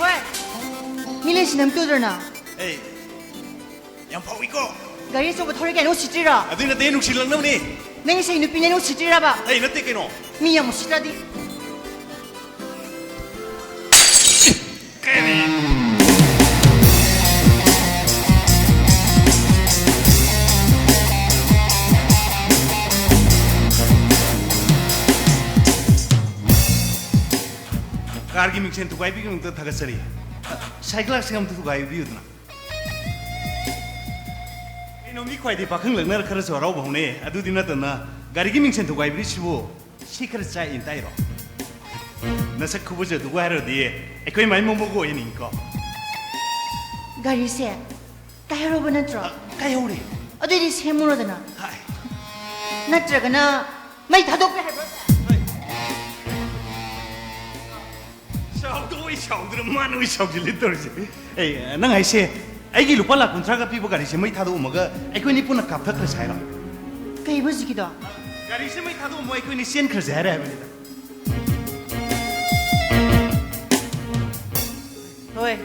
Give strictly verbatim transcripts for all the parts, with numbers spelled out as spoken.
ꯍꯣꯏ, ꯃꯤ ꯂꯩꯁꯤꯅ ꯑꯝꯇ ꯎꯗ꯭ꯔꯅ? ꯑꯩ ꯌꯥꯝ ꯐꯥꯎꯏꯀꯣ꯫ ꯒꯥꯔꯤ ꯑꯆꯧꯕ ꯊꯧꯔꯦ ꯀꯥꯏꯅ ꯎꯁꯤꯠꯇ꯭ꯔꯤꯔꯣ? ꯑꯗꯨꯏ ꯅꯠꯇꯦ, ꯅꯨꯡꯁꯤꯜꯂꯛꯅꯕꯅꯤ꯫ ꯅꯪꯒꯤꯁꯦ ꯅꯨꯄꯤꯅꯦꯅ ꯎꯁꯤꯠꯇ꯭ꯔꯤꯔꯕ? ꯑꯩ ꯅꯠꯇꯦ ꯀꯩꯅꯣ꯫ ꯃꯤ ꯌꯥꯝ ꯎꯁꯤꯠꯇ꯭ꯔꯗꯤ꯫ ꯀꯥꯔꯒꯤ ꯃꯤꯡꯁꯦꯟ ꯊꯨꯒꯥꯏꯕꯤꯒꯤꯗꯃꯛꯇ ꯊꯥꯒꯠꯆꯔꯤ꯫ ꯁꯥꯏ ꯒ꯭ꯂꯥꯁꯁꯦ ꯑꯝꯇ ꯊꯨꯒꯥꯏꯕꯤꯌꯨꯗꯅ꯫ ꯀꯩꯅꯣ, ꯃꯤ ꯈ꯭ꯋꯥꯏꯗꯤ ꯄꯥꯈꯪ ꯂꯛꯅꯔ ꯈꯔꯁꯨ ꯍꯔꯥꯎꯕ ꯍꯧꯅꯩ, ꯑꯗꯨꯗꯤ ꯅꯠꯇꯅ ꯒꯥꯔꯤꯒꯤ ꯃꯤꯡꯁꯦꯟ ꯊꯨꯒꯥꯏꯕꯤꯔꯤꯁꯤꯕꯨ ꯁꯤ ꯈꯔ ꯆꯥꯛꯏꯅ ꯇꯥꯏꯔꯣ? ꯅꯁꯛ ꯈꯨꯕꯖꯗꯨꯒ ꯍꯥꯏꯔꯨꯔꯗꯤ ꯑꯩꯈꯣꯏ ꯃꯥꯏ ꯃꯣꯃꯣꯒ ꯑꯣꯏꯅꯤꯡꯉꯤꯀꯣ꯫ ꯒꯥꯔꯤꯁꯦ ꯀꯥꯏꯍꯧꯔꯕ ꯅꯠꯇ꯭ꯔꯣ? ꯑ, ꯀꯥꯏꯍꯧꯔꯦ꯫ ꯑꯗꯨꯏꯗꯤ ꯁꯦꯝꯃꯨꯔꯣꯗꯅ꯫ ꯍꯥꯏ꯫ ꯅꯠꯇ꯭ꯔꯒꯅ ꯃꯩ ꯊꯥꯗꯣꯛꯄ ꯍꯥꯏꯕ꯭ꯔꯣ? ꯍꯥꯏ꯫ ꯁꯥꯎꯗꯣ ꯑꯩ ꯁꯥꯎꯗꯅ ꯃꯥꯅ ꯑꯣꯏ ꯁꯥꯎꯖꯤꯜꯂꯤ ꯇꯧꯔꯤꯁꯦ꯫ ꯑꯩ, ꯅꯪ ꯍꯥꯏꯁꯦ ꯑꯩꯒꯤ ꯂꯨꯄꯥ ꯂꯥꯛ ꯀꯨꯟꯊ꯭ꯔꯥꯒ ꯄꯤꯕ ꯒꯥꯔꯤꯁꯦ ꯃꯩ ꯊꯥꯗꯣꯛꯑꯝꯃꯒ ꯑꯩꯈꯣꯏꯅꯤ ꯄꯨꯟꯅ ꯀꯥꯞꯊꯈ꯭ꯔꯁꯦ ꯍꯥꯏꯔꯣ? ꯀꯩꯕ ꯍꯧꯖꯤꯛꯀꯤꯗꯣ? ꯒꯥꯔꯤꯁꯦ ꯃꯩ ꯊꯥꯗꯣꯛꯑꯝꯃꯣ, ꯑꯩꯈꯣꯏꯅꯤ ꯆꯦꯟꯈ꯭ꯔꯁꯦ ꯍꯥꯏꯔꯦ ꯍꯥꯏꯕꯅꯤꯗ꯫ ꯍꯣꯏ,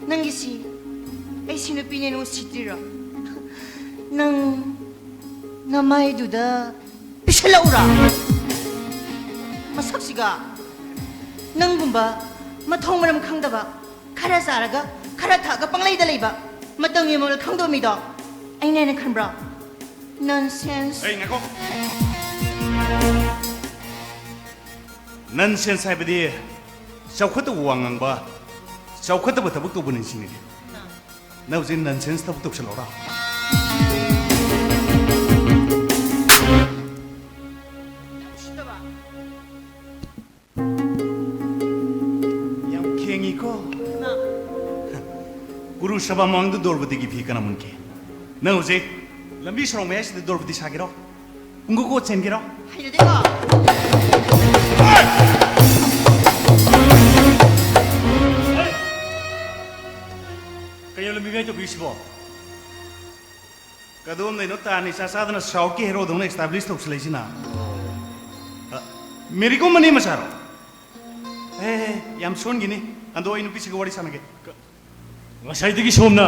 ꯅꯪꯒꯤꯁꯤ ꯑꯩꯁꯤ ꯅꯨꯄꯤꯅꯦꯅ ꯎꯁꯤꯠꯇ꯭ꯔꯤꯔꯣ? ꯅꯪ ꯅꯃꯥꯏꯗꯨꯗ ꯄꯤꯁꯜꯂꯛꯎꯔꯥ? ꯃꯁꯛꯁꯤꯒ ꯅꯪꯒꯨꯝꯕ ꯃꯊꯧ ꯃꯔꯝ ꯈꯪꯗꯕ, ꯈꯔ ꯆꯥꯔꯒ ꯈꯔ ꯊꯛꯑꯒ ꯄꯪꯂꯩꯗ ꯂꯩꯕ, ꯃꯇꯝꯒꯤ ꯃꯔꯣꯜ ꯈꯪꯗꯕ ꯃꯤꯗꯣ ꯑꯩꯅ ꯍꯦꯟꯅ ꯈꯟꯕ꯭ꯔꯣ? Nonsense. ꯑꯩ ꯉꯥꯏꯈꯣ꯫ Nonsense ꯍꯥꯏꯕꯗꯤ ꯆꯥꯎꯈꯠꯇꯕ ꯋꯥ ꯉꯥꯡꯕ, ꯆꯥꯎꯈꯠꯇꯕ ꯊꯕꯛ ꯇꯧꯕ ꯅꯤꯡꯁꯤꯡꯉꯤ꯫ ꯅꯪ ꯍꯧꯖꯤꯛ nonsense ꯊꯕꯛ ꯇꯧꯁꯜꯂꯧꯔꯥ? ꯌꯥꯝ ꯈꯦꯡꯉꯤꯀꯣ꯫ ꯀꯨꯔꯨ ꯁꯚꯥ ꯃꯃꯥꯡꯗ ꯗ꯭ꯔꯧꯄꯗꯤꯒꯤ ꯐꯤ ꯀꯅꯥ ꯃꯨꯟꯈꯤ? ꯅꯪ ꯍꯧꯖꯤꯛ ꯂꯝꯕꯤ ꯁꯣꯔꯣꯛ ꯃꯌꯥꯏꯁꯤꯗ ꯗ꯭ꯔꯧꯄꯗꯤ ꯁꯥꯒꯦꯔꯣ? ꯄꯨꯡꯒꯣ ꯆꯦꯟꯒꯦꯔꯣ? ꯍꯩꯅꯗꯦꯀꯣ꯫ ꯀꯩꯅꯣ ꯂꯝꯕꯤ ꯃꯌꯥꯏ ꯇꯧꯕꯤꯔꯤꯁꯤꯕꯣ? ꯀꯗꯣꯝꯗꯩꯅꯣ ꯇꯥ ꯅꯤꯁꯥ ꯆꯥꯗꯅ ꯁꯥꯎꯠꯀꯤ ꯍꯦꯔꯣꯗꯧꯅ establish ꯇꯧꯁꯤꯜꯂꯛꯏꯁꯤꯅ? ꯑ, ꯃꯦꯔꯤ ꯀꯣꯝ ꯃꯅꯦ ꯃꯆꯥꯔꯣ? ꯑꯦ, ꯌꯥꯝ ꯁꯣꯟꯈꯤꯅꯤ꯫ ꯑꯗꯣ ꯑꯩ ꯅꯨꯄꯤꯁꯤꯒ ꯋꯥꯔꯤ ꯁꯥꯟꯅꯒꯦ꯫ ꯉꯁꯥꯏꯗꯒꯤ ꯁꯣꯝꯅ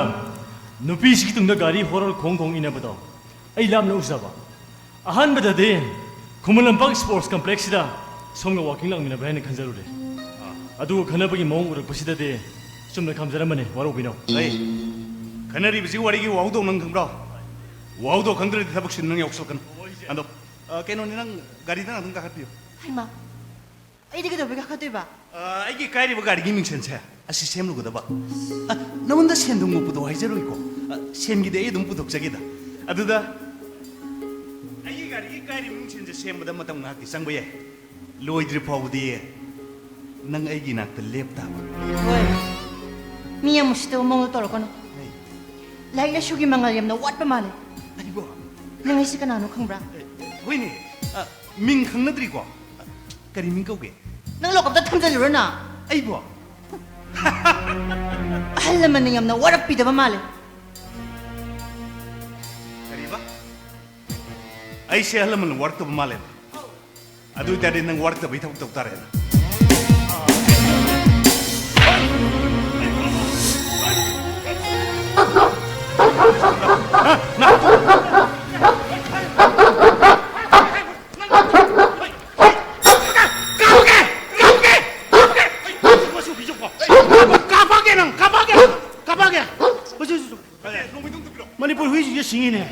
ꯅꯨꯄꯤꯁꯤꯒꯤ ꯇꯨꯡꯗ ꯒꯥꯔꯤ ꯍꯣꯔꯣꯔ ꯈꯣꯡ ꯈꯣꯡ ꯏꯟꯅꯕꯗꯣ ꯑꯩ ꯂꯥꯞꯅ ꯎꯖꯕ꯫ ꯑꯍꯥꯟꯕꯗꯗꯤ ꯈꯨꯃꯟ ꯂꯝꯄꯥꯛ ꯁ꯭ꯄꯣꯔꯠꯁ ꯀꯝꯄ꯭ꯂꯦꯛꯁꯁꯤꯗ ꯁꯣꯝꯒ ꯋꯥꯀꯤꯡ ꯂꯥꯛꯃꯤꯟꯅꯕ꯭ꯔꯥ ꯍꯥꯏꯅ ꯈꯟꯖꯔꯨꯔꯦ꯫ ꯑꯗꯨꯒ ꯈꯟꯅꯕꯒꯤ ꯃꯑꯣꯡ ꯎꯔꯛꯄꯁꯤꯗꯗꯤ ꯆꯨꯝꯅ ꯈꯥꯝꯖꯔꯝꯕꯅꯤ, ꯋꯥꯔꯧꯕꯤꯅꯣ꯫ ꯑꯩ ꯈꯟꯅꯔꯤꯕꯁꯤ ꯋꯥꯔꯤꯒꯤ ꯋꯥꯍꯧꯗꯧ ꯅꯪ ꯈꯪꯕ꯭ꯔꯣ? ꯋꯥꯍꯧꯗꯧ ꯈꯪꯗ꯭ꯔꯗꯤ ꯊꯕꯛꯁꯤꯗ ꯅꯪ ꯌꯥꯎꯁꯜꯂꯛꯀꯅꯨ꯫ ꯑꯗꯣ, ꯑ, ꯀꯩꯅꯣꯅꯤ, ꯅꯪ ꯒꯥꯔꯤꯗ ꯉꯥꯛꯇꯪ ꯀꯥꯈꯠꯄꯤꯌꯨ꯫ ꯍꯩꯃꯥ, ꯑꯩꯗꯤ ꯀꯩꯗꯧꯕꯩ ꯀꯥꯈꯠꯇꯣꯏꯕ? ꯑ, ꯑꯩꯒꯤ ꯀꯥꯏꯔꯤꯕ ꯒꯥꯔꯤꯒꯤ ꯃꯤꯡꯁꯦꯟꯁꯦ ꯑꯁꯤ ꯁꯦꯝꯂꯨꯒꯗꯕ꯫ ꯑ, ꯅꯉꯣꯟꯗ ꯁꯦꯟ ꯊꯨꯝꯒ ꯄꯨꯊꯣꯛ ꯍꯥꯏꯖꯔꯣꯏꯀꯣ꯫ ꯑ, ꯁꯦꯟꯒꯤꯗꯤ ꯑꯩ ꯑꯗꯨꯝ ꯄꯨꯊꯣꯛꯆꯒꯦꯗ꯫ ꯑꯗꯨꯗ ꯑꯩꯒꯤ ꯒꯥꯔꯤꯒꯤ ꯀꯥꯏꯔꯤꯕ ꯃꯤꯡꯁꯦꯟꯁꯦ ꯁꯦꯝꯕꯗ ꯃꯇꯝ ꯉꯥꯏꯍꯥꯛꯇꯤ ꯆꯪꯕ ꯌꯥꯏ꯫ ꯂꯣꯏꯗ꯭ꯔꯤ ꯐꯥꯎꯕꯗꯤ ꯅꯪ ꯑꯩꯒꯤ ꯏꯅꯥꯛꯇ ꯂꯦꯞ ꯇꯥꯕ꯫ ꯍꯣꯏ꯫ ꯃꯤ ꯌꯥꯝ ꯎꯁꯤꯠꯇꯕ ꯃꯑꯣꯡꯗ ꯇꯧꯔꯛꯀꯅꯨ꯫ ꯍꯩ꯫ ꯂꯥꯏꯔꯤꯛ ꯂꯥꯏꯁꯨꯒꯤ ꯃꯉꯥꯜ ꯌꯥꯝꯅ ꯋꯥꯠꯄ ꯃꯥꯜꯂꯦ꯫ ꯑꯩꯕꯣ? ꯅꯪ ꯑꯩꯁꯦ ꯀꯅꯥꯅꯣ ꯈꯪꯕ꯭ꯔꯥ? ꯑꯦ, ꯍꯣꯏꯅꯦ꯫ ꯑ, ꯃꯤꯡ ꯈꯪꯅꯗ꯭ꯔꯤꯀꯣ? ꯑ, ꯀꯔꯤ ꯃꯤꯡ ꯀꯧꯒꯦ? ꯅꯪ ꯂꯣꯀꯞꯇ ꯊꯝꯖꯜꯂꯨꯔꯣ ꯅꯪ꯫ ꯑꯩꯕꯣ? ꯑꯍꯜ ꯂꯃꯟꯅ ꯌꯥꯝꯅ ꯋꯥꯔꯛꯄꯤꯗꯕ ꯃꯥꯜꯂꯦ꯫ ꯀꯔꯤꯕ? ꯑꯩꯁꯦ ꯑꯍꯜ ꯂꯃꯟꯅ ꯋꯥꯔꯛꯇꯕ ꯃꯥꯜꯂꯦ꯫ ꯑꯗꯨ ꯑꯣꯏꯇꯥꯔꯗꯤ ꯅꯪ ꯋꯥꯔꯛꯇꯕꯩ ꯊꯕꯛ ꯇꯧ ꯇꯥꯔꯦꯅ꯫ ꯀꯥꯞꯄꯛꯀꯦ! ꯀꯥꯞꯄꯛꯀꯦ! ꯀꯥꯞꯄꯛꯀꯦ! ꯀꯥꯞꯄꯛꯀꯦ ꯅꯪ! ꯀꯥꯞꯄꯛꯀꯦ! ꯀꯥꯞꯄꯛꯀꯦ! ꯃꯁꯤ ꯃꯅꯤꯄꯨꯔ ꯍꯨꯏꯁꯤꯡꯁꯦ ꯁꯤꯡꯉꯤꯅꯦ꯫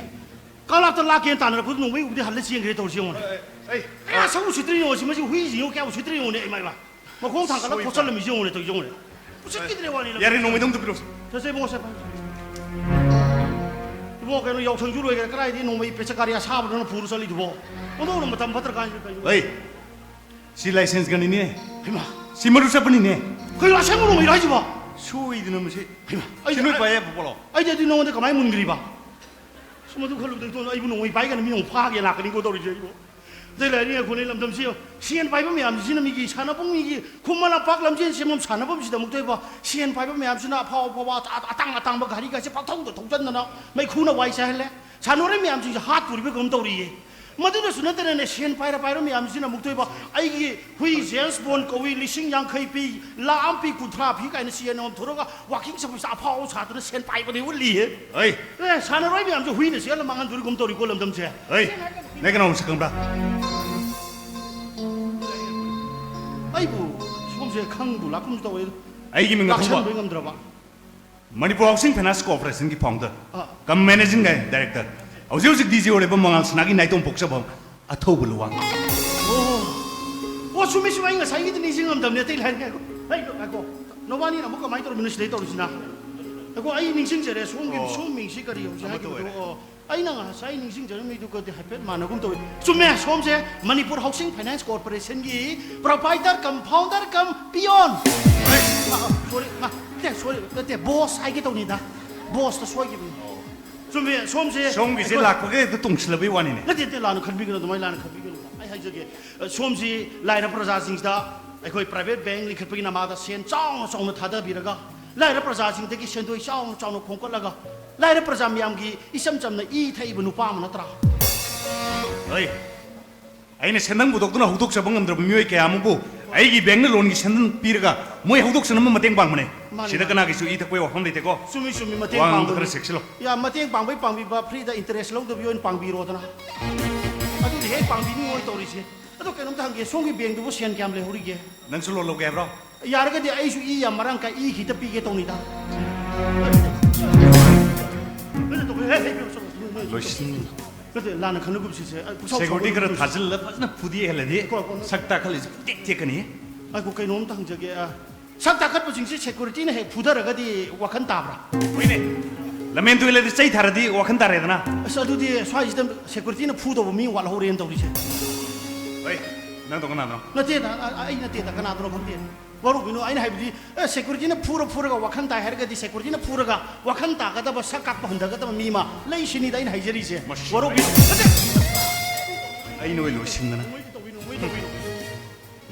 ꯀꯪꯂꯥꯞꯇ ꯂꯥꯛꯀꯦꯅ ꯇꯥꯟꯅꯔꯛꯄꯗ ꯅꯣꯡꯃꯩ ꯎꯕꯗꯤ ꯍꯜꯂ ꯆꯦꯟꯈ꯭ꯔꯦ ꯇꯧꯔꯤꯁꯦ ꯌꯦꯡꯉꯨꯅꯦ꯫ ꯑꯩ, ꯑꯩ, ꯀꯌꯥ ꯁꯛ ꯎꯁꯤꯠꯇ꯭ꯔꯤꯅꯣ ꯁꯤ, ꯃꯁꯤ ꯍꯨꯏꯁꯤꯡꯁꯦ ꯀꯌꯥ ꯎꯁꯤꯠꯇ꯭ꯔꯤꯅꯣꯅꯦ, ꯏꯃꯥ, ꯏꯃꯥ꯫ ꯃꯈꯣꯡ ꯊꯥꯡꯒꯠꯂ ꯁꯣꯏꯕ꯫ ꯈꯣꯠꯆꯜꯂꯝꯃꯤꯁꯤ ꯌꯦꯡꯉꯨꯅꯦ, ꯇꯧꯔꯤꯁꯦ ꯌꯦꯡꯉꯨꯅꯦ꯫ ꯎꯁꯤꯠꯈꯤꯗ꯭ꯔꯦ ꯋꯥꯅꯤ ꯂꯝ-꯫ ꯌꯥꯔꯦ, ꯅꯣꯡꯃꯩꯗꯣ ꯑꯝꯇ ꯄꯤꯔꯛꯑꯣ꯫ ꯁꯦ, ꯁꯦ, ꯏꯕꯨꯡꯉꯣ, ꯁꯦ, ꯐꯔꯦ, ꯐꯔꯦ꯫ ꯏꯕꯨꯡꯉꯣ, ꯀꯩꯅꯣ, ꯌꯥꯎꯁꯪꯁꯨ ꯂꯣꯏꯈ꯭ꯔꯦ, ꯀꯗꯥꯏꯗꯒꯤ ꯅꯣꯡꯃꯩ ꯄꯦꯆꯀꯥꯔꯤ ꯑꯁꯥꯕꯗꯨꯅ ꯄꯨꯔ ꯆꯠꯂꯤꯗꯨꯕꯣ? ꯑꯣꯟꯊꯣꯛꯅ ꯃꯇꯝ ꯐꯠꯇ꯭ꯔ ꯀꯥꯟꯁꯤꯗ ꯀꯩꯅꯣ? ꯍꯩ, ꯁꯤ ꯂꯥꯏꯁꯦꯟꯁ ꯒꯟꯅꯤꯅꯦ꯫ ꯍꯩꯃꯥ꯫ ꯁꯤ ꯃꯔꯨ ꯆꯠꯄꯅꯤꯅꯦ꯫ ꯀꯩꯅꯣ, ꯑꯁꯦꯡꯕ ꯅꯣꯡꯃꯩꯔꯣ ꯍꯥꯏꯁꯤꯕꯣ? ꯁꯣꯏꯗꯅ ꯃꯁꯤ꯫ ꯍꯩꯃꯥ, ꯁꯤ ꯑꯩꯗꯤ, ꯅꯣꯏ ꯄꯥꯏ ꯌꯥꯕ ꯄꯣꯠꯂꯣ? ꯑꯩꯗꯤ ꯑꯗꯨ ꯅꯉꯣꯟꯗ ꯀꯃꯥꯏꯅ ꯃꯨꯟꯈ꯭ꯔꯤꯕ? ꯁꯨꯝ ꯑꯗꯨ ꯈꯜꯂꯨꯕꯗ ꯏꯇꯣꯝꯗ ꯑꯩꯕꯨ ꯅꯣꯡꯃꯩ ꯄꯥꯏꯒꯅꯤ, ꯃꯤ ꯅꯣꯡ ꯐꯥꯒꯦ ꯂꯥꯛꯀꯅꯤꯀꯣ ꯇꯧꯔꯤꯁꯦ ꯑꯩꯕꯨ꯫ ꯑꯗꯩ ꯂꯩꯔꯤ ꯑꯩꯈꯣꯏꯅ ꯂꯝꯗꯝꯁꯤ ꯁꯦꯟ ꯄꯥꯏꯕ ꯃꯌꯥꯝꯁꯤꯅ ꯃꯤꯒꯤ ꯁꯥꯟꯅꯐꯝ, ꯃꯤꯒꯤ ꯈꯨꯃꯟ ꯂꯝꯄꯥꯛ ꯂꯝꯖꯦꯟ ꯆꯦꯟꯐꯝ ꯁꯥꯟꯅꯐꯝꯁꯤꯗꯃꯛꯇ ꯏꯕꯣ, ꯁꯦꯟ ꯄꯥꯏꯕ ꯃꯌꯥꯝꯁꯤꯅ ꯑꯐꯥꯎ ꯑꯐꯥꯎꯕ ꯑꯇꯥ-, ꯑꯇꯥꯡ ꯑꯇꯥꯡꯕ ꯒꯥꯔꯤꯒꯁꯦ ꯄꯪꯊꯧꯗ ꯊꯧꯖꯟꯗꯅ ꯃꯩꯈꯨꯅ ꯋꯥꯏ ꯆꯥꯏꯍꯜꯂꯦ꯫ ꯁꯥꯟꯅꯔꯣꯏ ꯃꯌꯥꯝꯁꯤꯡꯁꯦ ꯍꯥꯠꯇꯣꯔꯤꯕ ꯀꯩꯅꯣꯝ ꯇꯧꯔꯤꯌꯦ꯫ ꯃꯗꯨꯗꯁꯨ ꯅꯠꯇꯅꯅꯦ, ꯁꯦꯟ ꯄꯥꯏꯔ ꯄꯥꯏꯔ ꯃꯌꯥꯝꯁꯤꯅ ꯑꯃꯨꯛꯇꯣꯏꯕ, ꯑꯩꯒꯤ ꯍꯨꯏ ꯖꯦꯝꯁ ꯕꯣꯟ ꯀꯧꯏ, ꯂꯤꯁꯤꯡ ꯌꯥꯡꯈꯩ ꯄꯤ, ꯂꯥꯛ ꯑꯃ ꯄꯤ, ꯀꯨꯟꯊ꯭ꯔꯥ ꯄꯤ ꯀꯥꯏꯅ ꯁꯤ ꯑꯦꯟ ꯑꯣꯝ ꯊꯣꯔꯒ ꯋꯥꯀꯤꯡ ꯆꯠꯄꯁꯤꯗ ꯑꯐꯥꯎ ꯁꯥꯗꯅ ꯁꯦꯟ ꯄꯥꯏꯕꯅꯦ ꯎꯠꯂꯤꯍꯦ꯫ ꯑꯩ ꯑꯦ, ꯁꯥꯟꯅꯔꯣꯏ ꯃꯌꯥꯝꯁꯦ ꯍꯨꯏꯅ ꯆꯦꯜꯂ ꯃꯥꯡꯍꯟꯗꯣꯔꯤꯒꯨꯝ ꯇꯧꯔꯤꯀꯣ ꯂꯝꯗꯝꯁꯦ꯫ ꯑꯩ ꯅꯪ ꯀꯩꯅꯣꯝ ꯁꯛ ꯈꯪꯕ꯭ꯔꯥ? ꯑꯩꯕꯨ ꯁꯣꯝꯁꯦ ꯈꯪꯕꯨ ꯂꯥꯛꯀꯨꯝꯁꯨ ꯇꯧꯋꯦ꯫ ꯑꯩꯒꯤ ꯃꯤꯡ ꯑꯊꯧꯕ꯫ ꯂꯥꯛꯁꯟꯕ ꯉꯝꯗ꯭ꯔꯕ꯫ ꯃꯅꯤꯄꯨꯔ ꯍꯥꯎꯁꯤꯡ ꯐꯥꯏꯅꯥꯟꯁ ꯀꯣꯔꯄꯣꯔꯦꯁꯟꯒꯤ ꯐꯥꯎꯟꯗꯔ ꯑꯥ꯫ ꯀꯝ ꯃꯦꯅꯦꯖꯤꯡ ꯗꯥꯏꯔꯦꯛꯇꯔ, ꯍꯧꯖꯤꯛ ꯍꯧꯖꯤꯛ ꯗꯤ ꯖꯤ ꯑꯣꯏꯔꯤꯕ ꯃꯉꯥꯜ ꯁꯅꯥꯒꯤ ꯅꯥꯏꯇꯣꯝ ꯄꯣꯛꯆꯕ ꯑꯊꯧꯕ ꯂꯨꯋꯥꯡ꯫ ꯑꯣ, ꯑꯣ, ꯆꯨꯝꯃꯤ, ꯆꯨꯝꯃꯤ, ꯑꯩ ꯉꯁꯥꯏꯒꯤꯗꯤ ꯅꯤꯡꯁꯤꯡꯉꯝꯗꯕꯅꯦ, ꯑꯇꯩ ꯂꯥꯏꯔꯤ꯫ ꯉꯥꯏꯈꯣ, ꯍꯩ, ꯉꯥꯏꯈꯣ, ꯅꯕꯥꯅꯤꯅ ꯑꯃꯨꯛ ꯀꯃꯥꯏꯅ ꯇꯧꯔꯝꯃꯤꯅꯣ ꯁꯤꯗꯩ ꯇꯧꯔꯤꯁꯤꯅ? ꯉꯥꯏꯈꯣ, ꯑꯩ ꯅꯤꯡꯁꯤꯡꯖꯔꯦ, ꯁꯣꯝꯒꯤ, ꯑꯣ꯫ ꯁꯣꯝ ꯃꯤꯡꯁꯤ ꯀꯔꯤ ꯍꯧꯖꯤꯛ ꯑꯃꯠꯇ ꯍꯥꯏꯈꯤꯕꯗꯣ? ꯑꯣꯏꯔꯦ꯫ ꯑꯣ, ꯑꯩꯅ ꯉꯁꯥꯏ ꯅꯤꯡꯁꯤꯡꯖꯔꯝꯃꯤꯗꯨꯒꯗꯤ ꯍꯥꯏꯐꯦꯠ ꯃꯥꯟꯅꯒꯨꯝ ꯇꯧꯏ꯫ ꯆꯨꯝꯃꯦ, ꯁꯣꯝꯁꯦ ꯃꯅꯤꯄꯨꯔ ꯍꯥꯎꯁꯤꯡ ꯐꯥꯏꯅꯥꯟꯁ ꯀꯣꯔꯄꯣꯔꯦꯁꯟꯒꯤ proprietor cum founder cum peon꯫ ꯑ, ꯑ, sorry, ꯃꯥ, ꯅꯠꯇꯦ, sorry, ꯅꯠꯇꯦ, ꯕꯣꯁ ꯍꯥꯏꯒꯦ ꯇꯧꯅꯤꯗ꯫ ꯕꯣꯁꯇ ꯁꯣꯏꯈꯤꯕꯅꯤ꯫ ꯆꯨꯝꯃꯦ, ꯁꯣꯝꯁꯦ ꯁꯣꯝꯒꯤꯁꯦ ꯑꯩꯈꯣꯏ ꯂꯥꯛꯄꯒ ꯍꯦꯛꯇ ꯇꯣꯡꯁꯤꯜꯂꯕꯩ ꯋꯥꯅꯤꯅꯦ꯫ ꯅꯠꯇꯦ, ꯅꯠꯇꯦ, ꯂꯥꯟꯅ ꯈꯟꯕꯤꯒꯅꯨ, ꯑꯗꯨꯃꯥꯏꯅ ꯂꯥꯟꯅ ꯈꯟꯕꯤꯒꯅꯨ꯫ ꯑꯩ ꯍꯥꯏꯖꯒꯦ, ꯑ, ꯁꯣꯝꯁꯤ ꯂꯥꯏꯔꯕ ꯄ꯭ꯔꯖꯥꯁꯤꯡꯁꯤꯗ ꯑꯩꯈꯣꯏ private bank ꯂꯤꯡꯈꯠꯄꯒꯤ ꯅꯃꯥꯗ ꯁꯦꯟ ꯆꯥꯎꯅ ꯆꯥꯎꯅ ꯊꯥꯗꯕꯤꯔꯒ, ꯂꯥꯏꯔꯕ ꯄ꯭ꯔꯖꯥꯁꯤꯡꯗꯒꯤ ꯁꯦꯟꯗꯣꯏ ꯆꯥꯎꯅ ꯆꯥꯎꯅ ꯈꯣꯝꯀꯠꯂꯒ, ꯂꯥꯏꯔꯕ ꯄ꯭ꯔꯖꯥ ꯃꯌꯥꯝꯒꯤ ꯏꯆꯝ ꯆꯝꯅ ꯏ ꯊꯛꯏꯕ ꯅꯨꯄꯥ ꯑꯃ ꯅꯠꯇ꯭ꯔꯥ? ꯍꯣꯏ, ꯑꯩꯅ ꯁꯦꯟꯗꯪ ꯄꯨꯊꯣꯛꯇꯨꯅ ꯍꯧꯗꯣꯛꯆꯕ ꯉꯝꯗ꯭ꯔꯕ ꯃꯤꯑꯣꯏ ꯀꯌꯥ ꯑꯃꯕꯨ ꯑꯩꯒꯤ ꯕꯦꯡꯛꯅ ꯂꯣꯟꯒꯤ ꯁꯦꯟꯗꯪ ꯄꯤꯔꯒ ꯃꯣꯏ ꯍꯧꯗꯣꯛꯆꯅꯕ ꯃꯇꯦꯡ ꯄꯥꯡꯕꯅꯦ꯫ ꯃꯥꯅꯤ, ꯁꯤꯗ ꯃꯥꯅꯤ꯫ ꯀꯅꯥꯒꯤꯁꯨ ꯏ ꯊꯛꯄꯒꯤ ꯋꯥꯐꯝ ꯂꯩꯇꯦꯀꯣ꯫ ꯆꯨꯝꯃꯤ, ꯆꯨꯝꯃꯤ, ꯃꯇꯦꯡ ꯋꯥ ꯉꯥꯡꯕꯗ ꯄꯥꯡꯕꯒꯤ꯫ ꯈꯔ ꯆꯦꯛꯁꯤꯜꯂꯣ꯫ ꯌꯥ, ꯃꯇꯦꯡ ꯄꯥꯡꯕꯩ ꯄꯥꯡꯕꯤꯕ, free ꯗ interest ꯂꯧꯗꯕꯤ ꯑꯣꯏꯅ ꯄꯥꯡꯕꯤꯔꯣꯗꯅ꯫ ꯑꯗꯨꯗꯤ ꯍꯦꯛ ꯄꯥꯡꯕꯤꯅꯤꯡꯉꯣꯏ ꯇꯧꯔꯤꯁꯦ꯫ ꯑꯗꯣ ꯀꯩꯅꯣꯝꯇ ꯍꯪꯒꯦ, ꯁꯣꯝꯒꯤ ꯕꯦꯡꯛꯇꯨꯕꯨ ꯁꯦꯟ ꯀꯌꯥꯝ ꯂꯩꯍꯧꯔꯤꯒꯦ? ꯅꯪꯁꯨ ꯂꯣꯟ ꯂꯧꯒꯦ ꯍꯥꯏꯕ꯭ꯔꯣ? ꯌꯥꯔꯒꯗꯤ ꯑꯩꯁꯨ ꯏ ꯌꯥꯝ ꯃꯔꯥꯡ ꯀꯥꯏ, ꯏ ꯈꯤꯇ ꯄꯤꯒꯦ ꯇꯧꯅꯤꯗ꯫ ꯅꯠꯇꯦ, ꯇꯧꯕ-, ꯍꯦ, ꯍꯦ, ꯅꯣꯏ, ꯅꯣꯏ, ꯅꯣꯏ, ꯂꯣꯏꯁꯤꯟ-, ꯅꯠꯇꯦ, ꯂꯥꯟꯅ ꯈꯟꯅꯒꯨꯝꯁꯤ ꯁꯦ꯫ ꯑ, ꯄꯨꯁꯥꯎ security ꯁꯥꯎꯒꯅꯨ, ꯈꯔ ꯅꯣꯏ꯫ ꯊꯥꯖꯤꯜꯂ ꯐꯖꯅ ꯐꯨꯗꯦꯛꯍꯜꯂꯗꯤ ꯀꯣ, ꯀꯣ, ꯅꯣꯏ꯫ ꯁꯛ ꯇꯥꯈꯠꯂꯤꯁꯦ ꯄꯨꯡꯇꯦꯛ ꯇꯦꯛꯀꯅꯤ꯫ ꯉꯥꯏꯈꯣ, ꯀꯩꯅꯣꯝꯇ ꯍꯪꯖꯒꯦ꯫ ꯑ, ꯁꯛ ꯇꯥꯈꯠꯄꯁꯤꯡꯁꯤ security ꯅ ꯍꯦꯛ ꯐꯨꯗꯔꯒꯗꯤ ꯋꯥꯈꯜ ꯇꯥꯕ꯭ꯔꯥ? ꯍꯣꯏꯅꯦ꯫ ꯂꯝꯍꯦꯟ ꯇꯨꯍꯦꯜꯂꯗꯤ ꯆꯩ ꯊꯥꯔꯗꯤ ꯋꯥꯈꯜ ꯇꯥꯔꯦꯗꯅ꯫ ꯑꯁ, ꯑꯗꯨꯗꯤ ꯁ꯭ꯋꯥꯏꯁꯤꯗ security ꯅ ꯐꯨꯗꯧꯕ ꯃꯤ ꯋꯥꯠꯍꯧꯔꯦꯅ ꯇꯧꯔꯤꯁꯦ꯫ ꯍꯣꯏ, ꯅꯪꯗꯣ ꯀꯅꯥꯅꯣ? ꯅꯠꯇꯦꯗ, ꯑ, ꯑ, ꯑꯩ ꯅꯠꯇꯦꯗ, ꯀꯅꯥꯗꯅꯣ ꯈꯪꯗꯦ꯫ ꯋꯥꯔꯧꯕꯤꯅꯨ, ꯑꯩꯅ ꯍꯥꯏꯕꯗꯤ, ꯑꯦ, security ꯅ ꯐꯨꯔ ꯐꯨꯔꯒ ꯋꯥꯈꯜ ꯇꯥꯏ ꯍꯥꯏꯔꯒꯗꯤ security ꯅ ꯐꯨꯔꯒ ꯋꯥꯈꯜ ꯇꯥꯒꯗꯕ, ꯁꯛ ꯀꯥꯛꯄ ꯍꯟꯊꯒꯗꯕ ꯃꯤ ꯑꯃ ꯂꯩ ꯁꯤꯅꯤꯗ ꯑꯩꯅ ꯍꯥꯏꯖꯔꯤꯁꯦ꯫ ꯃꯁꯤ ꯋꯥꯔꯧꯕꯤꯅꯨ꯫ ꯅꯠꯇꯦ꯫ ꯑꯩ ꯅꯣꯏ ꯂꯣꯏꯁꯤꯟꯗꯅ꯫ ꯃꯣꯏꯗꯤ ꯇꯧꯕꯤꯅꯨ, ꯃꯣꯏꯗꯤ ꯇꯧꯕꯤꯅꯨ꯫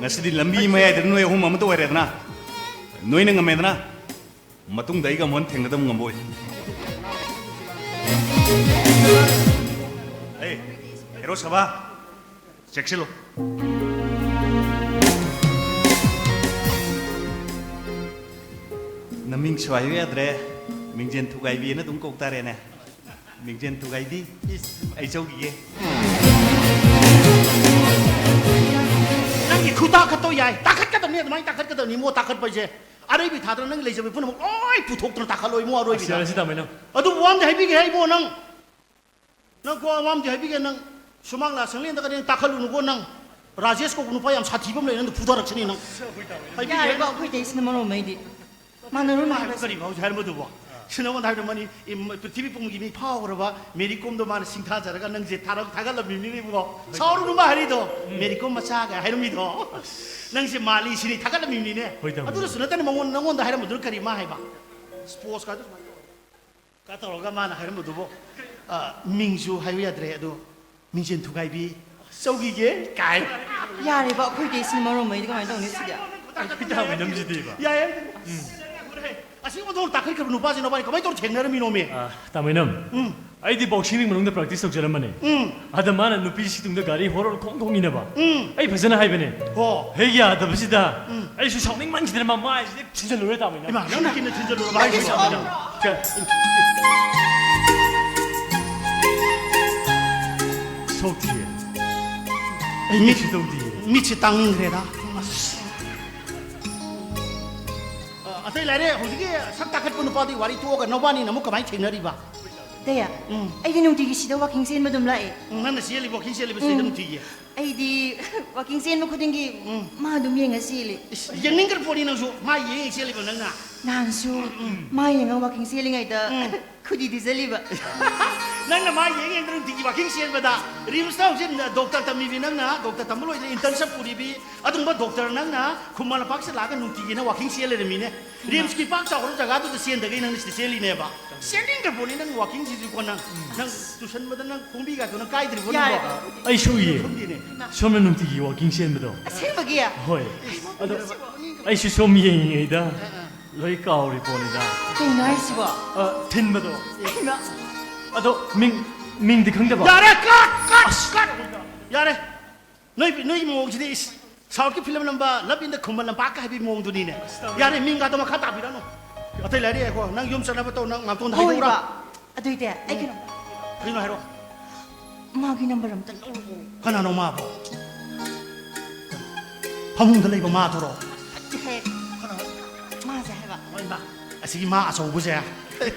ꯉꯁꯤꯗꯤ ꯂꯝꯕꯤ ꯃꯌꯥꯏꯗ ꯅꯣꯏ ꯑꯍꯨꯝ ꯑꯃꯠꯇ ꯑꯣꯏꯔꯦꯗꯅ, ꯅꯣꯏꯅ ꯉꯝꯃꯦꯗꯅ, ꯃꯇꯨꯡꯗ ꯑꯩꯒ ꯑꯃꯨꯛ ꯍꯟꯅ ꯊꯦꯡꯅꯗꯕ ꯉꯝꯃꯣꯏ꯫ ꯑꯩ ꯁꯚꯥ, ꯆꯦꯛꯁꯤꯜꯂꯨ꯫ ꯅꯃꯤꯡꯁꯨ ꯍꯥꯏꯕ ꯌꯥꯗ꯭ꯔꯦ, ꯃꯤꯡꯖꯦꯜ ꯊꯨꯒꯥꯏꯕꯤꯅ ꯑꯗꯨꯝ ꯀꯧ ꯇꯥꯔꯦꯅꯦ꯫ ꯃꯤꯡꯖꯦꯜ ꯊꯨꯒꯥꯏꯕꯤ, ꯑꯩ ꯆꯧꯈꯤꯒꯦ꯫ ꯅꯪꯒꯤ ꯈꯨꯇꯥꯈꯠꯇꯣ ꯌꯥꯏ, ꯇꯥꯈꯠꯀꯗꯕꯅꯤ, ꯑꯗꯨꯃꯥꯏꯅ ꯇꯥꯈꯠꯀꯗꯕꯅꯤ ꯏꯕꯣ, ꯇꯥꯈꯠꯄꯁꯦ꯫ ꯑꯔꯩꯕꯤ ꯊꯥꯗꯅ ꯅꯪꯒꯤ ꯂꯩꯖꯕ ꯄꯨꯝꯅꯃꯛ ꯂꯣꯏ ꯄꯨꯊꯣꯛꯇꯅ ꯇꯥꯈꯠꯂꯣ ꯏꯕꯨꯡꯉꯣ, ꯑꯔꯣꯏꯕꯤꯗ꯫ ꯑꯁ, ꯌꯥꯔꯦ, ꯁꯤ ꯇꯥꯃꯣ, ꯅꯪ꯫ ꯑꯗꯨꯕꯨ ꯋꯥ ꯑꯝꯗꯤ ꯍꯥꯏꯕꯤꯒꯦ ꯍꯥꯏ ꯏꯕꯨꯡꯉꯣ ꯅꯪ꯫ ꯅꯪ ꯀꯣ ꯋꯥ ꯑꯝꯗꯤ ꯍꯥꯏꯕꯤꯒꯦ ꯅꯪ꯫ ꯁꯨꯃꯥꯡ ꯂꯥ ꯁꯪꯂꯦꯟꯗꯒꯗꯤ ꯅꯪ ꯇꯥꯈꯠꯂꯨꯅꯨꯀꯣ ꯅꯪ꯫ ꯔꯥꯖꯦꯁ ꯀꯧꯕ ꯅꯨꯄꯥ ꯌꯥꯝ ꯁꯥꯊꯤꯕ ꯑꯃ ꯂꯩ, ꯅꯪꯗꯣ ꯐꯨꯊꯔꯛꯁꯅꯤ ꯅꯪ꯫ ꯍꯥꯏꯕꯤꯒꯦ ꯍꯥꯏ ꯌꯥꯔꯦꯀꯣ, ꯅꯪ꯫ ꯑꯩꯈꯣꯏ ꯇꯩꯁꯤꯅ ꯃꯔꯣꯝ ꯑꯩꯗꯤ꯫ ꯃꯥꯟꯅꯔꯨꯅꯨ ꯅꯪ ꯍꯥꯏꯕ ꯍꯥꯏꯕꯁꯦ꯫ ꯀꯔꯤ ꯐꯥꯎꯁꯦ ꯍꯥꯏꯔꯝꯕꯗꯨꯕꯣ? ꯁꯤ ꯅꯉꯣꯟꯗ ꯍꯥꯏꯔꯝꯃꯅꯤ, ꯏꯝ, ꯄ꯭ꯔꯤꯊꯤꯕꯤ ꯄꯨꯝꯒꯤ ꯃꯤ ꯐꯥꯎꯈ꯭ꯔꯕ ꯃꯦꯔꯤ ꯀꯣꯝꯗꯣ ꯃꯥꯅ ꯁꯤꯡꯊꯥꯖꯔꯒ ꯅꯪꯁꯦ ꯊꯥꯔꯛ-, ꯊꯥꯒꯠꯂꯝꯃꯤꯕꯅꯤꯅꯦ ꯏꯕꯨꯡꯉꯣ꯫ ꯁꯥꯎꯔꯨꯅꯨ ꯃꯥ ꯍꯥꯏꯔꯤꯗꯣ꯫ ꯃꯦꯔꯤ ꯀꯣꯝ ꯃꯆꯥꯒ ꯍꯥꯏꯔꯝꯃꯤꯗꯣ꯫ ꯅꯪꯁꯦ ꯃꯥꯜꯂꯤ ꯁꯤꯅꯤ ꯊꯥꯒꯠꯂꯝꯃꯤꯕꯅꯤꯅꯦ꯫ ꯍꯣꯏ, ꯇꯥꯃꯣ꯫ ꯑꯗꯨꯗꯁꯨ ꯅꯠꯇꯅ ꯃꯉꯣꯟ-, ꯅꯉꯣꯟꯗ ꯍꯥꯏꯔꯝꯕꯗꯨꯅ ꯀꯔꯤ ꯃꯥ ꯍꯥꯏꯕ? ꯁ꯭ꯄꯣꯔꯠꯁꯀꯥꯗꯣ ꯁꯨꯃꯥꯏꯅ ꯇꯧꯔꯒ꯫ ꯀ ꯇꯧꯔꯒ ꯃꯥꯅ ꯍꯥꯏꯔꯝꯕꯗꯨꯕꯨ, ꯑ, ꯃꯤꯡꯁꯨ ꯍꯥꯏꯕ ꯌꯥꯗ꯭ꯔꯦ, ꯑꯗꯣ ꯃꯤꯡꯖꯦꯜ ꯊꯨꯒꯥꯏꯕꯤ, ꯆꯧꯈꯤꯒꯦ ꯀꯥꯏ꯫ ꯌꯥꯔꯦꯕ, ꯑꯩꯈꯣꯏ ꯀꯩꯁꯤꯅ ꯃꯔꯣꯝ ꯑꯃ ꯑꯩꯗꯤ ꯀꯃꯥꯏꯅ ꯇꯧꯅꯤ ꯁꯤꯗꯤ? ꯑꯩꯈꯣꯏ ꯇꯥꯃꯣ ꯅꯝꯁꯤꯗꯤꯕ꯫ ꯌꯥꯏ, ꯌꯥꯏ꯫ ꯑꯁꯤ ꯑꯣꯟꯊꯣꯛꯅ ꯇꯥꯈꯠꯈ꯭ꯔꯕ ꯅꯨꯄꯥꯁꯤ ꯅꯕꯥꯅꯤ ꯀꯃꯥꯏꯅ ꯇꯧꯔ ꯊꯦꯡꯅꯔꯝꯃꯤꯅꯣꯃꯤ? ꯑ, ꯇꯥꯃꯣ ꯏꯅꯝ, ꯎꯝ꯫ ꯑꯩꯗꯤ boxing ring ꯃꯅꯨꯡꯗ practice ꯇꯧꯖꯔꯝꯕꯅꯦ꯫ ꯎꯝ꯫ ꯑꯗ ꯃꯥꯅ ꯅꯨꯄꯤꯁꯤ ꯇꯨꯡꯗ ꯒꯥꯔꯤ ꯍꯣꯔꯣꯟ ꯈꯣꯡ ꯈꯣꯡꯉꯤꯅꯦꯕ꯫ ꯎꯝ꯫ ꯑꯩ ꯐꯖꯅ ꯍꯥꯏꯕꯅꯦ꯫ ꯍꯣ꯫ ꯍꯦꯛ ꯌꯥꯗꯕꯁꯤꯗ ꯎꯝ꯫ ꯑꯩꯁꯨ ꯁꯥꯎꯅꯤꯡꯃꯟꯈꯤꯗꯅ ꯃꯃꯥꯏꯁꯤꯗ ꯊꯤꯟꯖꯜꯂꯨꯔꯦ ꯇꯥꯃꯣ ꯏꯅꯝ꯫ ꯏꯃꯥ, ꯅꯪꯅ ꯀꯤꯟꯅ ꯊꯤꯟꯖꯜꯂꯨꯔꯕ ꯍꯥꯏꯁꯤꯕꯣ? ꯀ-, ꯁꯣꯛꯇꯤꯌꯦ꯫ ꯑꯩ ꯃꯤꯠ-, ꯀꯩꯁꯨ ꯇꯧꯗꯤꯌꯦ꯫ ꯃꯤꯠꯁꯦ ꯇꯥꯡꯅꯤꯡꯈ꯭ꯔꯦꯗ꯫ ꯑ, ꯑꯇꯩ ꯂꯥꯏꯔꯦ, ꯍꯧꯖꯤꯛꯀꯤ ꯁꯛ ꯇꯥꯈꯠꯄ ꯅꯨꯄꯥꯗꯨꯒꯤ ꯋꯥꯔꯤ ꯇꯣꯛꯑꯒ ꯅꯕꯥꯅꯤꯅ ꯑꯃꯨꯛ ꯀꯃꯥꯏꯅ ꯊꯦꯡꯅꯔꯤꯕ? ꯗꯌꯥ, ꯎꯝ꯫ ꯑꯩꯗꯤ ꯅꯨꯡꯇꯤꯒꯤ ꯁꯤꯗ walking ꯆꯦꯟꯕ ꯑꯗꯨꯝ ꯂꯥꯛꯑꯦ꯫ ꯎꯝ, ꯅꯪꯅ ꯆꯦꯜꯂꯤꯕ walking ꯆꯦꯜꯂꯤꯕ ꯁꯤꯗ ꯎꯝ꯫ ꯅꯨꯡꯇꯤꯒꯤ? ꯑꯩꯗꯤ walking ꯆꯦꯟꯕ ꯈꯨꯗꯤꯡꯒꯤ ꯎꯝ꯫ ꯃꯥ ꯑꯗꯨꯝ ꯌꯦꯡꯉ ꯆꯦꯜꯂꯤ꯫ ꯏꯁ, ꯌꯦꯡꯅꯤꯡꯈ꯭ꯔ ꯄꯣꯠꯅꯤ ꯅꯪꯁꯨ, ꯃꯥ ꯌꯦꯡ ꯌꯦꯡ ꯆꯦꯜꯂꯤꯕ ꯅꯪꯅ꯫ ꯅꯍꯥꯟꯁꯨ ꯎꯝ꯫ ꯃꯥ ꯌꯦꯡꯉ walking ꯆꯦꯜꯂꯤꯉꯩꯗ ꯎꯝ꯫ ꯈꯨꯗꯤ ꯊꯤꯖꯜꯂꯤꯕ꯫ ꯅꯪꯅ ꯃꯥ ꯌꯦꯡ ꯌꯦꯡꯗꯅ ꯅꯨꯡꯇꯤꯒꯤ walking ꯆꯦꯟꯕꯗ, ꯔꯤꯝꯁꯇ ꯍꯧꯖꯤꯛ ꯗꯣꯛꯇꯔ ꯇꯝꯃꯤꯕꯤ ꯅꯪꯅ, ꯗꯣꯛꯇꯔ ꯇꯝꯕ ꯂꯣꯏꯗꯅ internship ꯄꯨꯔꯤꯕꯤ, ꯑꯗꯨꯒꯨꯝꯕ ꯗꯣꯛꯇꯔ ꯅꯪꯅ ꯈꯨꯃꯟ ꯂꯝꯄꯥꯛꯁꯤꯗ ꯂꯥꯛꯑꯒ ꯅꯨꯡꯇꯤꯒꯤꯅ walking ꯆꯦꯜ ꯂꯩꯔꯝꯃꯤꯅꯦ꯫ ꯔꯤꯝꯁꯀꯤ ꯄꯥꯛ ꯆꯥꯎꯈ꯭ꯔꯕ ꯖꯒꯥꯗꯨꯗ ꯆꯦꯟꯗꯒꯩ ꯅꯪꯅ ꯁꯤꯗ ꯆꯦꯜꯂꯤꯅꯦꯕ꯫ ꯆꯦꯟꯅꯤꯡꯗ꯭ꯔ ꯄꯣꯠꯅꯤ ꯅꯪ walkingꯁꯤꯗꯤꯀꯣ ꯅꯪ꯫ ꯅꯪ ꯇꯨꯁꯟꯕꯗ ꯅꯪ ꯈꯣꯡꯕꯤꯒꯥꯗꯣ ꯅꯪ ꯀꯥꯏꯗ꯭ꯔꯤꯕꯣ ꯅꯪꯕꯣ? ꯌꯥꯔꯦꯕ꯫ ꯑꯩꯁꯨ ꯎꯏꯌꯦ꯫ ꯈꯪꯗꯦꯅꯦ꯫ ꯁꯣꯝꯅ ꯅꯨꯡꯇꯤꯒꯤ walking ꯆꯦꯟꯕꯗꯣ꯫ ꯑꯁꯦꯡꯕꯒꯤ? ꯍꯣꯏ꯫ ꯑꯗꯣ ꯑꯩꯁꯨ ꯁꯣꯝ ꯌꯦꯡꯉꯤꯉꯩꯗ ꯂꯣꯏ ꯀꯥꯎꯔꯤ ꯄꯣꯠꯅꯤꯗ꯫ ꯀꯩꯅꯣ ꯍꯥꯏꯁꯤꯕꯣ? ꯑ, ꯊꯤꯟꯕꯗꯣ꯫ ꯍꯩꯃꯥ꯫ ꯑꯗꯣ ꯃꯤꯡ ꯃꯤꯡꯗꯤ ꯈꯪꯗꯕ? ꯌꯥꯔꯦ, ꯀꯠ, ꯀꯠ, ꯀꯠ! ꯌꯥꯔꯦ꯫ ꯅꯣꯏ, ꯅꯣꯏꯒꯤ ꯃꯑꯣꯡꯁꯤꯗꯤ, ꯏꯁ, ꯁꯥꯎꯠꯀꯤ ꯐꯤꯂꯝ ꯅꯝꯕ ꯂꯞ ꯏꯟ ꯗ ꯈꯨꯃꯟ ꯂꯝꯄꯥꯛꯀ ꯍꯥꯏꯕꯒꯤ ꯃꯑꯣꯡꯗꯨꯅꯤꯅꯦ꯫ ꯑꯁ, ꯇꯧꯔꯦ꯫ ꯌꯥꯔꯦ, ꯃꯤꯡꯒꯥꯗꯣ ꯃꯈꯥ ꯇꯥꯕꯤꯔꯅꯨ꯫ ꯑꯇꯩ ꯂꯥꯏꯔꯤ ꯌꯥꯏꯀꯣ, ꯅꯪ ꯌꯨꯝ ꯆꯠꯅꯕ ꯇꯧ, ꯅꯪ ꯉꯥꯛꯇꯣꯟꯗ ꯍꯣꯏ, ꯍꯥꯏꯗꯣꯛꯎꯔꯥ? ꯏꯄꯥ꯫ ꯑꯗꯨꯏꯗꯤ ꯑꯩ ꯀꯩꯅꯣ, ꯀꯩꯅꯣ ꯍꯥꯏꯔꯣ꯫ ꯃꯥꯒꯤ ꯅꯝꯕꯔ ꯑꯝꯇ ꯂꯧꯔꯛꯑꯣ꯫ ꯀꯅꯥꯅꯣ ꯃꯥꯕꯣ? ꯐꯃꯨꯡꯗ ꯂꯩꯕ ꯃꯥꯗꯨꯔꯣ? ꯅꯠꯇꯦꯍꯦ꯫ ꯀꯅꯥ? ꯃꯥꯁꯦ ꯍꯥꯏꯕ꯫ ꯍꯣꯏ, ꯃꯥ꯫ ꯑꯁꯤꯒꯤ ꯃꯥ ꯑꯆꯧꯕꯁꯦ꯫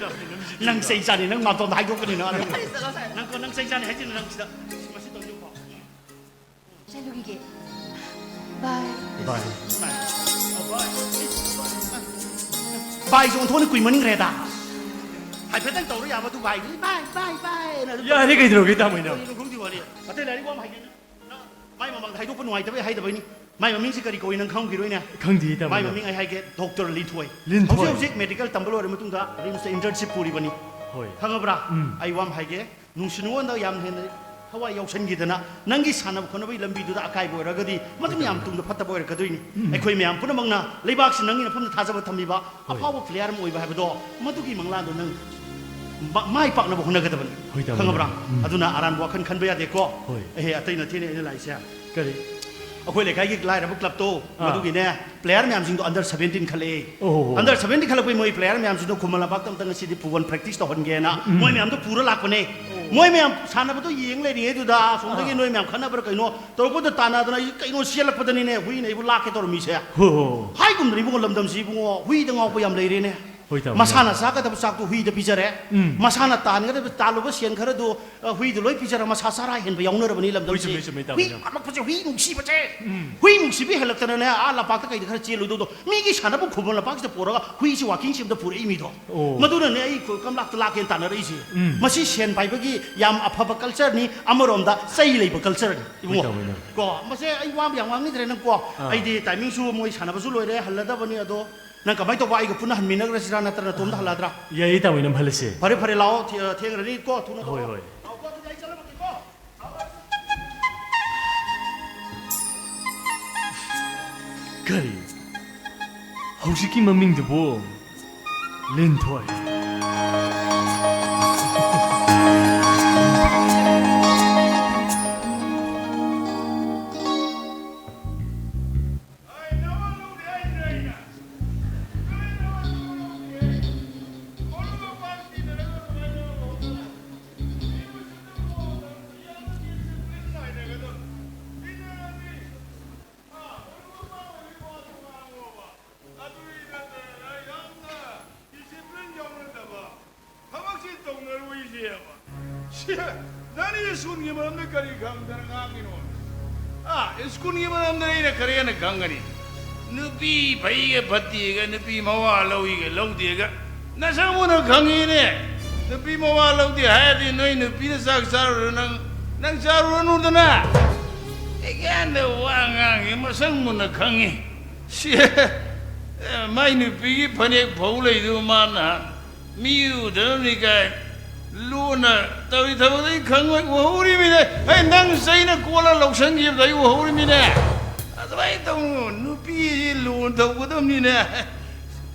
ꯅꯪ ꯆꯩ ꯆꯥꯅꯤ, ꯅꯪ ꯉꯥꯛꯇꯣꯟꯗ ꯍꯥꯏꯗꯣꯛꯀꯅꯤ ꯅꯪ꯫ ꯐꯔꯦ, ꯆꯠꯂꯣ, ꯁꯥꯔ꯫ ꯅꯪ ꯀꯣ, ꯅꯪ ꯆꯩ ꯆꯥꯅꯤ ꯍꯥꯏꯁꯤꯅ ꯅꯪ ꯁꯤꯗ꯫ ꯃꯁꯤ ꯇꯧꯗꯣꯏꯀꯣ꯫ ꯆꯠꯂꯨꯈꯤꯒꯦ꯫ ꯕꯥꯏ꯫ ꯕꯥꯏ꯫ ꯕꯥꯏꯁꯦ ꯑꯣꯟꯊꯣꯛꯅ ꯀꯨꯏꯃꯟꯈ꯭ꯔꯦꯗ꯫ ꯍꯥꯏꯐꯦꯠꯇꯪ ꯇꯧꯔ ꯌꯥꯕ ꯑꯗꯨ ꯕꯥꯏꯗꯨꯗꯤ ꯕꯥꯏ, ꯕꯥꯏ, ꯕꯥꯏ ꯑꯅ ꯑꯗꯨꯝ ꯌꯥꯔꯦ, ꯇꯧꯔ ꯀꯩꯗꯧꯔꯒꯦ, ꯇꯥꯃꯣ, ꯏꯅꯥꯎ? ꯀꯔꯤꯅꯣ ꯈꯪꯗꯦ ꯋꯥꯔꯤ꯫ ꯑꯇꯩ ꯂꯥꯏꯔꯤꯛ ꯋꯥ ꯑꯃ ꯍꯥꯏꯒꯦ꯫ ꯅꯪ ꯃꯥꯏ ꯃꯃꯥꯡꯗ ꯍꯥꯏꯗꯣꯛꯄ ꯅꯨꯡꯉꯥꯏꯇꯕꯩ ꯍꯥꯏꯗꯕꯩꯅꯤ꯫ ꯃꯥꯏ ꯃꯃꯤꯡꯁꯦ ꯀꯔꯤ ꯀꯧꯏ ꯅꯪ ꯈꯪꯈꯤꯔꯣꯏꯅꯦ꯫ ꯈꯪꯗꯦ, ꯇꯥꯃꯣ, ꯃꯥꯏ ꯏꯅꯥꯎ꯫ ꯃꯃꯤꯡ ꯑꯩ ꯍꯥꯏꯒꯦ, ꯗꯣꯛꯇꯔ ꯂꯤꯟꯊꯣꯏ꯫ ꯂꯤꯟꯊꯣꯏ꯫ ꯍꯧꯖꯤꯛ ꯍꯧꯖꯤꯛ ꯃꯦꯗꯤꯀꯦꯜ ꯇꯝꯕ ꯂꯣꯏꯔ ꯃꯇꯨꯡꯗ ꯔꯤꯝꯁꯇ ꯏꯟꯇꯔꯟꯁꯤꯞ ꯄꯨꯔꯤꯕꯅꯤ꯫ ꯍꯣꯏ꯫ ꯈꯪꯉꯕ꯭ꯔꯥ? ꯎꯝ꯫ ꯑꯩ ꯋꯥ ꯑꯃ ꯍꯥꯏꯒꯦ, ꯅꯨꯡꯁꯤ ꯅꯨꯡꯉꯣꯟꯗ ꯌꯥꯝ ꯍꯦꯟꯅ ꯊꯋꯥꯏ ꯌꯥꯎꯁꯟꯈꯤꯗꯅ ꯅꯪꯒꯤ ꯁꯥꯟꯅꯕ ꯈꯣꯠꯅꯕꯒꯤ ꯂꯝꯕꯤꯗꯨꯗ ꯑꯀꯥꯏꯕ ꯑꯣꯏꯔꯒꯗꯤ ꯃꯗꯨ ꯃꯌꯥꯝ ꯇꯨꯡꯗ ꯐꯠꯇꯕ ꯑꯣꯏꯔꯛꯀꯗꯣꯏꯅꯤ꯫ ꯎꯝ꯫ ꯑꯩꯈꯣꯏ ꯃꯌꯥꯝ ꯄꯨꯝꯅꯃꯛꯅ ꯂꯩꯕꯥꯛꯁꯤ ꯅꯪꯒꯤ ꯅꯐꯝꯗ ꯊꯥꯖꯕ ꯊꯝꯃꯤꯕ ꯍꯣꯏ꯫ ꯑꯐꯥꯎꯕ ꯄ꯭ꯂꯦꯌꯔ ꯑꯃ ꯑꯣꯏꯕ ꯍꯥꯏꯕꯗꯣ ꯃꯗꯨꯒꯤ ꯃꯪꯂꯥꯟꯗꯣ ꯅꯪ ꯃ-, ꯃꯥꯏ ꯄꯥꯛꯅꯕ ꯍꯣꯠꯅꯒꯗꯕꯅꯤ꯫ ꯍꯣꯏ, ꯇꯥꯃꯣ꯫ ꯈꯪꯉꯕ꯭ꯔꯥ? ꯎꯝ꯫ ꯑꯗꯨꯅ ꯑꯔꯥꯟꯕ ꯋꯥꯈꯜ ꯈꯟꯕ ꯌꯥꯗꯦꯀꯣ꯫ ꯍꯣꯏ꯫ ꯑꯦꯍꯦ, ꯑꯇꯩ ꯅꯠꯇꯦꯅꯦ ꯑꯩꯅ ꯂꯥꯛꯏꯁꯦ꯫ ꯀꯔꯤ? ꯑꯩꯈꯣꯏ ꯂꯩꯀꯥꯏꯒꯤ ꯂꯥꯏꯔꯕ ꯀ꯭ꯂꯕꯇꯣ, ꯑꯥ꯫ ꯃꯗꯨꯒꯤꯅꯦ, ꯄ꯭ꯂꯦꯌꯔ ꯃꯌꯥꯝꯁꯤꯡꯗꯣ ꯑꯟꯗꯔ ꯁꯚꯦꯟꯇꯤꯟ ꯈꯜꯂꯛꯑꯦ꯫ ꯑꯣ, ꯑꯣ, ꯑꯣ꯫ ꯑꯟꯗꯔ ꯁꯚꯦꯟꯇꯤꯟ ꯈꯜꯂꯛꯄꯩ ꯃꯣꯏ ꯄ꯭ꯂꯦꯌꯔ ꯃꯌꯥꯝꯁꯤꯡꯗꯣ ꯈꯨꯃꯟ ꯂꯝꯄꯥꯛꯇ ꯑꯝꯇ ꯉꯁꯤꯗꯤ ꯐꯨꯠꯕꯣꯜ ꯄ꯭ꯔꯦꯛꯇꯤꯁ ꯇꯧꯍꯟꯒꯦꯅ ꯎꯝ꯫ ꯃꯣꯏ ꯃꯌꯥꯝꯗꯣ ꯄꯨꯔ ꯂꯥꯛꯄꯅꯦ꯫ ꯑꯣ꯫ ꯃꯣꯏ ꯃꯌꯥꯝ ꯁꯥꯟꯅꯕꯗꯣ ꯌꯦꯡ ꯂꯩꯔꯤꯉꯩꯗꯨꯗ ꯑꯁꯣꯝꯗꯒꯤ ꯑꯥ꯫ ꯅꯣꯏ ꯃꯌꯥꯝ ꯈꯠꯅꯕ꯭ꯔꯥ ꯀꯩꯅꯣ ꯇꯧꯔꯛꯄꯗ ꯇꯥꯟꯅꯗꯅ ꯑꯩ ꯀꯩꯅꯣ ꯆꯦꯜꯂꯛꯄꯗꯅꯤꯅꯦ ꯍꯨꯏꯅ ꯑꯩꯕꯨ ꯂꯥꯛꯀꯦ ꯇꯧꯔꯝꯃꯤꯁꯦ꯫ ꯍꯣ, ꯍꯣ꯫ ꯍꯥꯏꯒꯨꯝꯗꯅ ꯏꯕꯨꯡꯉꯣ, ꯂꯝꯗꯝꯁꯤ ꯏꯕꯨꯡꯉꯣ ꯍꯨꯏꯗ ꯉꯥꯎꯕ ꯌꯥꯝ ꯂꯩꯔꯦꯅꯦ꯫ ꯍꯣꯏ, ꯇꯥꯃꯣ꯫ ꯃꯁꯥꯅ ꯆꯥꯒꯗꯕ ꯆꯥꯛꯇꯣ ꯍꯨꯏꯗ ꯄꯤꯖꯔꯦ꯫ ꯎꯝ꯫ ꯃꯁꯥꯅ ꯇꯥꯟꯒꯗꯕ, ꯇꯥꯜꯂꯨꯕ ꯁꯦꯟ ꯈꯔꯗꯨ, ꯑ, ꯍꯨꯏꯗ ꯂꯣꯏ ꯄꯤꯖꯔ ꯃꯁꯥ ꯆꯔꯥ ꯍꯦꯟꯕ ꯌꯥꯎꯅꯔꯕꯅꯤ ꯂꯝꯗꯝꯁꯤ꯫ ꯍꯣꯏ, ꯆꯨꯝꯃꯦ, ꯆꯨꯝꯃꯦ, ꯇꯥꯃꯣ, ꯍꯨꯏ ꯇꯥꯃꯣ꯫ ꯄꯥꯝꯂꯛꯄꯁꯦ, ꯍꯨꯏ ꯅꯨꯡꯁꯤꯕꯁꯦ꯫ ꯎꯝ꯫ ꯍꯨꯏ ꯅꯨꯡꯁꯤꯕ ꯍꯦꯜꯂꯛꯇꯅꯅꯦ, ꯑꯥ ꯂꯝꯄꯥꯛꯇ ꯀꯩꯗ ꯈꯔ ꯆꯦꯜꯂꯨꯗꯧꯗꯣ, ꯃꯤꯒꯤ ꯁꯥꯟꯅꯐꯝ ꯈꯨꯕꯝ ꯂꯝꯄꯥꯛꯁꯤꯗ ꯄꯨꯔꯒ ꯍꯨꯏꯁꯤ ꯋꯥꯀꯤꯡ ꯁꯦꯝꯗ ꯄꯨꯔꯛꯏ ꯃꯤꯗꯣ꯫ ꯑꯣ꯫ ꯃꯗꯨꯅꯅꯦ ꯑꯩ ꯈꯨ-, ꯀꯝꯂꯥꯛꯇ ꯂꯥꯛꯀꯦꯅ ꯇꯥꯟꯅꯔꯛꯏꯁꯦ꯫ ꯎꯝ꯫ ꯃꯁꯤ ꯁꯦꯟ ꯄꯥꯏꯕꯒꯤ ꯌꯥꯝ ꯑꯐꯕ ꯀꯜꯆꯔꯅꯤ, ꯑꯃꯔꯣꯝꯗ ꯆꯩ ꯂꯩꯕ ꯀꯜꯆꯔꯅꯤ, ꯏꯕꯨꯡꯉꯣ꯫ ꯍꯣꯏ, ꯇꯥꯃꯣ, ꯍꯣꯏ꯫ ꯀꯣ, ꯃꯁꯦ ꯑꯩ ꯋꯥ ꯌꯥꯝ ꯉꯥꯡꯅꯤꯡꯗ꯭ꯔꯦ ꯅꯪ ꯀꯣ꯫ ꯑꯥ꯫ ꯑꯩꯗꯤ ꯇꯥꯏꯃꯤꯡꯁꯨ ꯃꯣꯏ ꯁꯥꯟꯅꯕꯁꯨ ꯂꯣꯏꯔꯦ, ꯍꯜꯂꯗꯕꯅꯤ꯫ ꯑꯗꯣ ꯅꯪ ꯀꯃꯥꯏꯅ ꯇꯧꯕ? ꯑꯩꯒ ꯄꯨꯟꯅ ꯍꯟꯃꯤꯟꯅꯈ꯭ꯔꯁꯤꯔꯥ, ꯅꯠꯇ꯭ꯔꯒ ꯅꯇꯣꯝꯇ ꯍꯜꯂꯗ꯭ꯔꯥ? ꯌꯥꯏꯌꯦ, ꯇꯥꯃꯣ, ꯏꯅꯝ, ꯍꯜꯂꯁꯦ꯫ ꯐꯔꯦ, ꯐꯔꯦ, ꯂꯥꯛꯑꯣ, ꯊꯦ-, ꯊꯦꯡꯈ꯭ꯔꯅꯤ ꯀꯣ, ꯊꯨꯅ ꯍꯣꯏ, ꯇꯧꯔꯣ꯫ ꯍꯣꯏ꯫ ꯂꯥꯛꯑꯣ ꯀꯣ, ꯑꯗꯨꯗꯤ ꯑꯩ ꯆꯠꯂꯝꯃꯒꯦꯀꯣ꯫ ꯀꯔꯤ? ꯍꯧꯖꯤꯛꯀꯤ ꯃꯃꯤꯡꯗꯨꯕꯨ ꯂꯤꯟꯊꯣꯏ? ꯅꯪꯅ ꯁ꯭ꯀꯨꯜꯒꯤ ꯃꯔꯝꯗ ꯀꯔꯤ ꯈꯪꯗꯅ ꯉꯥꯡꯉꯤꯅꯣ? ꯑꯥ, ꯁ꯭ꯀꯨꯜꯒꯤ ꯃꯔꯝꯗ ꯑꯩꯅ ꯀꯔꯤ ꯍꯦꯟꯅ ꯈꯪꯒꯅꯤ? ꯅꯨꯄꯤ ꯐꯩꯒ ꯐꯠꯇꯦꯒ, ꯅꯨꯄꯤ ꯃꯋꯥ ꯂꯧꯏꯒ ꯂꯧꯗꯦꯒ ꯅꯁꯛ ꯃꯨꯟꯅ ꯈꯪꯉꯤꯅꯦ꯫ ꯅꯨꯄꯤ ꯃꯋꯥ ꯂꯧꯗꯦ ꯍꯥꯏꯔꯗꯤ ꯅꯣꯏ ꯅꯨꯄꯤꯅ ꯆꯥꯛ ꯆꯥꯔꯨꯔꯣ, ꯅꯪ, ꯅꯪ ꯆꯥꯔꯨꯔꯅꯨꯗꯅ꯫ ꯑꯩꯒ꯭ꯌꯥꯟꯗ ꯋꯥ ꯉꯥꯡꯉꯤ, ꯃꯁꯛ ꯃꯨꯟꯅ ꯈꯪꯉꯤ꯫ ꯁꯤ, ꯑꯦ, ꯃꯥꯏ ꯅꯨꯄꯤꯒꯤ ꯐꯅꯦꯛ ꯐꯧ ꯂꯩꯗꯨ ꯃꯥꯅ ꯃꯤ ꯎꯗꯅꯕꯅꯤ ꯀꯥꯏ ꯂꯨꯅ ꯇꯧꯔꯤ ꯊꯕꯛꯇ ꯑꯩ ꯈꯪꯉꯣꯏ, ꯎꯍꯧꯔꯤꯃꯤꯅꯦ꯫ ꯑꯩ ꯅꯪ ꯆꯩꯅ ꯀꯣꯜꯂ ꯂꯧꯁꯟꯈꯤꯕꯗ ꯑꯩ ꯎꯍꯧꯔꯤꯃꯤꯅꯦ꯫ ꯑꯗꯨꯃꯥꯏꯅ ꯇꯧꯅꯨ, ꯅꯨꯄꯤꯁꯤ ꯂꯨꯅ ꯇꯧꯒꯗꯕꯅꯤꯅꯦ꯫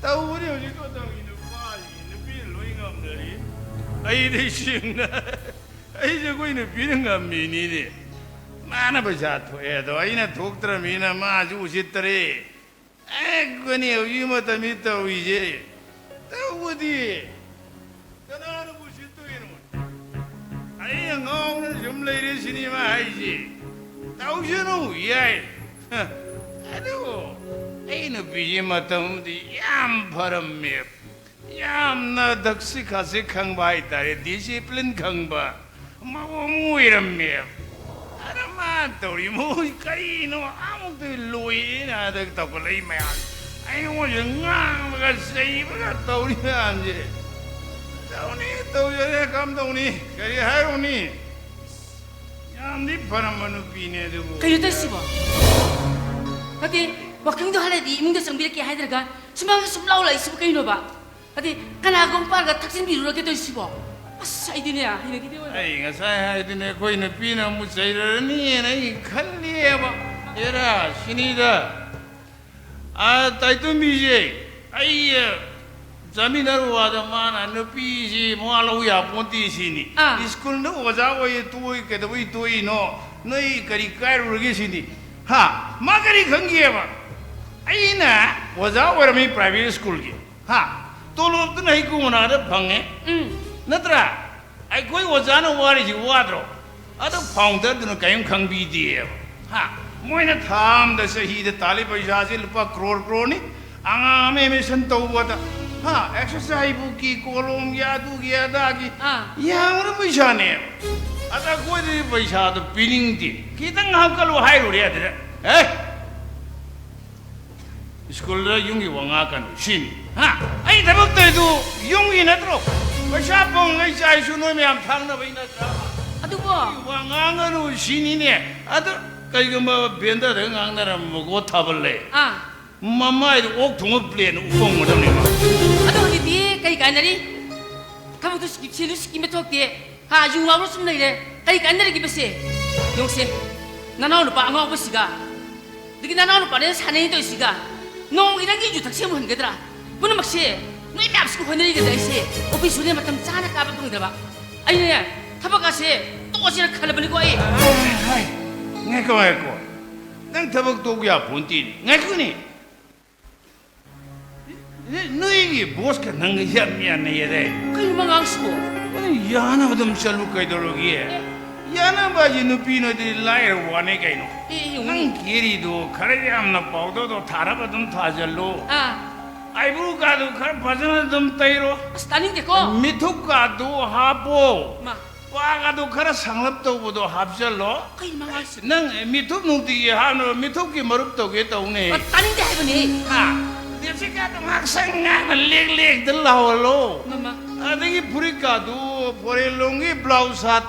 ꯇꯧꯕꯅꯤ ꯍꯧꯖꯤꯛ ꯃꯇꯝꯒꯤ ꯅꯨꯄꯥꯁꯤꯡꯁꯤ, ꯅꯨꯄꯤꯅ ꯂꯣꯏ ꯉꯝꯅꯔꯤ꯫ ꯑꯩꯗꯤ ꯁꯤꯡꯅ, ꯑꯩꯁꯦ ꯑꯩꯈꯣꯏ ꯅꯨꯄꯤꯅ ꯉꯝꯃꯤꯅꯤꯅꯦ꯫ ꯃꯥꯅ ꯄꯩꯁꯥ ꯊꯣꯛꯑꯦ ꯑꯗꯣ ꯑꯩꯅ ꯊꯣꯛꯇ꯭ꯔꯃꯤꯅ ꯃꯥꯁꯨ ꯎꯁꯤꯠꯇꯔꯦ꯫ ꯑꯦ, ꯑꯩꯈꯣꯏꯅꯤ ꯍꯧꯖꯤꯛ ꯃꯇꯝꯁꯤ ꯇꯧꯔꯤꯁꯦ꯫ ꯇꯧꯕꯗꯤ ꯀꯅꯥꯅꯕꯨ ꯎꯁꯤꯠꯇꯣꯏꯅꯣ? ꯑꯩꯅ ꯉꯥꯎꯅ ꯁꯨꯝ ꯂꯩꯔꯦ ꯁꯤꯅꯦꯃꯥ ꯍꯥꯏꯁꯦ꯫ ꯇꯧꯁꯅꯨ, ꯌꯥꯏ꯫ ꯑꯗꯨ ꯑꯩ ꯅꯨꯄꯤꯁꯤ ꯃꯇꯝꯗꯤ ꯌꯥꯝ ꯐꯔꯝꯃꯦ꯫ ꯌꯥꯝꯅ ꯊꯛꯁꯤ ꯈꯥꯁꯤ ꯈꯪꯕ ꯍꯥꯏꯇꯥꯔꯦ, ꯗꯤꯁꯤꯄ꯭ꯂꯤꯟ ꯈꯪꯕ ꯃꯑꯣꯡ ꯑꯣꯏꯔꯝꯃꯦ꯫ ꯑꯗ ꯃꯥ ꯇꯧꯔꯤ ꯃꯑꯣꯡ ꯀꯔꯤꯅꯣ? ꯑꯃꯨꯛꯇ ꯂꯣꯏꯔꯦꯅ ꯍꯟꯗꯛ ꯇꯧꯈꯠꯂꯛꯏ ꯃꯌꯥꯝ꯫ ꯑꯩꯉꯣꯟꯗ ꯉꯥꯡꯕꯒ ꯆꯩꯕꯒ ꯇꯧꯔꯤ ꯃꯌꯥꯝꯁꯦ꯫ ꯇꯧꯅꯤ, ꯇꯧꯖꯔꯦ, ꯀꯝꯗꯧꯅꯤ? ꯀꯔꯤ ꯍꯥꯏꯔꯨꯅꯤ? ꯌꯥꯝꯗꯤ ꯐꯔꯝꯕ ꯅꯨꯄꯤꯅꯦ ꯑꯗꯨꯕꯨ꯫ ꯀꯩꯅꯣ ꯇꯧꯔꯤꯁꯤꯕꯣ? ꯅꯠꯇꯦ, ꯋꯥꯀꯤꯡꯗꯣ ꯍꯜꯂꯗꯤ ꯏꯃꯨꯡꯗ ꯆꯪꯕꯤꯔꯛꯀꯦ ꯍꯥꯏꯗ꯭ꯔꯒ ꯁꯨꯃꯥꯡꯗ ꯁꯨꯝ ꯂꯥꯎ ꯂꯥꯛꯏꯁꯤꯕꯨ ꯀꯩꯅꯣꯕ? ꯅꯠꯇꯦ, ꯀꯅꯥꯒꯨꯝꯕ ꯄꯥꯔꯒ ꯊꯛꯆꯤꯟꯕꯤꯔꯨꯔꯒꯦ ꯇꯧꯔꯤꯁꯤꯕꯣ? ꯑꯁ, ꯑꯩꯗꯤꯅꯦ, ꯍꯩꯅꯈꯤꯗꯦ ꯑꯣꯏꯕ꯫ ꯑꯩ ꯉꯁꯥꯏ ꯍꯥꯏꯗꯨꯅꯦ, ꯑꯩꯈꯣꯏ ꯅꯨꯄꯤꯅ ꯑꯃꯨꯛ ꯆꯩꯔꯔꯅꯤꯅ ꯑꯩ ꯈꯜꯂꯤꯑꯕ꯫ ꯑꯦꯔꯥ, ꯁꯤꯅꯤꯗ꯫ ꯑꯥ, ꯇꯥꯏꯇꯨꯝꯕꯤꯁꯦ, ꯑꯩ, ꯑ, ꯆꯥꯃꯤꯟꯅꯔꯨꯕꯗ ꯃꯥꯅ ꯅꯨꯄꯤꯁꯤ ꯃꯋꯥ ꯂꯧ ꯌꯥꯄꯣꯟꯇꯦ ꯁꯤꯅꯤ꯫ ꯑꯥ꯫ ꯁ꯭ꯀꯨꯜꯗ ꯑꯣꯖꯥ ꯑꯣꯏꯌꯦ ꯇꯣꯛꯏ, ꯀꯩꯗꯧꯕꯩ ꯇꯣꯛꯏꯅꯣ? ꯅꯣꯏ ꯀꯔꯤ ꯀꯥꯏꯔꯨꯔꯒꯦ ꯁꯤꯅꯤ꯫ ꯍꯥ? ꯃꯥ ꯀꯔꯤ ꯈꯪꯒꯦꯕ? ꯑꯩꯅ ꯑꯣꯖꯥ ꯑꯣꯏꯔꯝꯃꯤ ꯄ꯭ꯔꯥꯏꯚꯦꯠ ꯁ꯭ꯀꯨꯜꯒꯤ꯫ ꯍꯥ? ꯇꯣꯂꯣꯞꯇꯨꯅ ꯍꯩꯀꯨ ꯃꯅꯥꯗ ꯐꯪꯉꯦ꯫ ꯎꯝ꯫ ꯅꯠꯇ꯭ꯔꯥ? ꯑꯩꯈꯣꯏ ꯑꯣꯖꯥꯅ ꯋꯥꯔꯤꯁꯤ ꯋꯥꯗ꯭ꯔꯣ? ꯑꯗꯣ ꯐꯥꯎꯟꯗꯔꯗꯨꯅ ꯀꯔꯤꯝ ꯈꯪꯕꯤꯗꯦꯕ꯫ ꯍꯥ? ꯃꯣꯏꯅ ꯊꯥ ꯑꯃꯗ, ꯆꯍꯤꯗ ꯇꯥꯜꯂꯤ ꯄꯩꯁꯥꯁꯦ ꯂꯨꯄꯥ ꯀ꯭ꯔꯣꯔ ꯀ꯭ꯔꯣꯔꯅꯤ꯫ ꯑꯉꯥꯡ ꯑꯃ ꯑꯦꯗꯃꯤꯁꯟ ꯇꯧꯕꯗ ꯍꯥ, ꯑꯦꯛꯁꯔꯁꯥꯏꯖ ꯕꯨꯛꯀꯤ, ꯀꯣꯂꯣꯝꯒꯤ, ꯑꯗꯨꯒꯤ ꯑꯗꯥꯒꯤ ꯑꯥ꯫ ꯌꯥꯝꯅ ꯄꯩꯁꯥꯅꯦ꯫ ꯑꯗ ꯑꯩꯈꯣꯏꯗꯗꯤ ꯄꯩꯁꯥꯗꯣ ꯄꯤꯅꯤꯡꯗꯦ꯫ ꯈꯤꯇꯪ ꯍꯥꯞꯀꯠꯂꯨ ꯍꯥꯏꯔꯨꯔꯦ ꯑꯗꯨꯗ, "ꯑꯦ, ꯁ꯭ꯀꯨꯜꯗ ꯌꯨꯝꯒꯤ ꯋꯥ ꯉꯥꯡꯀꯅꯨ ꯁꯤꯅꯤ꯫ ꯍꯥ? ꯑꯩ ꯊꯕꯛ ꯇꯧꯔꯤꯗꯨ ꯌꯨꯝꯒꯤ ꯅꯠꯇ꯭ꯔꯣ? ꯄꯩꯁꯥ ꯐꯪꯉꯩ ꯆꯥꯏꯁꯨ ꯅꯣꯏ ꯃꯌꯥꯝ ꯊꯥꯛꯅꯕꯩ ꯅꯠꯇ꯭ꯔꯥ? ꯑꯗꯨꯕꯨ ꯋꯥ ꯉꯥꯡꯒꯅꯨ ꯁꯤꯅꯤꯅꯦ꯫ ꯑꯗꯨ ꯀꯩꯒꯨꯝꯕ ꯕꯦꯟꯗꯔꯗ ꯉꯥꯡꯅꯔꯝꯃꯒꯣ ꯊꯥꯕꯜꯂꯦ꯫ ꯑꯥ꯫ ꯃꯃꯥꯏꯗ ꯑꯣꯛ ꯊꯣꯡꯕ ꯄ꯭ꯂꯦꯠꯅ ꯎꯐꯝꯒꯗꯕꯅꯦꯕ꯫ ꯑꯗꯣ ꯍꯧꯖꯤꯛꯇꯤ ꯀꯩ ꯀꯥꯟꯅꯔꯤ? ꯊꯕꯛꯇꯨ ꯁꯤꯀꯤ-, ꯁꯦꯟꯗꯨ ꯁꯤꯀꯤꯃ ꯊꯣꯛꯇꯦ꯫ ꯍꯥ, ꯌꯨ ꯉꯥꯎꯔ ꯁꯨꯝ ꯂꯩꯔꯦ꯫ ꯀꯔꯤ ꯀꯥꯟꯅꯔꯤꯒꯦꯕꯁꯦ? ꯌꯦꯡꯉꯨꯁꯦ, ꯅꯅꯥꯎ ꯅꯨꯄꯥ ꯑꯉꯥꯎꯕꯁꯤꯒ, ꯑꯗꯒꯤ ꯅꯅꯥꯎ ꯅꯨꯄꯥꯅꯦ ꯁꯥꯟꯅꯩ ꯇꯧꯔꯤꯁꯤꯒ, ꯅꯣꯡꯃꯒꯤ ꯅꯪꯒꯤ ꯌꯨ ꯊꯛꯁꯦ ꯑꯃꯨꯛ ꯍꯟꯒꯗ꯭ꯔꯥ? ꯄꯨꯝꯅꯃꯛꯁꯦ ꯅꯣꯏ ꯃꯌꯥꯝꯁꯤꯒ ꯍꯣꯠꯅꯔꯤꯒꯗ ꯑꯩꯁꯦ ꯑꯣꯐꯤꯁ ꯁꯨꯅꯦ ꯃꯇꯝ ꯆꯥꯅ ꯀꯥꯕ ꯐꯪꯗꯕ꯫ ꯑꯩꯅꯅꯦ, ꯊꯕꯛ ꯑꯁꯦ ꯇꯣꯛꯑꯁꯤꯔ ꯈꯜꯂꯕꯅꯤꯀꯣ ꯑꯩ꯫ ꯍꯥꯏ, ꯍꯥꯏ, ꯉꯥꯏꯈꯣ, ꯉꯥꯏꯈꯣ꯫ ꯅꯪ ꯊꯕꯛ ꯇꯣꯛꯄ ꯌꯥꯄꯣꯟꯇꯦꯅꯦ꯫ ꯉꯥꯏꯈꯣꯅꯦ꯫ ꯅ-, ꯅꯣꯏꯒꯤ ꯕꯣꯁꯀ ꯅꯪꯒ ꯌꯥꯝ ꯌꯥꯅꯩꯌꯦꯗꯥꯏ? ꯀꯩꯅꯣ ꯃꯉꯥꯡꯁꯤꯕꯣ? ꯑꯗꯨ ꯌꯥꯅꯕ ꯑꯗꯨꯝ ꯆꯠꯂꯨ ꯀꯩꯗꯧꯔꯒꯦ? ꯑꯦ꯫ ꯌꯥꯅꯕ ꯍꯥꯏꯁꯦ ꯅꯨꯄꯤ ꯅꯣꯏꯗꯤ ꯂꯥꯏꯔꯕ ꯋꯥꯅꯤ ꯀꯩꯅꯣ꯫ ꯑꯦ, ꯑꯦ, ꯅꯪ ꯎꯝ꯫ ꯀꯦꯔꯤꯗꯣ ꯈꯔ ꯌꯥꯝꯅ ꯄꯥꯎꯗꯔꯗꯣ ꯊꯥꯔꯒ ꯑꯗꯨꯝ ꯊꯥꯖꯜꯂꯨ꯫ ꯑꯥ꯫ ꯑꯥꯏꯕ꯭ꯔꯨꯒꯗꯨ ꯈꯔ ꯐꯖꯅ ꯑꯗꯨꯝ ꯇꯩꯔꯣ꯫ ꯑꯁ, ꯇꯥꯅꯤꯡꯗꯦꯀꯣ꯫ ꯃꯤꯊꯨꯞꯀꯗꯨ ꯍꯥꯞꯄꯣ꯫ ꯃꯥ꯫ ꯄꯥꯒꯗꯨ ꯈꯔ ꯁꯥꯡꯂꯞ ꯇꯧꯕꯗꯣ ꯍꯥꯞꯆꯜꯂꯣ꯫ ꯀꯩꯅꯣ ꯃꯥ ꯍꯥꯏꯁꯤ? ꯅꯪ ꯃꯤꯊꯨꯞ ꯅꯨꯡꯇꯤꯒꯤ ꯍꯥꯞꯅꯕ ꯃꯤꯊꯨꯞꯀꯤ ꯃꯔꯨꯞ ꯇꯧꯒꯦ ꯇꯧꯅꯦ꯫ ꯑ, ꯇꯥꯅꯤꯡꯗꯦ ꯍꯥꯏꯕꯅꯦ꯫ ꯍꯥ? ꯂꯤꯞꯁꯇꯤꯛꯀꯗꯣ ꯉꯥꯛꯁꯪ ꯉꯥꯡꯅ ꯂꯦꯛ ꯂꯦꯛꯇ ꯂꯥꯎꯍꯜꯂꯣ꯫ ꯃꯃꯥ꯫ ꯑꯗꯒꯤ ꯐꯨꯔꯤꯠꯀꯗꯨ ꯐꯣꯔꯦꯟ ꯂꯣꯝꯒꯤ ꯕ꯭ꯂꯥꯎꯁ ꯁꯥꯠ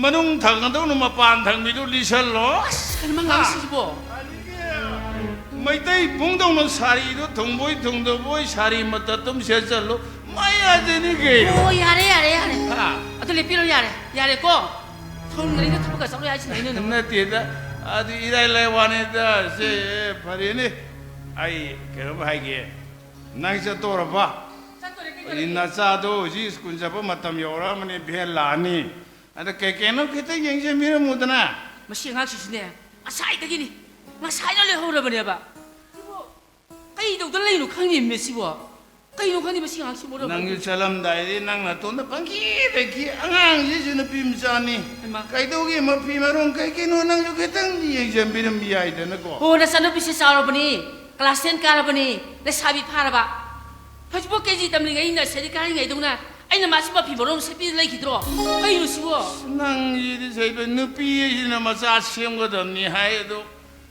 ꯃꯅꯨꯡ ꯊꯪꯒꯗꯧꯅ ꯃꯄꯥꯟ ꯊꯪꯕꯤꯗꯨ ꯂꯤꯁꯜꯂꯣ꯫ ꯑꯁ, ꯀꯩꯅꯣ ꯃꯥ ꯍꯥ? ꯉꯥꯡꯁꯤꯕꯣ? ꯑꯗꯒꯤ ꯃꯩꯇꯩ ꯄꯨꯡꯗꯧꯅ ꯁꯥꯔꯤꯗꯣ ꯊꯨꯡꯕꯣꯏ ꯊꯨꯡꯗꯕꯣꯏ ꯁꯥꯔꯤ ꯃꯇꯠ ꯑꯗꯨꯝ ꯁꯦꯠꯆꯜꯂꯨ꯫ ꯃꯌꯥꯗꯅꯤ ꯀꯩꯅꯣ꯫ ꯑꯣ, ꯌꯥꯔꯦ, ꯌꯥꯔꯦ, ꯌꯥꯔꯦ꯫ ꯍꯥ? ꯑꯗꯨ ꯂꯦꯞꯄꯤꯔꯣ, ꯌꯥꯔꯦ꯫ ꯌꯥꯔꯦꯀꯣ? ꯊꯧꯔꯝ ꯂꯩꯅ ꯊꯕꯛꯀ ꯆꯠꯂꯣꯏ ꯍꯥꯏꯁꯤꯅ ꯑꯩꯅ ꯅꯪ ꯅꯠꯇꯦꯗ, ꯑꯗꯨ ꯏꯔꯥꯏ ꯂꯥꯏ ꯋꯥꯅꯤꯗ꯫ ꯁꯦ, ꯐꯔꯦꯅꯦ꯫ ꯑꯩ ꯀꯩꯅꯣꯝ ꯍꯥꯏꯒꯦ꯫ ꯅꯪ ꯆꯠꯇꯣꯔꯕ? ꯆꯠꯇꯣꯔꯦ, ꯀꯩꯗꯧꯔꯒꯦ? ꯑꯗꯨꯗꯤ ꯅꯆꯥꯗꯣ ꯍꯧꯖꯤꯛ ꯁ꯭ꯀꯨꯜ ꯆꯠꯄ ꯃꯇꯝ ꯌꯧꯔꯛꯑꯃꯅꯤ, ꯚꯦꯟ ꯂꯥꯛꯑꯅꯤ꯫ ꯑꯗ ꯀꯩ ꯀꯩꯅꯣ ꯈꯤꯇꯪ ꯌꯦꯡꯁꯤꯟꯕꯤꯔꯝꯃꯨꯗꯅ꯫ ꯃꯁꯤ ꯑꯉꯥꯡꯁꯤꯁꯨꯅꯦ, ꯉꯁꯥꯏꯗꯒꯤꯅꯤ꯫ ꯉꯁꯥꯏꯅ ꯂꯩꯍꯧꯔꯕꯅꯦꯕ꯫ ꯁꯤꯕꯨ ꯀꯩꯗꯧꯗꯅ ꯂꯩꯅꯣ ꯈꯪꯗꯦ, ꯃꯦ, ꯁꯤꯕꯣ꯫ ꯀꯩꯅꯣ ꯈꯪꯗꯦ, ꯃꯁꯤ ꯑꯉꯥꯡꯁꯤꯕꯨ꯫ ꯅꯪꯁꯨ ꯆꯠꯂꯝꯗꯥꯏꯗꯤ ꯅꯪ ꯅꯇꯣꯝꯗ ꯄꯪꯈꯤꯗ ꯈꯤ꯫ ꯑꯉꯥꯡꯁꯤꯁꯨ ꯅꯨꯄꯤ ꯃꯆꯥꯅꯤ꯫ ꯍꯩꯃꯥ꯫ ꯀꯩꯗꯧꯒꯦ, ꯃꯐꯤ ꯃꯔꯣꯟ ꯀꯩ ꯀꯩꯅꯣ ꯅꯪꯁꯨ ꯈꯤꯇꯪ ꯌꯦꯡꯁꯤꯟꯕꯤꯔꯝꯕ ꯌꯥꯏꯗꯅꯀꯣ꯫ ꯑꯣ, ꯅꯆꯥꯅꯨꯄꯤꯁꯦ ꯆꯥꯎꯔꯕꯅꯤ, ꯀ꯭ꯂꯥꯁ ꯇꯦꯟ ꯀꯥꯔꯕꯅꯤ, ꯂꯩꯁꯥꯕꯤ ꯐꯥꯔꯕ꯫ ꯍꯧꯖꯤꯛꯐꯥꯎ ꯀꯦ ꯖꯤ ꯇꯝꯂꯤꯉꯩ ꯑꯩꯅ ꯁꯦꯔꯤ ꯀꯥꯔꯤꯉꯩꯗꯧꯅ ꯑꯩꯅ ꯃꯥꯁꯤ ꯃꯐꯤ ꯃꯔꯣꯟ ꯁꯦꯠꯄꯤꯗ ꯂꯩꯈꯤꯗ꯭ꯔꯣ? ꯀꯩꯅꯣ ꯁꯤꯕꯣ? ꯅꯪꯒꯤꯗꯤ ꯁꯩꯕ ꯅꯨꯄꯤ ꯑꯁꯤꯅ ꯃꯆꯥ ꯁꯦꯝꯒꯗꯕꯅꯤ ꯍꯥꯏ ꯑꯗꯣ,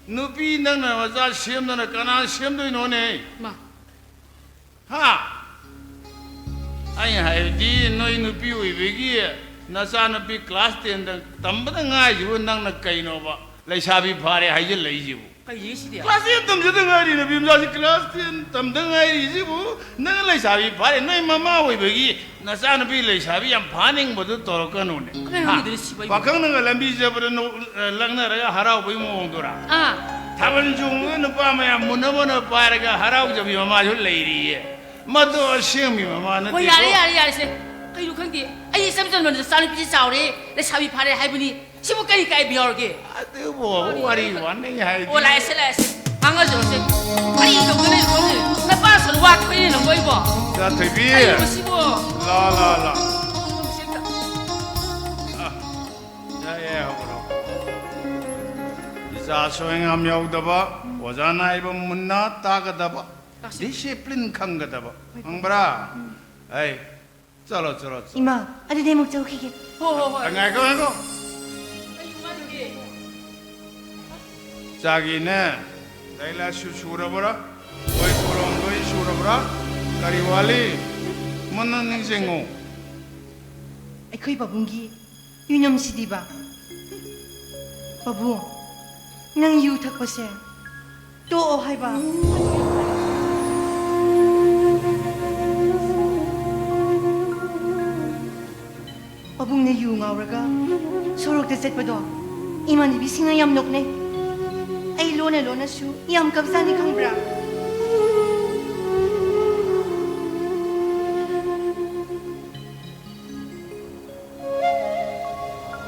ꯅꯨꯄꯤ ꯅꯪꯅ ꯃꯆꯥ ꯁꯦꯝꯗꯅ ꯀꯅꯥ ꯁꯦꯝꯗꯣꯏꯅꯣꯅꯦ? ꯃꯥ꯫ ꯍꯥ? ꯑꯩ ꯍꯥꯏꯕꯗꯤ ꯅꯣꯏ ꯅꯨꯄꯤ ꯑꯣꯏꯕꯒꯤ ꯅꯆꯥꯅꯨꯄꯤ class ten ꯗ ꯇꯝꯕꯗ ꯉꯥꯏꯁꯤꯕꯨ ꯅꯪꯅ ꯀꯩꯅꯣꯕ ꯂꯩꯁꯥꯕꯤ ꯐꯥꯔꯦ ꯍꯥꯏꯖꯤꯜꯂꯛꯏꯁꯤꯕꯨ? ꯀꯩꯅꯣ ꯁꯤꯗꯤ? Class ten ꯇꯝꯖꯗ ꯉꯥꯏꯔꯤ ꯅꯨꯄꯤ ꯃꯆꯥꯁꯤ class ten ꯇꯝꯗ ꯉꯥꯏꯔꯤꯁꯤꯕꯨ ꯅꯪ ꯂꯩꯁꯥꯕꯤ ꯐꯥꯔꯦ꯫ ꯅꯣꯏ ꯃꯃꯥ ꯑꯣꯏꯕꯒꯤ ꯅꯆꯥꯅꯨꯄꯤ ꯂꯩꯁꯥꯕꯤ ꯌꯥꯝ ꯐꯥꯅꯤꯡꯕꯗꯨ ꯇꯧꯔꯛꯀꯅꯨꯅꯦ꯫ ꯀꯅꯥꯅꯣ ꯍꯥ? ꯍꯪꯉꯤꯗꯨꯅ ꯁꯤꯕ ꯑꯩꯕꯨ? ꯄꯥꯈꯪꯅꯒ ꯂꯝꯕꯤ ꯆꯠꯄꯗ ꯅꯣꯛ-, ꯑ, ꯂꯛꯅꯔꯒ ꯍꯔꯥꯎꯕꯒꯤ ꯃꯑꯣꯡꯗꯨꯔꯥ? ꯑꯥ꯫ ꯊꯥꯕꯜ ꯆꯣꯡꯕꯗ ꯅꯨꯄꯥ ꯃꯌꯥꯝ ꯃꯨꯟꯅ ꯃꯨꯟꯅ ꯄꯥꯏꯔꯒ ꯍꯔꯥꯎꯖꯕꯤ ꯃꯃꯥꯁꯨ ꯂꯩꯔꯤꯌꯦ꯫ ꯃꯗꯨ ꯑꯁꯦꯡꯕꯤ ꯃꯃꯥ ꯍꯣꯏ, ꯅꯠꯇꯦꯀꯣ꯫ ꯌꯥꯔꯦ, ꯌꯥꯔꯦ, ꯌꯥꯔꯦꯁꯦ꯫ ꯀꯩꯅꯣ ꯈꯪꯗꯦ꯫ ꯑꯩ ꯏꯆꯝ ꯆꯝꯕ ꯅꯆꯥꯅꯨꯄꯤꯁꯤ ꯆꯥꯎꯔꯦ, ꯂꯩꯁꯥꯕꯤ ꯐꯥꯔꯦ ꯍꯥꯏꯕꯅꯤ꯫ ꯁꯤꯕꯨ ꯀꯔꯤ ꯀꯥꯏꯕ ꯌꯥꯎꯔꯒꯦ? ꯑꯗꯨꯕꯨ ꯋꯥꯔꯤ ꯋꯥꯅꯩ ꯍꯥꯏꯗꯤ꯫ ꯑꯣ, ꯂꯥꯛꯑꯦꯁꯦ, ꯂꯥꯛꯑꯦꯁꯦ꯫ ꯉꯥꯡꯅꯖꯔꯣꯁꯦ꯫ ꯀꯔꯤ ꯇꯧꯗꯣꯏꯅꯣ ꯈꯪꯗꯦ꯫ ꯅꯄꯥ ꯁꯣꯟ ꯋꯥ ꯊꯣꯛꯏꯅꯦ ꯅꯪꯕꯣ ꯑꯩꯕꯣ꯫ ꯏꯆꯥ ꯊꯣꯏꯕꯤ꯫ ꯀꯔꯤꯅꯣ ꯁꯤꯕꯣ? ꯂꯥ, ꯂꯥ, ꯂꯥ꯫ ꯁꯦ, ꯑꯝꯇ꯫ ꯑ, ꯌꯥꯏ, ꯌꯥꯏ, ꯍꯧꯒꯠꯂꯣ꯫ ꯏꯆꯥ ꯁꯣꯏ ꯉꯥꯝ ꯌꯥꯎꯗꯕ, ꯑꯣꯖꯥꯅ ꯍꯥꯏꯕ ꯃꯨꯟꯅ ꯇꯥꯒꯗꯕ, ꯂꯥꯛꯁꯤ꯫ Discipline ꯈꯪꯒꯗꯕ, ꯈꯪꯕ꯭ꯔꯥ? ꯎꯝ꯫ ꯑꯩ ꯆꯠꯂꯣ, ꯆꯠꯂꯣ, ꯆꯠꯂꯣ꯫ ꯏꯃꯥ, ꯑꯗꯨꯗꯤ ꯑꯃꯨꯛ ꯆꯠꯂꯨꯈꯤꯒꯦ꯫ ꯍꯣ, ꯍꯣ, ꯍꯣꯏ꯫ ꯉꯥꯏꯈꯣ, ꯉꯥꯏꯈꯣ꯫ ꯀꯩꯅꯣ ꯃꯥꯒꯤꯗꯤ? ꯆꯥꯒꯤꯅꯦ, ꯂꯥꯏꯔꯤꯛ ꯂꯥꯏꯁꯨ ꯁꯨꯔꯕ꯭ꯔꯥ? ꯍꯣꯏ, ꯀꯣꯂꯣꯝ ꯂꯣꯏ ꯁꯨꯔꯕ꯭ꯔꯥ? ꯀꯔꯤ ꯋꯥꯠꯂꯤ? ꯃꯨꯟꯅ ꯅꯤꯡꯁꯤꯡꯉꯨ꯫ ꯑꯩꯈꯣꯏ ꯄꯥꯕꯨꯡꯒꯤ ꯌꯨꯅꯝꯁꯤꯗꯤꯕ꯫ ꯄꯥꯕꯨꯡ, ꯅꯪ ꯌꯨ ꯊꯛꯄꯁꯦ ꯇꯣꯛꯑꯣ ꯍꯥꯏꯕ꯫ ꯄꯥꯕꯨꯡꯅ ꯌꯨ ꯉꯥꯎꯔꯒ ꯁꯣꯔꯣꯛꯇ ꯆꯠꯄꯗꯣ ꯏꯃꯥꯟꯅꯕꯤꯁꯤꯡꯅ ꯌꯥꯝ ꯅꯣꯛꯅꯩ꯫ ꯑꯩ ꯂꯣꯟꯅ ꯂꯣꯟꯅꯁꯨ ꯌꯥꯝ ꯀꯞꯆꯥꯅꯤ ꯈꯪꯕ꯭ꯔꯥ?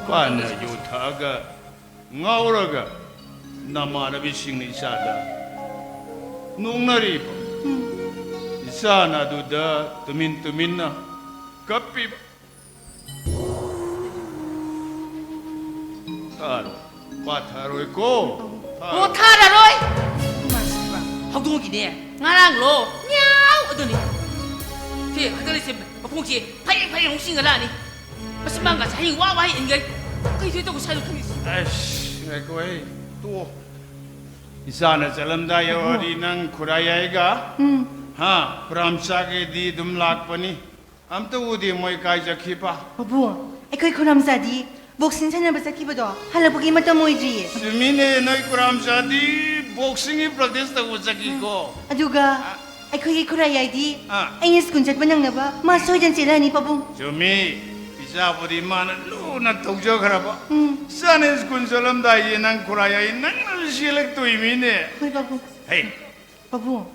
ꯄꯥꯟꯅ ꯌꯨ ꯊꯛꯑꯒ ꯉꯥꯎꯔꯒ ꯅꯃꯥꯟꯅꯕꯤꯁꯤꯡꯅ ꯏꯆꯥꯗ ꯅꯣꯛꯅꯔꯤꯕ꯫ ꯎꯝ꯫ ꯏꯆꯥꯅ ꯑꯗꯨꯗ ꯇꯨꯃꯤꯟ ꯇꯨꯃꯤꯟꯅ ꯀꯞꯄꯤꯕ꯫ ꯊꯥꯔꯣꯏ, ꯄꯥꯊꯔꯣꯏꯀꯣ꯫ ꯑꯣ, ꯊꯥꯔꯣꯏ꯫ ꯊꯥꯔꯔꯣꯏ꯫ ꯏꯃꯥꯁꯤꯕ꯫ ꯍꯧꯗꯣꯡꯒꯤꯅꯦ, ꯉꯔꯥꯡꯂꯣ, ꯃꯤꯌꯥꯎ ꯑꯗꯨꯅꯤ꯫ ꯁꯤ ꯍꯟꯗꯛ ꯂꯩꯁꯦ ꯃꯈꯣꯡꯁꯦ ꯐꯩꯔꯦꯡ ꯐꯩꯔꯦꯡ ꯑꯃꯨꯛ ꯆꯤꯡꯉ ꯂꯥꯛꯑꯅꯤ꯫ ꯃꯁꯤ ꯃꯥ ꯉꯁꯥꯏ ꯍꯌꯦꯡ ꯋꯥ ꯋꯥ ꯍꯦꯛ ꯏꯟꯒꯩ ꯀꯩ ꯊꯣꯛꯏ ꯇꯧꯕ ꯁ꯭ꯋꯥꯏꯗ ꯈꯪꯗꯦ꯫ ꯑꯁ, ꯉꯥꯏꯈꯣꯍꯦ, ꯇꯣꯛꯑꯣ꯫ ꯏꯆꯥꯅ ꯆꯠꯂꯝꯗꯥꯏ ꯌꯧꯔꯗꯤ ꯅꯪ ꯈꯨꯔꯥꯏ ꯌꯥꯏꯒ, ꯎꯝ꯫ ꯍꯥ, ꯈꯨꯔꯥꯝꯆꯥꯒꯤꯗꯤ ꯑꯗꯨꯝ ꯂꯥꯛꯄꯅꯤ꯫ ꯑꯝꯇ ꯎꯗꯦ ꯃꯣꯏ ꯀꯥꯏ ꯆꯠꯈꯤꯕ? ꯄꯥꯕꯨꯡ, ꯑꯩꯈꯣꯏ ꯈꯨꯔꯥꯝꯆꯥꯗꯤ ꯕꯣꯛꯁꯤꯡ ꯁꯥꯟꯅꯕ ꯆꯠꯈꯤꯕꯗꯣ ꯍꯜꯂꯛꯄꯒꯤ ꯃꯇꯝ ꯑꯣꯏꯗ꯭ꯔꯤꯌꯦ꯫ ꯆꯨꯝꯃꯤꯅꯦ, ꯅꯣꯏ ꯈꯨꯔꯥꯝꯆꯥꯗꯤ ꯕꯣꯛꯁꯤꯡꯒꯤ ꯄ꯭ꯔꯦꯛꯇꯤꯁ ꯇꯧꯕ ꯆꯠꯈꯤꯀꯣ꯫ ꯑꯗꯨꯒ ꯑꯩꯈꯣꯏꯒꯤ ꯈꯨꯔꯥꯏ ꯌꯥꯏꯗꯤ ꯑꯥ꯫ ꯑꯩꯅ ꯁ꯭ꯀꯨꯜ ꯆꯠꯄ ꯅꯪꯅꯕ ꯃꯥ ꯁꯣꯏꯗꯅ ꯆꯦꯜꯂꯛꯑꯅꯤ ꯄꯥꯕꯨꯡ꯫ ꯆꯨꯝꯃꯤ, ꯏꯆꯥꯕꯨꯗꯤ ꯃꯥꯅ ꯂꯨꯅ ꯇꯧꯖꯈ꯭ꯔꯕ꯫ ꯎꯝ꯫ ꯏꯆꯥꯅ ꯁ꯭ꯀꯨꯜ ꯆꯠꯂꯝꯗꯥꯏꯁꯦ ꯅꯪ ꯈꯨꯔꯥꯏ ꯌꯥꯏ ꯅꯪꯅ ꯆꯦꯜꯂꯛꯇꯣꯏꯃꯤꯅꯦ꯫ ꯍꯣꯏ ꯄꯥꯕꯨꯡ꯫ ꯍꯩ꯫ ꯄꯥꯕꯨꯡ꯫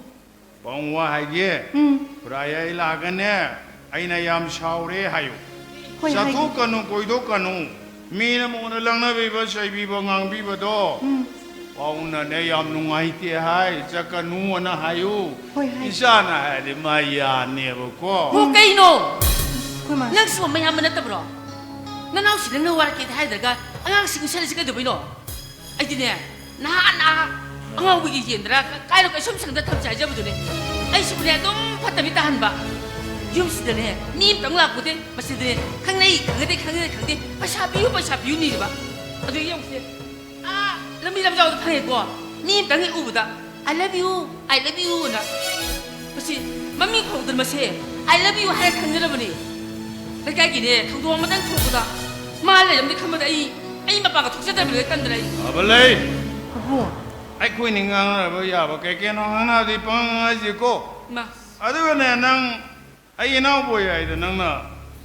ꯄꯥꯕꯨꯡ ꯋꯥ ꯍꯥꯏꯒꯦ꯫ ꯎꯝ꯫ ꯈꯨꯔꯥꯏ ꯌꯥꯏ ꯂꯥꯛꯑꯒꯅꯦ ꯑꯩꯅ ꯌꯥꯝ ꯁꯥꯎꯔꯦ ꯍꯥꯏꯌꯨ꯫ ꯍꯣꯏ, ꯍꯥꯏꯒꯦ꯫ ꯆꯠꯊꯣꯛꯀꯅꯨ, ꯀꯣꯏꯊꯣꯛꯀꯅꯨ꯫ ꯃꯤꯅ ꯃꯉꯣꯟꯗ ꯂꯪꯅꯕꯤꯕ, ꯆꯩꯕꯤꯕ, ꯉꯥꯡꯕꯤꯕꯗꯣ ꯎꯝ꯫ ꯄꯥꯎꯅꯅꯦ ꯌꯥꯝ ꯅꯨꯡꯉꯥꯏꯇꯦ ꯍꯥꯏ, ꯆꯠꯀꯅꯨꯅ ꯍꯥꯏꯌꯨ꯫ ꯍꯣꯏ, ꯍꯥꯏ꯫ ꯏꯆꯥꯅ ꯍꯥꯏꯔꯗꯤ ꯃꯥ ꯌꯥꯅꯦꯕꯀꯣ꯫ ꯍꯣ, ꯀꯩꯅꯣ? ꯑꯩꯈꯣꯏ ꯃꯥ꯫ ꯅꯪꯁꯨ ꯃꯌꯥꯝꯕ ꯅꯠꯇꯕ꯭ꯔꯣ? ꯅꯅꯥꯎꯁꯤ ꯅꯪꯅ ꯋꯥꯔꯛꯀꯦꯗꯤ ꯍꯥꯏꯗ꯭ꯔꯒ ꯑꯉꯥꯡꯁꯤ ꯎꯁꯜꯂꯤꯁꯤ ꯀꯩꯗꯧꯕꯩꯅꯣ? ꯑꯩꯗꯤꯅꯦ, ꯅꯍꯥꯟ ꯑꯥ ꯑꯉꯥꯎꯕꯒꯤ ꯌꯦꯟꯗ꯭ꯔꯥ ꯀꯥꯏꯅꯣ ꯀꯩꯁꯨꯝ ꯁꯪꯗ ꯊꯝꯁꯦ ꯍꯥꯏꯖꯕꯗꯨꯅꯦ꯫ ꯑꯩꯁꯤꯕꯨꯅꯦ ꯑꯗꯨꯝ ꯐꯠꯇꯕꯤ ꯇꯥꯍꯟꯕ꯫ ꯌꯨꯝꯁꯤꯗꯅꯦ ꯃꯤ ꯑꯝꯇꯪ ꯂꯥꯛꯄꯣꯗꯦ꯫ ꯃꯁꯤꯗꯅꯦ ꯈꯪꯅꯩ ꯈꯪꯅꯗꯦ ꯈꯪꯅꯗꯦ ꯈꯪꯗꯦ ꯄꯩꯁꯥ ꯄꯤꯌꯨ ꯄꯩꯁꯥ ꯄꯤꯌꯨ ꯅꯤꯔꯤꯕ꯫ ꯑꯗꯨ ꯌꯦꯡꯉꯨꯁꯦ꯫ ꯑꯥ ꯂꯝꯕꯤ ꯂꯝꯖꯥꯎꯗ ꯐꯪꯉꯦꯀꯣ꯫ ꯃꯤ ꯑꯝꯇꯪ ꯍꯦꯛ ꯎꯕꯗ "I love you, I love you" ꯑꯅ꯫ ꯃꯁꯤ ꯃꯃꯤꯡ ꯈꯪꯍꯧꯗꯅ ꯃꯁꯦ "I love you" ꯍꯥꯏꯔ ꯈꯪꯅꯔꯕꯅꯤ꯫ ꯂꯩꯀꯥꯏꯒꯤꯅꯦ ꯊꯧꯗꯣꯛ ꯑꯃꯇꯪ ꯊꯣꯛꯄꯗ ꯃꯥ ꯂꯩꯔꯝꯅꯤ ꯈꯟꯕꯗ ꯑꯩ, ꯑꯩ ꯃꯄꯥꯟꯒ ꯊꯣꯛꯆꯗꯕꯅꯤ ꯇꯟꯗꯅ ꯑꯩ꯫ ꯑꯕ ꯂꯩ꯫ ꯄꯥꯕꯨꯡ꯫ ꯑꯩꯈꯣꯏꯅꯤ ꯉꯥꯡꯅꯕ ꯌꯥꯕ ꯀꯩ ꯀꯩꯅꯣ ꯉꯥꯡꯅꯕꯗꯤ ꯄꯪꯉꯥꯡ ꯍꯥꯏꯁꯤꯀꯣ꯫ ꯏꯃꯥ꯫ ꯑꯗꯨꯒꯅꯦ ꯅꯪ ꯑꯩ ꯏꯅꯥꯎꯕꯣꯏ ꯍꯥꯏꯗꯣ ꯅꯪꯅ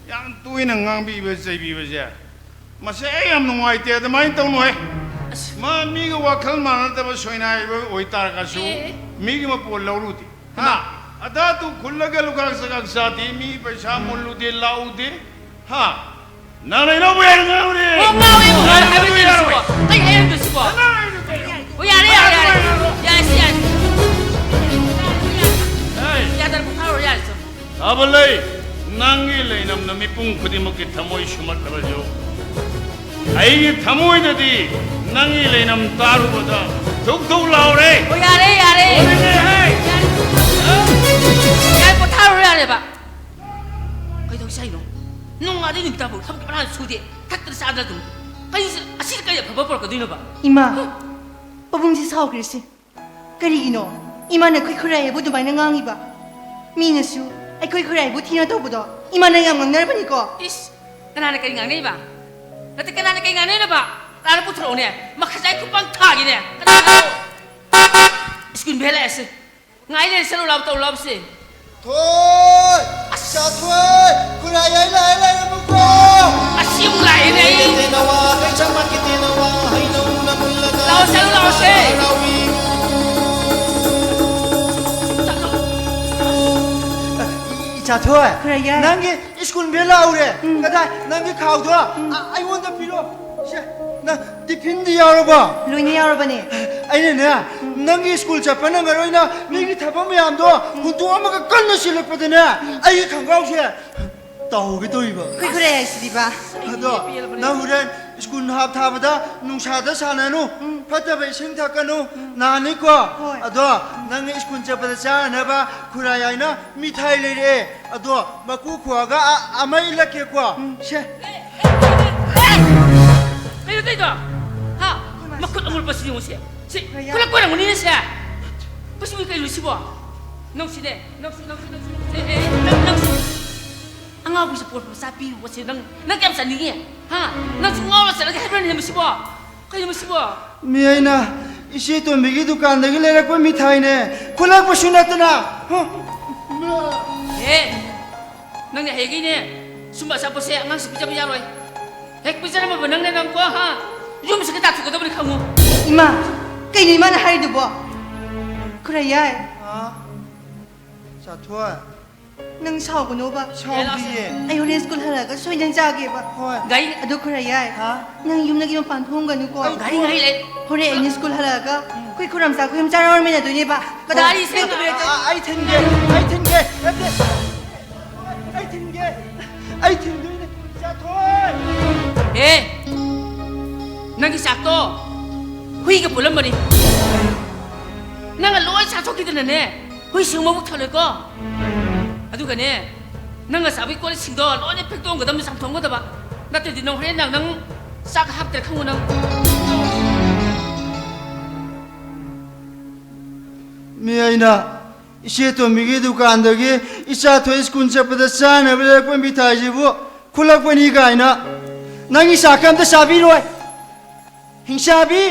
ꯌꯥꯝ ꯇꯣꯏꯅ ꯉꯥꯡꯕꯤꯕ ꯆꯩꯕꯤꯕꯁꯦ ꯃꯁꯤ ꯑꯩ ꯌꯥꯝ ꯅꯨꯡꯉꯥꯏꯇꯦ, ꯑꯗꯨꯃꯥꯏꯅ ꯇꯧꯅꯨꯍꯦ꯫ ꯑꯁ꯫ ꯃꯥ ꯃꯤꯒ ꯋꯥꯈꯜ ꯃꯥꯟꯅꯗꯕ ꯁꯣꯏꯅꯥꯏꯕ ꯑꯣꯏꯇꯥꯔꯒꯁꯨ ꯑꯦ꯫ ꯃꯤꯒꯤ ꯃꯄꯣꯜ ꯂꯧꯔꯨꯗꯦ꯫ ꯍꯥ? ꯏꯃꯥ꯫ ꯑꯗꯥꯇꯨ ꯈꯨꯜꯂꯒ ꯂꯨꯈꯥꯛ ꯆꯀꯥꯛ ꯆꯥꯗꯦ, ꯃꯤ ꯄꯩꯁꯥ ꯃꯨꯜꯂꯨꯗꯦ, ꯂꯥꯛꯎꯗꯦ꯫ ꯍꯥ? ꯅꯪ ꯂꯩꯅꯧꯕ ꯌꯥꯏ ꯉꯥꯡꯉꯨꯅꯦ꯫ ꯑꯣ, ꯉꯥꯡꯉꯦ, ꯉꯥꯡꯉꯦ, ꯍꯥꯏꯕ ꯅꯪ ꯌꯥꯔꯣꯏ꯫ ꯌꯥꯔꯣꯏ꯫ ꯑꯩ ꯍꯥꯏꯔꯝꯗꯣꯏꯁꯤꯕꯣ? ꯅꯪ ꯍꯥꯏꯔꯤꯗꯣ ꯀꯩꯅꯣ? ꯑꯣ, ꯌꯥꯔꯦ, ꯌꯥꯔꯦ, ꯌꯥꯔꯦ꯫ ꯌꯥꯔꯦ, ꯁꯤ ꯌꯥꯔꯦ꯫ ꯑꯦ꯫ ꯌꯥꯗꯅ ꯄꯣꯊꯥꯔꯣ, ꯌꯥꯔꯦ, ꯁꯦ꯫ ꯑꯕ ꯂꯩ, ꯅꯪꯒꯤ ꯂꯩꯅꯝꯅ ꯃꯤꯄꯨꯝ ꯈꯨꯗꯤꯡꯃꯛꯀꯤ ꯊꯃꯣꯏ ꯁꯨꯝꯍꯠꯂꯕꯁꯨ, ꯑꯩꯒꯤ ꯊꯃꯣꯏꯗꯗꯤ ꯅꯪꯒꯤ ꯂꯩꯅꯝ ꯇꯥꯔꯨꯕꯗ ꯊꯨꯛ ꯊꯨꯛ ꯂꯥꯎꯔꯦ꯫ ꯑꯣ, ꯌꯥꯔꯦ, ꯌꯥꯔꯦ꯫ ꯂꯣꯏꯔꯦꯍꯦ꯫ ꯌꯥꯔꯦ꯫ ꯌꯥꯔꯦ, ꯄꯣꯊꯥꯔꯣ, ꯌꯥꯔꯦꯕ꯫ ꯀꯩꯁꯥꯏꯅꯣ? ꯅꯣꯡꯉꯥꯟꯗꯩ ꯅꯨꯃꯤꯠ ꯇꯥꯐꯥꯎ ꯊꯕꯛ ꯃꯔꯥꯡ ꯁꯨꯗꯦ, ꯊꯛꯇꯅ ꯆꯥꯗꯅ ꯑꯗꯨꯝ꯫ ꯀꯩꯁꯦ, ꯑꯁꯤꯗ ꯀꯩ ꯑꯐꯕ ꯄꯨꯔꯛꯀꯗꯣꯏꯅꯣꯕ? ꯏꯃꯥ, ꯄꯥꯕꯨꯡꯁꯤ ꯁꯥꯎꯈ꯭ꯔꯤꯁꯤ ꯀꯔꯤꯒꯤꯅꯣ? ꯏꯃꯥꯅ ꯑꯩꯈꯣꯏ ꯈꯨꯔꯥꯏ ꯍꯥꯏꯕꯨ ꯑꯗꯨꯃꯥꯏꯅ ꯉꯥꯡꯉꯤꯕ? ꯃꯤꯅꯁꯨ ꯑꯩꯈꯣꯏ ꯈꯨꯔꯥꯏꯕꯨ ꯊꯤꯅ ꯇꯧꯕꯗꯣ ꯏꯃꯥꯅ ꯌꯥꯝ ꯉꯥꯡꯅꯔꯕꯅꯤꯀꯣ꯫ ꯏꯁ, ꯀꯅꯥꯅ ꯀꯔꯤ ꯉꯥꯡꯅꯩꯕ? ꯅꯠꯇꯦ, ꯀꯅꯥꯅ ꯀꯔꯤ ꯉꯥꯡꯅꯩꯅꯣꯕ? ꯀꯅꯥꯅ ꯄꯨꯊꯣꯔꯛꯎꯅꯦ? ꯃꯈꯖꯥꯏ ꯈꯨꯄꯥꯡ ꯊꯥꯒꯦꯅꯦ꯫ ꯀꯅꯥꯅꯣ? ꯁ꯭ꯀꯨꯜ ꯕꯦꯜ ꯂꯥꯛꯑꯦꯁꯦ꯫ ꯉꯥꯏ ꯂꯩꯔꯦ, ꯆꯠꯂꯨ ꯂꯥꯎ, ꯇꯧ ꯂꯥꯎꯁꯦ꯫ ꯊꯣꯏ! ꯑꯁ! ꯆꯥꯊꯣꯏ! ꯈꯨꯔꯥꯏ ꯌꯥꯏ ꯂꯥꯛꯑꯦ, ꯂꯥꯛꯑꯦ, ꯃꯨꯀꯣ! ꯑꯁꯤ ꯑꯃꯨꯛ ꯂꯥꯛꯑꯦꯅꯦ ꯑꯩ꯫ ꯀꯦꯇꯦꯅꯋꯥ, ꯀꯩꯆꯥꯃ ꯀꯦꯇꯦꯅꯋꯥ, ꯍꯩꯅꯧꯅ ꯃꯨꯜꯂꯗꯥ ꯂꯥꯎ, ꯆꯠꯂꯨ ꯂꯥꯎꯁꯦ꯫ ꯍꯔꯥꯎꯏ꯫ ꯆꯠꯂꯨ꯫ ꯏꯆꯥꯊꯣꯏ, ꯈꯨꯔꯥꯏ ꯌꯥꯏ꯫ ꯅꯪꯒꯤ ꯁ꯭ꯀꯨꯜ ꯕꯦꯜ ꯂꯥꯛꯍꯧꯔꯦ꯫ ꯎꯝ꯫ ꯀꯗꯥꯏ? ꯅꯪꯒꯤ ꯈꯥꯎꯗꯣ꯫ ꯎꯝ꯫ ꯑ, ꯑꯩꯉꯣꯟꯗ ꯄꯤꯔꯣ꯫ ꯁꯦ, ꯅꯪ ꯇꯤꯐꯤꯟꯗꯤ ꯌꯥꯎꯔꯕꯣ? ꯂꯣꯏꯅ ꯌꯥꯎꯔꯕꯅꯦ꯫ ꯑꯩꯅꯅꯦ, ꯎꯝ꯫ ꯅꯪꯒꯤ ꯁ꯭ꯀꯨꯜ ꯆꯠꯄ ꯅꯪꯉꯔꯣꯏꯅ ꯃꯤꯒꯤ ꯊꯕꯛ ꯃꯌꯥꯝꯗꯣ ꯎꯝ꯫ ꯍꯨꯟꯗꯣꯛꯑꯝꯃꯒ ꯀꯟꯅ ꯆꯦꯜꯂꯛꯄꯗꯅꯦ, ꯎꯝ꯫ ꯑꯩꯒꯤ ꯈꯣꯡꯒ꯭ꯔꯥꯎꯁꯦ ꯇꯥꯍꯧꯒꯦ ꯇꯧꯔꯤꯕ꯫ ꯑꯩꯈꯣꯏ ꯈꯨꯔꯥꯏ ꯍꯥꯏꯁꯤꯗꯤꯕ꯫ ꯑꯗꯣ ꯅꯪ ꯍꯣꯔꯦꯟ ꯁ꯭ꯀꯨꯜ ꯍꯥꯞ ꯊꯥꯕꯗ ꯅꯨꯡꯁꯥꯗ ꯁꯥꯟꯅꯅꯨ, ꯎꯝ꯫ ꯐꯠꯇꯕ ꯏꯁꯤꯡ ꯊꯛꯀꯅꯨ, ꯎꯝ꯫ ꯅꯥꯅꯤꯀꯣ꯫ ꯍꯣꯏ꯫ ꯑꯗꯣ ꯅꯪ ꯁ꯭ꯀꯨꯜ ꯆꯠꯄꯗ ꯆꯥꯅꯅꯕ ꯈꯨꯔꯥꯏ ꯍꯥꯏꯅ ꯃꯤꯊꯥꯏ ꯂꯩꯔꯛꯑꯦ꯫ ꯑꯗꯣ ꯃꯀꯨ ꯈꯣꯛꯑꯒ ꯑ-, ꯑꯃ ꯏꯜꯂꯛꯀꯦꯀꯣ꯫ ꯎꯝ꯫ ꯁꯦ꯫ ꯀꯩꯅꯣ ꯇꯧꯔꯤꯗꯣ? ꯍꯥ? ꯃꯈꯨꯠ ꯑꯃꯨꯔꯕꯁꯤ ꯌꯦꯡꯉꯨꯁꯦ꯫ ꯁꯤ ꯈꯨꯂꯛꯄ ꯑꯣꯏꯔꯝꯒꯅꯤꯅꯦ ꯁꯦ꯫ ꯃꯁꯤꯕꯨ ꯀꯩꯅꯣ ꯁꯤꯕꯣ? ꯅꯪꯁꯤꯅꯦ, ꯅꯪꯁꯤ, ꯅꯪꯁꯤ, ꯅꯪꯁꯤ꯫ ꯑꯦ, ꯑꯦ, ꯅꯪ, ꯅꯪꯁꯤ꯫ ꯑꯉꯥꯎꯕꯤꯁꯦ ꯄꯣꯠ ꯃꯆꯥ ꯄꯤꯔꯨꯕꯁꯦ ꯅꯪ, ꯅꯪ ꯀꯌꯥꯝ ꯆꯠꯅꯤꯡꯉꯤ? ꯍꯥ? ꯅꯪꯁꯨ ꯉꯥꯎꯔ ꯆꯠꯂꯒꯦ ꯍꯥꯏꯕ꯭ꯔꯅꯦ ꯃꯁꯤꯕꯣ? ꯀꯩꯅꯣ ꯃꯁꯤꯕꯣ? ꯃꯤ ꯑꯩꯅ ꯏꯆꯦ ꯇꯣꯝꯕꯤꯒꯤ ꯗꯨꯀꯥꯟꯗꯒꯤ ꯂꯩꯔꯛꯄ ꯃꯤꯊꯥꯏꯅꯦ꯫ ꯈꯨꯂꯛꯄꯁꯨ ꯅꯠꯇꯅ꯫ ꯍ? ꯃꯥ! ꯑꯦ, ꯅꯪꯅ ꯍꯌꯦꯡꯒꯩꯅꯦ ꯁꯨꯝꯕ ꯑꯆꯥꯄꯣꯠꯁꯦ ꯑꯉꯥꯡꯁꯤ ꯄꯤꯖꯕ ꯌꯥꯔꯣꯏ꯫ ꯍꯦꯛ ꯄꯤꯖꯔꯝꯃꯕ ꯅꯪꯅꯦ ꯅꯪꯀꯣ, ꯍꯥ? ꯌꯨꯝꯁꯤꯒ ꯇꯥꯊꯣꯛꯀꯗꯕꯅꯤ ꯈꯪꯉꯨ꯫ ꯏꯃꯥ, ꯀꯩꯅꯣ ꯏꯃꯥꯅ ꯍꯥꯏꯔꯤꯗꯨꯕꯣ? ꯈꯨꯔꯥꯏ ꯌꯥꯏ꯫ ꯍꯥ? ꯆꯥꯊꯣꯏ꯫ ꯅꯪ ꯁꯥꯎꯒꯅꯣꯕ꯫ ꯁꯥꯎꯗꯤꯌꯦ꯫ ꯑꯩ ꯍꯣꯔꯦꯟ ꯁ꯭ꯀꯨꯜ ꯍꯜꯂꯛꯑꯒ ꯁꯣꯏꯗꯅ ꯆꯥꯒꯦꯕ꯫ ꯍꯣꯏ꯫ ꯒꯥꯔꯤ ꯑꯗꯨ ꯈꯨꯔꯥꯏ ꯌꯥꯏ꯫ ꯍꯥ? ꯅꯪ ꯌꯨꯝꯗꯒꯤ ꯃꯄꯥꯟ ꯊꯣꯛꯑꯝꯒꯅꯨꯀꯣ꯫ ꯑꯩ ꯒꯥꯔꯤ ꯉꯥꯏ ꯂꯩ꯫ ꯍꯣꯔꯦꯟ ꯑꯩꯅ ꯁ꯭ꯀꯨꯜ ꯍꯜꯂꯛꯑꯒ ꯎꯝ꯫ ꯑꯩꯈꯣꯏ ꯈꯨꯔꯥꯝꯆꯥ ꯈꯨꯌꯨꯝ ꯆꯥꯔ ꯋꯥꯔꯃꯤꯟꯅꯗꯣꯏꯅꯦꯕ꯫ ꯀꯗꯥꯏ ꯒꯥꯔꯤꯁꯦ ꯆꯠꯇꯣꯏꯅꯣ? ꯑ, ꯑ, ꯑꯩ ꯊꯤꯟꯒꯦ, ꯑꯩ ꯊꯤꯟꯒꯦ꯫ ꯅꯠꯇꯦ꯫ ꯑꯩ ꯊꯤꯟꯒꯦ꯫ ꯑꯩ ꯊꯤꯟꯗꯣꯏꯅꯦ꯫ ꯆꯥꯊꯣꯏ! ꯑꯦ! ꯅꯪꯒꯤ ꯆꯥꯛꯇꯣ ꯍꯨꯏꯒ ꯄꯨꯜꯂꯝꯕꯅꯤ꯫ ꯅꯪꯅ ꯂꯣꯏ ꯆꯥꯊꯣꯛꯈꯤꯗꯅꯅꯦ, ꯍꯨꯏꯁꯤꯡ ꯃꯕꯨꯛ ꯊꯜꯂꯣꯏꯀꯣ꯫ ꯑꯗꯨꯒꯅꯦ, ꯅꯪꯅ ꯆꯥꯕꯒꯤ ꯀꯣꯜ ꯂꯤꯛꯁꯤꯡꯗꯣ ꯂꯣꯏꯅ ꯐꯦꯡꯗꯣꯛꯑꯝꯒꯗꯕꯅꯤ, ꯆꯥꯝꯊꯣꯛꯑꯝꯒꯗꯕ꯫ ꯅꯠꯇ꯭ꯔꯗꯤ ꯅꯪ ꯍꯣꯔꯦꯟ ꯅꯪ, ꯅꯪ ꯆꯥꯛ ꯍꯥꯞꯇ꯭ꯔꯦ ꯈꯪꯉꯨ ꯅꯪ꯫ ꯃꯤ ꯑꯩꯅ ꯏꯆꯦ ꯇꯣꯝꯕꯤꯒꯤ ꯗꯨꯀꯥꯟꯗꯒꯤ ꯏꯆꯥ ꯊꯣꯏ ꯁ꯭ꯀꯨꯜ ꯆꯠꯄꯗ ꯆꯥꯅꯕ ꯂꯩꯔꯛꯄ ꯃꯤꯊꯥꯏꯁꯤꯕꯨ ꯈꯨꯜꯂꯛꯄꯅꯤ ꯀꯥꯏꯅ꯫ ꯅꯪꯒꯤ ꯆꯥꯛꯀ ꯑꯝꯇ ꯆꯥꯕꯤꯔꯣꯏ꯫ ꯍꯤꯡꯆꯥꯕꯤ!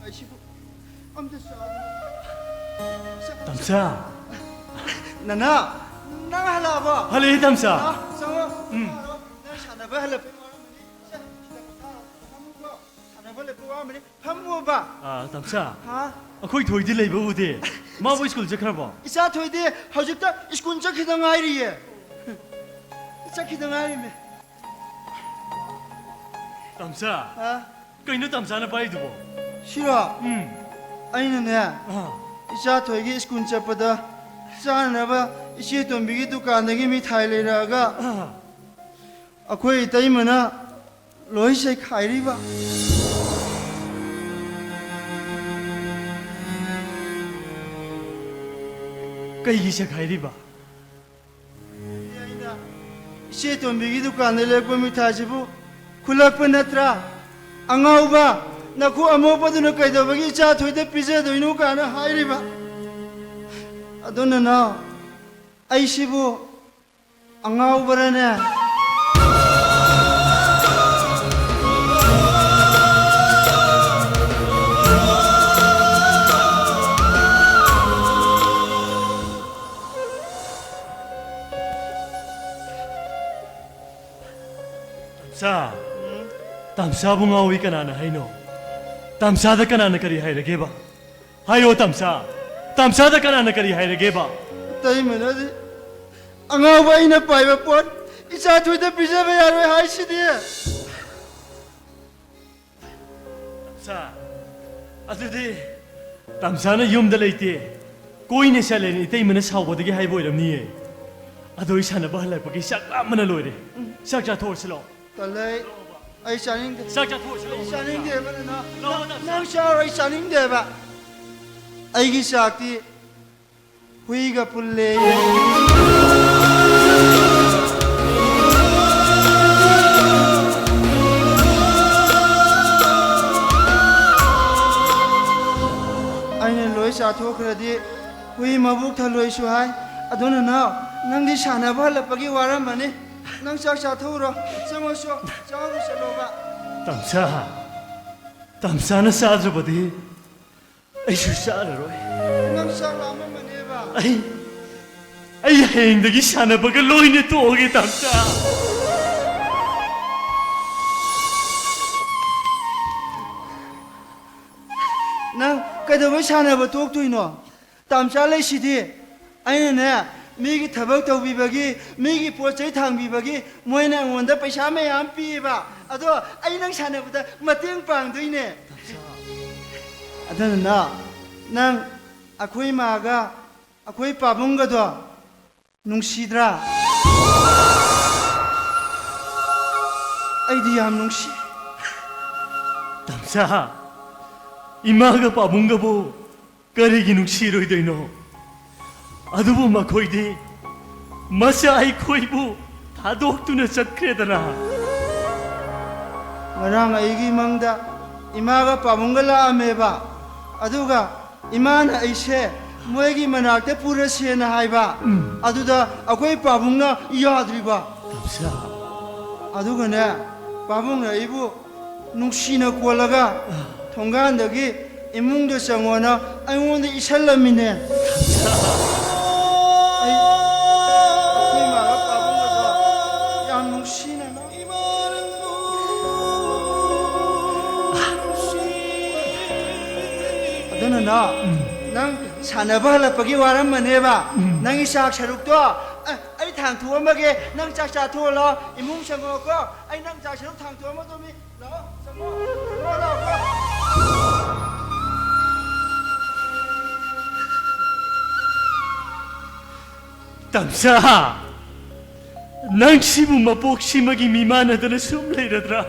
ꯑꯩꯁꯤꯕꯨ ꯑꯝꯇ ꯆꯥ-, ꯇꯝꯆꯥ꯫ ꯅꯅꯥ, ꯅꯪ ꯍꯜꯂꯛꯑꯕꯣ? ꯍꯜꯂꯛꯑꯦ, ꯇꯝꯆꯥ꯫ ꯅꯅꯥ, ꯆꯪꯉꯣ꯫ ꯎꯝ꯫ ꯅꯪ ꯁꯥꯟꯅꯕ ꯍꯜꯂꯛꯄꯩ ꯋꯥꯔꯝꯃꯅꯤ꯫ ꯁꯦ, ꯁꯤꯗ ꯄꯣꯊꯥꯔꯣ꯫ ꯐꯝꯃꯨꯀꯣ꯫ ꯁꯥꯟꯅꯕ ꯍꯜꯂꯛꯄꯩ ꯋꯥꯔꯝꯃꯅꯤ꯫ ꯐꯝꯃꯣꯕ꯫ ꯑꯥ, ꯇꯝꯆꯥ꯫ ꯍꯥ? ꯑꯩꯈꯣꯏ ꯊꯣꯏꯗꯤ ꯂꯩꯕ ꯎꯗꯦ꯫ ꯃꯥꯕꯨ ꯁ꯭ꯀꯨꯜ ꯆꯠꯈ꯭ꯔꯕꯣ? ꯏꯆꯥ ꯊꯣꯏꯗꯤ ꯍꯧꯖꯤꯛꯇ ꯁ꯭ꯀꯨꯜ ꯆꯠꯈꯤꯗ ꯉꯥꯏꯔꯤꯌꯦ꯫ ꯆꯠꯈꯤꯗ ꯉꯥꯏꯔꯤꯃꯦ꯫ ꯇꯝꯆꯥ꯫ ꯍꯥ? ꯀꯩꯅꯣ ꯇꯝꯆꯥꯅ ꯄꯥꯏꯗꯨꯕꯣ? ꯁꯤꯔꯣ? ꯎꯝ꯫ ꯑꯩꯅꯅꯦ, ꯑꯥ꯫ ꯏꯆꯥ ꯊꯣꯏꯒꯤ ꯁ꯭ꯀꯨꯜ ꯆꯠꯄꯗ ꯆꯥꯅꯅꯕ ꯏꯆꯦ ꯇꯣꯝꯕꯤꯒꯤ ꯗꯨꯀꯥꯟꯗꯒꯤ ꯃꯤꯊꯥꯏ ꯂꯩꯔꯛꯑꯒ ꯑꯥ꯫ ꯑꯩꯈꯣꯏ ꯏꯇꯩꯃꯅ ꯂꯣꯏ ꯆꯩꯈꯥꯏꯔꯤꯕ꯫ ꯀꯩꯒꯤ ꯆꯩꯈꯥꯏꯔꯤꯕ? ꯑꯩꯅ ꯏꯆꯦ ꯇꯣꯝꯕꯤꯒꯤ ꯗꯨꯀꯥꯟꯗ ꯂꯩꯔꯛꯄ ꯃꯤꯊꯥꯏꯁꯤꯕꯨ ꯈꯨꯜꯂꯛꯄ ꯅꯠꯇ꯭ꯔꯥ? ꯑꯉꯥꯎꯕ, ꯅꯈꯨ ꯑꯃꯣꯠꯄꯗꯨꯅ ꯀꯩꯗꯧꯕꯒꯤ ꯏꯆꯥ ꯊꯣꯏꯗ ꯄꯤꯖꯗꯣꯏꯅꯣ ꯀꯥꯏꯅ ꯍꯥꯏꯔꯤꯕ꯫ ꯑꯗꯣ ꯅꯅꯥꯎ, ꯑꯩꯁꯤꯕꯨ ꯑꯉꯥꯎꯕꯔꯅꯦ? ꯇꯝꯆꯥ, ꯇꯝꯆꯥꯕꯨ ꯉꯥꯎꯏ ꯀꯅꯥꯅ ꯍꯥꯏꯅꯣ? ꯇꯝꯆꯥꯗ ꯀꯅꯥꯅ ꯀꯔꯤ ꯍꯥꯏꯔꯒꯦꯕ? ꯍꯥꯏꯌꯣ ꯇꯝꯆꯥ, ꯇꯝꯆꯥꯗ ꯀꯅꯥꯅ ꯀꯔꯤ ꯍꯥꯏꯔꯒꯦꯕ? ꯏꯇꯩꯃꯅꯗꯤ ꯑꯉꯥꯎꯕ ꯑꯩꯅ ꯄꯥꯏꯕ ꯄꯣꯠ ꯏꯆꯥ ꯊꯣꯏꯗ ꯄꯤꯖꯕ ꯌꯥꯔꯣꯏ ꯍꯥꯏꯁꯤꯗꯤ꯫ ꯇꯝꯆꯥ, ꯑꯗꯨꯗꯤ ꯇꯝꯆꯥꯅ ꯌꯨꯝꯗ ꯂꯩꯇꯦ, ꯀꯣꯏꯅ ꯆꯠꯂꯦꯅ ꯏꯇꯩꯃꯅ ꯁꯥꯎꯕꯗꯒꯤ ꯍꯥꯏꯕ ꯑꯣꯏꯔꯝꯅꯤꯌꯦ꯫ ꯑꯗꯣ ꯑꯩ ꯁꯥꯟꯅꯕ ꯍꯜꯂꯛꯄꯒꯤ ꯆꯥꯛ ꯂꯥꯝꯕꯅ ꯂꯣꯏꯔꯦ꯫ ꯆꯥꯛ ꯆꯥꯊꯣꯛꯑꯁꯤ ꯂꯥꯛꯑꯣ꯫ ꯇꯜꯂꯦ꯫ ꯑꯩ ꯆꯥꯅꯤꯡꯗꯦ꯫ ꯆꯥꯛ ꯆꯥꯊꯣꯛꯑꯁꯤ ꯂꯥꯛꯑꯣ꯫ ꯑꯩ ꯆꯥꯅꯤꯡꯗꯦꯕ, ꯅꯅꯥꯎ꯫ ꯂꯥꯛꯑꯣ, ꯅꯪ, ꯆꯥꯛ ꯅꯪ ꯆꯥꯔꯣ, ꯑꯩ ꯆꯥꯅꯤꯡꯗꯦꯕ꯫ ꯑꯩꯒꯤ ꯆꯥꯛꯇꯤ ꯍꯨꯏꯒ ꯄꯨꯜꯂꯦ꯫ ꯑꯩꯅ ꯂꯣꯏ ꯆꯥꯊꯣꯛꯈ꯭ꯔꯗꯤ ꯍꯨꯏ ꯃꯕꯨꯛ ꯊꯜꯂꯣꯏꯁꯨ ꯍꯥꯏ꯫ ꯑꯗꯨ ꯅꯅꯥꯎ, ꯅꯪꯗꯤ ꯁꯥꯟꯅꯕ ꯍꯜꯂꯛꯄꯒꯤ ꯋꯥꯔꯝꯃꯅꯤ꯫ ꯅꯪ ꯆꯥꯛ ꯆꯥꯊꯣꯛꯎꯔꯣ꯫ ꯆꯪꯉꯣꯁꯨ, ꯆꯥꯎꯔꯨ ꯆꯠꯂꯣꯕ꯫ ꯇꯝꯆꯥ, ꯇꯝꯆꯥꯅ ꯆꯥꯗ꯭ꯔꯕꯗꯤ ꯑꯩꯁꯨ ꯆꯥꯔꯔꯣꯏ꯫ ꯅꯪ ꯆꯥꯛ ꯂꯥꯝꯃꯝꯃꯅꯦꯕ꯫ ꯑꯩ, ꯑꯩ ꯍꯌꯦꯡꯗꯒꯤ ꯁꯥꯟꯅꯕꯒ ꯂꯣꯏꯅ ꯇꯣꯛꯑꯒꯦ, ꯇꯝꯆꯥ꯫ ꯅꯪ ꯀꯩꯗꯧꯕꯩ ꯁꯥꯟꯅꯕ ꯇꯣꯛꯇꯣꯏꯅꯣ? ꯇꯥꯝꯆꯥ ꯂꯩꯁꯤꯗꯤ꯫ ꯑꯩꯅꯅꯦ, ꯃꯤꯒꯤ ꯊꯕꯛ ꯇꯧꯕꯤꯕꯒꯤ, ꯃꯤꯒꯤ ꯄꯣꯠ ꯆꯩ ꯊꯥꯡꯕꯤꯕꯒꯤ ꯃꯣꯏꯅ ꯑꯩꯉꯣꯟꯗ ꯄꯩꯁꯥ ꯃꯌꯥꯝ ꯄꯤꯌꯦꯕ꯫ ꯑꯗꯣ ꯑꯩ ꯅꯪ ꯁꯥꯟꯅꯕꯗ ꯃꯇꯦꯡ ꯄꯥꯡꯗꯣꯏꯅꯦ꯫ ꯑꯗꯨꯅ ꯅꯪ ꯑꯩꯈꯣꯏ ꯃꯥꯒ ꯑꯩꯈꯣꯏ ꯄꯥꯕꯨꯡꯒꯗꯣ ꯅꯨꯡꯁꯤꯗ꯭ꯔꯥ? ꯑꯩꯗꯤ ꯌꯥꯝ ꯅꯨꯡꯁꯤ꯫ ꯇꯥꯝꯆꯥ, ꯏꯃꯥꯒ ꯄꯥꯕꯨꯡꯒꯕꯨ ꯀꯔꯤꯒꯤ ꯅꯨꯡꯁꯤꯔꯣꯏꯗꯣꯏꯅꯣ? ꯑꯗꯨꯕꯨ ꯃꯈꯣꯏꯗꯤ ꯃꯆꯥ ꯑꯩꯈꯣꯏꯕꯨ ꯊꯥꯗꯣꯛꯇꯨꯅ ꯆꯠꯈ꯭ꯔꯦꯗꯅ꯫ ꯉꯔꯥꯡ ꯑꯩꯒꯤ ꯃꯪꯗ ꯏꯃꯥꯒ ꯄꯥꯕꯨꯡꯒ ꯂꯥꯛꯑꯝꯃꯦꯕ꯫ ꯑꯗꯨꯒ ꯏꯃꯥꯅ ꯑꯩꯁꯦ ꯃꯣꯏꯒꯤ ꯃꯅꯥꯛꯇ ꯄꯨꯔꯁꯦꯅ ꯍꯥꯏꯕ꯫ ꯎꯝ꯫ ꯑꯗꯨꯗ ꯑꯩꯈꯣꯏ ꯄꯥꯕꯨꯡꯅ ꯌꯥꯗ꯭ꯔꯤꯕ꯫ ꯇꯥꯝꯆꯥ꯫ ꯑꯗꯨꯒꯅꯦ, ꯄꯥꯕꯨꯡꯅ ꯑꯩꯕꯨ ꯅꯨꯡꯁꯤꯅ ꯀꯣꯜꯂꯒ ꯊꯣꯡꯒꯥꯟꯗꯒꯤ ꯏꯃꯨꯡꯗ ꯆꯪꯉꯣꯅ ꯑꯩꯉꯣꯟꯗ ꯏꯁꯜꯂꯝꯃꯤꯅꯦ꯫ ꯑꯩ ꯑꯩꯈꯣꯏ ꯏꯃꯥꯒ ꯄꯥꯕꯨꯡꯒꯗꯣ ꯌꯥꯝ ꯅꯨꯡꯁꯤꯅ ꯂꯧ-, ꯑꯗꯨꯅꯅꯣ, ꯎꯝ꯫ ꯅꯪ ꯁꯥꯟꯅꯕ ꯍꯜꯂꯛꯄꯒꯤ ꯋꯥꯔꯝꯃꯅꯦꯕ꯫ ꯎꯝ꯫ ꯅꯪꯒꯤ ꯆꯥꯛ ꯁꯔꯨꯛꯇꯣ, ꯑ, ꯑꯩ ꯊꯥꯡꯊꯣꯛꯑꯝꯃꯒꯦ, ꯅꯪ ꯆꯥꯛ ꯆꯥꯊꯣꯛꯍꯜꯂꯣ, ꯏꯃꯨꯡ ꯆꯪꯉꯛꯑꯣꯀꯣ꯫ ꯑꯩ ꯅꯪ ꯆꯥꯛ ꯁꯔꯨꯛ ꯊꯥꯡꯊꯣꯛꯑꯝꯃꯗꯣꯃꯤ꯫ ꯂꯥꯛꯑꯣ, ꯆꯪꯉꯣ꯫ ꯂꯥꯛꯑꯣ, ꯂꯥꯛꯑꯣ꯫ ꯇꯥꯝꯆꯥ, ꯅꯪ ꯁꯤꯕꯨ ꯃꯄꯣꯛꯁꯤꯃꯒꯤ ꯃꯤꯃꯥꯟꯅꯗꯅ ꯁꯨꯝ ꯂꯩꯔꯗ꯭ꯔꯥ?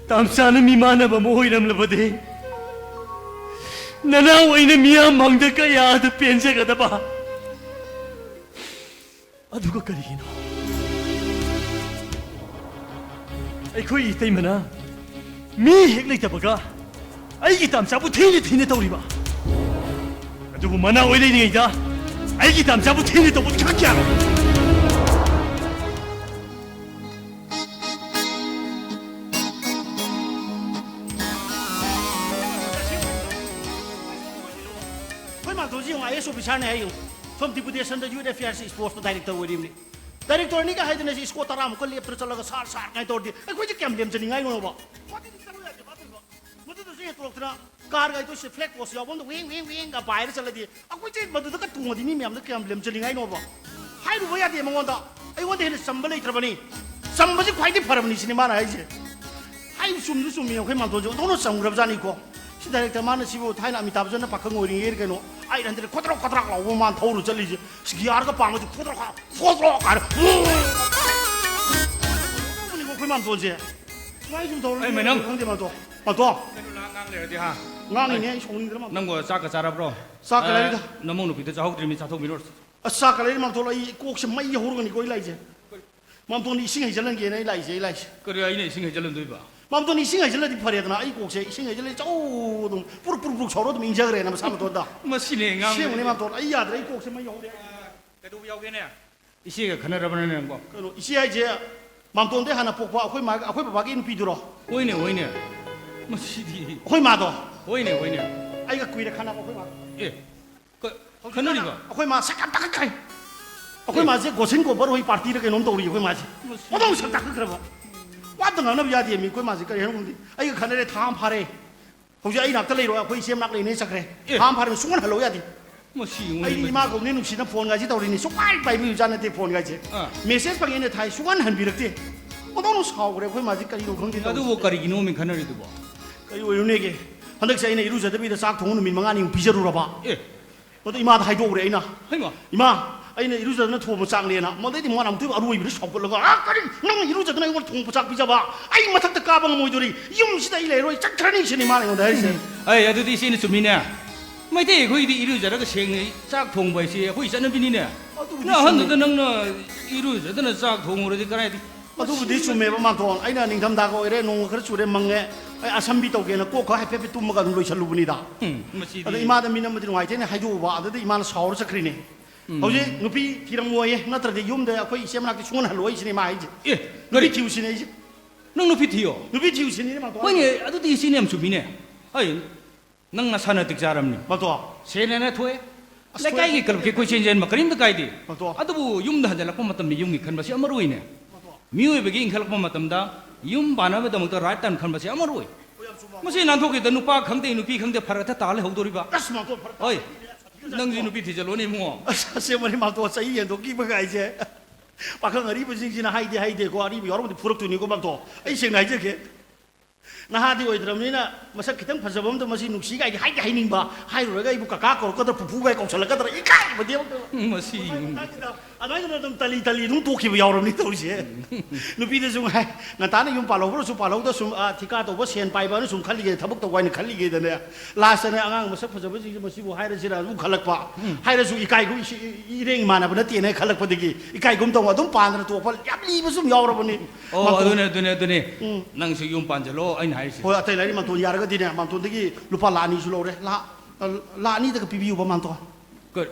ꯇꯥꯝꯆꯥꯅ ꯃꯤꯃꯥꯟꯅꯕ ꯑꯃ ꯑꯣꯏꯔꯝꯂꯕꯗꯤ, ꯅꯅꯥꯎ ꯑꯩꯅ ꯃꯤꯌꯥꯝ ꯃꯥꯡꯗ ꯀꯌꯥꯗ ꯄꯦꯟꯖꯒꯗꯕ꯫ ꯑꯗꯨꯒ ꯀꯔꯤꯒꯤꯅꯣ ꯑꯩꯈꯣꯏ ꯏꯇꯩꯃꯅ ꯃꯤ ꯍꯦꯛ ꯂꯩꯇꯕꯒ ꯑꯩꯒꯤ ꯇꯥꯝꯆꯥꯕꯨ ꯊꯤꯅ ꯊꯤꯅ ꯇꯧꯔꯤꯕ? ꯑꯗꯨꯕꯨ ꯃꯅꯥꯎ ꯑꯣꯏ ꯂꯩꯔꯤꯉꯩꯗ ꯑꯩꯒꯤ ꯇꯥꯝꯆꯥꯕꯨ ꯊꯤꯅ ꯇꯧꯕ ꯈꯛ ꯀꯌꯥꯅꯣ? ꯑꯩꯈꯣꯏ ꯃꯥꯝꯇꯣꯟꯁꯤ ꯌꯦꯡꯉꯨ, IAS officerꯅꯦ ꯍꯥꯏ ꯌꯦꯡꯉꯨ꯫ ꯁꯣꯝ deputationꯗ youth affairs sportsꯇ director ꯑꯣꯏꯔꯤꯕꯅꯤ꯫ Directorꯅꯤꯒ ꯍꯥꯏꯗꯅ ꯁꯤ squad ꯇꯔꯥꯃꯨꯛꯀ ꯂꯦꯞꯇꯅ ꯆꯠꯂꯒ ꯁꯥꯔ, ꯁꯥꯔ ꯀꯥꯏꯅ ꯇꯧꯔꯗꯤ ꯑꯩꯈꯣꯏꯁꯦ ꯀꯌꯥꯝ ꯂꯦꯝꯖꯅꯤꯡꯉꯥꯏꯅꯣꯕ? ꯃꯗꯨꯗꯤ ꯆꯠꯂꯨ ꯌꯥꯗꯦ, ꯃꯗꯨꯗꯣ꯫ ꯃꯗꯨꯗꯁꯨ ꯍꯦꯟꯇꯣꯔꯛꯇꯅ car ꯒꯥꯔꯤꯗꯣ ꯁꯤ flag post ꯌꯥꯎꯐꯝꯗ ꯋꯦꯡ, ꯋꯦꯡ, ꯋꯦꯡꯒ ꯄꯥꯏꯔ ꯆꯠꯂꯗꯤ ꯑꯩꯈꯣꯏꯁꯦ ꯃꯗꯨꯗꯒ ꯇꯣꯡꯉꯗꯤ ꯃꯤ ꯃꯌꯥꯝꯗ ꯀꯌꯥꯝ ꯂꯦꯝꯖꯅꯤꯡꯉꯥꯏꯅꯣꯕ? ꯍꯥꯏꯔꯨꯕ ꯌꯥꯗꯦ ꯃꯉꯣꯟꯗ꯫ ꯑꯩꯉꯣꯟꯗ ꯍꯦꯟꯅ ꯆꯝꯕ ꯂꯩꯇ꯭ꯔꯕꯅꯤ꯫ ꯆꯝꯕꯁꯤ ꯈ꯭ꯋꯥꯏꯗꯒꯤ ꯐꯔꯕꯅꯤ ꯁꯤꯅꯤ ꯃꯥꯅ ꯍꯥꯏꯁꯦ꯫ ꯍꯥꯏ, ꯆꯨꯝꯁꯨ ꯆꯨꯝꯃꯤ ꯑꯩꯈꯣꯏ ꯃꯥꯝꯇꯣꯟꯁꯦ ꯑꯣꯟꯊꯣꯛꯅ ꯆꯝꯈ꯭ꯔꯕꯖꯥꯠꯅꯤꯀꯣ꯫ ꯁꯤ director ꯃꯥꯅ ꯁꯤꯕꯨ ꯊꯥꯏꯅ ꯑꯃꯤꯇꯥꯕ ꯕꯆꯟꯅ ꯄꯥꯈꯪ ꯑꯣꯏꯔꯤꯉꯩ ꯀꯩꯅꯣ, ꯑꯩꯠ ꯍꯟꯗ꯭ꯔꯦꯗ ꯈꯣꯗ꯭ꯔꯣꯛ ꯈꯣꯗ꯭ꯔꯥꯛ ꯂꯥꯎꯕ ꯃꯥꯅ ꯊꯧꯔ ꯆꯠꯂꯤꯁꯦ꯫ ꯁꯤ gearꯒ ꯄꯥꯟꯕꯁꯦ ꯈꯣꯗ꯭ꯔꯣꯛ ꯈꯣꯗ꯭ꯔꯣꯛ ꯍꯥꯏꯔ꯫ ꯑꯩꯈꯣꯏ ꯃꯥꯝꯇꯣꯟꯁꯦ꯫ ꯁꯨꯃꯥꯏꯅ ꯁꯨꯝ ꯇꯧꯔ ꯑꯩ ꯃꯩꯅꯝ꯫ ꯈꯪꯗꯦ ꯃꯥꯝꯇꯣꯟ꯫ ꯃꯥꯝꯇꯣꯟ꯫ ꯀꯩꯅꯣ ꯂꯥꯡ ꯉꯥꯡ ꯂꯩꯔꯗꯤ ꯍꯥ? ꯉꯥꯡꯉꯤꯅꯦ ꯑꯩ ꯁꯥꯎꯅꯤꯡꯗꯅ ꯃꯥꯝꯇꯣꯟ꯫ ꯅꯪꯕꯨ ꯆꯥꯛꯀ ꯆꯥꯔꯕ꯭ꯔꯣ? ꯆꯥꯛꯀ ꯑ, ꯂꯩꯔꯤꯗ꯫ ꯅꯃꯧ ꯅꯨꯄꯤꯗ ꯆꯥꯍꯧꯗ꯭ꯔꯤꯕꯅꯤ, ꯆꯥꯊꯣꯛꯄꯤꯔꯣ꯫ ꯑꯁ, ꯆꯥꯛꯀ ꯂꯩꯔꯤ ꯃꯥꯝꯇꯣꯟ, ꯑꯩ ꯀꯣꯛꯁꯦ ꯃꯩ ꯍꯧꯔꯒꯅꯤꯀꯣ ꯑꯩ ꯂꯥꯛꯏꯁꯦ꯫ ꯃꯥꯝꯇꯣꯟꯗ ꯏꯁꯤꯡ ꯍꯩꯖꯤꯜꯍꯟꯒꯦꯅ ꯑꯩ ꯂꯥꯛꯏꯁꯦ, ꯑꯩ ꯂꯥꯛꯏꯁꯦ꯫ ꯀꯔꯤ ꯑꯩꯅ ꯏꯁꯤꯡ ꯍꯩꯖꯤꯜꯍꯟꯗꯣꯏꯕ? ꯃꯥꯝꯇꯣꯟ ꯏꯁꯤꯡ ꯍꯩꯖꯤꯜꯂꯗꯤ ꯐꯔꯦꯗꯅ, ꯑꯩ ꯀꯣꯛꯁꯦ ꯏꯁꯤꯡ ꯍꯩꯖꯤꯜꯂꯗꯤ ꯆꯧ ꯑꯗꯨꯝ ꯄꯨꯔꯨꯛ ꯄꯨꯔꯨꯛ ꯄꯨꯔꯨꯛ ꯁꯧꯔ ꯑꯗꯨꯝ ꯏꯪꯖꯈ꯭ꯔꯦꯅ ꯃꯁꯥ ꯃꯇꯣꯟꯗ꯫ ꯃꯁꯤꯅꯦ ꯑꯉꯥꯡ ꯑꯁꯦꯡꯕꯅꯦ ꯃꯥꯝꯇꯣꯟ, ꯑꯩ ꯌꯥꯗ꯭ꯔꯦ, ꯑꯩ ꯀꯣꯛꯁꯦ ꯃꯩ ꯍꯧꯔꯦ꯫ ꯀꯩꯗꯧꯕ ꯌꯥꯎꯒꯦꯅꯦ? ꯏꯆꯦꯒ ꯈꯟꯅꯔꯕꯅꯅꯦ ꯅꯪꯕꯣ? ꯀꯩꯅꯣ, ꯏꯆꯦ ꯍꯥꯏꯁꯦ ꯃꯥꯝꯇꯣꯟꯗꯩ ꯍꯥꯟꯅ ꯄꯣꯛꯄ ꯑꯩꯈꯣꯏ ꯃꯥꯒ, ꯑꯩꯈꯣꯏ ꯕꯕꯥꯒꯤ ꯅꯨꯄꯤꯗꯨꯔꯣ? ꯍꯣꯏꯅꯦ, ꯍꯣꯏꯅꯦ꯫ ꯃꯁꯤꯗꯤ꯫ ꯑꯩꯈꯣꯏ ꯃꯥꯗꯣ? ꯍꯣꯏꯅꯦ, ꯍꯣꯏꯅꯦ꯫ ꯑꯩꯒ ꯀꯨꯏꯔꯦ ꯈꯟꯅꯕ ꯑꯩꯈꯣꯏ ꯃꯥꯗꯣ꯫ ꯑꯦ, ꯀ-, ꯍꯧꯖꯤꯛ ꯈꯟꯅꯔꯤꯕ? ꯑꯩꯈꯣꯏ ꯃꯥ ꯁꯛ ꯌꯥꯝ ꯇꯥꯈꯠꯈ꯭ꯔꯦ꯫ ꯑꯩꯈꯣꯏ ꯑꯦ꯫ ꯃꯥꯁꯦ ꯒꯣꯁꯤꯟ ꯒꯣꯕꯔ ꯍꯣꯏ ꯄꯥꯔꯇꯤꯔ ꯀꯩꯅꯣꯝ ꯇꯧꯔꯤ ꯑꯩꯈꯣꯏ ꯃꯥꯁꯦ꯫ ꯃꯁꯤ꯫ ꯃꯗꯧ ꯁꯛ ꯇꯥꯈꯠꯈ꯭ꯔꯕ꯫ ꯋꯥ ꯑꯝꯇ ꯉꯥꯡꯅꯕ ꯌꯥꯗꯦ ꯃꯤ ꯑꯩꯈꯣꯏ ꯃꯥꯁꯦ ꯀꯔꯤ ꯍꯥꯏꯅꯣ ꯈꯪꯗꯦ꯫ ꯑꯩꯒ ꯈꯟꯅꯔꯦ ꯊꯥ ꯑꯃ ꯐꯥꯔꯦ꯫ ꯍꯧꯖꯤꯛ ꯑꯩ ꯅꯥꯛꯇ ꯂꯩꯔꯣꯏ, ꯑꯩꯈꯣꯏ ꯏꯆꯦ ꯃꯅꯥꯛ ꯂꯩꯅꯦ ꯆꯠꯈ꯭ꯔꯦ꯫ ꯑꯦ꯫ ꯊꯥ ꯑꯃ ꯐꯥꯔꯦ, ꯁꯨꯡꯍꯟ ꯍꯜꯂꯧ ꯌꯥꯗꯦ꯫ ꯃꯁꯤ ꯑꯩꯗꯤ ꯏꯃꯥ ꯀꯧꯕꯅꯦ ꯅꯨꯡꯁꯤꯅ ꯐꯣꯟꯒꯥꯏꯁꯦ ꯇꯧꯔꯤꯅꯤ, ꯁꯨꯡꯄꯥꯏ ꯄꯥꯏꯕꯤꯕꯖꯥꯠ ꯅꯠꯇꯦ ꯐꯣꯟꯒꯥꯏꯁꯦ꯫ ꯑꯥ꯫ ꯃꯦꯁꯦꯖ ꯐꯪꯉꯦꯅ ꯊꯥꯏ, ꯁꯨꯡꯍꯟ ꯍꯟꯕꯤꯔꯛꯇꯦ꯫ ꯑꯣꯟꯊꯣꯛꯅ ꯁꯥꯎꯈ꯭ꯔꯦ ꯑꯩꯈꯣꯏ ꯃꯥꯁꯦ, ꯀꯔꯤꯅꯣ ꯈꯪꯗꯦ ꯑꯗꯨꯕꯨ ꯇꯧꯔꯤꯁꯦ꯫ ꯀꯔꯤꯒꯤꯅꯣ ꯃꯤ ꯈꯟꯅꯔꯤꯗꯨꯕꯣ? ꯀꯔꯤ ꯑꯣꯏꯔꯨꯅꯦꯒꯦ? ꯍꯟꯗꯛꯁꯦ ꯑꯩꯅ ꯏꯔꯨꯖꯗꯕꯤꯗ ꯆꯥꯛ ꯊꯣꯡꯉ ꯅꯨꯃꯤꯠ ꯃꯉꯥꯅꯤꯃꯨꯛ ꯄꯤꯖꯔꯨꯔꯕ꯫ ꯑꯦ꯫ ꯃꯗꯨ ꯏꯃꯥꯗ ꯍꯥꯏꯗꯣꯛꯎꯔꯦ ꯑꯩꯅ꯫ ꯍꯩꯃꯥ꯫ "ꯏꯃꯥ, ꯑꯩꯅ ꯏꯔꯨꯖꯗꯅ ꯊꯣꯡꯕ ꯆꯥꯛꯅꯦꯅ"꯫ ꯃꯗꯩꯗꯤ ꯃꯉꯣꯟꯗ ꯑꯃꯨꯛꯇ ꯑꯔꯣꯏꯕꯗ ꯁꯥꯎꯒꯠꯂꯒ, "ꯑ, ꯀꯔꯤ? ꯅꯪꯅ ꯏꯔꯨꯖꯗꯅ ꯑꯩꯉꯣꯟꯗ ꯊꯣꯡꯕ ꯆꯥꯛ ꯄꯤꯖꯕ? ꯑꯩ ꯃꯊꯛꯇ ꯀꯥꯕ ꯉꯝꯃꯣꯏꯗꯣꯔꯤ꯫ ꯌꯨꯝꯁꯤꯗ ꯑꯩ ꯂꯩꯔꯣꯏ, ꯆꯠꯈ꯭ꯔꯅꯤ", ꯁꯤꯅꯤ ꯃꯥꯅ ꯑꯩꯉꯣꯟꯗ ꯍꯥꯏꯔꯤꯁꯦ꯫ ꯑꯩ ꯑꯗꯨꯗꯤ ꯏꯆꯦꯅ ꯆꯨꯝꯃꯤꯅꯦ꯫ ꯃꯩꯇꯩ ꯑꯩꯈꯣꯏꯗꯤ ꯏꯔꯨꯖꯔꯒ ꯁꯦꯡꯅ ꯆꯥꯛ ꯊꯣꯡꯕ ꯍꯥꯏꯁꯤ ꯑꯩꯈꯣꯏ ꯆꯠꯅꯕꯤꯅꯤꯅꯦ꯫ ꯑꯗꯨꯕꯨꯗꯤ ꯅꯪ ꯑꯍꯟꯗꯨꯗ ꯆꯨꯝꯃꯤ꯫ ꯅꯪꯅ ꯏꯔꯨꯖꯗꯅ ꯆꯥꯛ ꯊꯣꯡꯉꯨꯔꯗꯤ ꯀꯗꯥꯏꯗꯤ? ꯑꯗꯨꯕꯨꯗꯤ ꯆꯨꯝꯃꯦꯕ, ꯃꯥꯝꯇꯣꯟ꯫ ꯑꯩꯅ ꯅꯤꯡꯊꯝꯊꯥꯒ ꯑꯣꯏꯔꯦ, ꯅꯣꯡꯒ ꯈꯔ ꯆꯨꯔꯦ, ꯃꯪꯉꯦ, ꯑꯩ ꯑꯁꯝꯕꯤ ꯇꯧꯒꯦꯅ ꯀꯣꯛ ꯈꯔ ꯍꯥꯏꯐꯦꯠ ꯍꯥꯏꯐꯦꯠ ꯇꯨꯝꯃꯒ ꯑꯗꯨꯝ ꯂꯣꯏꯁꯜꯂꯨꯕꯅꯤꯗ꯫ ꯎꯝ, ꯃꯁꯤꯗꯤ꯫ ꯑꯗ ꯏꯃꯥꯗ ꯃꯤꯅꯝꯕꯗꯤ ꯅꯨꯡꯉꯥꯏꯇꯦꯅ ꯍꯥꯏꯗꯣꯛꯎꯕ, ꯑꯗꯨꯗ ꯏꯃꯥꯅ ꯁꯥꯎꯔ ꯆꯠꯈ꯭ꯔꯤꯅꯦ꯫ ꯎꯝ꯫ ꯍꯧꯖꯤꯛ ꯅꯨꯄꯤ ꯊꯤꯔꯝꯃꯣꯏꯌꯦ, ꯅꯠꯇ꯭ꯔꯗꯤ ꯌꯨꯝꯗ ꯑꯩꯈꯣꯏ ꯏꯆꯦ ꯃꯅꯥꯛꯇ ꯁꯨꯡꯍꯜꯍꯜꯂꯣꯏ ꯁꯤꯅꯦ ꯏꯃꯥ ꯍꯥꯏꯁꯦ꯫ ꯑꯦ, ꯅꯨꯄꯤ ꯀꯔꯤ? ꯊꯤꯌꯨ ꯁꯤꯅꯦ ꯑꯩꯁꯦ꯫ ꯅꯪ ꯅꯨꯄꯤ ꯊꯤꯌꯣ? ꯅꯨꯄꯤ ꯊꯤꯌꯨ ꯁꯤꯅꯦ ꯃꯥꯝꯇꯣꯟ꯫ ꯍꯣꯏꯅꯦ, ꯑꯗꯨꯗꯤ ꯏꯆꯦꯅ ꯌꯥꯝ ꯆꯨꯝꯃꯤꯅꯦ꯫ ꯑꯩ ꯅꯪ ꯅꯁꯥꯅ ꯇꯤꯛ ꯆꯥꯔꯝꯅꯤ꯫ ꯃꯥꯝꯇꯣꯟ꯫ ꯁꯦꯟ ꯍꯦꯟꯅ ꯊꯣꯛꯑꯦ꯫ ꯑꯁ, ꯂꯩꯀꯥꯏꯒꯤ ꯊꯣꯛꯑꯦ꯫ ꯀ꯭ꯂꯕꯀꯤ ꯀꯣꯏꯆꯦꯟ ꯆꯦꯟꯕ ꯀꯔꯤꯝꯇ ꯀꯥꯏꯗꯦ꯫ ꯃꯥꯝꯇꯣꯟ꯫ ꯑꯗꯨꯕꯨ ꯌꯨꯝꯗ ꯍꯟꯖꯜꯂꯛꯄ ꯃꯇꯝꯗ ꯌꯨꯝꯒꯤ ꯈꯟꯕꯁꯤ ꯑꯃꯔꯨ ꯑꯣꯏꯅꯦ꯫ ꯃꯥꯝꯇꯣꯟ꯫ ꯃꯤꯑꯣꯏꯕꯒꯤ ꯏꯟꯈꯠꯂꯛꯄ ꯃꯇꯝꯗ ꯌꯨꯝ ꯄꯥꯟꯅꯕꯒꯤꯗꯃꯛꯇ right time ꯈꯟꯕꯁꯤ ꯑꯃꯔꯨ ꯑꯣꯏ꯫ ꯍꯣꯏ, ꯌꯥꯝ ꯆꯨꯝꯕ꯫ ꯃꯁꯤ ꯅꯥꯟꯊꯣꯛꯈꯤꯗ ꯅꯨꯄꯥ ꯈꯪꯗꯦ ꯅꯨꯄꯤ ꯈꯪꯗꯦ ꯐꯔꯛ ꯍꯦꯛꯇ ꯇꯥ ꯂꯩꯍꯧꯗꯣꯔꯤꯕ꯫ ꯑꯁ, ꯃꯥꯝꯇꯣꯟ, ꯐꯔꯛ ꯍꯣꯏ꯫ ꯇꯥꯔꯦ꯫ ꯅꯪꯁꯨ ꯅꯨꯄꯤ ꯊꯤꯖꯜꯂꯣꯅꯦ ꯏꯕꯨꯡꯉꯣ꯫ ꯑꯁ, ꯑꯁꯦꯡꯕꯅꯤ ꯃꯥꯝꯇꯣꯟ, ꯆꯍꯤ ꯍꯦꯟꯗꯣꯛꯈꯤꯕꯒꯥꯏꯁꯦ꯫ ꯄꯥꯈꯪ ꯑꯔꯤꯕꯁꯤꯡꯁꯤꯅ ꯍꯥꯏꯗꯤ ꯍꯥꯏꯗꯦꯀꯣ, ꯑꯔꯤꯕ ꯌꯥꯎꯔꯝꯃꯗꯤ ꯐꯨꯔꯛꯇꯣꯏꯅꯤꯀꯣ ꯃꯥꯝꯇꯣꯟ꯫ ꯑꯩ ꯁꯦꯡꯅ ꯍꯥꯏꯖꯒꯦ꯫ ꯅꯍꯥꯗꯤ ꯑꯣꯏꯗ꯭ꯔꯕꯅꯤꯅ ꯃꯁꯛ ꯈꯤꯇꯪ ꯐꯖꯕ ꯑꯝꯗ ꯃꯁꯤ ꯅꯨꯡꯁꯤ ꯀꯥꯏꯗꯤ ꯍꯥꯏꯗꯤ ꯍꯥꯏꯅꯤꯡꯕ, ꯍꯥꯏꯔꯨꯔꯒ ꯑꯩꯕꯨ ꯀꯀꯥ ꯀꯧꯔꯛꯀꯗ꯭ꯔꯥ, ꯄꯨꯄꯨ ꯀꯥꯏ ꯀꯧꯁꯜꯂꯛꯀꯗ꯭ꯔꯥ, ꯏꯀꯥꯏꯕꯗꯤ ꯑꯃ꯫ ꯎꯝ, ꯃꯁꯤ꯫ ꯑꯗꯨꯃꯥꯏꯅ ꯑꯗꯨꯝ ꯇꯂꯤ ꯇꯂꯤ ꯑꯗꯨꯝ ꯇꯣꯛꯈꯤꯕ ꯌꯥꯎꯔꯕꯅꯤ ꯇꯧꯔꯤꯁꯦ꯫ ꯅꯨꯄꯤꯗꯁꯨ ꯉꯥꯏ, ꯉꯟꯇꯥꯅ ꯌꯨꯝ ꯄꯥꯜꯍꯧꯕ꯭ꯔꯁꯨ ꯄꯥꯜꯍꯧꯗꯁꯨ, ꯑꯥ, ꯊꯤꯀꯥ ꯇꯧꯕ, ꯁꯦꯟ ꯄꯥꯏꯕꯅ ꯁꯨꯝ ꯈꯜꯂꯤꯒꯦ, ꯊꯕꯛ ꯇꯧꯕ ꯍꯥꯏꯅ ꯈꯜꯂꯤꯒꯦꯗꯅꯦ, ꯂꯥꯁꯇꯅꯦ ꯑꯉꯥꯡ ꯃꯁꯛ ꯐꯖꯕꯁꯤꯡꯁꯦ ꯃꯁꯤꯕꯨ ꯍꯥꯏꯔꯁꯤꯔ ꯑꯗꯨꯝ ꯈꯜꯂꯛꯄ, ꯎꯝ꯫ ꯍꯥꯏꯔꯁꯨ ꯏꯀꯥꯏꯒꯨꯝ, ꯏꯁꯤ-, ꯏꯔꯦꯡ ꯏꯃꯥꯟꯅꯕ ꯅꯠꯇꯦꯅ ꯈꯜꯂꯛꯄꯗꯒꯤ ꯏꯀꯥꯏꯒꯨꯝ ꯇꯧꯕ ꯑꯗꯨꯝ ꯄꯥꯟꯗꯅ ꯇꯣꯛꯄ ꯌꯥꯝ ꯂꯤꯕꯁꯨ ꯑꯗꯨꯝ ꯌꯥꯎꯔꯕꯅꯤ꯫ ꯑꯣ, ꯃꯥꯝꯇꯣꯟ꯫ ꯑꯗꯨꯅꯦ, ꯑꯗꯨꯅꯦ, ꯑꯗꯨꯅꯦ꯫ ꯎꯝ꯫ ꯅꯪꯁꯨ ꯌꯨꯝ ꯄꯥꯟꯁꯤꯜꯂꯣ ꯑꯩꯅ ꯍꯥꯏꯔꯤꯁꯦ꯫ ꯍꯣꯏ, ꯑꯇꯩ ꯂꯥꯏꯔꯤ ꯃꯥꯝꯇꯣꯟ ꯌꯥꯔꯒꯗꯤꯅꯦ, ꯃꯥꯝꯇꯣꯟꯗꯒꯤ ꯂꯨꯄꯥ ꯂꯥꯛ ꯑꯅꯤꯁꯨ ꯂꯧꯔꯦ, ꯂꯥꯛ, ꯂꯥꯛ ꯑꯅꯤꯗꯒ ꯄꯤꯕꯤꯌꯨꯕ ꯃꯥꯝꯇꯣꯟ꯫ ꯀꯔꯤ,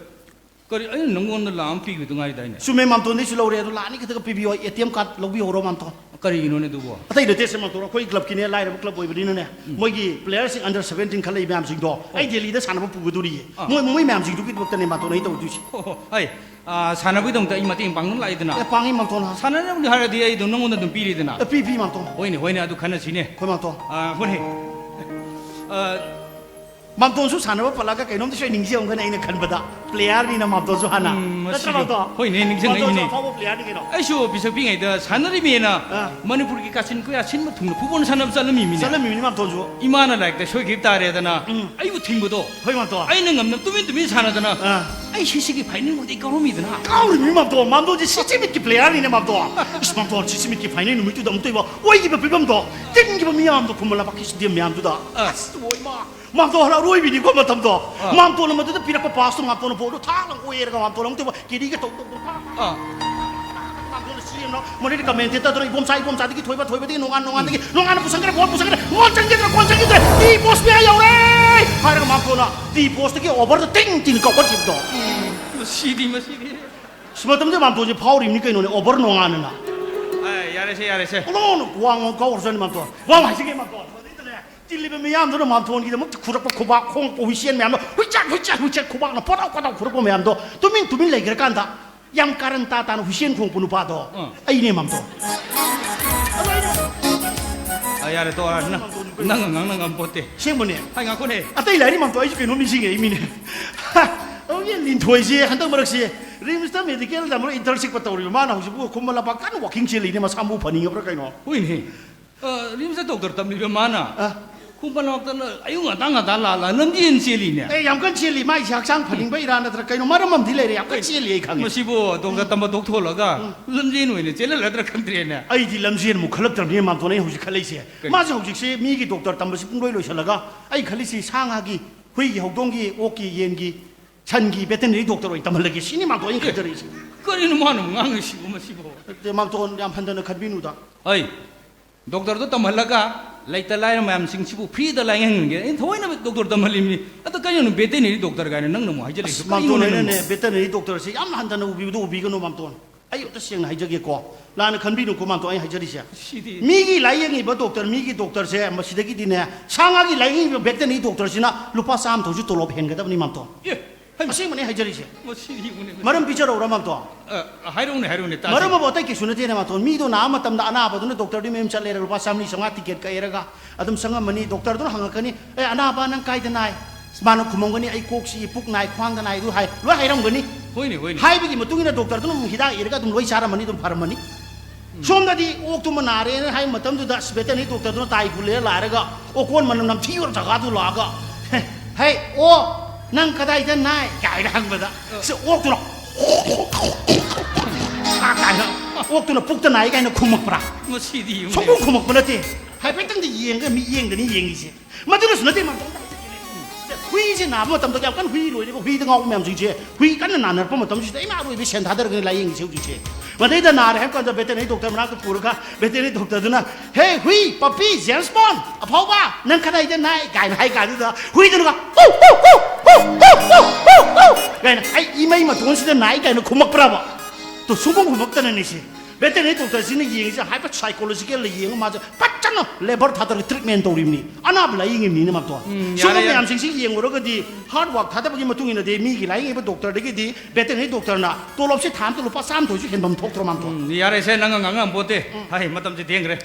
ꯀꯔꯤ, ꯑꯩꯅ ꯅꯪꯉꯣꯟꯗ ꯂꯥꯛ ꯑꯃ ꯄꯤꯈꯤꯗ ꯉꯥꯏꯗꯥꯏꯅꯦ? ꯆꯨꯝꯃꯦ, ꯃꯥꯝꯇꯣꯟꯗꯩꯁꯨ ꯂꯧꯔꯦ, ꯑꯗꯣ ꯂꯥꯛ ꯑꯅꯤ ꯈꯛꯇꯒ ꯄꯤꯕꯤꯌꯣ, ꯑꯦ ꯇꯤ ꯑꯦꯝ ꯀꯥꯔꯗ ꯂꯧꯕꯤꯍꯧꯔꯣ ꯃꯥꯝꯇꯣꯟ꯫ ꯀꯔꯤꯒꯤꯅꯣꯅꯦ ꯑꯗꯨꯕꯣ? ꯑꯇꯩ ꯅꯠꯇꯦ ꯁꯦ ꯃꯥꯝꯇꯣꯟ, ꯑꯩꯈꯣꯏ ꯀ꯭ꯂꯕꯀꯤꯅꯦ, ꯂꯥꯏꯔꯕ ꯀ꯭ꯂꯕ ꯑꯣꯏꯕꯅꯤꯅꯅꯦ, ꯎꯝ꯫ ꯃꯣꯏꯒꯤ ꯄ꯭ꯂꯦꯌꯔꯁꯤꯡ under seventeen ꯈꯜꯂꯛꯏ ꯃꯌꯥꯝꯁꯤꯡꯗꯣ ꯑꯩ ꯑꯣ꯫ ꯗꯦꯜꯂꯤꯗ ꯁꯥꯟꯅꯕ ꯄꯨꯒꯗꯣꯔꯤꯌꯦ꯫ ꯑꯥ꯫ ꯃꯣꯏ, ꯃꯣꯏ ꯃꯌꯥꯝꯁꯤꯡꯗꯨꯒꯤꯗꯃꯛꯇꯅꯦ ꯃꯥꯝꯇꯣꯟ ꯑꯩ ꯇꯧꯗꯣꯏꯁꯦ꯫ ꯍꯣ, ꯍꯣ, ꯑꯩ, ꯑꯥ, ꯁꯥꯟꯅꯕꯒꯤꯗꯃꯛꯇ ꯑꯩ ꯃꯇꯦꯡ ꯄꯥꯡꯅꯕ ꯂꯥꯛꯏꯗꯅ꯫ ꯑꯦ, ꯄꯥꯡꯉꯤ ꯃꯥꯝꯇꯣꯟ꯫ ꯁꯥꯟꯅꯅꯕꯅꯤ ꯍꯥꯏꯔꯗꯤ ꯑꯩ ꯑꯗꯨꯝ ꯅꯪꯉꯣꯟꯗ ꯑꯗꯨꯝ ꯄꯤꯔꯤꯗꯅ꯫ ꯑꯦ, ꯄꯤ, ꯄꯤ ꯃꯥꯝꯇꯣꯟ꯫ ꯍꯣꯏꯅꯦ, ꯍꯣꯏꯅꯦ, ꯑꯗꯨ ꯈꯟꯅꯁꯤꯅꯦ꯫ ꯍꯣꯏ ꯃꯥꯝꯇꯣꯟ꯫ ꯑꯥ, ꯍꯣꯏꯅꯦ꯫ ꯑꯥ, ꯃꯥꯝꯇꯣꯟꯁꯨ ꯁꯥꯟꯅꯕ ꯄꯜꯂꯒ ꯀꯩꯅꯣꯝꯇ ꯁꯣꯏ ꯅꯤꯡꯁꯤꯡꯉꯝꯒꯅꯤ, ꯑꯩꯅ ꯈꯟꯕꯗ꯫ Player ꯅꯤꯅ ꯃꯥꯝꯇꯣꯟꯁꯨ ꯍꯥꯟꯅ꯫ ꯎꯝ, ꯅꯠꯇ꯭ꯔ ꯃꯁꯤꯗꯤ꯫ ꯃꯥꯝꯇꯣꯟ? ꯍꯣꯏꯅꯦ, ꯅꯤꯡꯁꯤꯡꯉꯛꯏꯅꯦ꯫ ꯃꯥꯝꯇꯣꯟꯁꯨ ꯑꯐꯥꯎꯕ player ꯅꯤ ꯀꯩꯅꯣ꯫ ꯑꯩꯁꯨ ꯄꯤꯁꯛ ꯄꯤꯛꯉꯩꯗ ꯁꯥꯟꯅꯔꯤꯃꯦꯅ ꯑꯥ꯫ ꯃꯅꯤꯄꯨꯔꯒꯤ ꯀꯥꯆꯤꯟ ꯀꯣꯌꯥ ꯁꯤꯟꯕ ꯊꯨꯡꯅ football ꯁꯥꯟꯅꯕ ꯆꯠꯂꯝꯃꯤꯃꯤꯅꯦ꯫ ꯆꯠꯂꯝꯃꯤꯃꯤꯅꯦ ꯃꯥꯝꯇꯣꯟꯁꯨ꯫ ꯏꯃꯥꯅ ꯂꯥꯏꯔꯤꯛꯇ ꯁꯣꯏꯈꯤꯕ ꯇꯥꯔꯦꯗꯅ ꯎꯝ꯫ ꯑꯩꯕꯨ ꯊꯤꯡꯕꯗꯣ ꯍꯣꯏ, ꯃꯥꯝꯇꯣꯟ꯫ ꯑꯩꯅ ꯉꯝꯅ ꯇꯨꯃꯤꯟ ꯇꯨꯃꯤꯟ ꯁꯥꯟꯅꯗꯅ ꯑꯥ꯫ ꯑꯩ ꯁꯤꯁꯤꯒꯤ final ꯐꯥꯎꯗꯤ ꯑꯩ ꯀꯥꯎꯔꯝꯃꯤꯗꯅ꯫ ꯀꯥꯎꯔꯤꯃꯤ ꯃꯥꯝꯇꯣꯟ, ꯃꯥꯝꯇꯣꯟꯁꯦ ꯁꯤꯁꯤꯃꯤꯠꯀꯤ player ꯅꯤꯅꯦ ꯃꯥꯝꯇꯣꯟ꯫ ꯏꯁ, ꯃꯥꯝꯇꯣꯟ ꯁꯤꯁꯤꯃꯤꯠꯀꯤ final ꯅꯨꯃꯤꯠꯇꯨꯗ ꯑꯃꯨꯛꯇꯣꯏꯕ ꯑꯣꯏꯈꯤꯕ ꯐꯤꯕꯝꯗꯣ, ꯇꯤꯟꯈꯤꯕ ꯃꯤꯌꯥꯝꯗꯣ ꯈꯨꯃꯟ ꯂꯝꯄꯥꯛꯀꯤ stadium ꯃꯌꯥꯝꯗꯨꯗ꯫ ꯑꯥ꯫ ꯑꯁ, ꯏꯃꯥ꯫ ꯃꯥꯝꯇꯣꯟ ꯑꯔꯣꯏꯕꯤꯅꯤꯀꯣ ꯃꯇꯝꯗꯣ꯫ ꯑꯥ꯫ ꯃꯥꯝꯇꯣꯟꯅ ꯃꯗꯨꯗ ꯄꯤꯔꯛꯄ pass ꯇꯣ ꯃꯥꯝꯇꯣꯟꯅ ball ꯗꯣ ꯊꯥꯛꯂꯒ ꯀꯣꯏꯔꯒ ꯃꯥꯝꯇꯣꯟꯅ ꯑꯃꯨꯛꯇꯣꯏꯕ carry ꯒ ꯇꯧ ꯇꯧ ꯇꯧ ꯊꯥꯛ ꯑꯥ꯫ ꯃꯥꯝꯇꯣꯟꯅ ꯆꯦꯟꯕ꯫ ꯃꯗꯩꯗ commentator ꯗꯨꯅ ꯏꯕꯣꯝꯆꯥ, ꯏꯕꯣꯝꯆꯥꯗꯒꯤ ꯊꯣꯏꯕ, ꯊꯣꯏꯕꯗꯒꯤ ꯅꯣꯡꯉꯥꯟ, ꯅꯣꯡꯉꯥꯟꯗꯒꯤ ꯅꯣꯡꯉꯥꯟꯅ ꯄꯨꯁꯟꯈ꯭ꯔꯦ, ball ꯄꯨꯁꯟꯈ꯭ꯔꯦ, goal ꯆꯟꯈꯤꯗ꯭ꯔꯦ, goal ꯆꯟꯈꯤꯗ꯭ꯔꯦ, goal ꯄꯣꯁ ꯃꯌꯥ ꯌꯧꯔꯦ ꯍꯥꯏꯔꯒ ꯃꯥꯝꯇꯣꯟꯅ goal ꯄꯣꯁꯇꯒꯤ over ꯗ ꯇꯤꯡ ꯇꯤꯡ ꯀꯥꯎꯈꯠꯈꯤꯕꯗꯣ꯫ ꯃꯁꯤꯗꯤ, ꯃꯁꯤꯗꯤ꯫ ꯁꯤ ꯃꯇꯝꯗ ꯃꯥꯝꯇꯣꯟꯁꯦ ꯐꯥꯎꯔꯤꯕꯅꯤ ꯀꯩꯅꯣꯅꯦ, over ꯅꯣꯡꯉꯥꯟꯅꯅ꯫ ꯑꯦ, ꯌꯥꯔꯦꯁꯦ, ꯌꯥꯔꯦꯁꯦ꯫ ꯑꯣꯅꯣꯅ ꯋꯥꯡ ꯋꯥꯡ ꯀꯥꯎꯔꯖꯥꯠꯅꯤ ꯃꯥꯝꯇꯣꯟ꯫ ꯋꯥ ꯍꯥꯏꯁꯤꯒꯦ ꯃꯥꯝꯇꯣꯟ꯫ ꯃꯗꯩꯗꯅꯦ, ꯇꯤꯜꯂꯤꯕ ꯃꯤꯌꯥꯝꯗꯨꯅ ꯃꯥꯝꯇꯣꯟꯒꯤꯗꯃꯛꯇ ꯈꯨꯔꯛꯄ ꯈꯨꯕꯥꯛ ꯈꯣꯡ ꯍꯨꯏꯁꯦꯟ ꯃꯌꯥꯝꯗꯣ, ꯍꯨꯏꯆꯠ, ꯍꯨꯏꯆꯠ, ꯍꯨꯏꯆꯠ ꯈꯨꯕꯥꯛꯅ ꯄꯣꯇꯥꯎ ꯄꯣꯇꯥꯎ ꯈꯨꯔꯛꯄ ꯃꯌꯥꯝꯗꯣ ꯇꯨꯃꯤꯟ ꯇꯨꯃꯤꯟ ꯂꯩꯈ꯭ꯔꯀꯥꯟꯗ, ꯌꯥꯝ ꯀꯥꯔꯟ ꯇꯥ ꯇꯥꯅ ꯍꯨꯏꯁꯦꯟ ꯈꯣꯡꯄ ꯅꯨꯄꯥꯗꯣ ꯑꯥ꯫ ꯑꯩꯅꯦ ꯃꯥꯝꯇꯣꯟ꯫ ꯑ, ꯌꯥꯔꯦ, ꯇꯣꯛꯑꯣ, ꯅꯪ, ꯅꯪ ꯉꯥꯡꯅ ꯉꯝꯄꯣꯠꯇꯦ꯫ ꯑꯁꯦꯡꯕꯅꯦ꯫ ꯍꯥꯏ, ꯉꯥꯏꯈꯣꯅꯦ꯫ ꯑꯇꯩ ꯂꯥꯏꯔꯤ ꯃꯥꯝꯇꯣꯟ, ꯑꯩꯁꯨ ꯀꯩꯅꯣꯝ ꯅꯤꯡꯁꯤꯡꯉꯛꯏ ꯃꯤꯅꯦ꯫ ꯍꯧꯖꯤꯛ ꯂꯤꯟꯊꯣꯏꯁꯦ ꯍꯟꯗꯛ ꯃꯔꯛꯁꯦ ꯔꯤꯝꯁꯇ medical ꯇꯝꯕ internship ꯀ ꯇꯧꯔꯤꯕ, ꯃꯥꯅ ꯍꯧꯖꯤꯛꯄꯨ ꯈꯨꯃꯟ ꯂꯝꯄꯥꯛ ꯀꯟꯅ walking ꯆꯦꯜꯂꯤꯅꯦ, ꯃꯁꯥ ꯃꯎ ꯐꯅꯤꯡꯉꯕ꯭ꯔꯥ ꯀꯩꯅꯣ꯫ ꯍꯣꯏꯅꯦ꯫ ꯑ, ꯔꯤꯝꯁꯇ doctor ꯇꯝꯂꯤꯕ ꯃꯥꯅ ꯑ꯫ ꯈꯨꯃꯟ ꯂꯝꯄꯥꯛꯇ ꯑꯌꯨꯛ ꯉꯟꯇꯥ ꯉꯟꯇꯥ ꯂꯥꯛꯂ ꯂꯝꯖꯦꯟ ꯆꯦꯜꯂꯤꯅꯦ꯫ ꯑꯦ, ꯌꯥꯝ ꯀꯟꯅ ꯆꯦꯜꯂꯤ꯫ ꯃꯥꯏꯁꯦ ꯍꯛꯆꯥꯡ ꯐꯅꯤꯡꯕꯩꯔꯥ ꯅꯠꯇ꯭ꯔ ꯀꯩꯅꯣ, ꯃꯔꯝ ꯑꯃꯗꯤ ꯂꯩꯔꯦ, ꯌꯥꯝ ꯀꯟꯅ ꯆꯦꯜꯂꯤ, ꯑꯩ ꯈꯪꯉꯦ꯫ ꯃꯁꯤꯕꯨ doctor ꯎꯝ꯫ ꯇꯝꯕ ꯇꯣꯛꯊꯣꯛꯂꯒ ꯎꯝ꯫ ꯂꯝꯖꯦꯟ ꯑꯣꯏꯅ ꯆꯦꯜꯍꯜꯂꯗ꯭ꯔꯥ ꯈꯪꯗ꯭ꯔꯦꯅꯦ꯫ ꯑꯩꯗꯤ ꯂꯝꯖꯦꯟ ꯃꯨꯛꯈꯠꯂꯛꯇ꯭ꯔꯕꯅꯤꯅ ꯃꯥꯝꯇꯣꯟ ꯑꯩ ꯍꯧꯖꯤꯛ ꯈꯜꯂꯛꯏꯁꯦ꯫ ꯀꯩꯅꯣ? ꯃꯥꯁꯦ ꯍꯧꯖꯤꯛꯁꯦ ꯃꯤꯒꯤ doctor ꯇꯝꯕꯁꯤ ꯄꯨꯡꯂꯣꯏ ꯂꯣꯏꯁꯤꯜꯂꯒ ꯑꯩ ꯈꯜꯂꯤꯁꯤ ꯁꯥ ꯉꯥꯒꯤ, ꯍꯨꯏꯒꯤ, ꯍꯧꯗꯣꯡꯒꯤ, ꯑꯣꯛꯀꯤ, ꯌꯦꯟꯒꯤ, ꯁꯟꯒꯤ veterinary doctor ꯑꯣꯏꯅ ꯇꯝꯍꯜꯂꯒꯦ ꯁꯤꯅꯤ ꯃꯥꯝꯇꯣꯟ ꯑꯩꯅ ꯑꯦ, ꯈꯟꯖꯔꯤꯁꯦ꯫ ꯀꯔꯤꯅꯣ ꯃꯥꯅ ꯉꯥꯡꯉꯤꯁꯤꯕꯨ ꯃꯁꯤꯕꯨ? ꯅꯠꯇꯦ, ꯃꯥꯝꯇꯣꯟ ꯌꯥꯝ ꯍꯟꯊꯅ ꯈꯟꯕꯤꯅꯨꯗ꯫ ꯑꯩ doctor ꯗꯣ ꯇꯝꯍꯜꯂꯒ ꯂꯩꯇ ꯂꯥꯏꯔ ꯃꯌꯥꯝꯁꯤꯡꯁꯤꯕꯨ free ꯗ ꯂꯥꯏꯌꯦꯡꯍꯟꯒꯦ꯫ ꯑꯩꯅ ꯊꯑꯣꯏꯅ doctor ꯇꯝꯍꯜꯂꯤꯕꯅꯤ꯫ ꯑꯗꯣ ꯀꯔꯤꯅꯣ veterinary doctor ꯀꯥꯏꯅ ꯅꯪꯅ ꯑꯃꯨꯛ ꯍꯥꯏꯖꯜꯂꯛꯏꯁꯦ? ꯑꯁ, ꯀꯔꯤꯅꯣ ꯃꯥꯝꯇꯣꯟ, ꯅꯪꯅ ꯑꯩꯅꯅꯦ ꯑꯃꯨꯛ? Veterinary doctor ꯁꯦ ꯌꯥꯝꯅ ꯍꯟꯊꯅ ꯎꯕꯤꯕꯗꯣ ꯎꯕꯤꯒꯅꯨ ꯃꯥꯝꯇꯣꯟ꯫ ꯑꯩ ꯑꯝꯇ ꯁꯦꯡꯅ ꯍꯥꯏꯖꯒꯦꯀꯣ꯫ ꯂꯥꯟꯅ ꯈꯟꯕꯤꯅꯨꯀꯣ ꯃꯥꯝꯇꯣꯟ, ꯑꯩ ꯍꯥꯏꯖꯔꯤꯁꯦ꯫ ꯁꯤꯗꯤ ꯃꯤꯒꯤ ꯂꯥꯏꯌꯦꯡꯉꯤꯕ doctor, ꯃꯤꯒꯤ doctor ꯁꯦ ꯃꯁꯤꯗꯒꯤꯗꯤꯅꯦ, ꯁꯥ ꯉꯥꯒꯤ ꯂꯥꯏꯌꯦꯡꯉꯤꯕ veterinary doctor ꯁꯤꯅ ꯂꯨꯄꯥ ꯆꯥꯝꯃ ꯊꯧꯁꯤ ꯇꯣꯂꯣꯞ ꯍꯦꯟꯒꯗꯕꯅꯤ ꯃꯥꯝꯇꯣꯟ꯫ ꯑꯦ, ꯍꯩꯃ꯫ ꯑꯁꯦꯡꯕꯅꯦ ꯍꯥꯏꯖꯔꯤꯁꯦ꯫ ꯃꯁꯤꯗꯤ ꯌꯦꯡꯉꯨꯅꯦ, ꯃꯁꯤ꯫ ꯃꯔꯝ ꯄꯤꯖꯔꯛꯎꯔꯥ ꯃꯥꯝꯇꯣꯟ? ꯑ, ꯍꯥꯏꯔꯛꯎꯅꯦ, ꯍꯥꯏꯔꯛꯎꯅꯦ, ꯇꯥꯁꯤ꯫ ꯃꯔꯝ ꯑꯃ ꯑꯇꯩ ꯀꯩꯁꯨ ꯅꯠꯇꯦꯅꯦ ꯃꯥꯝꯇꯣꯟ꯫ ꯃꯤꯗꯣ ꯅꯥꯕ ꯃꯇꯝꯗ ꯑꯅꯥꯕꯗꯨꯅ doctor ꯗꯨꯒꯤ ꯃꯌꯨꯝ ꯆꯠꯂꯦꯔꯒ ꯂꯨꯄꯥ ꯆꯥꯝꯃꯔꯤ ꯆꯥꯝꯃꯉꯥ ticket ꯀꯛꯑꯦꯔꯒ ꯑꯗꯨꯝ ꯆꯪꯉꯝꯃꯅꯤ꯫ Doctor ꯗꯨꯅ ꯍꯪꯉꯛꯀꯅꯤ, "ꯑꯦ, ꯑꯅꯥꯕ ꯅꯪ ꯀꯥꯏꯗ ꯅꯥꯏ?" ꯃꯥꯅ ꯈꯨꯝꯃꯝꯒꯅꯤ, "ꯑꯩ ꯀꯣꯛ ꯆꯤꯛꯏ, ꯄꯨꯛ ꯅꯥꯏ, ꯈ꯭ꯋꯥꯡꯗ ꯅꯥꯏ" ꯑꯗꯨ ꯍꯥꯏ, ꯂꯣꯏ ꯍꯥꯏꯔꯝꯒꯅꯤ꯫ ꯍꯣꯏꯅꯦ, ꯍꯣꯏꯅꯦ꯫ ꯍꯥꯏꯕꯒꯤ ꯃꯇꯨꯡ ꯏꯟꯅ ꯗꯣꯛꯇꯔꯗꯨꯅ ꯑꯃꯨꯛ ꯍꯤꯗꯥꯛ ꯏꯔꯒ ꯑꯗꯨꯝ ꯂꯣꯏ ꯆꯥꯔꯝꯃꯅꯤ, ꯑꯗꯨꯝ ꯐꯔꯝꯃꯅꯤ꯫ ꯁꯣꯝꯗꯗꯤ ꯑꯣꯛꯇꯨꯃ ꯅꯥꯔꯦꯅ ꯍꯥꯏꯕ ꯃꯇꯝꯗꯨꯗ ꯚꯦꯇꯔꯅꯔꯤ ꯗꯣꯛꯇꯔꯗꯨꯅ ꯇꯥꯏ ꯄꯨꯜꯂꯦ ꯂꯥꯏꯔꯒ ꯑꯣꯀꯣꯟ ꯃꯅꯝ ꯅꯝꯊꯤꯕ ꯖꯒꯥꯗꯨ ꯂꯥꯛꯑꯒ, "ꯍꯦ, ꯍꯦ, ꯑꯣ, ꯅꯪ ꯀꯗꯥꯏꯗ ꯅꯥꯏ?" ꯀꯥꯏꯅ ꯍꯪꯕꯗ, ꯑ꯫ ꯁꯤ ꯑꯣꯛꯇꯨꯅ ꯀꯥꯏꯅ, ꯑꯣꯛꯇꯨꯅ "ꯄꯨꯛꯇ ꯅꯥꯏ" ꯀꯥꯏꯅ ꯈꯨꯝꯃꯛꯄ꯭ꯔꯥ? ꯃꯁꯤꯗꯤ ꯌꯦꯡꯉꯨꯅꯦ꯫ ꯁꯨꯡꯈꯨꯝ ꯈꯨꯝꯃꯛꯄ ꯅꯠꯇꯦ꯫ ꯍꯥꯏꯐꯦꯠꯇꯪꯗꯤ ꯌꯦꯡꯒ ꯃꯤꯠꯌꯦꯡꯗꯅꯤ ꯌꯦꯡꯉꯤꯁꯦ꯫ ꯃꯗꯨꯅꯁꯨ ꯅꯠꯇꯦ, ꯃꯥꯝꯇꯣꯟ꯫ ꯍꯨꯏꯁꯦ ꯅꯥꯕ ꯃꯇꯝꯗ ꯌꯥꯝ ꯀꯟꯅ ꯍꯨꯏ ꯂꯣꯏꯔꯤꯕ, ꯍꯨꯏꯗ ꯉꯥꯎꯕ ꯃꯌꯥꯝꯁꯤꯡꯁꯦ, ꯍꯨꯏ ꯀꯟꯅ ꯅꯥꯅꯔꯛꯄ ꯃꯇꯝꯁꯤꯗ ꯏꯃꯥ ꯑꯔꯣꯏꯕ ꯁꯦꯟ ꯊꯥꯗꯔꯒꯅꯤ ꯂꯥꯏꯌꯦꯡꯉꯤꯁꯦ ꯍꯧꯖꯤꯛꯁꯦ꯫ ꯃꯗꯩꯗ ꯅꯥꯔꯦ ꯍꯥꯏꯕ ꯀꯥꯟꯗ ꯚꯦꯇꯦꯅꯔꯤ ꯗꯣꯛꯇꯔ ꯃꯅꯥꯛꯇ ꯄꯨꯔꯒ ꯚꯦꯇꯦꯅꯔꯤ ꯗꯣꯛꯇꯔꯗꯨꯅ, "ꯍꯦ ꯍꯨꯏ, ꯄꯄꯤ, ꯖꯦꯝꯁ ꯕꯣꯟ, ꯑꯐꯥꯎꯕ, ꯅꯪ ꯀꯗꯥꯏꯗ ꯅꯥꯏ?" ꯀꯥꯏꯅ ꯍꯥꯏ ꯀꯥꯟꯗꯨꯗ ꯍꯨꯏꯗꯨꯅꯒ, "ꯎ, ꯎ, ꯎ, ꯎ, ꯎ, ꯎ, ꯎ," ꯀꯥꯏꯅ, "ꯑꯩ ꯏꯃꯩ ꯃꯇꯣꯟꯁꯤꯗ ꯅꯥꯏ" ꯀꯥꯏꯅ ꯈꯨꯝꯃꯛꯄ꯭ꯔꯕ? ꯇꯣ, ꯁꯨꯡꯈꯨꯝ ꯈꯨꯝꯃꯛꯇꯅꯅꯤꯁꯦ꯫ ꯚꯦꯇꯦꯅꯔꯤ ꯗꯣꯛꯇꯔꯁꯤꯅ ꯌꯦꯡꯉꯤꯁꯦ ꯍꯥꯏꯐꯦꯠ ꯁꯥꯏꯀꯣꯂꯣꯖꯤꯀꯦꯜꯗ ꯌꯦꯡꯉ ꯃꯥꯁꯦ ꯐꯖꯅ ꯂꯦꯕꯔ ꯊꯥꯗꯔꯒ ꯇ꯭ꯔꯤꯠꯃꯦꯟ ꯇꯧꯔꯤꯕꯅꯤ꯫ ꯑꯅꯥꯕ ꯂꯥꯏꯌꯦꯡꯉꯤꯕꯅꯤꯅ ꯃꯥꯝꯇꯣꯟ꯫ ꯎꯝ, ꯁꯨꯝꯕ ꯌꯥꯔꯦ, ꯌꯥꯔꯦ꯫ ꯃꯌꯥꯝꯁꯤꯡꯁꯤ ꯌꯦꯡꯉꯨꯔꯒꯗꯤ ꯍꯥꯔꯗ ꯋꯥꯔꯛ ꯊꯥꯗꯕꯒꯤ ꯃꯇꯨꯡ ꯏꯟꯅꯗꯤ ꯃꯤꯒꯤ ꯂꯥꯏꯌꯦꯡꯉꯤꯕ ꯗꯣꯛꯇꯔꯗꯒꯤꯗꯤ ꯚꯦꯇꯦꯅꯔꯤ ꯗꯣꯛꯇꯔꯅ ꯇꯣꯂꯣꯞꯁꯦ ꯊꯥ ꯑꯃꯗ ꯂꯨꯄꯥ ꯆꯥꯝꯃ ꯊꯣꯏꯁꯨ ꯍꯦꯟꯐꯝ ꯊꯣꯛꯇ꯭ꯔꯣ ꯃꯥꯝꯇꯣꯟ? ꯎꯝ, ꯌꯥꯔꯦꯁꯦ, ꯅꯪ ꯉꯥꯡꯉꯝꯄꯣꯠꯇꯦ꯫ ꯎꯝ꯫ ꯍꯥꯏ, ꯃꯇꯝꯁꯦ ꯊꯦꯡꯈ꯭ꯔꯦ꯫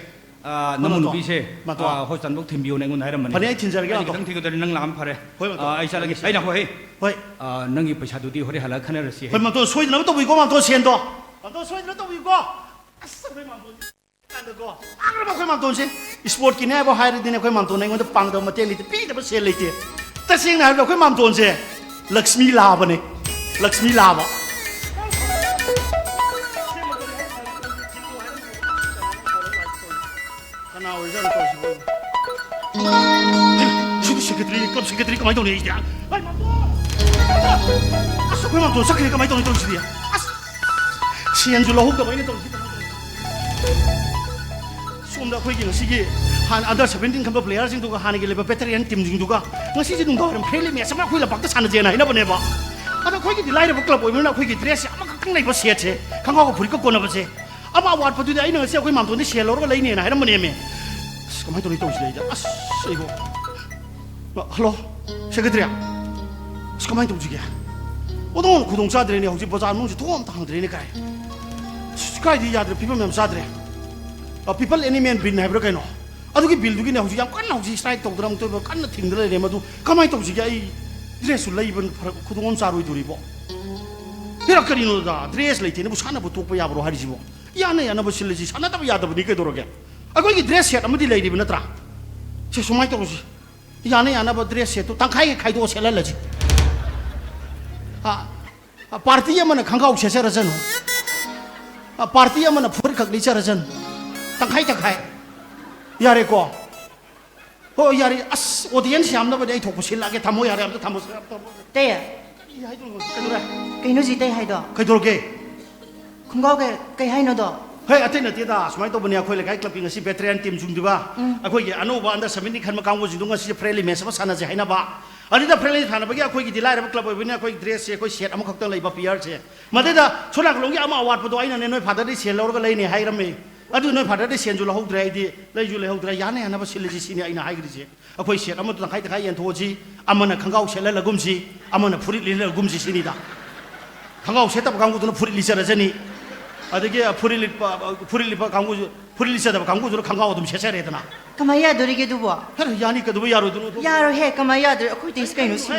ꯑꯥ, ꯅꯃꯧ ꯃꯥꯝꯇꯣꯟ, ꯅꯨꯄꯤꯁꯦ, ꯃꯥꯝꯇꯣꯟ꯫ ꯑꯥ, ꯍꯣꯁꯄꯤꯇꯥꯜꯐꯥꯎ ꯊꯤꯟꯕꯤꯌꯣꯅ ꯑꯩꯉꯣꯟꯗ ꯍꯥꯏꯔꯝꯕꯅꯦ꯫ ꯐꯅꯤ, ꯑꯩ ꯊꯤꯟꯖꯔꯒꯦ, ꯑꯩ ꯃꯥꯝꯇꯣꯟ꯫ ꯈꯤꯇꯪ ꯊꯤꯟꯒꯗ꯭ꯔꯗꯤ ꯅꯪ ꯂꯥꯛꯑꯝ ꯐꯔꯦ꯫ ꯍꯣꯏ, ꯃꯥꯝꯇꯣꯟ꯫ ꯑꯥ, ꯑꯩ ꯆꯠꯂꯒꯦ꯫ ꯊꯤꯟꯖꯔꯒꯦ꯫ ꯑꯩ ꯉꯥꯏꯈꯣ, ꯍꯦ꯫ ꯍꯣꯏ꯫ ꯑꯥ, ꯅꯪꯒꯤ ꯄꯩꯁꯥꯗꯨꯗꯤ ꯍꯣꯔꯦꯟ ꯍꯜꯂꯛꯑ ꯈꯟꯅꯔꯁꯤ, ꯍꯦ꯫ ꯍꯣꯏ, ꯃꯥꯝꯇꯣꯟ, ꯁꯣꯏꯗꯅꯕ ꯇꯧꯕꯤꯀꯣ, ꯃꯥꯝꯇꯣꯟ, ꯁꯦꯟꯗꯣ꯫ ꯃꯥꯝꯇꯣꯟ, ꯁꯣꯏꯗꯅ ꯇꯧꯕꯤꯀꯣ꯫ ꯑꯁ, ꯑꯩꯈꯣꯏ ꯃꯥꯝꯇꯣꯟ꯫ ꯀꯥꯟꯗꯀꯣ, ꯄꯥꯡꯗ꯭ꯔꯕ ꯑꯩꯈꯣꯏ ꯃꯥꯝꯇꯣꯟꯁꯦ꯫ ꯏꯁꯄꯣꯔꯠꯀꯤꯅꯦ ꯍꯥꯏꯕ ꯍꯥꯏꯔꯗꯤꯅꯦ, ꯑꯩꯈꯣꯏ ꯃꯥꯝꯇꯣꯟꯅ ꯑꯩꯉꯣꯟꯗ ꯄꯥꯡꯗꯕ ꯃꯇꯦꯡ ꯂꯩꯇꯦ, ꯄꯤꯗꯕ ꯁꯦꯜ ꯂꯩꯇꯦ꯫ ꯇꯁꯦꯡꯅ ꯍꯥꯏꯔꯕꯗ ꯑꯩꯈꯣꯏ ꯃꯥꯝꯇꯣꯟꯁꯦ ꯂꯛꯁꯃꯤ ꯂꯥꯕꯅꯦ, ꯂꯛꯁꯃꯤ ꯂꯥꯕ꯫ ꯀꯅꯥ ꯑꯣꯏꯔꯖꯥꯠꯅꯣ ꯇꯧꯔꯤꯁꯤꯕꯣ? ꯍꯩꯃꯥ, ꯁꯤꯗꯤ ꯁꯦꯀ꯭ꯔꯦꯇꯔꯤ, ꯀ꯭ꯂꯕ ꯁꯦꯀ꯭ꯔꯦꯇꯔꯤ ꯀꯃꯥꯏꯅ ꯇꯧꯅꯤ ꯑꯩꯗꯤ? ꯍꯩ, ꯃꯥꯝꯇꯣꯟ! ꯑꯁ, ꯑꯩꯈꯣꯏ ꯃꯥꯝꯇꯣꯟ ꯆꯠꯈ꯭ꯔꯦ, ꯀꯃꯥꯏꯅ ꯇꯧꯅꯤ ꯇꯧꯔꯤꯁꯤꯗꯤ? ꯑꯁ, ꯁꯦꯟꯁꯨ ꯂꯧꯍꯧꯗꯕ ꯑꯩꯅ ꯇꯧꯔꯤꯁꯤꯗꯤ꯫ ꯁꯣꯝꯗ ꯑꯩꯈꯣꯏꯒꯤ ꯉꯁꯤꯒꯤ ꯍꯥꯟꯅ under seventeen ꯈꯟꯕ ꯄ꯭ꯂꯦꯌꯔꯁꯤꯡꯗꯨꯒ ꯍꯥꯟꯅꯒꯤ ꯂꯩꯕ ꯚꯦꯇꯔꯤꯌꯟ ꯇꯤꯝꯁꯤꯡꯗꯨꯒ ꯉꯁꯤꯁꯦ ꯅꯨꯡꯗꯥꯡꯋꯥꯏꯔꯝ ꯐ꯭ꯔꯦꯟꯂꯤ ꯃꯦꯠꯆ ꯑꯃ ꯑꯩꯈꯣꯏ ꯂꯝꯄꯥꯛꯇ ꯁꯥꯟꯅꯖꯦꯅ ꯍꯥꯏꯅꯕꯅꯦꯕ꯫ ꯑꯗꯣ ꯑꯩꯈꯣꯏꯒꯤꯗꯤ ꯂꯥꯏꯔꯕ ꯀ꯭ꯂꯕ ꯑꯣꯏꯕꯅꯤꯅ ꯑꯩꯈꯣꯏꯒꯤ ꯗ꯭ꯔꯦꯁꯁꯦ ꯑꯃꯈꯛꯇꯪ ꯂꯩꯕ ꯁꯦꯠꯁꯦ, ꯈꯪꯒꯥꯎꯒ ꯐꯨꯔꯤꯠꯀ ꯀꯣꯟꯅꯕꯁꯦ꯫ ꯑꯃ ꯑꯋꯥꯠꯄꯗꯨꯗꯤ ꯑꯩꯅ ꯉꯁꯤ ꯑꯩꯈꯣꯏ ꯃꯥꯝꯇꯣꯟꯗꯤ ꯁꯦꯜ ꯂꯧꯔꯒ ꯂꯩꯅꯦꯅ ꯍꯥꯏꯔꯝꯕꯅꯦꯃꯦ꯫ ꯑꯁ, ꯀꯃꯥꯏꯅ ꯇꯧꯅꯤ ꯇꯧꯁꯤ ꯂꯩꯗ? ꯑꯁ, ꯑꯩꯕꯣ꯫ Hello, secretary. ꯑꯁ, ꯀꯃꯥꯏꯅ ꯇꯧꯁꯤꯒꯦ? ꯑꯣꯟꯊꯣꯛꯅ ꯈꯨꯗꯣꯡ ꯆꯥꯗ꯭ꯔꯦꯅꯦ, ꯍꯧꯖꯤꯛ ꯕꯖꯥꯔ ꯃꯅꯨꯡꯁꯤ ꯊꯣꯡ ꯑꯝꯇ ꯍꯥꯡꯗ꯭ꯔꯦꯅꯦ ꯀꯥꯏ꯫ ꯑꯁ, ꯀꯥꯏꯗꯤ ꯌꯥꯗ꯭ꯔꯦ, ꯐꯤꯕꯝ ꯌꯥꯝ ꯆꯥꯗ꯭ꯔꯦ꯫ ꯑ, ꯄꯤꯄꯜ ꯑꯦꯅꯤꯃꯦꯜ ꯕꯤꯟ ꯍꯥꯏꯕ꯭ꯔꯥ ꯀꯩꯅꯣ? ꯑꯗꯨꯒꯤ ꯕꯤꯜꯗꯨꯒꯤꯅꯦ ꯍꯧꯖꯤꯛ ꯌꯥꯝ ꯀꯟꯅ ꯍꯧꯖꯤꯛ ꯁ꯭ꯇ꯭ꯔꯥꯏꯛ ꯇꯧꯗꯅ ꯑꯃꯨꯛꯇꯣꯏꯕ ꯀꯟꯅ ꯊꯤꯡꯗꯅ ꯂꯩꯔꯦ꯫ ꯃꯗꯨ ꯀꯃꯥꯏꯅ ꯇꯧꯁꯤꯒꯦ? ꯑꯩ ꯗ꯭ꯔꯦꯁꯁꯨ ꯂꯩꯕ ꯐꯔꯛ, ꯈꯨꯗꯣꯡ ꯑꯃ ꯆꯥꯔꯣꯏꯗꯣꯔꯤꯕꯣ? ꯍꯦꯔꯥ, ꯀꯔꯤꯅꯣꯗ, ꯗ꯭ꯔꯦꯁ ꯂꯩꯇꯦꯅꯕꯨ ꯁꯥꯟꯅꯕ ꯇꯣꯛꯄ ꯌꯥꯕ꯭ꯔꯣ ꯍꯥꯏꯔꯤꯁꯤꯕꯣ? ꯌꯥꯅ ꯌꯥꯅꯕ ꯁꯤꯜꯂꯁꯤ, ꯁꯥꯟꯅꯗꯕ ꯌꯥꯗꯕꯅꯤ ꯀꯩꯗꯧꯔꯒꯦ? ꯑꯩꯈꯣꯏꯒꯤ ꯗ꯭ꯔꯦꯁ ꯁꯦꯠ ꯑꯃꯗꯤ ꯂꯩꯔꯤꯕ ꯅꯠꯇ꯭ꯔꯥ? ꯁꯦ, ꯁꯨꯃꯥꯏꯅ ꯇꯧꯔꯁꯤ, ꯌꯥꯅ ꯌꯥꯅꯕ ꯗ꯭ꯔꯦꯁ ꯁꯦꯠꯇꯨ ꯇꯪꯈꯥꯏ ꯈꯥꯏꯗꯣꯛꯑ ꯁꯦꯠꯍꯜꯂꯁꯤ꯫ ꯑ, ꯑ, ꯄꯥꯔꯇꯤ ꯑꯃꯅ ꯈꯪꯒꯥꯎ ꯁꯦꯠꯆꯔꯁꯅꯨ, ꯑ, ꯄꯥꯔꯇꯤ ꯑꯃꯅ ꯐꯨꯔꯤꯠꯈꯛ ꯂꯤꯠꯆꯔꯁꯅꯨ, ꯇꯪꯈꯥꯏ ꯇꯪꯈꯥꯏ꯫ ꯌꯥꯔꯦꯀꯣ? ꯍꯣꯏ, ꯌꯥꯔꯦ꯫ ꯑꯁ, ꯑꯣꯗꯤꯌꯦꯟꯁ ꯌꯥꯝꯅꯕꯅꯦ, ꯑꯩ ꯊꯣꯛꯄ ꯁꯤꯜꯂꯛꯑꯒꯦ꯫ ꯊꯝꯃꯣ, ꯌꯥꯔꯦ, ꯑꯝꯇ ꯊꯝꯃꯣ, ꯊꯝꯃꯣ꯫ ꯇꯦ꯫ ꯀꯔꯤ ꯍꯥꯏꯗꯣꯏꯅꯣ? ꯀꯩꯗꯧꯔꯦ? ꯀꯩꯅꯣ ꯖꯤ ꯇꯩ ꯍꯥꯏꯗꯣ? ꯀꯩꯗꯧꯔꯒꯦ? ꯈꯣꯡꯒ꯭ꯔꯥꯎ ꯀꯩ, ꯀꯩ ꯍꯥꯏꯅꯣꯗꯣ? ꯍꯦ, ꯑꯇꯩ ꯅꯠꯇꯦꯗ, ꯁꯨꯃꯥꯏꯅ ꯇꯧꯕꯅꯦ, ꯑꯩꯈꯣꯏ ꯂꯩꯀꯥꯏ ꯀ꯭ꯂꯕꯀꯤ ꯉꯁꯤ ꯚꯦꯇꯔꯤꯌꯥꯟ ꯇꯤꯝꯁꯤꯡꯗꯨꯒ ꯎꯝ꯫ ꯑꯩꯈꯣꯏꯒꯤ ꯑꯅꯧꯕ ꯑꯟꯗꯔ ꯁꯕꯦꯟꯇꯤꯟ ꯈꯟꯕ ꯀꯥꯡꯕꯨꯁꯤꯡꯗꯣ ꯉꯁꯤꯁꯦ ꯐ꯭ꯔꯦꯟꯂꯤ ꯃꯦꯠꯆ ꯑꯃ ꯁꯥꯟꯅꯁꯦ ꯍꯥꯏꯅꯕ꯫ ꯑꯗꯨꯗ ꯐ꯭ꯔꯦꯟꯂꯤ ꯁꯥꯟꯅꯕꯒꯤ ꯑꯩꯈꯣꯏꯒꯤꯗꯤ ꯂꯥꯏꯔꯕ ꯀ꯭ꯂꯕ ꯑꯣꯏꯕꯅꯤꯅ ꯑꯩꯈꯣꯏ ꯗ꯭ꯔꯦꯁꯁꯦ ꯑꯩꯈꯣꯏ ꯁꯦꯠ ꯑꯃꯈꯛꯇꯪ ꯂꯩꯕ ꯄꯤꯌꯔꯁꯦ꯫ ꯃꯗꯩꯗ ꯁꯣꯂꯥꯡꯂꯣꯝꯒꯤ ꯑꯃ ꯑꯋꯥꯠꯄꯗꯣ ꯑꯩꯅꯅꯦ ꯅꯣꯏ ꯐꯥꯗꯔꯗꯩ ꯁꯦꯜ ꯂꯧꯔꯒ ꯂꯩꯅꯦ ꯍꯥꯏꯔꯝꯃꯦ꯫ ꯑꯗꯨ ꯅꯣꯏ ꯐꯥꯗꯔꯗꯩ ꯁꯦꯜꯁꯨ ꯂꯧꯍꯧꯗ꯭ꯔꯦ, ꯑꯩꯗꯤ ꯂꯩꯁꯨ ꯂꯩꯍꯧꯗ꯭ꯔꯦ꯫ ꯌꯥꯅ ꯌꯥꯅꯕ ꯁꯤꯜꯂꯁꯤ ꯁꯤꯅꯤ ꯑꯩꯅ ꯍꯥꯏꯈ꯭ꯔꯤꯁꯦ꯫ ꯑꯩꯈꯣꯏ ꯁꯦꯠ ꯑꯃꯗ ꯇꯪꯈꯥꯏ ꯇꯪꯈꯥꯏ ꯌꯦꯟꯊꯣꯛꯑꯁꯤ, ꯑꯃꯅ ꯈꯪꯒꯥꯎ ꯁꯦꯠꯍꯜꯂꯒꯨꯝꯁꯤ, ꯑꯃꯅ ꯐꯨꯔꯤꯠ ꯂꯤꯠꯍꯜꯂꯒꯨꯝꯁꯤ ꯁꯤꯅꯤꯗ꯫ ꯈꯪꯒꯥꯎ ꯁꯦꯠꯇꯕ ꯀꯥꯡꯕꯨꯗꯨꯅ ꯐꯨꯔꯤꯠ ꯂꯤꯠꯆꯔꯁꯅꯤ꯫ ꯑꯗꯒꯤ ꯐꯨꯔꯤꯠ ꯂꯤꯠꯄ, ꯐꯨꯔꯤꯠ ꯂꯤꯠꯄ ꯀꯥꯡꯕꯨꯁꯨ, ꯐꯨꯔꯤꯠ ꯂꯤꯠꯆꯗꯕ ꯀꯥꯡꯕꯨꯗꯨꯅ ꯈꯪꯒꯥꯎ ꯑꯗꯨꯝ ꯁꯦꯠꯆꯔꯦꯗꯅ꯫ ꯀꯃꯥꯏ ꯌꯥꯗꯣꯔꯤꯒꯦ ꯑꯗꯨꯕꯣ? ꯍꯦꯔꯥ, ꯌꯥꯅꯤ, ꯀꯩꯗꯧꯕ ꯌꯥꯔꯣꯏꯗꯣꯏꯅꯣ? ꯌꯥꯔꯣꯏꯍꯦ, ꯀꯃꯥꯏ ꯌꯥꯗꯣꯔꯤ? ꯑꯩꯈꯣꯏ ꯇꯩꯁꯤ ꯀꯩꯅꯣ ꯁꯤ?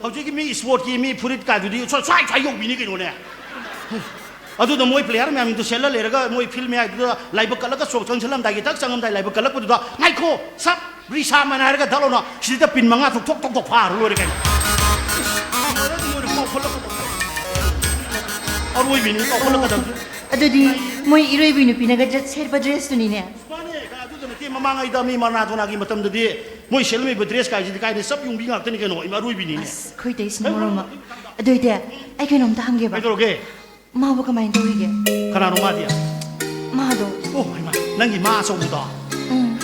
ꯍꯧꯖꯤꯛꯀꯤ ꯃꯤ ꯏꯁꯄꯣꯔꯠꯀꯤ ꯃꯤ ꯐꯨꯔꯤꯠ ꯀꯥꯏꯗꯨꯗꯤ ꯁ꯭ꯋꯥꯏ, ꯁ꯭ꯋꯥꯏ, ꯁ꯭ꯋꯥꯏ ꯌꯧꯕꯤꯅꯤ ꯀꯩꯅꯣꯅꯦ꯫ ꯑꯗꯨꯗ ꯃꯣꯏ ꯄ꯭ꯂꯦꯌꯔ ꯃꯌꯥꯝꯗꯣ ꯁꯦꯠꯂ ꯂꯩꯔꯒ ꯃꯣꯏ ꯐꯤꯜ ꯃꯌꯥꯏꯗꯨꯗ ꯂꯥꯏꯕꯛ ꯀꯠꯂꯒ ꯆꯣꯡ ꯆꯪꯁꯤꯜꯂꯝꯗꯥꯏꯒꯤ ꯊꯛ ꯆꯪꯉꯝꯗꯥꯏ ꯂꯥꯏꯕꯛ ꯀꯠꯂꯛꯄꯗꯨꯗ, "ꯉꯥꯏꯈꯣ, ꯁꯞ ꯔꯤꯁꯥꯃꯟ" ꯍꯥꯏꯔꯒ ꯗꯛ ꯂꯥꯎꯅ ꯁꯤꯗ ꯄꯤꯟ ꯃꯉꯥ ꯊꯣꯛ ꯊꯣꯛ ꯊꯣꯛ ꯊꯣꯛ ꯐꯥꯔ ꯂꯣꯏꯔꯦ ꯀꯩꯅꯣ꯫ ꯂꯣꯏꯔꯦ, ꯂꯣꯏꯔꯦ, ꯀꯥꯎꯈꯠꯂꯛꯄ꯫ ꯑꯔꯣꯏꯕꯤꯅꯤ ꯀꯥꯎꯈꯠꯂꯛꯀꯗꯕꯁꯦ꯫ ꯑꯗꯨꯗꯤ ꯃꯣꯏ ꯏꯔꯣꯏꯕꯤ ꯅꯨꯄꯤꯅꯒ ꯗ꯭ꯔꯦꯁ, ꯁꯦꯠꯄ ꯗ꯭ꯔꯦꯁꯇꯨꯅꯤꯅꯦ꯫ ꯃꯥꯅꯦ, ꯑꯗꯨꯗ ꯅꯠꯇꯦ, ꯃꯃꯥꯡꯉꯩꯗ ꯃꯤ ꯃꯔꯥꯗꯣꯅꯥꯒꯤ ꯃꯇꯝꯗꯗꯤ ꯃꯣꯏ ꯁꯦꯠꯂꯝꯃꯤꯕ ꯗ꯭ꯔꯦꯁ ꯀꯥꯏꯁꯤꯗꯤ ꯀꯥꯏꯗꯩ ꯆꯞ ꯌꯨꯡꯕꯤ ꯉꯥꯛꯇꯅꯤ ꯀꯩꯅꯣ, ꯏꯃꯥ, ꯑꯔꯣꯏꯕꯤꯅꯤꯅꯦ꯫ ꯑꯁ, ꯑꯩꯈꯣꯏ ꯇꯩꯁꯤꯅ ꯃꯔꯣꯝ ꯑꯃ꯫ ꯑꯗꯨ ꯑꯣꯏꯗꯤ ꯑꯩ ꯀꯩꯅꯣꯝꯇ ꯍꯪꯒꯦꯕ꯫ ꯀꯩꯗꯧꯔꯒꯦ? ꯃꯥꯕꯨ ꯀꯃꯥꯏꯅ ꯇꯧꯔꯤꯒꯦ? ꯀꯅꯥꯅꯣ ꯃꯥꯗꯤ? ꯃꯥꯗꯣ꯫ ꯑꯣ, ꯍꯩꯃꯥ, ꯅꯪꯒꯤ ꯃꯥ ꯑꯆꯧꯕꯗꯣ? ꯎꯝ꯫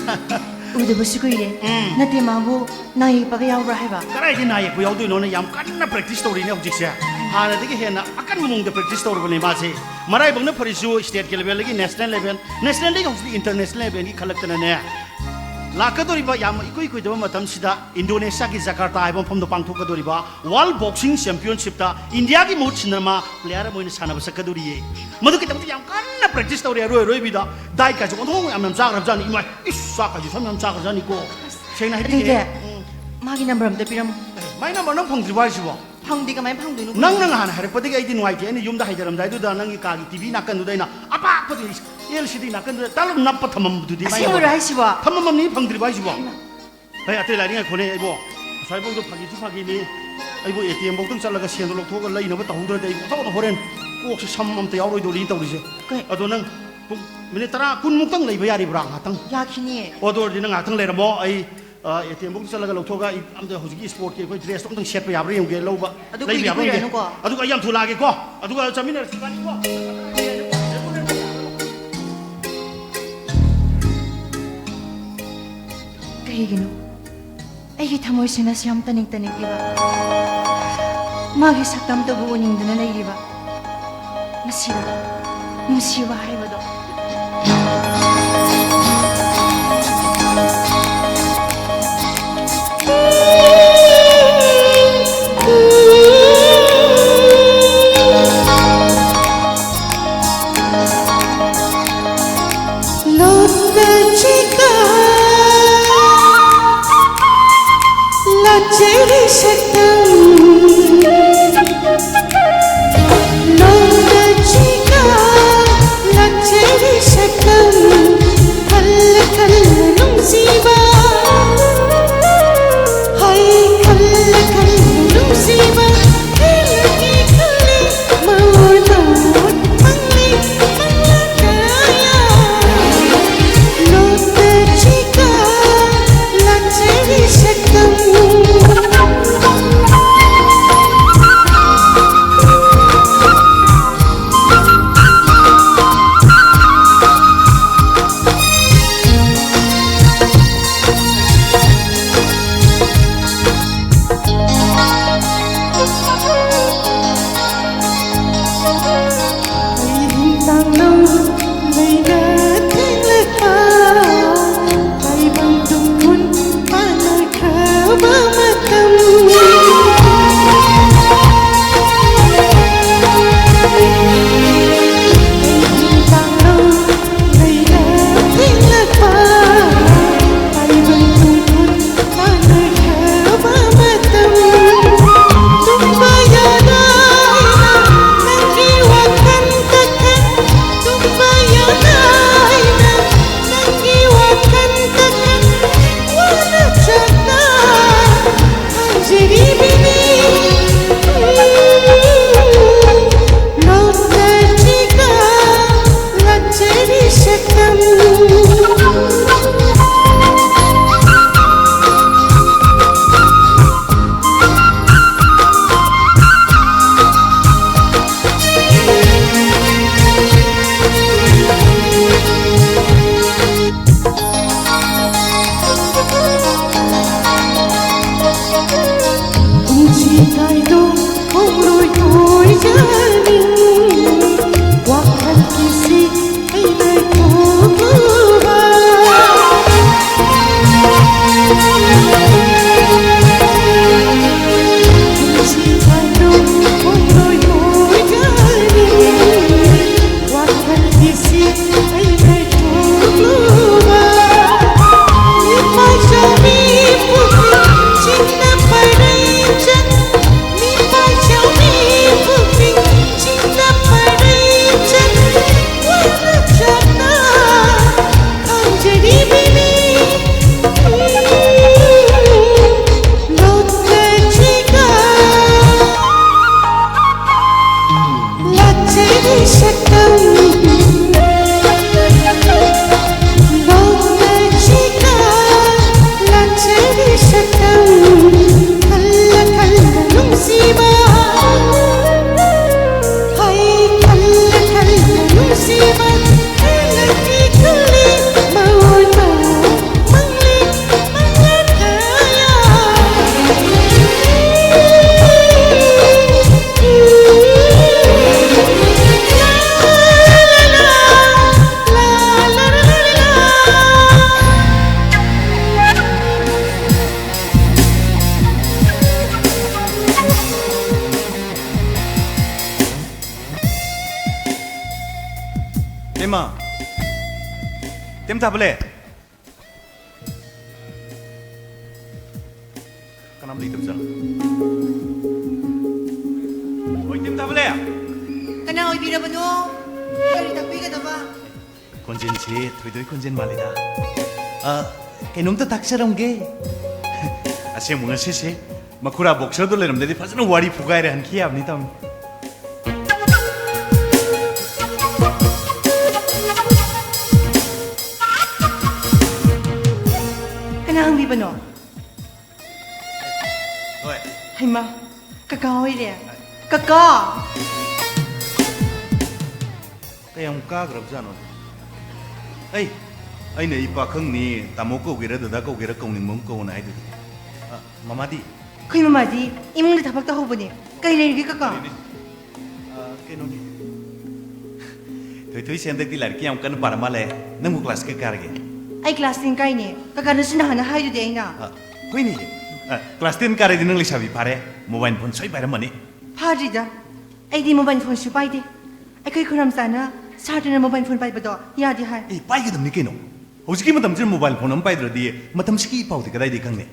ꯎꯗꯕꯁꯨ ꯀꯨꯏꯔꯦ꯫ ꯎꯝ꯫ ꯅꯠꯇꯦ, ꯃꯥꯕꯨ ꯅꯥ ꯌꯦꯛꯄꯒ ꯌꯥꯎꯕ꯭ꯔꯥ ꯍꯥꯏꯕ? ꯀꯗꯥꯏꯗ ꯅꯥ ꯌꯦꯛꯄ ꯌꯥꯎꯗꯣꯏꯅꯣꯅꯦ? ꯌꯥꯝ ꯀꯟꯅ ꯄ꯭ꯔꯦꯛꯇꯤꯁ ꯇꯧꯔꯤꯅꯦ ꯍꯧꯖꯤꯛꯁꯦ꯫ ꯍꯥꯟꯅꯗꯒꯤ ꯍꯦꯟꯅ ꯑꯀꯟꯕ ꯃꯑꯣꯡꯗ ꯄ꯭ꯔꯦꯛꯇꯤꯁ ꯇꯧꯔꯕꯅꯦ ꯃꯥꯁꯦ꯫ ꯃꯔꯥꯏꯕꯛꯅ ꯐꯔꯤꯁꯨ ꯁ꯭ꯇꯦꯠꯀꯤ ꯂꯦꯚꯦꯜꯗꯒꯤ ꯅꯦꯁꯅꯦꯜ ꯂꯦꯚꯦꯜ, ꯅꯦꯁꯅꯦꯜꯗꯒꯤ ꯍꯧꯖꯤꯛꯇꯤ ꯏꯟꯇꯔꯅꯦꯁꯅꯦꯜ ꯂꯦꯚꯦꯜꯒꯤ ꯈꯜꯂꯛꯇꯅꯅꯦ꯫ ꯂꯥꯛꯀꯗꯧꯔꯤꯕ ꯌꯥꯝ ꯏꯀꯨꯏ ꯀꯨꯏꯗꯕ ꯃꯇꯝꯁꯤꯗ ꯏꯟꯗꯣꯅꯦꯁꯤꯌꯥꯒꯤ ꯖꯀꯥꯔꯇꯥ ꯍꯥꯏꯕ ꯃꯐꯝꯗ ꯄꯥꯡꯊꯣꯛꯀꯗꯧꯔꯤꯕ ꯋꯥꯔꯜ ꯕꯣꯛꯁꯤꯡ ꯆꯦꯝꯄꯤꯌꯟꯁꯤꯞꯇ ꯏꯟꯗꯤꯌꯥꯒꯤ ꯃꯍꯨꯠ ꯁꯤꯟꯅ ꯃꯥ ꯄ꯭ꯂꯦꯌꯔ ꯑꯃ ꯑꯣꯏꯅ ꯁꯥꯟꯅꯕ ꯆꯠꯀꯗꯧꯔꯤꯌꯦ꯫ ꯃꯗꯨꯒꯤꯗꯃꯛꯇ ꯌꯥꯝ ꯀꯟꯅ ꯄ꯭ꯔꯦꯛꯇꯤꯁ ꯇꯧꯔꯤ꯫ ꯑꯔꯣꯏ ꯑꯔꯣꯏꯕꯤꯗ ꯗꯥꯏꯠꯀꯥꯁꯦ ꯑꯣꯟꯊꯣꯛ ꯌꯥꯝ ꯌꯥꯝ ꯆꯥꯈ꯭ꯔꯕꯖꯥꯠꯅꯤ꯫ ꯏꯃꯥꯏ, ꯏꯁ, ꯆꯥꯛꯀꯥꯁꯦ ꯁꯨꯝ ꯌꯥꯝ ꯆꯥꯈ꯭ꯔꯖꯥꯠꯅꯤꯀꯣ꯫ ꯁꯦꯡꯅ ꯍꯥꯏꯕꯤꯒꯦ꯫ ꯑꯗꯨꯗꯤ ꯎꯝ꯫ ꯃꯥꯒꯤ ꯅꯝꯕꯔ ꯑꯝꯇ ꯄꯤꯔꯝꯃꯣ꯫ ꯑꯦ, ꯃꯥꯏ ꯅꯝꯕꯔ ꯅꯪ ꯐꯪꯗ꯭ꯔꯤꯕꯣ ꯍꯥꯏꯁꯤꯕꯣ? ꯐꯪꯗꯦ, ꯀꯃꯥꯏꯅ ꯐꯪꯗꯣꯏꯅꯣ? ꯅꯪꯅ ꯅꯍꯥꯟ ꯍꯥꯏꯔꯛꯄꯗꯒꯤ ꯑꯩꯗꯤ ꯅꯨꯡꯉꯥꯏꯇꯦ꯫ ꯑꯩꯅ ꯌꯨꯝꯗ ꯍꯥꯏꯗꯔꯝꯗꯥꯏꯗꯨꯗ ꯅꯪꯒꯤ ꯀꯥꯒꯤ ꯇꯤ ꯚꯤ ꯅꯥꯀꯟꯗꯨꯗ ꯑꯩꯅ ꯑꯄꯥꯛꯄꯗꯨ, ꯑꯦꯜ ꯁꯤ ꯗꯤ ꯅꯥꯀꯟꯗꯨꯗ ꯇꯥꯂꯞ ꯅꯞꯄ ꯊꯝꯃꯝꯕꯗꯨꯗꯤ ꯃꯥꯏ ꯑꯁꯦꯡꯕꯔꯣ ꯅꯝꯕꯔ꯫ ꯍꯥꯏꯁꯤꯕꯣ? ꯊꯝꯃꯝꯃꯝꯅꯤ, ꯐꯪꯗ꯭ꯔꯤꯕꯣ ꯍꯥꯏꯁꯤꯕꯣ? ꯍꯩꯃꯥ꯫ ꯍꯩ, ꯑꯇꯩ ꯂꯥꯏꯔꯤ ꯉꯥꯏꯈꯣꯅꯦ ꯑꯩꯕꯣ꯫ ꯉꯁꯥꯏꯐꯥꯎꯗ ꯐꯥꯒꯤꯁꯨ ꯐꯥꯒꯤꯅꯤ꯫ ꯑꯩꯕꯨ ꯑꯦ ꯇꯤ ꯑꯦꯝ ꯐꯧꯗꯪ ꯆꯠꯂꯒ ꯁꯦꯟꯗꯣ ꯂꯧꯊꯣꯛꯑꯒ ꯂꯩꯅꯕ ꯇꯧꯍꯧꯗ꯭ꯔꯗꯤ ꯑꯩ ꯑꯣꯟꯊꯣꯛꯅ ꯍꯣꯔꯦꯟ ꯀꯣꯛꯁꯦ ꯁꯝ ꯑꯝꯇ ꯌꯥꯎꯔꯣꯏꯗꯧꯔꯤ ꯇꯧꯔꯤꯁꯦ꯫ ꯀꯩ? ꯑꯗꯣ ꯅꯪ ꯄꯨꯡ ꯃꯤꯅꯤꯠ ꯇꯔꯥ, ꯀꯨꯟꯃꯨꯛꯇꯪ ꯂꯩꯕ ꯌꯥꯔꯤꯕ꯭ꯔꯥ ꯉꯥꯏꯍꯥꯛꯇꯪ? ꯌꯥꯈꯤꯅꯤꯌꯦ꯫ ꯑꯣ, ꯑꯗꯨ ꯑꯣꯏꯔꯗꯤ ꯅꯪ ꯉꯥꯏꯍꯥꯛꯇꯪ ꯂꯩꯔꯝꯃꯣ꯫ ꯑꯩ, ꯑ, ꯑꯦ ꯇꯤ ꯑꯦꯝ ꯐꯧꯗ ꯆꯠꯂꯒ ꯂꯧꯊꯣꯛꯑꯒ ꯑꯩ ꯑꯝꯇ ꯍꯧꯖꯤꯛꯀꯤ ꯏꯁꯄꯣꯔꯠꯀꯤ ꯑꯩꯈꯣꯏ ꯗ꯭ꯔꯦꯁꯇꯣ ꯑꯝꯇꯪ ꯁꯦꯠꯄ ꯌꯥꯕ꯭ꯔꯥ ꯌꯦꯡꯒꯦ, ꯂꯧꯕ, ꯑꯗꯨ ꯂꯩꯕ ꯀꯨꯏꯗꯤ ꯌꯥꯕ꯭ꯔꯥ ꯌꯦꯡꯒꯦ꯫ ꯀꯨꯏꯔꯅꯨꯀꯣ꯫ ꯑꯗꯨꯒ ꯑꯩ ꯌꯥꯝ ꯊꯨꯅ ꯂꯥꯛꯑꯒꯦꯀꯣ꯫ ꯑꯗꯨꯒ ꯆꯠꯃꯤꯟꯅꯔꯁꯤ ꯏꯕꯥꯅꯤꯀꯣ꯫ ꯀꯩꯒꯤꯅꯣ ꯑꯩꯒꯤ ꯊꯃꯣꯏꯁꯤꯅ ꯁꯤ ꯌꯥꯝ ꯇꯅꯤꯛ ꯇꯅꯤꯛꯂꯤꯕ? ꯃꯥꯒꯤ ꯁꯛꯇꯝꯇꯕꯨ ꯎꯅꯤꯡꯗꯨꯅ ꯂꯩꯔꯤꯕ꯫ ꯃꯁꯤꯔ ꯅꯨꯡꯁꯤꯕ ꯍꯥꯏꯕꯗꯣ? ꯂꯣꯠꯅ ꯆꯤꯛꯄ ꯂꯥꯆꯦꯔꯤ ꯁꯛꯇꯝ, ꯂꯣꯠꯅ ꯆꯤꯛꯄ ꯂꯥꯆꯦꯔꯤ ꯁꯛꯇꯝ, ꯈꯜꯂ ꯈꯜꯂ ꯅꯨꯡꯁꯤꯕ, ꯍꯥꯏ ꯈꯜꯂ ꯈꯜꯂ ꯅꯨꯡꯁꯤꯕ, ꯈꯜꯂ ꯈꯜꯂ ꯃꯥ ꯏꯃꯥ! ꯏꯇꯦꯝ ꯊꯥꯕꯂꯦ! ꯀꯅꯥꯝ ꯂꯩꯇꯕꯖꯥꯠꯂꯣ? ꯍꯣꯏ, ꯏꯇꯦꯝ ꯊꯥꯕꯂꯦ! ꯀꯅꯥ ꯑꯣꯏꯕꯤꯔꯕꯅꯣ? ꯀꯔꯤ ꯇꯥꯛꯄꯤꯒꯗꯕ? ꯈꯣꯟꯖꯦꯜꯁꯤ ꯊꯣꯏꯗꯣꯏ ꯈꯣꯟꯖꯦꯜ ꯃꯥꯜꯂꯤꯗ꯫ ꯑ, ꯀꯩꯅꯣꯝꯇ ꯇꯥꯛꯆꯔꯝꯒꯦ꯫ ꯑꯁꯦꯡꯕ ꯉꯁꯤꯁꯦ ꯃꯈꯨꯔꯥ ꯕꯣꯛꯁꯔꯗꯣ ꯂꯩꯔꯝꯗꯗꯤ ꯐꯖꯅ ꯋꯥꯔꯤ ꯐꯨꯒꯥꯏꯔꯦ ꯍꯟꯈꯤ ꯌꯥꯕꯅꯤ ꯇꯧꯅꯤ꯫ ꯀꯅꯥ ꯍꯪꯕꯤꯕꯅꯣ? ꯍꯣꯏ꯫ ꯍꯩꯃꯥ, ꯀꯀꯥ ꯑꯣꯏꯔꯦ꯫ ꯀꯀꯥ! ꯀꯌꯥꯝ ꯀꯥꯈ꯭ꯔꯕꯖꯥꯠꯅꯣ? ꯑꯩ, ꯑꯩꯅ ꯑꯩ ꯄꯥꯈꯪꯅꯤ, ꯇꯥꯃꯣ ꯀꯧꯒꯦꯔꯥ ꯗꯗꯥ ꯀꯧꯒꯦꯔꯥ ꯀꯧꯅꯤꯡꯕ ꯑꯃ ꯀꯧꯅ ꯍꯥꯏꯗꯨꯗꯤ꯫ ꯑ, ꯃꯃꯥꯗꯤ? ꯑꯩꯈꯣꯏ ꯃꯃꯥꯗꯤ ꯏꯃꯨꯡꯗ ꯊꯕꯛ ꯇꯧꯍꯧꯕꯅꯦ꯫ ꯀꯩ ꯂꯩꯔꯒꯦ ꯀꯀꯥ? ꯀꯔꯤꯅꯤ? ꯑ, ꯀꯩꯅꯣꯅꯤ꯫ ꯊꯣꯏꯊꯣꯏꯁꯦ ꯍꯟꯗꯛꯇꯤ ꯂꯥꯏꯔꯤꯛꯀ ꯌꯥꯝ ꯀꯟꯅ ꯄꯥꯔ ꯃꯥꯜꯂꯦ꯫ ꯅꯪꯕꯨ ꯀ꯭ꯂꯥꯁ ꯀꯌꯥ ꯀꯥꯔꯒꯦ? ꯑꯩ ꯀ꯭ꯂꯥꯁ ꯇꯦꯟ ꯀꯥꯏꯅꯦ꯫ ꯀꯀꯥꯅꯁꯨ ꯅꯍꯥꯟꯅ ꯍꯥꯏꯗꯨꯗꯤ ꯑꯩꯅ꯫ ꯑ, ꯍꯣꯏꯅꯦ꯫ ꯑ, ꯀ꯭ꯂꯥꯁ ꯇꯦꯟ ꯀꯥꯔꯗꯤ ꯅꯪ ꯂꯩꯁꯥꯕꯤ ꯐꯥꯔꯦ꯫ ꯃꯣꯕꯥꯏꯜ ꯐꯣꯟ ꯁꯣꯏ ꯄꯥꯏꯔꯝꯃꯅꯤ꯫ ꯐꯥꯗ꯭ꯔꯤꯗ꯫ ꯑꯩꯗꯤ ꯃꯣꯕꯥꯏꯜ ꯐꯣꯟꯁꯨ ꯄꯥꯏꯗꯦ꯫ ꯑꯩꯈꯣꯏ ꯈꯨꯔꯝꯆꯥꯅ ꯁꯥꯇ꯭ꯔꯅ ꯃꯣꯕꯥꯏꯜ ꯐꯣꯟ ꯄꯥꯏꯕꯗꯣ ꯌꯥꯗꯦ ꯍꯥꯏ꯫ ꯑꯦ, ꯄꯥꯏꯒꯗꯕꯅꯤ ꯀꯩꯅꯣ꯫ ꯍꯧꯖꯤꯛꯀꯤ ꯃꯇꯝꯁꯤꯗ ꯃꯣꯕꯥꯏꯜ ꯐꯣꯟ ꯑꯃ ꯄꯥꯏꯗ꯭ꯔꯗꯤ ꯃꯇꯝꯁꯤꯒꯤ ꯏ ꯄꯥꯎꯗꯤ ꯀꯗꯥꯏꯗꯒꯤ ꯈꯪꯅꯤ?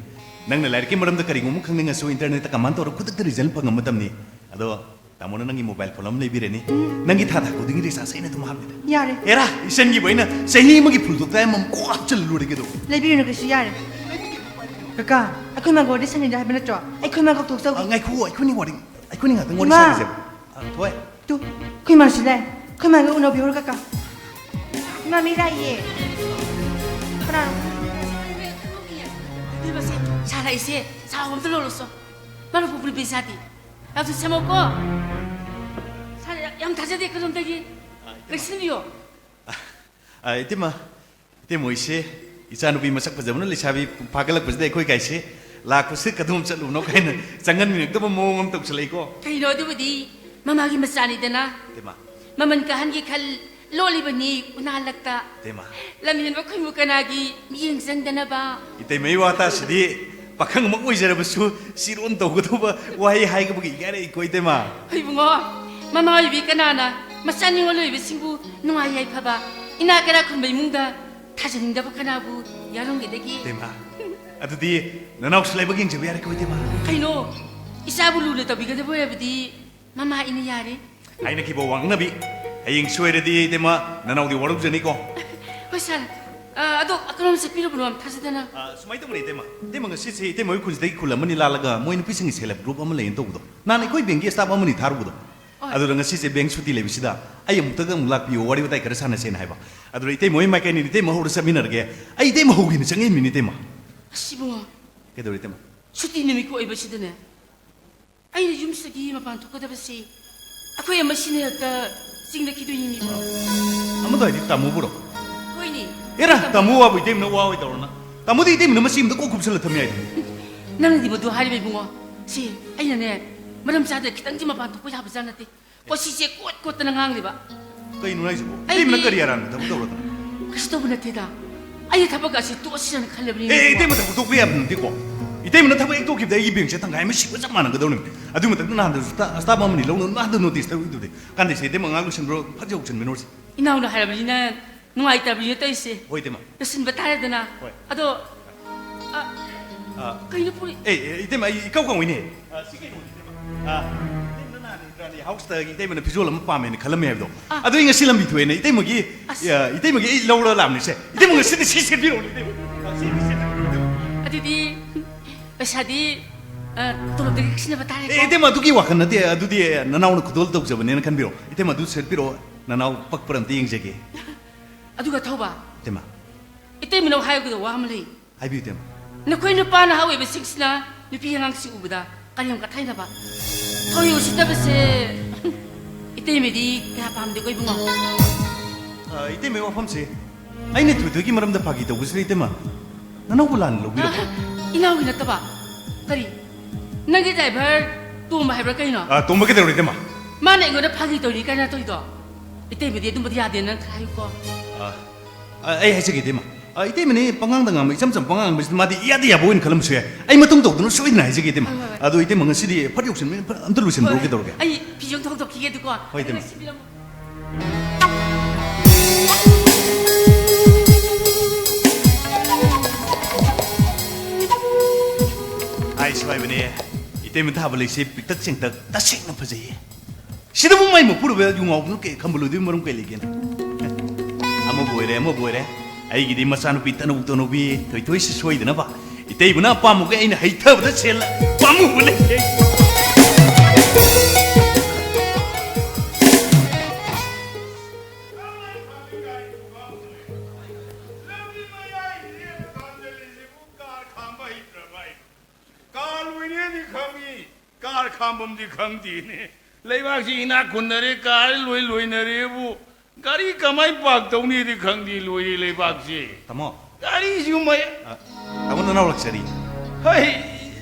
ꯅꯪꯅ ꯂꯥꯏꯔꯤꯛꯀꯤ ꯃꯔꯝꯗ ꯀꯔꯤꯒꯨꯝꯕ ꯈꯪꯅꯤꯡꯉꯁꯨ ꯏꯟꯇꯔꯅꯦꯠꯇ ꯀꯃꯥꯟ ꯇꯧꯔ ꯈꯨꯗꯛꯇ ꯔꯤꯖꯜ ꯐꯪꯕ ꯃꯇꯝꯅꯤ꯫ ꯑꯗꯣ ꯇꯥꯃꯣꯅ ꯅꯪꯒꯤ ꯃꯣꯕꯥꯏꯜ ꯐꯣꯟ ꯑꯃ ꯂꯩꯕꯤꯔꯅꯤ꯫ ꯎꯝ꯫ ꯅꯪꯒꯤ ꯊꯥ ꯊꯥ ꯈꯨꯗꯤꯡꯒꯤ ꯔꯤꯆꯥꯔꯖ ꯑꯩꯅ ꯑꯗꯨꯝ ꯍꯥꯞꯂꯤꯗ꯫ ꯌꯥꯔꯦ꯫ ꯑꯦꯔꯥ, ꯏꯆꯟꯒꯤꯕꯨ ꯑꯩꯅ ꯆꯍꯤ ꯑꯃꯒꯤ ꯐꯨꯜ ꯇꯣꯛ ꯇꯥꯏꯝ ꯑꯃ ꯀꯣꯛ ꯍꯥꯞꯆꯤꯜꯂ ꯂꯣꯏꯔꯦ ꯀꯩꯗꯧ? ꯂꯩꯕꯤꯔꯨꯅꯨ, ꯀꯩꯁꯨ ꯌꯥꯔꯦ꯫ ꯀꯀꯥ, ꯑꯩꯈꯣꯏ ꯃꯥꯒ ꯋꯥꯔꯤ ꯁꯥꯟꯅꯩꯗ ꯍꯥꯏꯕ ꯅꯠꯇ꯭ꯔꯣ? ꯑꯩꯈꯣꯏ ꯃꯥ ꯀꯧꯊꯣꯛꯆꯧꯒꯦ꯫ ꯑ, ꯉꯥꯏꯈꯣ, ꯑꯩꯈꯣꯏꯅꯤ ꯋꯥꯔꯤ, ꯑꯩꯈꯣꯏꯅꯤ ꯉꯥꯛꯇꯪ ꯋꯥꯔꯤ ꯏꯃꯥ! ꯁꯥꯟꯅꯁꯦꯕ꯫ ꯑ, ꯊꯣꯏ꯫ ꯇꯨ, ꯑꯩꯈꯣꯏ ꯃꯥꯁꯨ ꯂꯥꯛꯑꯦ꯫ ꯑꯩꯈꯣꯏ ꯃꯥꯒ ꯎꯅꯕꯤꯍꯧꯔꯣ ꯀꯀꯥ꯫ ꯏꯃꯥ, ꯃꯤ ꯂꯥꯛꯏꯌꯦ꯫ ꯀꯅꯥꯅꯣ? ꯏꯕꯦꯝꯃꯁꯦ, ꯁꯥꯔꯛꯏꯁꯦ, ꯁꯥ ꯑꯝꯇ ꯂꯣꯜꯂꯨꯁꯣ꯫ ꯃꯥꯅ ꯄꯨꯄꯨ ꯅꯨꯄꯤ ꯁꯥꯗꯤ꯫ ꯌꯥꯝ ꯊꯨꯅ ꯁꯦꯝꯃꯛꯎꯀꯣ꯫ ꯁꯥ-, ꯌꯥꯝ ꯊꯥꯖꯗꯦ ꯀꯗꯣꯝꯗꯒꯤ꯫ ꯂꯩꯁꯤꯟꯕꯤꯌꯣ꯫ ꯑ, ꯏꯇꯩꯃ, ꯏꯇꯩꯃ ꯍꯣꯏꯁꯦ ꯏꯆꯥꯅꯨꯄꯤ ꯃꯁꯛ ꯐꯖꯕꯅ ꯂꯩꯁꯥꯕꯤ ꯐꯥꯒꯠꯂꯛꯄꯁꯤꯗ ꯑꯩꯈꯣꯏ ꯀꯥꯏꯁꯦ ꯂꯥꯛꯄꯁꯦ ꯀꯗꯣꯝ ꯆꯠꯂꯨꯕꯅꯣ ꯀꯥꯏꯅ ꯆꯪꯍꯟꯅꯤꯡꯉꯛꯇꯕ ꯃꯑꯣꯡ ꯑꯃ ꯇꯧꯁꯜꯂꯛꯏꯀꯣ꯫ ꯀꯩꯅꯣ ꯑꯗꯨꯕꯨꯗꯤ ꯃꯃꯥꯒꯤ ꯃꯆꯥꯅꯤꯗꯅ꯫ ꯏꯇꯩꯃ꯫ ꯃꯃꯟ ꯀꯥꯍꯟꯒꯦ ꯈꯜ ꯂꯣꯜꯂꯤꯕꯅꯤ ꯎꯅꯥ ꯂꯛꯇ꯫ ꯏꯇꯩꯃ꯫ ꯂꯝꯍꯦꯟꯕ ꯈꯣꯏꯃꯨ ꯀꯅꯥꯒꯤ ꯃꯤꯠꯌꯦꯡ ꯆꯪꯗꯅꯕ꯫ ꯏꯇꯩꯃꯩ ꯋꯥꯇꯥꯁꯤꯗꯤ ꯄꯥꯈꯪ ꯑꯃ ꯑꯣꯏꯖꯔꯕꯁꯨ ꯆꯤꯔꯣꯟ ꯇꯧꯒꯗꯧꯕ ꯋꯥꯍꯩ ꯍꯥꯏꯒꯕꯒꯤ ꯏꯀꯥꯏꯔꯛꯏꯀꯣ ꯏꯇꯩꯃ꯫ ꯍꯣꯏ ꯏꯕꯨꯡꯉꯣ, ꯃꯃꯥ ꯑꯣꯏꯕꯤ ꯀꯅꯥꯅ ꯃꯆꯥ ꯅꯤꯉꯣꯜ ꯑꯣꯏꯕꯁꯤꯡꯕꯨ ꯅꯨꯡꯉꯥꯏ ꯌꯥꯏꯐꯕ, ꯏꯅꯥꯛ ꯀꯩꯔꯥꯛ ꯈꯨꯟꯕ ꯏꯃꯨꯡꯗ ꯊꯥꯖꯅꯤꯡꯗꯕ ꯀꯅꯥꯕꯨ ꯌꯥꯎꯔꯝꯒꯗꯒꯦ? ꯏꯇꯩꯃ, ꯑꯗꯨꯗꯤ ꯅꯅꯥꯎꯁꯨ ꯂꯥꯏꯕꯛ ꯌꯦꯡꯖꯕ ꯌꯥꯔꯦꯀꯣ, ꯏꯇꯩꯃ? ꯀꯩꯅꯣ? ꯏꯆꯥꯕꯨ ꯂꯨꯅ ꯇꯧꯕꯤꯒꯗꯕ ꯑꯣꯏꯔꯕꯗꯤ ꯃꯃꯥ ꯑꯩꯅ ꯌꯥꯔꯦ꯫ ꯍꯥꯏꯅꯈꯤꯕ ꯋꯥ ꯉꯥꯛꯅꯕꯤ꯫ ꯍꯌꯦꯡ ꯁꯣꯏꯔꯗꯤ, ꯏꯇꯩꯃ, ꯅꯅꯥꯎꯗꯤ ꯋꯥꯔꯧꯖꯅꯤꯀꯣ꯫ ꯍꯣꯏ ꯁꯥꯔ꯫ ꯑ, ꯑꯗꯣ ꯀꯔꯣꯝ ꯆꯠꯄꯤꯔꯨꯕꯅꯣ ꯌꯥꯝ ꯊꯥꯖꯗꯅ? ꯑ, ꯁꯨꯃꯥꯏꯅ ꯇꯧꯕꯅꯦ, ꯏꯇꯩꯃ꯫ ꯏꯇꯩꯃ, ꯉꯁꯤꯁꯦ ꯏꯇꯩꯃ ꯍꯣꯏ ꯈꯨꯟꯁꯤꯗꯒꯤ ꯈꯨꯜ ꯑꯃꯅꯤ ꯂꯥꯜꯂꯒ ꯃꯣꯏ ꯅꯨꯄꯤꯁꯤꯡꯒꯤ self help group ꯑꯃ ꯂꯩꯌꯦꯅ ꯇꯧꯕꯗꯣ꯫ ꯅꯍꯥꯟ ꯑꯩꯈꯣꯏ ꯕꯦꯡꯒꯤ staff ꯑꯃꯅꯤ ꯊꯥꯔꯨꯕꯗꯣ꯫ ꯍꯣꯏ꯫ ꯑꯗꯨꯗ ꯉꯁꯤꯁꯦ ꯕꯦꯡ ꯁꯨꯇꯤ ꯂꯩꯕꯁꯤꯗ ꯑꯩ ꯑꯃꯨꯛꯇꯒ ꯑꯃꯨꯛ ꯂꯥꯛꯄꯤꯌꯣ, ꯋꯥꯔꯤ ꯋꯥꯇꯥꯏ ꯈꯔ ꯁꯥꯟꯅꯁꯦꯅ ꯍꯥꯏꯕ꯫ ꯑꯗꯨꯗ ꯏꯇꯩꯃ ꯍꯣꯏ ꯃꯥꯏꯀꯩꯅꯤꯅ ꯏꯇꯩꯃ ꯍꯧꯔ ꯆꯠꯃꯤꯟꯅꯔꯒꯦ꯫ ꯑꯩ ꯏꯇꯩꯃ ꯍꯧꯒꯦꯅ ꯆꯪꯉꯛꯏꯃꯤꯅꯤ, ꯏꯇꯩꯃ꯫ ꯑꯁ, ꯏꯕꯨꯡꯉꯣ꯫ ꯀꯩꯗꯧꯔꯦ, ꯏꯇꯩꯃ? ꯁꯨꯇꯤ ꯅꯨꯃꯤꯠꯀ ꯑꯣꯏꯕꯁꯤꯗꯅꯦ, ꯑꯩꯅ ꯌꯨꯝꯁꯤꯗꯒꯤ ꯃꯄꯥꯟ ꯊꯣꯛꯀꯗꯕꯁꯤ ꯑꯩꯈꯣꯏ ꯑꯃꯁꯤꯅ ꯍꯦꯛꯇ ꯆꯤꯡꯅꯈꯤꯗꯣꯏꯅꯤꯅꯦ, ꯏꯕꯨꯡꯉꯣ꯫ ꯑꯃꯗꯣ ꯍꯥꯏꯗꯤ ꯇꯥꯃꯣꯕꯨꯔꯣ? ꯍꯣꯏꯅꯦ꯫ ꯑꯦꯔꯥ, ꯇꯥꯃꯣ꯫ ꯇꯥꯃꯣ ꯋꯥꯕꯨ ꯏꯇꯩꯃꯅ ꯋꯥ ꯑꯣꯏ ꯇꯧꯔꯅ? ꯇꯥꯃꯣꯗꯤ ꯏꯇꯩꯃꯅ ꯃꯁꯤ ꯑꯝꯇ ꯀꯣꯛ ꯈꯨꯝꯁꯜꯂ ꯊꯝ ꯌꯥꯏꯗ꯫ ꯅꯪꯅꯗꯤ ꯃꯗꯨ ꯍꯥꯏꯔꯤꯕ, ꯏꯕꯨꯡꯉꯣ꯫ ꯁꯤ ꯑꯩꯅꯅꯦ, ꯃꯔꯝ ꯆꯥꯗꯅ ꯈꯤꯇꯪꯗꯤ ꯃꯄꯥꯟ ꯊꯣꯛꯄ ꯌꯥꯕꯖꯥꯠ ꯅꯠꯇꯦ꯫ ꯀꯣ, ꯁꯤꯁꯦ ꯀꯣꯠ ꯀꯣꯠꯇꯅ ꯉꯥꯡꯂꯤꯕ꯫ ꯀꯩꯅꯣ ꯍꯥꯏꯁꯤꯕꯣ? ꯑꯩꯗꯤ ꯏꯇꯩꯃꯅ ꯀꯔꯤ ꯑꯔꯥꯟꯕ ꯊꯕꯛ ꯇꯧꯔꯗꯅ? ꯀꯩꯁꯨ ꯇꯧꯕ ꯅꯠꯇꯦꯗ꯫ ꯑꯩ ꯊꯕꯛ ꯑꯁꯤ ꯇꯣꯛꯑꯁꯤꯔꯅ ꯈꯜꯂꯕꯅꯤꯅꯦ, ꯑꯦ, ꯏꯕꯨꯡꯉꯣ꯫ ꯏꯇꯩꯃ ꯊꯕꯛ ꯇꯣꯛꯄ ꯌꯥꯕ ꯅꯠꯇꯦꯀꯣ꯫ ꯏꯇꯩꯃꯅ ꯊꯕꯛ ꯍꯦꯛ ꯇꯣꯛꯈꯤꯕꯗ ꯑꯩꯒꯤ ꯕꯦꯡꯁꯦ ꯇꯪꯈꯥꯏ ꯑꯃ ꯁꯤꯕ ꯆꯞ ꯃꯥꯟꯅꯒꯗꯧꯔꯤꯕꯅꯤ꯫ ꯑꯗꯨꯒꯤ ꯃꯊꯛꯇ ꯅꯍꯥꯟꯗꯁꯨ ꯁ꯭ꯇꯥ-, staff ꯑꯃꯅꯤ ꯂꯧꯅ ꯅꯍꯥꯟꯗ notice ꯇꯧꯔꯤꯗꯨꯗꯤ꯫ ꯀꯥꯟꯗꯦꯁꯦ, ꯏꯇꯩꯃ ꯑꯉꯥꯡ ꯂꯣꯏꯁꯤꯟꯕ꯭ꯔꯣ? ꯐꯠ ꯌꯧꯁꯤꯟꯕꯤꯅꯣ ꯁꯤ꯫ ꯏꯅꯥꯎꯅ ꯍꯥꯏꯔꯕꯅꯤꯅ ꯅꯨꯡꯉꯥꯏꯇꯕꯅꯤꯅ ꯇꯧꯔꯤꯁꯦ꯫ ꯍꯣꯏ, ꯏꯇꯩꯃ꯫ ꯂꯣꯏꯁꯤꯟꯕ ꯇꯥꯔꯦꯗꯅ꯫ ꯍꯣꯏ꯫ ꯑꯗꯣ, ꯑ, ꯑ, ꯀꯩꯅꯣ ꯄꯨꯔꯤ-, ꯑꯦ, ꯑꯦ, ꯏꯇꯩꯃ, ꯑꯩ ꯏꯀꯥꯎ ꯀꯥꯎꯏꯅꯦ꯫ ꯑ, ꯁꯤ ꯀꯩꯅꯣꯅꯦ, ꯏꯇꯩꯃ? ꯑ, ꯏꯇꯩꯃꯅ ꯅꯍꯥꯟ ꯏꯟꯗ꯭ꯔꯥꯅꯤ ꯍꯥꯎꯁꯇꯒꯤ ꯏꯇꯩꯃꯅ ꯐꯤꯖꯣꯜ ꯑꯃ ꯄꯥꯝꯃꯦꯅ ꯈꯜꯂꯝꯃꯦ ꯍꯥꯏꯕꯗꯣ꯫ ꯑꯥ꯫ ꯑꯗꯨ ꯑꯩ ꯉꯁꯤ ꯂꯝꯕꯤ ꯊꯣꯛꯑꯦꯅ ꯏꯇꯩꯃꯒꯤ, ꯑꯁ꯫ ꯑ, ꯏꯇꯩꯃꯒꯤ ꯑꯩ ꯂꯧꯔ ꯂꯥꯛꯑꯕꯅꯤꯁꯦ꯫ ꯏꯇꯩꯃ, ꯉꯁꯤꯗꯤ ꯁꯤ ꯁꯦꯠꯄꯤꯔꯛꯑꯣꯅꯦ, ꯏꯇꯩꯃ꯫ ꯑ, ꯁꯤ, ꯁꯤ ꯁꯦꯠꯄꯤꯔꯛꯑꯣꯅꯦ, ꯏꯇꯩꯃ꯫ ꯑꯗꯨꯗꯤ, ꯑ, ꯇꯣꯂꯣꯞꯇꯒꯤ ꯀꯛꯁꯤꯟꯅꯕ ꯇꯥꯔꯦꯀꯣ? ꯑꯦ, ꯏꯇꯩꯃ, ꯑꯗꯨꯒꯤ ꯋꯥꯈꯜ ꯅꯠꯇꯦ꯫ ꯑꯗꯨꯗꯤ ꯅꯅꯥꯎꯅ ꯈꯨꯗꯣꯜ ꯇꯧꯖꯕꯅꯦꯅ ꯈꯟꯕꯤꯔꯣ꯫ ꯏꯇꯩꯃ, ꯑꯗꯨ ꯁꯦꯠꯄꯤꯔꯛꯑꯣ꯫ ꯅꯅꯥꯎ ꯄꯛꯄ꯭ꯔꯥ ꯑꯝꯇ ꯌꯦꯡꯖꯒꯦ꯫ ꯑꯗꯨꯒ ꯊꯧꯕ, ꯏꯇꯩꯃ꯫ ꯏꯇꯩꯃꯅ ꯍꯥꯏꯒꯗꯕ ꯋꯥ ꯑꯃ ꯂꯩ꯫ ꯍꯥꯏꯕꯤꯌꯨ, ꯏꯇꯩꯃ꯫ ꯅꯈꯣꯏ ꯅꯨꯄꯥ ꯅꯍꯥ ꯑꯣꯏꯕꯁꯤꯡꯁꯤꯅ ꯅꯨꯄꯤ ꯑꯉꯥꯡꯁꯤꯡ ꯎꯕꯗ ꯀꯔꯦꯝ ꯀꯊꯥꯏꯅꯕ, ꯊꯧ ꯎꯁꯤꯠꯇꯕꯁꯦ ꯏꯇꯩꯃꯗꯤ ꯀꯌꯥ ꯄꯥꯝꯗꯦꯀꯣ, ꯏꯕꯨꯡꯉꯣ꯫ ꯑ, ꯏꯇꯩꯃꯒꯤ ꯋꯥꯐꯝꯁꯦ ꯑꯩꯅ ꯊꯣꯏꯊꯣꯏꯒꯤ ꯃꯔꯝꯗ ꯐꯥꯒꯤ ꯇꯧꯕꯁꯤꯗ, ꯏꯇꯩꯃ, ꯅꯅꯥꯎꯕꯨ ꯂꯥꯟꯅ ꯂꯧꯕꯤꯔꯕ? ꯑ, ꯏꯅꯥꯎꯒꯤ ꯅꯠꯇꯕ꯫ ꯀꯔꯤ? ꯅꯪꯒꯤ driver ꯇꯣꯝꯕ ꯍꯥꯏꯕ꯭ꯔꯥ ꯀꯩꯅꯣ? ꯑ, ꯇꯣꯝꯕ ꯀꯩꯗꯧꯔꯦ, ꯏꯇꯩꯃ? ꯃꯥꯅ ꯑꯩꯉꯣꯟꯗ ꯐꯥꯒꯤ ꯇꯧꯔꯤ ꯀꯥꯏꯅ ꯇꯧꯔꯤꯗꯣ? ꯏꯇꯩꯃꯗꯤ ꯑꯗꯨꯝꯕꯗꯤ ꯌꯥꯗꯦ, ꯅꯪ ꯈꯔ ꯍꯥꯏꯌꯨꯀꯣ꯫ ꯑ, ꯑ, ꯑꯩ ꯍꯥꯏꯖꯒꯦ, ꯏꯇꯩꯃ꯫ ꯑ, ꯏꯇꯩꯃꯅꯦ ꯄꯉꯥꯡꯗ ꯉꯥꯡꯕ, ꯏꯆꯝ ꯆꯝ ꯄꯉꯥꯡ ꯉꯥꯡꯕꯁꯤꯗ ꯃꯥꯗꯤ ꯏꯌꯥꯗ ꯌꯥꯕ ꯑꯣꯏꯅ ꯈꯜꯂꯝꯕꯁꯨ ꯌꯥꯏ꯫ ꯑꯩ ꯃꯇꯨꯡ ꯇꯧꯗꯅ ꯁꯣꯏꯗꯅ ꯍꯥꯏꯖꯒꯦ, ꯏꯇꯩꯃ꯫ ꯍꯣꯏ, ꯍꯣꯏ, ꯍꯣꯏ꯫ ꯑꯗꯣ ꯏꯇꯩꯃ ꯉꯁꯤꯗꯤ ꯐꯠ ꯌꯧꯁꯤꯟꯕ, ꯐꯠ ꯑꯝꯇ ꯂꯣꯏꯁꯤꯟꯕꯤꯔꯣ, ꯍꯣꯏ, ꯍꯣꯏ꯫ ꯀꯩꯗꯧꯔꯒꯦ? ꯑꯩ ꯐꯤꯖꯣꯜ ꯍꯣꯡꯗꯣꯛꯈꯤꯒꯦ ꯑꯗꯨꯀꯣ꯫ ꯍꯣꯏ, ꯏꯇꯩꯃ꯫ ꯑꯗꯨꯒ ꯁꯤꯠꯄꯤꯔꯝꯃꯣ꯫ ꯑꯩ ꯁꯣꯏꯕꯅꯦ꯫ ꯏꯇꯩꯃ ꯊꯥꯕ ꯂꯩꯁꯦ ꯄꯤꯛꯇꯛ ꯆꯦꯡꯇꯛ ꯇꯁꯦꯡꯅ ꯐꯖꯩꯌꯦ꯫ ꯁꯤꯗꯕꯨ ꯃꯩ ꯃꯄꯨꯔꯕ ꯌꯨ ꯉꯥꯎꯕꯅ ꯀꯩ ꯈꯝꯕ ꯂꯣꯏꯗꯣꯏ ꯃꯔꯝ ꯀꯩ ꯂꯩꯒꯦꯅ? ꯑꯃꯕꯨ ꯑꯣꯏꯔꯦ, ꯑꯃꯕꯨ ꯑꯣꯏꯔꯦ꯫ ꯑꯩꯒꯤꯗꯤ ꯃꯆꯥꯅꯨꯄꯤ ꯇꯅꯧ ꯇꯅꯧꯕꯤ ꯊꯣꯏꯊꯣꯏꯁꯤ ꯁꯣꯏꯗꯅꯕ ꯏꯇꯩꯕꯨꯅ ꯑꯄꯥꯝꯕꯒ ꯑꯩꯅ ꯍꯩꯊꯕꯗ ꯁꯦꯜ ꯄꯥꯝꯃꯨꯕ ꯂꯩꯇꯦ꯫ ꯀꯥ ꯂꯣꯏꯔꯦꯗꯤ ꯈꯪꯉꯤ, ꯀꯥꯔ ꯈꯥꯝꯕꯝꯗꯤ ꯈꯪꯗꯦꯅꯦ꯫ ꯂꯩꯕꯥꯛꯁꯤ ꯏꯅꯥꯛ ꯈꯨꯟꯅꯔꯦ, ꯀꯥꯔ ꯂꯣꯏ ꯂꯣꯏꯅꯔꯦꯕꯨ, ꯒꯥꯔꯤ ꯀꯃꯥꯏ ꯄꯥꯛ ꯇꯧꯅꯤꯗꯤ ꯈꯪꯗꯦ, ꯂꯣꯏꯔꯦ ꯂꯩꯕꯥꯛꯁꯦ꯫ ꯇꯥꯃꯣ꯫ ꯒꯥꯔꯤꯁꯨ ꯃꯩ- ꯑ, ꯇꯥꯃꯣ ꯅꯅꯥꯎ ꯂꯥꯛꯆꯔꯤ꯫ ꯍꯩ,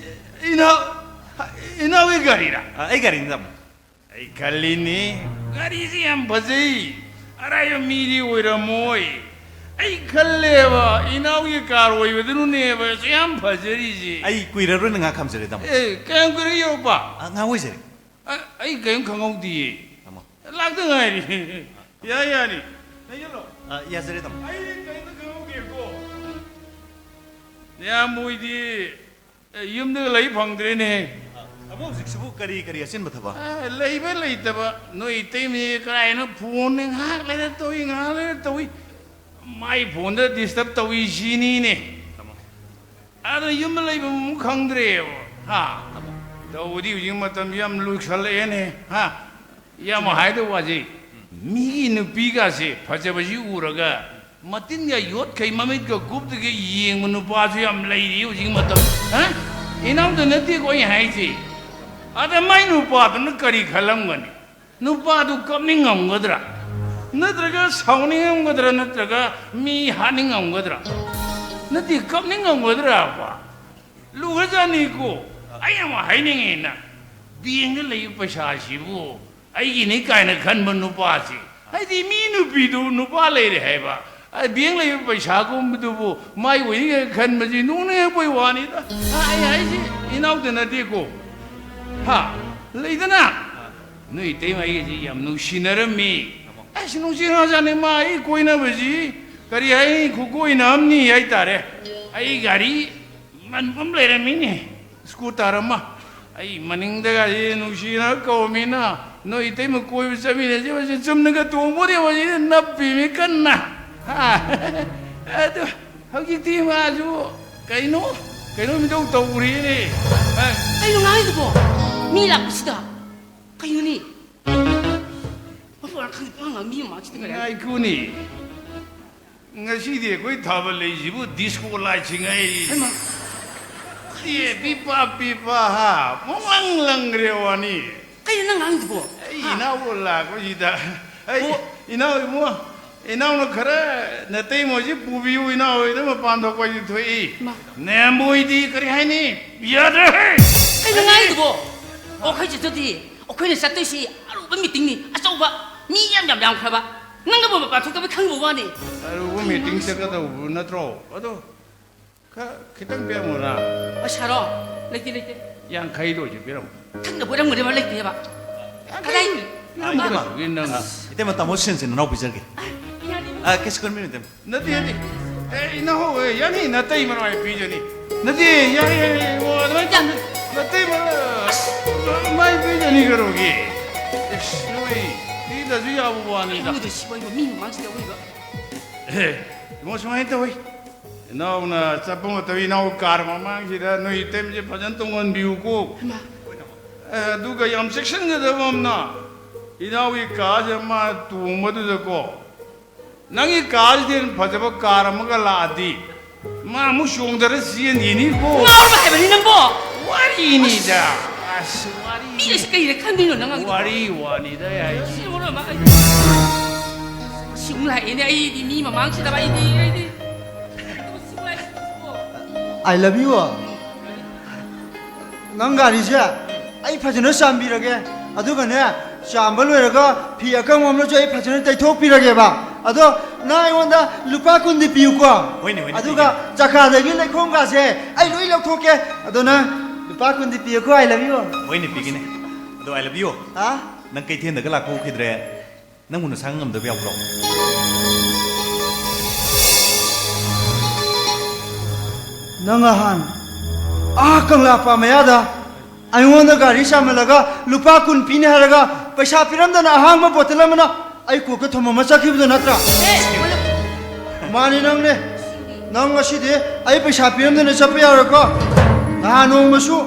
ꯏꯅꯥꯎ, ꯏꯅꯥꯎꯒꯤ ꯒꯥꯔꯤꯔꯥ? ꯑ, ꯑꯩ ꯒꯥꯔꯤꯅꯤ ꯇꯥꯃꯣ꯫ ꯑꯩ ꯈꯜꯂꯤꯅꯤ, ꯒꯥꯔꯤꯁꯤ ꯌꯥꯝ ꯐꯖꯩ, ꯑꯔꯥꯏꯕ ꯃꯤꯗꯤ ꯑꯣꯏꯔꯝꯃꯣꯏ꯫ ꯑꯩ ꯈꯜꯂꯦꯕ, ꯏꯅꯥꯎꯒꯤ ꯀꯥꯔ ꯑꯣꯏꯕꯗꯨꯅꯅꯦꯕ ꯑꯁꯨꯛ ꯌꯥꯝ ꯐꯖꯔꯤꯁꯤ꯫ ꯑꯩ ꯀꯨꯏꯔꯔꯣꯏꯅ ꯉꯥꯏꯍꯥꯛ ꯈꯥꯝꯖꯔꯦ ꯇꯥꯃꯣ꯫ ꯑꯦ, ꯀꯌꯥꯝ ꯀꯨꯏꯔꯒꯦ ꯌꯧꯔꯛꯄ? ꯑ, ꯉꯥꯏꯍꯥꯛ ꯑꯣꯏꯖꯔꯦ꯫ ꯑ, ꯑꯩ ꯀꯔꯤꯝ ꯈꯪꯍꯧꯗꯤꯌꯦ꯫ ꯇꯥꯃꯣ꯫ ꯂꯥꯛꯇ ꯉꯥꯏꯔꯤ꯫ ꯌꯥꯏ, ꯌꯥꯅꯤ꯫ ꯂꯩꯁꯜꯂꯣ꯫ ꯑ, ꯌꯥꯖꯔꯦ ꯇꯥꯃꯣ꯫ ꯑꯩ ꯀꯔꯤꯝꯇ ꯈꯪꯍꯧꯗꯦꯀꯣ꯫ ꯅꯌꯥꯝꯕ ꯍꯣꯏꯗꯤ ꯑꯦ, ꯌꯨꯝꯗꯒ ꯂꯩ ꯐꯪꯗ꯭ꯔꯦꯅꯦ꯫ ꯑ, ꯇꯥꯃꯣ ꯍꯧꯖꯤꯛꯁꯤꯕꯨ ꯀꯔꯤ ꯀꯔꯤ ꯑꯆꯤꯟꯕ ꯊꯕꯛ? ꯑ, ꯂꯩꯕ ꯂꯩꯇꯕ, ꯅꯣꯏ ꯏꯇꯩꯃꯗꯤ ꯀꯔꯥꯏꯅꯣ ꯐꯣꯟꯅꯦ, ꯉꯥꯏꯍꯥꯛ ꯂꯩꯔ ꯇꯧꯏ, ꯉꯥꯏꯍꯥꯛ ꯂꯩꯔ ꯇꯧꯏ꯫ ꯃꯥꯏ ꯐꯣꯟꯗ disturb ꯇꯧꯏ ꯁꯤꯅꯤꯅꯦ꯫ ꯇꯥꯃꯣ꯫ ꯑꯗꯨꯅ ꯌꯨꯝꯗ ꯂꯩꯕ ꯑꯃꯨꯛ ꯈꯪꯗ꯭ꯔꯦꯕ, ꯍꯥ? ꯇꯥꯃꯣ꯫ ꯇꯧꯕꯗꯤ ꯍꯧꯖꯤꯛ ꯃꯇꯝ ꯌꯥꯝ ꯂꯨꯁꯜꯂꯛꯑꯦꯅꯦ, ꯍꯥ? ꯏꯌꯥꯝꯕ ꯍꯥꯏꯗꯧ ꯋꯥꯁꯤ, ꯃꯤꯒꯤ ꯅꯨꯄꯤꯒꯁꯦ ꯐꯖꯕꯁꯤ ꯎꯔꯒ ꯃꯇꯤꯟꯒ ꯌꯣꯠꯈꯩ ꯃꯃꯤꯠꯀ ꯀꯨꯞꯇꯒꯩ ꯌꯦꯡꯕ ꯅꯨꯄꯥꯁꯨ ꯌꯥꯝ ꯂꯩꯔꯤ ꯍꯧꯖꯤꯛ ꯃꯇꯝ꯫ ꯍꯥ? ꯏꯅꯥꯎꯗ ꯅꯠꯇꯦꯀꯣ ꯑꯩ ꯍꯥꯏꯁꯦ꯫ ꯑꯗ ꯃꯥꯏ ꯅꯨꯄꯥꯗꯨꯅ ꯀꯔꯤ ꯈꯜꯂꯝꯒꯅꯤ? ꯅꯨꯄꯥꯗꯨ ꯀꯞꯅꯤꯡꯉꯝꯒꯗ꯭ꯔꯥ? ꯅꯠꯇ꯭ꯔꯒ ꯁꯥꯎꯅꯤꯡꯉꯝꯒꯗ꯭ꯔꯥ? ꯅꯠꯇ꯭ꯔꯒ ꯃꯤ ꯍꯥꯠꯅꯤꯡꯉꯝꯒꯗ꯭ꯔꯥ? ꯅꯠꯇꯦ, ꯀꯞꯅꯤꯡꯉꯝꯒꯗ꯭ꯔꯥꯕ? ꯂꯨꯈ꯭ꯔꯖꯥꯠꯅꯤꯀꯣ꯫ ꯑꯩ ꯑꯃ ꯍꯥꯏꯅꯤꯡꯉꯤꯅ, ꯕꯦꯡꯗ ꯂꯩꯕ ꯄꯩꯁꯥꯁꯤꯕꯨ ꯑꯩꯒꯤꯅꯤ ꯀꯥꯏꯅ ꯈꯟꯕ ꯅꯨꯄꯥꯁꯤ, ꯍꯥꯏꯗꯤ ꯃꯤ ꯅꯨꯄꯤꯗꯨ ꯅꯨꯄꯥ ꯂꯩꯔꯦ ꯍꯥꯏꯕ, ꯑ, ꯕꯦꯡ ꯂꯩꯕ ꯄꯩꯁꯥꯒꯨꯝꯕꯗꯨꯕꯨ ꯃꯥꯏ ꯑꯣꯏꯅꯤ ꯀꯥꯏꯅ ꯈꯟꯕꯁꯤ ꯅꯣꯛꯅꯤꯡꯉꯛꯄꯩ ꯋꯥꯅꯤꯗ꯫ ꯑ, ꯑꯩ ꯍꯥꯏꯁꯤ ꯏꯅꯥꯎꯗ ꯅꯠꯇꯦꯀꯣ꯫ ꯍꯥ? ꯂꯩꯗꯅ? ꯅꯣꯏ ꯏꯇꯩꯃ ꯑꯩꯒꯁꯤ ꯌꯥꯝ ꯅꯨꯡꯁꯤꯅꯔꯝꯃꯤ꯫ ꯑꯁ, ꯅꯨꯡꯁꯤ ꯉꯥꯖꯥꯠꯅꯤ ꯃꯥ ꯑꯩ ꯀꯣꯏꯅꯕꯁꯤ꯫ ꯀꯔꯤ ꯍꯥꯏꯅꯤ, ꯈꯨꯀꯣꯏꯅ ꯑꯃꯅꯤ ꯍꯥꯏꯇꯥꯔꯦ꯫ ꯑꯩ ꯒꯥꯔꯤ ꯃꯟꯕ ꯑꯃ ꯂꯩꯔꯝꯃꯤꯅꯦ, ꯁ꯭ꯀꯨꯇꯔ ꯑꯃ꯫ ꯑꯩ ꯃꯅꯤꯡꯗꯒꯁꯤ ꯅꯨꯡꯁꯤꯅ ꯀꯧꯔꯝꯃꯤꯅ, "ꯅꯣꯏ ꯏꯇꯩꯃ ꯀꯣꯏꯕ ꯆꯠꯃꯤꯟꯅꯁꯤ", ꯃꯁꯤ ꯆꯨꯝꯅꯒ ꯇꯣꯡꯕꯣꯗꯤ ꯃꯁꯤ ꯅꯞꯄꯤꯃꯤ ꯀꯟꯅ꯫ ꯍꯥ? ꯑꯗꯨ ꯍꯧꯖꯤꯛꯇꯤ ꯃꯥꯁꯨ ꯀꯩꯅꯣ, ꯀꯩꯅꯣ ꯃꯤꯊꯧ ꯇꯧꯔꯤꯅꯦ꯫ ꯑ, ꯀꯩꯅꯣ ꯉꯥꯡꯉꯤꯗꯨꯕꯣ? ꯃꯤ ꯂꯥꯛꯄꯁꯤꯗ꯫ ꯀꯩꯅꯣꯅꯦ? ꯃꯄꯨ ꯃꯔꯥ ꯈꯪꯗꯦ, ꯄꯉꯥꯡ ꯉꯥꯡ ꯃꯤ ꯃꯃꯥꯡꯁꯤꯗ ꯀꯩꯅꯣ? ꯉꯥꯏꯈꯣꯅꯦ꯫ ꯉꯁꯤꯗꯤ ꯑꯩꯈꯣꯏ ꯊꯥꯕꯜ ꯂꯩꯁꯤꯕꯨ ꯗꯤꯁꯀꯣ ꯂꯥꯏꯠꯁꯤꯡ ꯍꯥꯏ꯫ ꯍꯩꯃꯥ! ꯑꯦ, ꯄꯤꯄꯥ ꯄꯤꯄꯥ ꯍꯥ, ꯃꯣꯡꯂꯪ ꯂꯪꯈ꯭ꯔꯦ ꯋꯥꯅꯤ꯫ ꯀꯩꯅꯣ ꯅꯪ ꯉꯥꯡꯉꯤꯗꯨꯕꯣ? ꯑꯩ ꯍꯥ? ꯏꯅꯥꯎ ꯂꯥꯛꯄꯁꯤꯗ, ꯑꯩ ꯑꯣ꯫ ꯏꯅꯥꯎ ꯏꯕꯨꯡꯉꯣ, ꯏꯅꯥꯎꯅ ꯈꯔ ꯅꯇꯩꯃꯣꯏꯁꯤ ꯄꯨꯕꯤꯌꯨ, ꯏꯅꯥꯎ ꯍꯣꯏꯗ ꯃꯄꯥꯟ ꯊꯣꯛꯄ ꯍꯥꯏꯁꯤ ꯊꯣꯛꯏ꯫ ꯃꯥ꯫ ꯅꯦꯝꯕꯣꯏꯗꯤ ꯀꯔꯤ ꯍꯥꯏꯅꯤ? ꯌꯥꯗ꯭ꯔꯦ꯫ ꯀꯩꯅꯣ ꯉꯥꯡꯉꯤꯗꯨꯕꯣ? ꯑꯣ, ꯑꯩꯈꯣꯏ ꯆꯠꯇꯗꯤ ꯑꯩꯈꯣꯏꯅ ꯆꯠꯇꯣꯏꯁꯤ ꯑꯔꯨꯕ ꯃꯤꯇꯤꯡꯅꯤ, ꯑꯆꯧꯕ ꯃꯤ ꯌꯥꯝ ꯌꯥꯝ ꯌꯥꯝꯈ꯭ꯔꯕ꯫ ꯅꯪꯅꯕꯨ ꯃꯄꯥꯟ ꯊꯣꯛꯇꯕꯩ ꯈꯪꯕ ꯋꯥꯅꯤ꯫ ꯑꯔꯨꯕ ꯀꯩꯅꯣ ꯃꯤꯇꯤꯡ ꯍꯥꯏꯁꯤꯕꯣ? ꯆꯠꯀꯗꯧꯕ ꯅꯠꯇ꯭ꯔꯣ? ꯑꯗꯣ ꯈ-, ꯈꯤꯇꯪ ꯄꯤꯔꯝꯃꯣꯔꯥ? ꯄꯩꯁꯥꯔꯣ? ꯂꯩꯇꯦ, ꯂꯩꯇꯦ꯫ ꯌꯥꯡꯈꯩꯗ ꯑꯣꯏꯁꯨ ꯄꯤꯔꯝꯃꯣ꯫ ꯊꯛꯅꯕ ꯑꯣꯏꯔꯝꯒꯅꯦꯕ, ꯂꯩꯇꯦꯕ꯫ ꯌꯥꯡꯈꯩ ꯀꯗꯥꯏ? ꯄꯤꯔꯝꯃꯣ, ꯏꯇꯩꯃ꯫ ꯅꯪ ꯏꯇꯩꯃ, ꯇꯥꯃꯣ ꯁꯦꯟꯁꯦ ꯅꯅꯥꯎ ꯄꯤꯖꯒꯦ꯫ ꯑ, ꯌꯥꯅꯤ꯫ ꯑ, ꯀꯩꯁꯨ ꯈꯟꯕꯤꯅꯨ, ꯏꯇꯩꯃ꯫ ꯅꯠꯇꯦ, ꯅꯠꯇꯦ꯫ ꯑꯦ, ꯏꯅꯥꯎ, ꯑꯦ, ꯌꯥꯅꯤ, ꯅꯇꯩꯃꯅ ꯃꯥꯏ ꯄꯤꯖꯅꯤ꯫ ꯅꯠꯇꯦ, ꯌꯥꯏ, ꯌꯥꯏ, ꯌꯥꯏ, ꯏꯕꯨꯡꯉꯣ, ꯑꯗꯨꯃꯥꯏꯅ ꯌꯥ- ꯇꯧꯅꯤ꯫ ꯅꯇꯩꯃꯅ ꯑꯁ! ꯃꯥꯏ ꯄꯤꯖꯅꯤ ꯀꯩꯗꯧꯔꯒꯦ? ꯏꯁ, ꯅꯣꯏ ꯄꯤꯗꯁꯨ ꯌꯥꯕ ꯋꯥꯅꯤꯗ꯫ ꯑꯩꯉꯣꯟꯗ ꯁꯤꯕ ꯍꯥꯏꯕ ꯃꯤ ꯃꯃꯥꯡꯁꯤꯗ ꯑꯣꯏꯕ꯫ ꯑꯦ, ꯏꯕꯨꯡꯉꯣ, ꯁꯨꯃꯥꯏꯅ ꯇꯧꯋꯤ꯫ ꯏꯅꯥꯎꯅ ꯆꯠꯄ ꯃꯇꯝ ꯏꯅꯥꯎ ꯀꯥꯔ ꯃꯃꯥꯡꯁꯤꯗ ꯅꯣꯏ ꯏꯇꯩꯃꯁꯦ ꯐꯖꯅ ꯇꯣꯡꯍꯟꯕꯤꯌꯨꯀꯣ꯫ ꯍꯩꯃꯥ꯫ ꯑꯦ, ꯑꯗꯨꯒ ꯌꯥꯝ ꯆꯦꯛꯁꯤꯟꯒꯗꯕ ꯑꯃꯅ, ꯏꯅꯥꯎꯒꯤ ꯀꯥꯁꯦ ꯃꯥ ꯇꯣꯡꯕꯗꯨꯗꯀꯣ, ꯅꯪꯒꯤ ꯀꯥꯁꯤꯗꯤ ꯍꯦꯟꯅ ꯐꯖꯕ ꯀꯥꯔ ꯑꯃꯒ ꯂꯥꯛꯑꯗꯤ, ꯃꯥ ꯑꯃꯨꯛ ꯆꯣꯡꯊꯔ ꯆꯦꯟꯈꯤꯅꯤꯀꯣ꯫ ꯉꯥꯎꯔꯕ ꯍꯥꯏꯕꯅꯤ ꯅꯪꯕꯣ? ꯋꯥꯔꯤꯅꯤꯗ꯫ ꯑꯁ, ꯋꯥꯔꯤ꯫ ꯃꯤ ꯑꯁꯤ ꯀꯩꯗ ꯈꯟꯗꯣꯏꯅꯣ ꯅꯪ ꯑꯉꯥꯡꯗꯣ? ꯋꯥꯔꯤ ꯋꯥꯅꯤꯗ ꯑꯩ ꯍꯥꯏꯁꯦ꯫ ꯁꯤ ꯃꯔꯣꯟ ꯑꯃ ꯑꯩ ꯁꯤ ꯑꯃꯨꯛ ꯂꯥꯛꯑꯦꯅꯦ, ꯑꯩꯗꯤ ꯃꯤ ꯃꯃꯥꯡꯁꯤꯗ ꯑꯩꯗꯤ, ꯑꯩꯗꯤ꯫ ꯁꯤ ꯑꯃꯨꯛ ꯂꯥꯛꯑꯦ, ꯁꯤꯕꯣ꯫ I love you꯫ ꯅꯪ ꯒꯥꯔꯤꯁꯦ ꯑꯩ ꯐꯖꯅ ꯆꯥꯝꯕꯤꯔꯒꯦ, ꯑꯗꯨꯒꯅꯦ, ꯆꯥꯝꯕ ꯂꯣꯏꯔꯒ ꯐꯤ ꯑꯀꯪꯕ ꯑꯃꯅꯁꯨ ꯑꯩ ꯐꯖꯅ ꯇꯩꯊꯣꯛꯄꯤꯔꯒꯦꯕ꯫ ꯑꯗꯣ ꯅꯪ ꯑꯩꯉꯣꯟꯗ ꯂꯨꯄꯥ ꯀꯨꯟꯗꯤ ꯄꯤꯌꯨꯀꯣ꯫ ꯍꯣꯏꯅꯦ, ꯍꯣꯏꯅꯦ, ꯑꯗꯨꯒ ꯄꯤꯒꯦꯅꯦ꯫ ꯆꯀꯥꯗꯒꯤ ꯂꯩꯈꯣꯝꯒꯥꯁꯦ ꯑꯩ ꯂꯣꯏ ꯂꯧꯊꯣꯛꯀꯦ꯫ ꯑꯗꯣ ꯅꯪ ꯂꯨꯄꯥ ꯀꯨꯟꯗꯤ ꯄꯤꯌꯨꯀꯣ, I love you꯫ ꯍꯣꯏꯅꯦ, ꯄꯤꯒꯦꯅꯦ꯫ ꯑꯗꯣ I love you꯫ ꯍꯥ? ꯅꯪ ꯀꯩꯊꯦꯜꯗꯒ ꯂꯥꯛꯄ ꯎꯈꯤꯗ꯭ꯔꯦ? ꯅꯪꯕꯨ ꯅꯁꯥ ꯉꯝꯗꯕ ꯌꯥꯎꯕ꯭ꯔꯣ? ꯅꯪ ꯅꯍꯥꯟ ꯑꯥ ꯀꯪꯂꯥ ꯄꯥꯠ ꯃꯌꯥꯗ ꯑꯩꯉꯣꯟꯗ ꯒꯥꯔꯤ ꯆꯥꯝꯍꯜꯂꯒ ꯂꯨꯄꯥ ꯀꯨꯟ ꯄꯤꯅꯤ ꯍꯥꯏꯔꯒ ꯄꯩꯁꯥ ꯄꯤꯔꯝꯗꯅ ꯑꯍꯥꯡꯕ ꯕꯣꯇꯜ ꯑꯃꯅ ꯑꯩ ꯀꯣꯛꯇ ꯊꯣꯝꯃꯝꯃ ꯆꯠꯈꯤꯕꯗꯣ ꯅꯠꯇ꯭ꯔꯥ? ꯃꯥꯅꯤ, ꯅꯪꯅꯦ꯫ ꯅꯪ ꯉꯁꯤꯗꯤ ꯑꯩ ꯄꯩꯁꯥ ꯄꯤꯔꯝꯗꯅ ꯆꯠꯄ ꯌꯥꯔꯣꯏꯀꯣ꯫ ꯅꯍꯥꯟ ꯅꯣꯡꯃꯁꯨ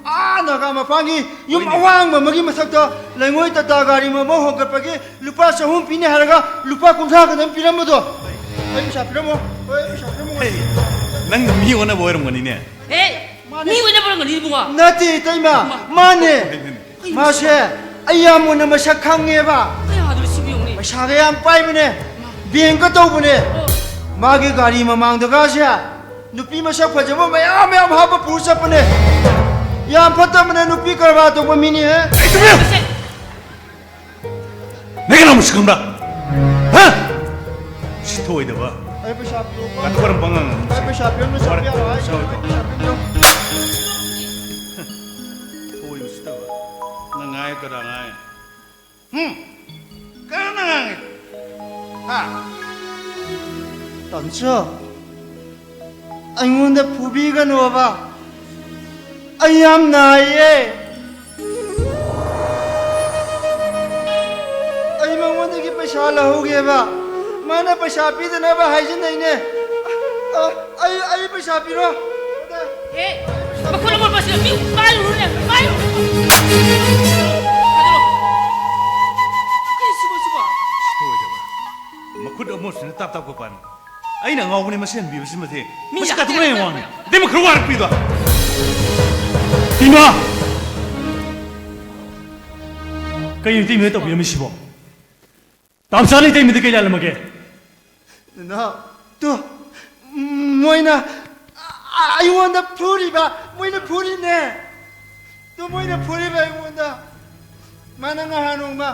ꯑꯥ ꯅꯥꯒꯥ ꯃꯄꯥꯟꯒꯤ ꯌꯨꯝ ꯍꯣꯏꯅꯦ꯫ ꯑꯋꯥꯡꯕ ꯑꯃꯒꯤ ꯃꯊꯛꯇ ꯂꯩꯉꯣꯏ ꯇꯥꯇꯥ ꯒꯥꯔꯤ ꯑꯃ ꯍꯣꯡꯒꯠꯄꯒꯤ ꯂꯨꯄꯥ ꯆꯍꯨꯝ ꯄꯤꯅꯤ ꯍꯥꯏꯔꯒ ꯂꯨꯄꯥ ꯀꯨꯟꯊ꯭ꯔꯥ ꯈꯛꯇꯪ ꯄꯤꯔꯝꯕꯗꯣ꯫ ꯑꯩ ꯄꯩꯁꯥ ꯄꯤꯔꯝꯃꯣ꯫ ꯍꯣꯏ, ꯑꯩ ꯄꯩꯁꯥ ꯄꯤꯔꯝꯃꯣ꯫ ꯍꯦ, ꯅꯪ ꯃꯤ ꯑꯣꯟꯅꯕ ꯑꯣꯏꯔꯝꯒꯅꯤꯅꯦ꯫ ꯍꯦ, ꯃꯥꯅꯦ꯫ ꯃꯤ ꯑꯣꯟꯅꯕ ꯑꯣꯏꯔꯝꯒꯅꯤ, ꯏꯕꯨꯡꯉꯣ꯫ ꯅꯠꯇꯦ, ꯏꯇꯩꯃ꯫ ꯃꯥ-, ꯃꯥꯅꯦ꯫ ꯀꯩꯅꯣ? ꯃꯥꯁꯦ ꯑꯩ ꯌꯥꯝ ꯃꯨꯟꯅ ꯃꯁꯛ ꯈꯪꯉꯦꯕ꯫ ꯀꯌꯥꯗꯅꯣ ꯁꯤꯕꯨ ꯌꯦꯡꯉꯨꯅꯦ꯫ ꯄꯩꯁꯥꯒ ꯌꯥꯝ ꯄꯥꯏꯕꯅꯦ꯫ ꯃꯥ-, ꯕꯦꯡꯀ ꯇꯧꯕꯅꯦ꯫ ꯑꯣ꯫ ꯃꯥꯒꯤ ꯒꯥꯔꯤ ꯃꯃꯥꯡꯗꯒꯁꯦ ꯅꯨꯄꯤ ꯃꯁꯛ ꯐꯖꯕ ꯃꯌꯥꯝ ꯃꯌꯥꯝ ꯍꯥꯞꯄ ꯄꯨꯔ ꯆꯠꯄꯅꯦ꯫ ꯌꯥꯝ ꯐꯠꯇꯕꯅꯦ, ꯅꯨꯄꯤ ꯀꯔꯕꯥꯔ ꯇꯧꯕ ꯃꯤꯅꯦ꯫ ꯑꯩ ꯇꯨꯃꯤꯟ! ꯃꯁꯦ-, ꯅꯪ ꯀꯅꯥ ꯃꯁꯛ ꯈꯪꯕ꯭ꯔꯥ? ꯍꯥ? ꯁꯤꯊꯣꯏꯗꯕ꯫ ꯑꯩ ꯄꯩꯁꯥ ꯄꯤꯔꯛꯑꯣ꯫ ꯀꯥꯊꯣꯛ ꯀꯔꯝꯕ ꯑꯉꯥꯡꯅꯣ? ꯑꯩ ꯄꯩꯁꯥ ꯄꯤꯔꯛꯑꯣ, ꯁꯣꯏ ꯀꯣ, ꯄꯤꯔꯛꯑꯣ, ꯑꯩ ꯁꯣꯏ ꯀꯣ꯫ ꯄꯩꯁꯥ ꯄꯤꯔꯛꯑꯣ꯫ ꯊꯣꯏ ꯎꯁꯤꯠꯇꯕ꯫ ꯅꯪ ꯉꯥꯏ ꯀꯅꯥ ꯉꯥꯏ? ꯍꯨꯝ? ꯀꯅꯥꯅ ꯉꯥꯡꯉꯤ? ꯍꯥ? ꯇꯥꯃꯣꯆꯧ, ꯑꯩꯉꯣꯟꯗ ꯐꯨꯕꯤꯒꯅꯣꯕ꯫ ꯑꯩ ꯌꯥꯝ ꯅꯥꯏꯌꯦ꯫ ꯑꯩ ꯃꯉꯣꯟꯗꯒꯤ ꯄꯩꯁꯥ ꯂꯧꯍꯧꯒꯦꯕ꯫ ꯃꯥꯅ ꯄꯩꯁꯥ ꯄꯤꯗꯅꯕ ꯍꯥꯏꯖꯤꯟꯅꯩꯅꯦ꯫ ꯑ, ꯑꯩ, ꯑꯩ ꯄꯩꯁꯥ ꯄꯤꯔꯣ꯫ ꯍꯦ, ꯃꯈꯨꯠ ꯑꯃꯣꯠꯄꯁꯤꯒ ꯃꯤ ꯄꯥꯏꯔꯨꯔꯅꯦ, ꯄꯥꯏꯔꯨꯔꯅꯦ꯫ ꯊꯥꯗꯣꯔꯛꯑꯣ꯫ ꯀꯩ ꯁꯤꯕꯣ, ꯁꯤꯕꯣ? ꯁꯤꯊꯣꯏꯗꯕ꯫ ꯃꯈꯨꯠ ꯑꯃꯣꯠꯄꯁꯤꯅ ꯇꯥꯞ ꯇꯥꯞ ꯀꯣꯄꯥꯟ꯫ ꯑꯩꯅ ꯑꯉꯥꯎꯕꯅꯤ ꯃꯁꯤ ꯍꯟꯕꯤꯕꯁꯤꯃꯗꯤ꯫ ꯃꯤ ꯃꯁꯤ ꯀꯥꯊꯣꯛꯅ ꯌꯦꯡꯉꯣ꯫ ꯏꯇꯩꯃ ꯈꯔ ꯋꯥꯔꯛꯄꯤꯗꯣ꯫ ꯏꯃꯥ! ꯀꯩꯅꯣ ꯏꯇꯩꯃ ꯇꯧꯕꯤꯔꯝꯃꯤꯁꯤꯕꯣ? ꯇꯥꯝꯆꯥꯅ ꯏꯇꯩꯃꯗ ꯀꯩ ꯂꯥꯜꯂꯝꯃꯒꯦ? ꯅꯅꯥꯎ, ꯇꯨ, ꯃꯣꯏꯅ ꯑ-, ꯑꯩꯉꯣꯟꯗ ꯐꯨꯔꯤꯕ, ꯃꯣꯏꯅ ꯐꯨꯔꯤꯅꯦ꯫ ꯇꯨ, ꯃꯣꯏꯅ ꯐꯨꯔꯤꯕ ꯑꯩꯉꯣꯟꯗ꯫ ꯃꯥꯅ ꯉꯍꯥꯟ ꯅꯣꯡꯃ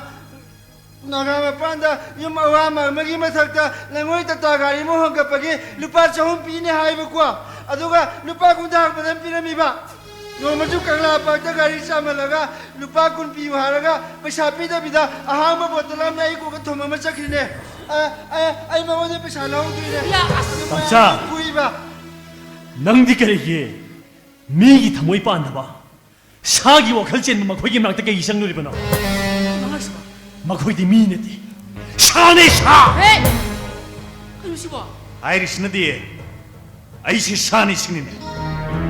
ꯅꯥꯒꯥ ꯃꯄꯥꯟꯗ ꯌꯨꯝ ꯑꯋꯥꯡꯕ ꯑꯃꯒꯤ ꯃꯊꯛꯇ ꯂꯩꯉꯣꯏ ꯇꯥꯇꯥ ꯒꯥꯔꯤ ꯑꯃ ꯍꯣꯟꯒꯠꯄꯒꯤ ꯂꯨꯄꯥ ꯆꯍꯨꯝ ꯄꯤꯅꯤ ꯍꯥꯏꯕꯀꯣ꯫ ꯑꯗꯨꯒ ꯂꯨꯄꯥ ꯀꯨꯟꯊ꯭ꯔꯥ ꯈꯛꯇꯪ ꯄꯤꯔꯝꯃꯤꯕ꯫ ꯅꯣꯡꯃꯁꯨ ꯀꯪꯂꯥ ꯄꯥꯛꯇ ꯒꯥꯔꯤ ꯆꯥꯝꯍꯜꯂꯒ ꯂꯨꯄꯥ ꯀꯨꯟ ꯄꯤꯌꯨ ꯍꯥꯏꯔꯒ ꯄꯩꯁꯥ ꯄꯤꯗꯕꯤꯗ ꯑꯍꯥꯡꯕ ꯕꯣꯇꯜ ꯑꯃꯅ ꯑꯩ ꯀꯣꯛꯇ ꯊꯣꯝꯃꯝꯃ ꯆꯠꯈ꯭ꯔꯤꯅꯦ꯫ ꯑ, ꯑ, ꯑꯩ ꯃꯉꯣꯟꯗ ꯄꯩꯁꯥ ꯂꯧꯍꯧꯗꯣꯏꯅꯦ꯫ ꯌꯥ, ꯑꯁ! ꯑꯗꯨ ꯇꯝꯆꯥ! ꯃꯌꯥꯝ ꯐꯨꯏꯕ꯫ ꯅꯪꯗꯤ ꯀꯔꯤꯒꯤ ꯃꯤꯒꯤ ꯊꯃꯣꯏ ꯄꯥꯟꯗꯕ, ꯁꯥꯒꯤ ꯋꯥꯈꯜ ꯆꯦꯟꯕ ꯃꯈꯣꯏꯒꯤ ꯃꯅꯥꯛꯇ ꯀꯩꯒꯤ ꯆꯪꯂꯨꯔꯤꯕꯅꯣ? ꯃꯈꯣꯏꯗꯤ ꯃꯤ ꯅꯠꯇꯦ, ꯁꯥꯅꯦ, ꯁꯥ! ꯍꯦ! ꯀꯩꯅꯣ ꯁꯤꯕꯣ? ꯍꯥꯏꯔꯤꯁꯤꯅꯗꯤ ꯑꯩꯁꯦ ꯁꯥꯅꯤ ꯁꯤꯅꯤꯅꯦ꯫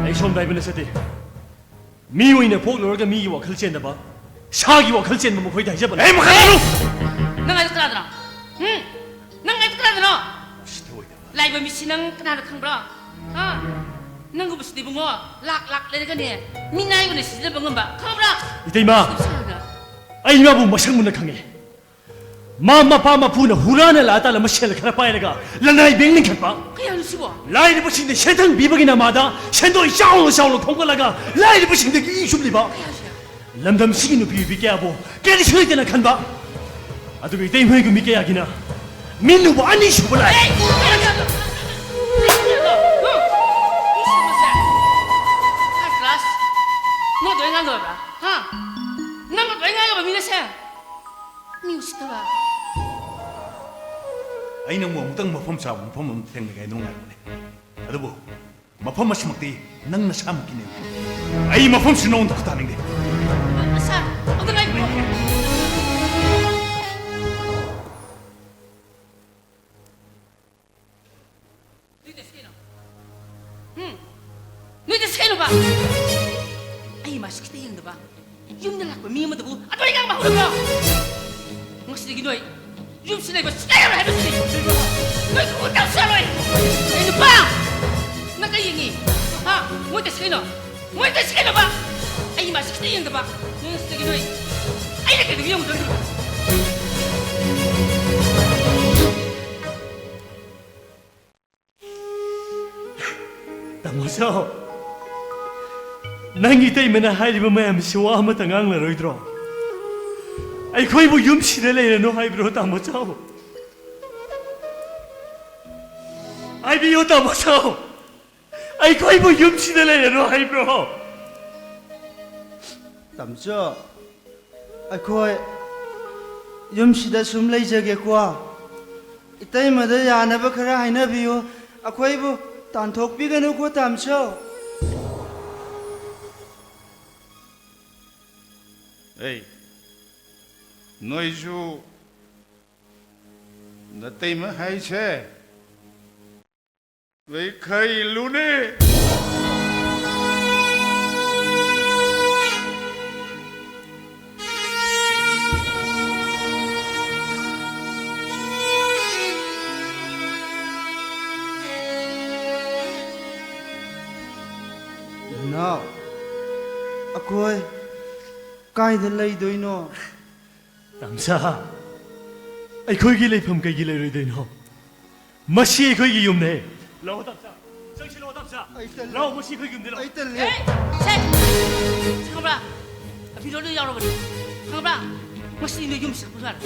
ꯑꯩ ꯁꯣꯝꯗ ꯍꯥꯏꯕ ꯅꯠꯆꯗꯦ꯫ ꯃꯤ ꯑꯣꯏꯅ ꯄꯣꯛꯂꯨꯔꯒ ꯃꯤꯒꯤ ꯋꯥꯈꯜ ꯆꯦꯟꯗꯕ, ꯁꯥꯒꯤ ꯋꯥꯈꯜ ꯆꯦꯟꯕ ꯃꯈꯣꯏꯗ ꯍꯥꯏꯖꯕꯅꯤ꯫ ꯑꯩ ꯃꯈꯜ ꯅꯪ ꯍꯥꯏꯗꯣ ꯀꯅꯥꯗꯅꯣ? ꯍꯨꯝ? ꯅꯪ ꯍꯥꯏꯗꯣ ꯀꯅꯥꯗꯅꯣ? ꯁꯤꯗ ꯑꯣꯏꯗꯕ꯫ ꯂꯥꯛꯏꯕ ꯃꯤꯁꯤ ꯅꯪ ꯀꯅꯥꯅ ꯈꯪꯕ꯭ꯔꯣ? ꯍꯥ? ꯅꯪꯒꯨꯝꯕꯁꯤꯗꯤ ꯏꯕꯨꯡꯉꯣ, ꯂꯥꯛ ꯂꯥꯛ ꯂꯩꯔꯒꯅꯦ, ꯃꯤꯅꯥꯏ ꯑꯣꯏꯅ ꯁꯤꯖꯤꯟꯅꯕ ꯉꯝꯕ, ꯈꯪꯕ꯭ꯔꯥ? ꯏꯇꯩꯃ! ꯁꯤꯕꯨ ꯁꯥꯔꯒ꯫ ꯑꯩ ꯃꯥꯕꯨ ꯃꯁꯛ ꯃꯨꯟꯅ ꯈꯪꯉꯦ꯫ ꯃꯥ ꯃꯄꯥ ꯃꯄꯨꯅ ꯍꯨꯔꯥꯟꯅ ꯂꯥꯛꯑ ꯇꯥꯜꯂꯝꯕ ꯁꯦꯜ ꯈꯔ ꯄꯥꯏꯔꯒ ꯂꯅꯥꯏ ꯕꯦꯡ ꯂꯤꯡꯈꯠꯄ꯫ ꯀꯌꯥꯅꯣ ꯁꯤꯕꯣ? ꯂꯥꯏꯔꯕꯁꯤꯡꯗ ꯁꯦꯟꯊꯪ ꯄꯤꯕꯒꯤ ꯅꯃꯥꯗ ꯁꯦꯟꯗꯣꯏ ꯆꯥꯎꯅ ꯆꯥꯎꯅ ꯈꯣꯝꯒꯠꯂꯒ ꯂꯥꯏꯔꯕꯁꯤꯡꯗꯒꯤ ꯏ ꯁꯨꯝꯂꯤꯕ꯫ ꯀꯌꯥꯁꯦ? ꯂꯝꯗꯝꯁꯤꯒꯤ ꯅꯨꯄꯤ ꯑꯣꯏꯕꯤ ꯀꯌꯥꯕꯨ ꯀꯔꯤꯁꯨ ꯂꯩꯇꯅ ꯈꯟꯕ꯫ ꯑꯗꯨꯒ ꯏꯇꯩꯃ ꯍꯣꯏꯒꯨꯝꯕꯤ ꯀꯌꯥꯒꯤꯅ ꯃꯤꯠ ꯅꯨꯕ ꯑꯅꯤꯁꯨꯕ ꯂꯥꯛꯑꯦ꯫ ꯑꯦ! ꯀꯌꯥꯅꯣ? ꯀꯌꯥꯅꯣ? ꯍꯨꯝ? ꯃꯤ ꯁꯤꯕꯁꯦ? First class? ꯅꯪ ꯑꯗꯨꯃꯥꯏ ꯉꯥꯡꯒꯗꯕ꯭ꯔꯥ? ꯍꯥ? ꯅꯪ ꯑꯗꯨꯃꯥꯏ ꯉꯥꯡꯒꯗꯕ ꯃꯤꯅ ꯁꯦ? ꯃꯤ ꯎꯁꯤꯠꯇꯕ꯫ ꯑꯩ ꯅꯪꯕꯨ ꯑꯃꯨꯛꯇꯪ ꯃꯐꯝ ꯆꯥꯕ ꯃꯐꯝ ꯑꯃꯗ ꯊꯦꯡꯅꯒꯦ ꯍꯥꯏꯗꯨꯅ ꯉꯥꯏꯕꯅꯦ꯫ ꯑꯗꯨꯕꯨ ꯃꯐꯝ ꯑꯁꯤꯃꯛꯇꯤ ꯅꯪ ꯅꯁꯥꯃꯛꯀꯤꯅꯦ꯫ ꯑꯩ ꯃꯐꯝꯁꯤ ꯅꯉꯣꯟꯗ ꯈꯨꯠ ꯊꯥꯅꯤꯡꯗꯦ꯫ ꯁꯥꯔ, ꯑꯝꯇ ꯉꯥꯏꯈꯣ꯫ ꯅꯣꯏ ꯇꯧꯔꯤꯁꯤ ꯀꯩꯅꯣ? ꯍꯨꯝ? ꯅꯣꯏ ꯇꯧꯔꯤꯁꯤ ꯀꯩꯅꯣꯕ? ꯑꯩ ꯃꯥꯁꯤ ꯈꯤꯇ ꯌꯦꯡꯗꯕ ꯌꯨꯝꯗ ꯂꯥꯛꯄ ꯃꯤ ꯑꯃꯗꯕꯨ ꯑꯗꯨꯃꯥꯏ ꯉꯥꯡꯕ ꯍꯧꯔꯕ꯭ꯔꯣ? ꯉꯁꯤꯗꯒꯤ ꯅꯣꯏ ꯌꯨꯝꯁꯤ ꯂꯩꯕ ꯁꯨꯡꯌꯥ ꯌꯥꯔꯣꯏ ꯍꯥꯏꯕꯁꯤꯅꯤ꯫ ꯅꯣꯏ ꯈꯨꯠ ꯇꯧꯁꯜꯂꯣꯏ꯫ ꯑꯩ ꯅꯨꯄꯥ! ꯅꯪ ꯀꯩ ꯌꯦꯡꯉꯤ? ꯍꯥ? ꯃꯣꯏ ꯇꯧꯔꯤꯁꯤ ꯀꯩꯅꯣ? ꯃꯣꯏ ꯇꯧꯔꯤꯁꯤ ꯀꯩꯅꯣꯕ? ꯑꯩ ꯃꯥꯁꯤ ꯈꯤꯇ ꯌꯦꯡꯗꯕ ꯅꯣꯏ ꯉꯁꯤꯗꯒꯤ ꯅꯣꯏ ꯑꯩꯅ ꯀꯩꯗꯧꯕ ꯌꯦꯡꯉꯨꯗꯣꯔꯤꯕ? ꯇꯥꯃꯣ ꯆꯥꯎ, ꯅꯪꯒꯤ ꯏꯇꯩꯃꯅ ꯍꯥꯏꯔꯤꯕ ꯃꯌꯥꯝꯁꯤ ꯋꯥ ꯑꯃꯇ ꯉꯥꯡꯂꯔꯣꯏꯗ꯭ꯔꯣ? ꯑꯩꯈꯣꯏꯕꯨ ꯌꯨꯝꯁꯤꯗ ꯂꯩꯔꯅꯨ ꯍꯥꯏꯕ꯭ꯔꯣ, ꯇꯥꯃꯣ ꯆꯥꯎ? ꯍꯥꯏꯕꯤꯌꯨ, ꯇꯥꯃꯣ ꯆꯥꯎ, ꯑꯩꯈꯣꯏꯕꯨ ꯌꯨꯝꯁꯤꯗ ꯂꯩꯔꯅꯨ ꯍꯥꯏꯕ꯭ꯔꯣ? ꯇꯥꯃꯣꯆꯧ, ꯑꯩꯈꯣꯏ ꯌꯨꯝꯁꯤꯗ ꯁꯨꯝ ꯂꯩꯖꯒꯦꯀꯣ꯫ ꯏꯇꯩꯃꯗ ꯌꯥꯅꯕ ꯈꯔ ꯍꯥꯏꯅꯕꯤꯌꯨ꯫ ꯑꯩꯈꯣꯏꯕꯨ ꯇꯥꯟꯊꯣꯛꯄꯤꯒꯅꯨꯀꯣ, ꯇꯥꯃꯣꯆꯧ꯫ ꯑꯩ, ꯅꯣꯏꯁꯨ ꯅꯇꯩꯃ ꯍꯥꯏꯁꯦ ꯂꯩꯈꯩ ꯂꯨꯅꯤ꯫ ꯅꯅꯥꯎ, ꯑꯩꯈꯣꯏ ꯀꯥꯏꯗ ꯂꯩꯗꯣꯏꯅꯣ? ꯇꯥꯃꯣꯆꯥ, ꯑꯩꯈꯣꯏꯒꯤ ꯂꯩꯐꯝ ꯀꯩꯒꯤ ꯂꯩꯔꯣꯏꯗꯣꯏꯅꯣ? ꯃꯁꯤ ꯑꯩꯈꯣꯏꯒꯤ ꯌꯨꯝꯅꯦ꯫ ꯂꯥꯛꯑꯣ, ꯇꯥꯃꯣꯆꯥ꯫ ꯆꯪꯁꯤ ꯂꯥꯛꯑꯣ, ꯇꯥꯃꯣꯆꯥ꯫ ꯑꯩ ꯇꯜꯂꯦ꯫ ꯂꯥꯛꯑꯣ, ꯃꯁꯤ ꯑꯩꯈꯣꯏꯒꯤ ꯌꯨꯝꯅꯦ, ꯂꯥꯛꯑꯣ꯫ ꯑꯩ ꯇꯜꯂꯦ꯫ ꯑꯦ, ꯁꯦ! ꯁꯤ ꯈꯪꯕ꯭ꯔꯥ? ꯑꯐꯤꯗꯣ ꯂꯣꯏ ꯌꯥꯎꯔꯕꯅꯤ꯫ ꯈꯪꯕ꯭ꯔꯥ? ꯃꯁꯤ ꯅꯣꯏ ꯌꯨꯝꯁꯤꯗ ꯄꯨꯊꯔ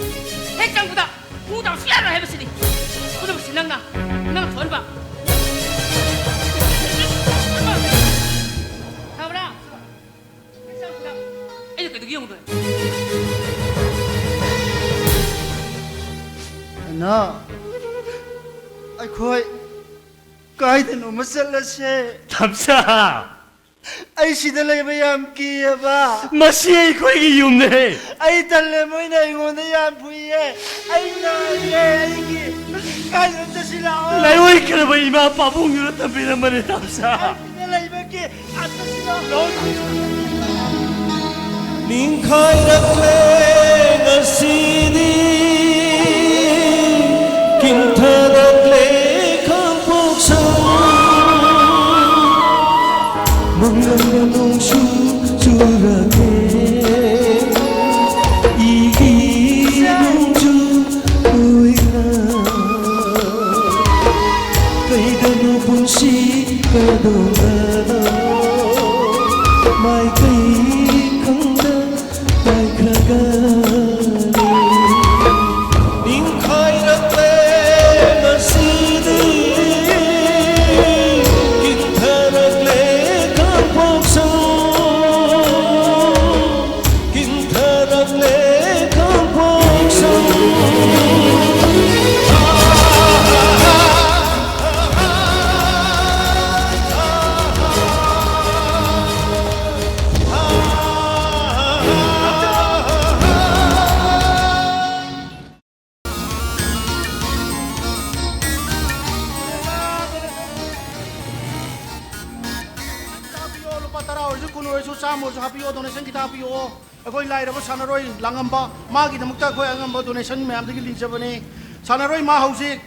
ꯍꯦꯛ ꯆꯪꯕꯗ ꯄꯨꯗꯕꯁꯨ ꯌꯥꯔꯣꯏ ꯍꯥꯏꯕꯁꯤꯅꯤ꯫ ꯄꯨꯝꯅꯃꯛꯁꯤ ꯅꯪꯅ, ꯅꯪꯅ ꯊꯣꯛꯍꯟꯕ꯫ ꯈꯪꯕ꯭ꯔꯥ? ꯑꯩꯅ ꯀꯩꯗꯧꯒꯦ ꯌꯦꯡꯉꯨꯗꯣꯏ? ꯅꯅꯥꯎ, ꯑꯩꯈꯣꯏ ꯀꯥꯏꯗꯅꯣꯃ ꯆꯠꯂꯁꯦ꯫ ꯇꯥꯃꯣꯆꯥ! ꯑꯩ ꯁꯤꯗ ꯂꯩꯕ ꯌꯥꯝ ꯀꯤꯌꯦꯕ꯫ ꯃꯁꯤ ꯑꯩꯈꯣꯏꯒꯤ ꯌꯨꯝꯅꯦ꯫ ꯑꯩ ꯇꯜꯂꯦ, ꯃꯣꯏꯅ ꯑꯩꯉꯣꯟꯗ ꯌꯥꯝ ꯐꯨꯏꯌꯦ꯫ ꯑꯩ ꯅꯥꯔꯦ, ꯑꯩꯒꯤ ꯀꯥꯏꯗꯅꯣ ꯆꯠꯁꯤ ꯂꯥꯛꯑꯣ꯫ ꯂꯥꯏꯑꯣꯏꯈ꯭ꯔꯕ ꯏꯃꯥ ꯄꯥꯕꯨꯡꯗꯨꯅ ꯊꯝꯕꯤꯔꯝꯕꯅꯦ, ꯇꯥꯃꯣꯆꯥ꯫ ꯑꯩ ꯁꯤꯗ ꯂꯩꯕ ꯀꯤ-, ꯑꯝꯇ ꯁꯤꯜꯂꯛꯑꯣ꯫ ꯅꯤꯡꯈꯥꯏꯔꯛꯂꯦ ꯉꯁꯤꯗꯤ, ꯀꯤꯟꯊꯔꯛꯂꯦ ꯈꯥꯡꯄꯣꯛꯁꯪ꯫ ꯃꯪꯂꯪꯕ ꯅꯣꯡꯁꯨ ꯆꯨꯔꯛꯂꯦ, ꯏꯒꯤ ꯅꯣꯡꯖꯨ ꯑꯣꯏꯅ꯫ ꯀꯩꯗꯅꯣ ꯄꯨꯟꯁꯤ ꯀꯗꯧꯅꯅꯣ, ꯃꯥꯏꯀꯩ ꯈꯪꯗ ꯃꯥꯏꯈ꯭ꯔꯒ ꯄꯤꯌꯣ, donation ꯈꯤꯇ ꯍꯥꯞꯄꯤꯌꯣ꯫ ꯑꯩꯈꯣꯏ ꯂꯥꯏꯔꯕ ꯁꯥꯟꯅꯔꯣꯏ ꯂꯥꯡꯉꯝꯕ, ꯃꯥꯒꯤꯗꯃꯛꯇ ꯑꯩꯈꯣꯏ ꯑꯉꯝꯕ donation ꯃꯌꯥꯝꯗꯒꯤ ꯂꯤꯡꯖꯕꯅꯤ꯫ ꯁꯥꯟꯅꯔꯣꯏ ꯃꯥ ꯍꯧꯖꯤꯛ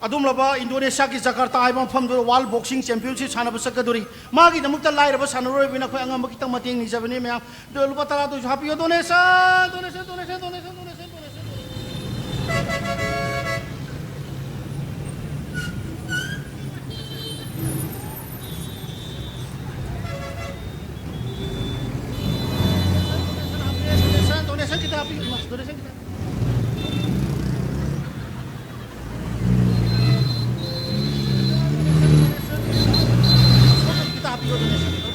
ꯑꯗꯨꯝꯂꯕ ꯏꯟꯗꯣꯅꯦꯁꯤꯌꯥꯒꯤ ꯖꯀꯥꯔꯇꯥ ꯍꯥꯏꯕ ꯃꯐꯝꯗꯨꯗ World Boxing Championship ꯁꯥꯟꯅꯕ ꯆꯠꯀꯗꯧꯔꯤ꯫ ꯃꯥꯒꯤꯗꯃꯛꯇ ꯂꯥꯏꯔꯕ ꯁꯥꯟꯅꯔꯣꯏ ꯑꯣꯏꯕꯅ ꯑꯩꯈꯣꯏ ꯑꯉꯝꯕ ꯈꯤꯇꯪ ꯃꯇꯦꯡ ꯅꯤꯖꯕꯅꯤ ꯃꯌꯥꯝ꯫ ꯑꯗꯣ ꯂꯨꯄꯥ ꯇꯔꯥꯗꯨꯁꯨ ꯍꯥꯞꯄꯤꯌꯣ꯫ Donation, donation, donation, donation, donation, donation꯫ Donation, donation ꯈꯤꯇ ꯍꯥꯞꯄꯤꯌꯨ, ꯏꯃꯥ, donation ꯈꯤꯇ꯫ ꯈꯤꯇ ꯍꯥꯞꯄꯤꯌꯨ, donation ꯈꯤꯇ꯫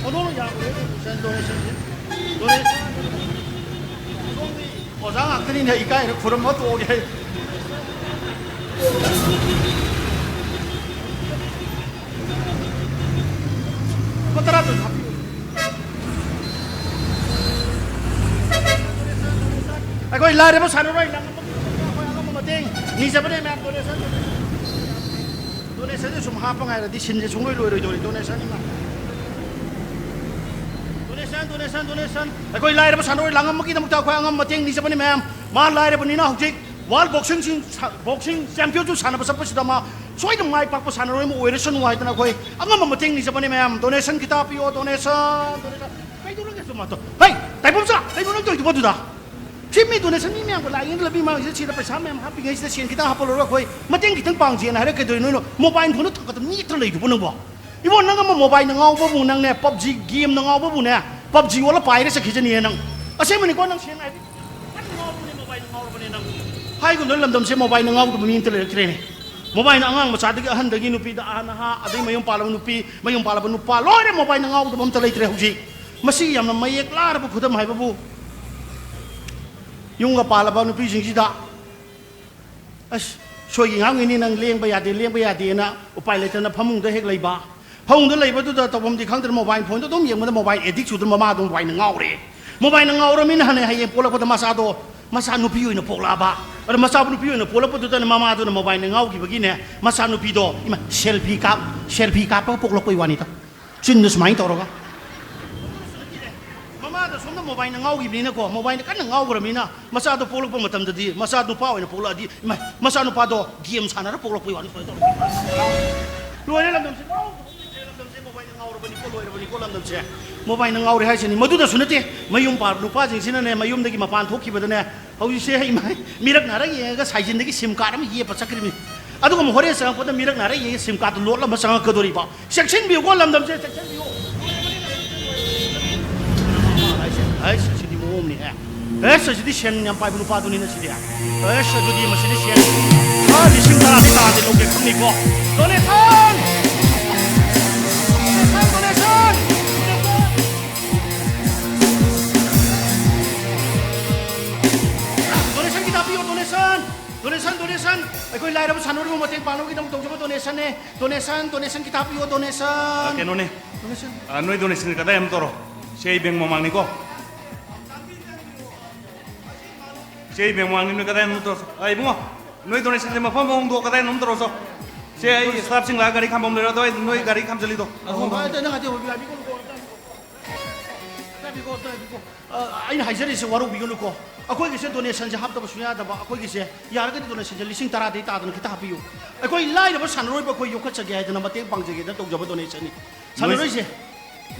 ꯑꯣꯟꯊꯣꯛꯅ ꯌꯥꯝꯈ꯭ꯔꯦ, donation, donation ꯁꯦ꯫ Donation꯫ ꯑꯣꯖꯥ ꯉꯥꯛꯇꯅꯤꯅ ꯏꯀꯥꯏꯔ ꯈꯨꯔꯨꯝꯕ ꯇꯣꯛꯑꯒꯦ꯫ ꯂꯨꯄꯥ ꯇꯔꯥꯗꯪ ꯍꯥꯞꯄꯤꯌꯨ꯫ ꯑꯩꯈꯣꯏ ꯂꯥꯏꯔꯕ ꯁꯥꯟꯅꯔꯣꯏ ꯂꯝ ꯑꯃꯒꯤ ꯑꯩꯈꯣꯏ ꯑꯉꯝꯕ ꯃꯇꯦꯡ ꯅꯤꯖꯕꯅꯦ ꯃꯌꯥꯝ꯫ Donation, donation ꯁꯦ ꯁꯨꯝ ꯍꯥꯞꯄ ꯉꯥꯏꯔꯗꯤ ꯁꯤꯟꯁꯦ ꯁꯨꯡꯂꯣꯏ ꯂꯣꯏꯔꯣꯏꯗꯧꯔꯤ꯫ Donation ꯏꯃꯥ꯫ Donation, donation, donation꯫ ꯑꯩꯈꯣꯏ ꯂꯥꯏꯔꯕ ꯁꯥꯟꯅꯔꯣꯏ ꯂꯥꯡꯉꯝꯕꯒꯤꯗꯃꯛꯇ ꯑꯩꯈꯣꯏ ꯑꯉꯝꯕ ꯃꯇꯦꯡ ꯅꯤꯖꯕꯅꯤ ꯃꯌꯥꯝ꯫ ꯃꯥ ꯂꯥꯏꯔꯕꯅꯤꯅ ꯍꯧꯖꯤꯛ World Boxing ꯁꯤꯡ ꯁꯥ-, Boxing Championship ꯁꯥꯟꯅꯕ ꯆꯠꯄꯁꯤꯗ ꯃꯥ ꯁꯣꯏꯗꯅ ꯃꯥꯏ ꯄꯥꯛꯄ ꯁꯥꯟꯅꯔꯣꯏ ꯑꯃ ꯑꯣꯏꯔꯁꯅꯨ ꯍꯥꯏꯗꯅ ꯑꯩꯈꯣꯏ ꯑꯉꯝꯕ ꯃꯇꯦꯡ ꯅꯤꯖꯕꯅꯤ ꯃꯌꯥꯝ꯫ Donation ꯈꯤꯇ ꯍꯥꯞꯄꯤꯌꯣ, donation, donation꯫ ꯀꯩꯗꯧꯔꯒꯦ ꯁꯨꯝ ꯃꯥꯇꯣ? ꯍꯩ, ꯇꯥꯏꯕꯪꯆꯥ, ꯀꯩꯅꯣ ꯅꯪ ꯇꯧꯔꯤꯗꯨꯕꯣ ꯑꯗꯨꯗ? ꯁꯤ ꯃꯤ donation ꯃꯤ ꯃꯌꯥꯝꯒ ꯂꯥꯛꯏꯉꯩꯗ ꯂꯝꯕꯤ ꯃꯥꯡꯁꯤꯗ ꯁꯤꯗ ꯄꯩꯁꯥ ꯃꯌꯥꯝ ꯍꯥꯞꯄꯤꯉꯩꯁꯤꯗ ꯁꯦꯟ ꯈꯤꯇꯪ ꯍꯥꯞꯄ ꯂꯧꯔꯒ ꯑꯩꯈꯣꯏ ꯃꯇꯦꯡ ꯈꯤꯇꯪ ꯄꯥꯡꯁꯦꯅ ꯍꯥꯏꯔꯛꯀꯗꯣꯏ ꯅꯣꯏꯅ mobile phone ꯗ ꯊꯥꯡꯒꯠꯇꯅ ꯃꯤ ꯍꯦꯛꯇ ꯂꯩꯗꯨꯕꯨ ꯅꯪꯕꯣ? ꯏꯕꯣ, ꯅꯪ ꯑꯃ mobile ꯅ ꯉꯥꯎꯕꯕꯨ ꯅꯪꯅꯦ, PUBG game ꯅ ꯉꯥꯎꯕꯕꯨꯅꯦ, PUBG ꯑꯣꯜꯂ ꯄꯥꯏꯔ ꯆꯠꯈꯤꯖꯅꯤꯌꯦ ꯅꯪ꯫ ꯑꯁꯦꯡꯕꯅꯤꯀꯣ, ꯅꯪ ꯁꯦꯡꯅ ꯍꯥꯏꯕꯤ-, ꯀꯟꯅ ꯉꯥꯎꯔꯕꯅꯦ, mobile ꯅ ꯉꯥꯎꯔꯕꯅꯦ ꯅꯪ꯫ ꯍꯥꯏꯒꯨꯝꯗꯅ ꯂꯝꯗꯝꯁꯦ mobile ꯅ ꯉꯥꯎꯗꯕ ꯃꯤ ꯑꯝꯇ ꯂꯩꯔꯛꯇ꯭ꯔꯦꯅꯦ꯫ Mobile ꯅ ꯑꯉꯥꯡ ꯃꯆꯥꯗꯒꯤ ꯑꯍꯟꯗꯒꯤ ꯅꯨꯄꯤꯗ ꯑꯍꯟ ꯅꯍꯥ, ꯑꯗꯩ ꯃꯌꯨꯝ ꯄꯥꯜꯂꯕ ꯅꯨꯄꯤ, ꯃꯌꯨꯝ ꯄꯥꯜꯂꯕ ꯅꯨꯄꯥ, ꯂꯣꯏꯅ mobile ꯅ ꯉꯥꯎꯗꯕ ꯑꯝꯇ ꯂꯩꯇ꯭ꯔꯦ ꯍꯧꯖꯤꯛ꯫ ꯃꯁꯤ ꯌꯥꯝꯅ ꯃꯌꯦꯛ ꯂꯥꯔꯕ ꯈꯨꯗꯝ ꯍꯥꯏꯕꯕꯨ ꯌꯨꯝꯒ ꯄꯥꯜꯂꯕ ꯅꯨꯄꯤꯁꯤꯡꯁꯤꯗ ꯑꯁ, ꯁꯣꯏꯒꯤ ꯉꯥꯡꯉꯤꯅꯤ ꯅꯪ, ꯂꯦꯡꯕ ꯌꯥꯗꯦ, ꯂꯦꯡꯕ ꯌꯥꯗꯦꯅ ꯎꯄꯥꯏ ꯂꯩꯇꯅ ꯐꯃꯨꯡꯗ ꯍꯦꯛ ꯂꯩꯕ꯫ ꯐꯃꯨꯡꯗ ꯂꯩꯕꯗꯨꯗ ꯇꯧꯐꯝꯗꯤ ꯈꯪꯗ꯭ꯔꯦ, mobile phone ꯗ ꯑꯗꯨꯝ ꯌꯦꯡꯕꯗ mobile addict ꯆꯨꯗꯅ ꯃꯃꯥꯗꯣ mobile ꯅ ꯉꯥꯎꯔꯦ꯫ Mobile ꯅ ꯉꯥꯎꯔꯃꯤꯅ ꯍꯅꯦ ꯍꯌꯦꯡ ꯄꯣꯛꯂꯛꯄꯗ ꯃꯆꯥꯗꯣ ꯃꯆꯥ ꯅꯨꯄꯤ ꯑꯣꯏꯅ ꯄꯣꯛꯂꯛꯑꯕ꯫ ꯑꯗꯣ ꯃꯆꯥ ꯅꯨꯄꯤ ꯑꯣꯏꯅ ꯄꯣꯛꯂꯛꯄꯗꯨꯗꯅ ꯃꯃꯥꯗꯨꯅ mobileꯅ ꯉꯥꯎꯈꯤꯕꯒꯤꯅꯦ, ꯃꯆꯥ ꯅꯨꯄꯤꯗꯣ, ꯏꯃꯥ, selfie ꯀꯥꯞ selfie ꯀꯥꯞꯄꯒ ꯄꯣꯛꯂꯛꯄꯩ ꯋꯥꯅꯤꯗ꯫ ꯆꯤꯟꯗ ꯁꯨꯃꯥꯏꯅ ꯇꯧꯔꯒ꯫ ꯃꯃꯥꯗ ꯁꯣꯝꯗ mobileꯅ ꯉꯥꯎꯈꯤꯕꯅꯤꯅꯀꯣ, mobileꯅ ꯀꯟꯅ ꯉꯥꯎꯈ꯭ꯔꯕꯅꯤꯅ, ꯃꯆꯥꯗꯣ ꯄꯣꯛꯂꯛꯄ ꯃꯇꯝꯗꯗꯤ, ꯃꯆꯥ ꯅꯨꯄꯥ ꯑꯣꯏꯅ ꯄꯣꯛꯂꯛꯑꯗꯤ, ꯏꯃꯥ, ꯃꯆꯥ ꯅꯨꯄꯥꯗꯣ game ꯁꯥꯟꯅꯔ ꯄꯣꯛꯂꯛꯄꯩ ꯋꯥꯅꯤ꯫ ꯁꯨꯃꯥꯏꯅ ꯇꯧꯔꯒ ꯂꯣꯏꯔꯦ ꯂꯝꯗꯝꯁꯦ꯫ ꯂꯝꯗꯝꯁꯦ mobileꯅ ꯉꯥꯎꯔꯕꯅꯤꯀꯣ, ꯂꯣꯏꯔꯕꯅꯤꯀꯣ ꯂꯝꯗꯝꯁꯦ꯫ Mobileꯅ ꯉꯥꯎꯔꯦ ꯍꯥꯏꯁꯤꯅꯤ꯫ ꯃꯗꯨꯗꯁꯨ ꯅꯠꯇꯦ, ꯃꯌꯨꯝ ꯄꯥꯜꯂꯕ ꯅꯨꯄꯥꯁꯤꯡꯁꯤꯅꯅꯦ, ꯃꯌꯨꯝꯗꯒꯤ ꯃꯄꯥꯟ ꯊꯣꯛꯈꯤꯕꯗꯅꯦ, ꯍꯧꯖꯤꯛꯁꯦ ꯏꯃꯥ, ꯃꯤꯔꯛ ꯅꯥꯔꯛ ꯌꯦꯡꯉꯒ ꯁꯥꯏꯖꯤꯟꯗꯒꯤ SIM card ꯑꯃ ꯌꯦꯞꯄ ꯆꯠꯈ꯭ꯔꯤꯕꯅꯤ꯫ ꯑꯗꯨꯒ ꯑꯃꯨꯛ ꯍꯣꯔꯦꯟ ꯆꯪꯉꯛꯄꯗ ꯃꯤꯔꯛ ꯅꯥꯔꯛ ꯌꯦꯡꯉꯒ SIM cardꯇꯨ ꯂꯣꯠꯂꯝꯕ ꯆꯪꯉꯛꯀꯗꯣꯔꯤꯕ꯫ ꯆꯦꯛꯁꯤꯟꯕꯤꯌꯨꯀꯣ ꯂꯝꯗꯝꯁꯦ, ꯆꯦꯛꯁꯤꯟꯕꯤꯌꯨ꯫ ꯑꯩꯁ, ꯑꯁꯤꯗꯤ ꯃꯑꯣꯡ ꯑꯃꯅꯤꯍꯦ꯫ ꯑꯦꯁ, ꯑꯁꯤꯗꯤ ꯁꯦꯟ ꯌꯥꯝ ꯄꯥꯏꯕ ꯅꯨꯄꯥꯗꯨꯅꯤꯅ ꯁꯤꯗꯤ꯫ ꯑꯦꯁ, ꯑꯗꯨꯗꯤ ꯃꯁꯤꯗꯤ ꯁꯦꯟ, ꯑꯥ, ꯂꯤꯁꯤꯡ ꯇꯔꯥꯗꯤ ꯇꯥꯗꯦ, ꯂꯧꯒꯦ ꯈꯪꯅꯤꯀꯣ꯫ Donation! Donation, donation! Donation ꯈꯤꯇ ꯄꯤꯌꯣ, donation! Donation, donation! ꯑꯩꯈꯣꯏ ꯂꯥꯏꯔꯕ ꯁꯥꯟꯅꯔꯣꯏꯕꯨ ꯃꯇꯦꯡ ꯄꯥꯡꯅꯕꯒꯤꯗꯃꯛ ꯇꯧꯖꯕ donationꯅꯦ꯫ Donation, donation ꯈꯤꯇ ꯄꯤꯌꯣ, donation! ꯑ, ꯀꯩꯅꯣꯅꯦ꯫ Donation꯫ ꯑ, ꯅꯣꯏ donationꯁꯦ ꯀꯗꯥꯏ ꯑꯃ ꯇꯧꯔꯣ꯫ ꯁꯤ ꯑꯩ bank ꯃꯃꯥꯡꯅꯤꯀꯣ꯫ ꯁꯤ ꯑꯩ bank ꯃꯃꯥꯡꯅꯤ, ꯅꯣꯏ ꯀꯗꯥꯏ ꯑꯃ ꯇꯧꯔꯣ꯫ ꯑ, ꯏꯕꯨꯡꯉꯣ, ꯅꯣꯏ donationꯁꯦ ꯃꯐꯝ ꯑꯃ ꯍꯣꯡꯗꯣꯛꯑꯣ, ꯀꯗꯥꯏ ꯑꯃ ꯇꯧꯔꯣ ꯆꯣ꯫ ꯁꯤ ꯑꯩ staffꯁꯤꯡ ꯂꯥꯛꯑꯒ ꯒꯥꯔꯤ ꯈꯥꯝꯕꯝ ꯂꯩꯔꯣ, ꯑꯗꯣ ꯑꯩ ꯅꯣꯏ ꯒꯥꯔꯤ ꯈꯥꯝꯖꯜꯂꯤꯗꯣ꯫ ꯑꯣ, ꯍꯣꯏ, ꯑꯗꯣ ꯅꯪ ꯑꯗꯨ ꯍꯣꯏ, ꯉꯥꯏꯕꯤꯀꯣ, ꯉꯥꯏꯕꯤꯀꯣ꯫ ꯑ, ꯑꯩꯅ ꯍꯥꯏꯖꯔꯤꯁꯦ ꯋꯥꯔꯧꯕꯤꯒꯅꯨꯀꯣ꯫ ꯑꯩꯈꯣꯏꯒꯤꯁꯦ donationꯁꯦ ꯍꯥꯞꯇꯕ ꯁꯨꯡꯌꯥ ꯌꯥꯗꯕ꯫ ꯑꯩꯈꯣꯏꯒꯤꯁꯦ ꯌꯥꯔꯒꯗꯤ donationꯁꯦ ꯂꯤꯁꯤꯡ ꯇꯔꯥꯗꯒꯤ ꯇꯥꯗꯅ ꯈꯤꯇ ꯍꯥꯞꯄꯤꯌꯨ꯫ ꯑꯩꯈꯣꯏ ꯂꯥꯏꯔꯕ ꯁꯥꯟꯅꯔꯣꯏꯕ ꯑꯩꯈꯣꯏ ꯌꯣꯛꯈꯠꯆꯒꯦ ꯍꯥꯏꯗꯅ ꯃꯇꯦꯡ ꯄꯥꯡꯖꯒꯦꯗꯅ ꯇꯧꯖꯕ donationꯅꯤ꯫ ꯅꯣꯏ ꯁꯥꯟꯅꯔꯣꯏꯁꯦ꯫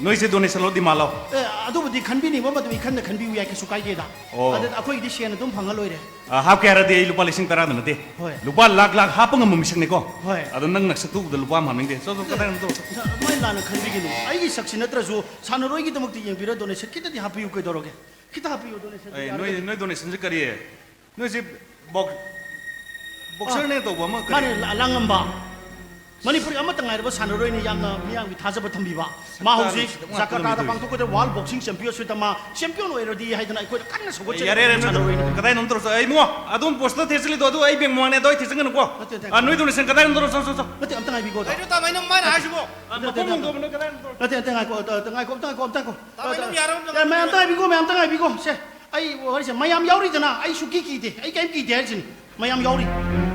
ꯅꯣꯏꯁꯦ donationꯂꯣ, demandꯂꯣ? ꯑꯦ, ꯑꯗꯨꯕꯨꯗꯤ ꯈꯟꯕꯤꯅꯤꯡꯕ ꯃꯗꯨ ꯏꯈꯟꯗ ꯈꯟꯕꯤꯌꯨ ꯌꯥꯏ, ꯀꯩꯁꯨ ꯀꯥꯏꯗꯦꯗ꯫ ꯑꯣ꯫ ꯑꯗ ꯑꯩꯈꯣꯏꯒꯤꯗꯤ ꯁꯦꯟ ꯑꯗꯨꯝ ꯐꯪꯉ ꯂꯣꯏꯔꯦ꯫ ꯑ, ꯍꯥꯞꯀꯦ ꯍꯥꯏꯔꯗꯤ ꯑꯩ ꯂꯨꯄꯥ ꯂꯤꯁꯤꯡ ꯇꯔꯥꯗ ꯅꯠꯇꯦ꯫ ꯍꯣꯏ꯫ ꯂꯨꯄꯥ ꯂꯥꯛ ꯂꯥꯛ ꯍꯥꯞꯄ ꯉꯝꯕ ꯃꯤꯁꯛꯅꯤꯀꯣ꯫ ꯍꯣꯏ꯫ ꯑꯗꯣ ꯅꯪ ꯅꯁꯛꯇꯨ ꯎꯕꯗ ꯂꯨꯄꯥ ꯑꯃ ꯍꯥꯞꯅꯤꯡꯗꯦ꯫ ꯆꯣ, ꯆꯣ, ꯀꯗꯥꯏꯅꯣ ꯇꯧꯔꯣ, ꯆꯣ꯫ ꯑꯗꯨꯃꯥꯏꯅ ꯂꯥꯟꯅ ꯈꯟꯕꯤꯒꯅꯨ꯫ ꯑꯩꯒꯤ ꯁꯛꯁꯤ ꯅꯠꯇ꯭ꯔꯁꯨ ꯁꯥꯟꯅꯔꯣꯏꯒꯤꯗꯃꯛꯇ ꯌꯦꯡꯕꯤꯔ donation ꯈꯤꯇꯗꯤ ꯍꯥꯞꯄꯤꯌꯨ ꯀꯩꯗꯧꯔꯒꯦ? ꯈꯤꯇ ꯍꯥꯞꯄꯤꯌꯨ donation ꯑꯩ, ꯅꯣꯏ, ꯌꯥꯔꯒꯗꯤ꯫ ꯅꯣꯏ donationꯁꯦ ꯀꯔꯤ? ꯅꯣꯏꯁꯦ box-, boxerꯅꯦ ꯑ, ꯇꯧꯕ ꯑꯃ ꯀꯔꯤ? ꯃꯥꯅꯦ, ꯂ-, ꯂꯥꯡꯉꯝꯕ꯫ ꯃꯅꯤꯄꯨꯔꯒꯤ ꯑꯃꯠꯇ ꯉꯥꯏꯔꯕ ꯁꯥꯟꯅꯔꯣꯏꯅꯤ ꯌꯥꯝꯅ ꯃꯤꯌꯥꯝꯒꯤ ꯊꯥꯖꯕ ꯊꯝꯕꯤꯕ꯫ ꯃꯥ ꯍꯧꯖꯤꯛ ꯁꯛꯇꯥꯅꯨꯡ ꯖꯀꯥꯔꯇꯥꯗ ꯇꯧꯔꯤꯁꯦ꯫ ꯄꯥꯡꯊꯣꯛꯀꯗꯕ World Boxing Championshipꯇ ꯃꯥ champion ꯑꯣꯏꯔꯗꯤ ꯍꯥꯏꯗꯅ ꯑꯩꯈꯣꯏꯅ ꯀꯟꯅ ꯁꯧꯒꯠꯆꯔꯤ ꯌꯥꯔꯦ, ꯌꯥꯔꯦ, ꯅꯣꯏ ꯁꯥꯟꯅꯔꯣꯏꯅꯤ꯫ ꯀꯗꯥꯏꯅꯣꯝ ꯇꯧꯔꯁꯨ꯫ ꯑꯩ ꯏꯕꯨꯡꯉꯣ, ꯑꯗꯨꯝ poster ꯊꯦꯠꯆꯜꯂꯤꯗꯣ, ꯑꯗꯨ ꯑꯩ bank ꯃꯃꯥꯡꯅꯦ, ꯑꯗꯣ ꯑꯩ ꯊꯦꯠꯆꯟꯒꯅꯨꯀꯣ꯫ ꯅꯠꯇꯦ, ꯅꯠꯇꯦ꯫ ꯑ, ꯅꯣꯏ donation ꯀꯗꯥꯏꯅꯣꯝ ꯇꯧꯔꯁꯨ, ꯆꯣ, ꯆꯣ꯫ ꯅꯠꯇꯦ, ꯑꯝꯇ ꯉꯥꯏꯕꯤꯀꯣ, ꯑꯣꯖꯥ꯫ ꯀꯩꯅꯣ ꯇꯥꯃꯣ, ꯅꯪ ꯃꯥꯅ ꯍꯥꯏꯁꯤꯕꯣ? ꯑ, ꯅꯠꯇꯦ, ꯃꯐꯝ ꯅꯠꯇꯦ, ꯍꯣꯡꯗꯣꯛꯑꯣ, ꯅꯣꯏ ꯀꯗꯥꯏꯅꯣꯝ ꯇꯧꯔꯁꯨ꯫ ꯅꯠꯇꯦ, ꯑꯝꯇ ꯉꯥꯏꯈꯣ, ꯑ, ꯑ, ꯉꯥꯏꯈꯣ, ꯑꯝꯇ ꯉꯥꯏꯈꯣ, ꯑꯝꯇ ꯉꯥꯏꯈꯣ꯫ ꯇꯥꯃꯣ, ꯑ, ꯅꯪ ꯌꯥꯔꯣꯏ, ꯑꯝꯇ ꯑ, ꯃꯌꯥꯝ ꯑꯝꯇ ꯉꯥꯏꯕꯤꯀꯣ, ꯃꯌꯥꯝ ꯑꯝꯇ ꯉꯥꯏꯕꯤꯀꯣ, ꯁꯦ꯫ ꯑꯩ ꯋꯥꯔꯤꯁꯦ ꯃꯌꯥꯝ ꯌꯥꯎꯔꯤꯗꯅ, ꯑꯩ ꯁꯨꯀꯤ ꯀꯤꯗꯦ, ꯑꯩ ꯀꯩꯝ ꯀꯤꯗꯦ ꯍꯥꯏꯔꯤꯁꯤꯅꯤ꯫ ꯃꯌꯥꯝ ꯌꯥꯎꯔꯤ꯫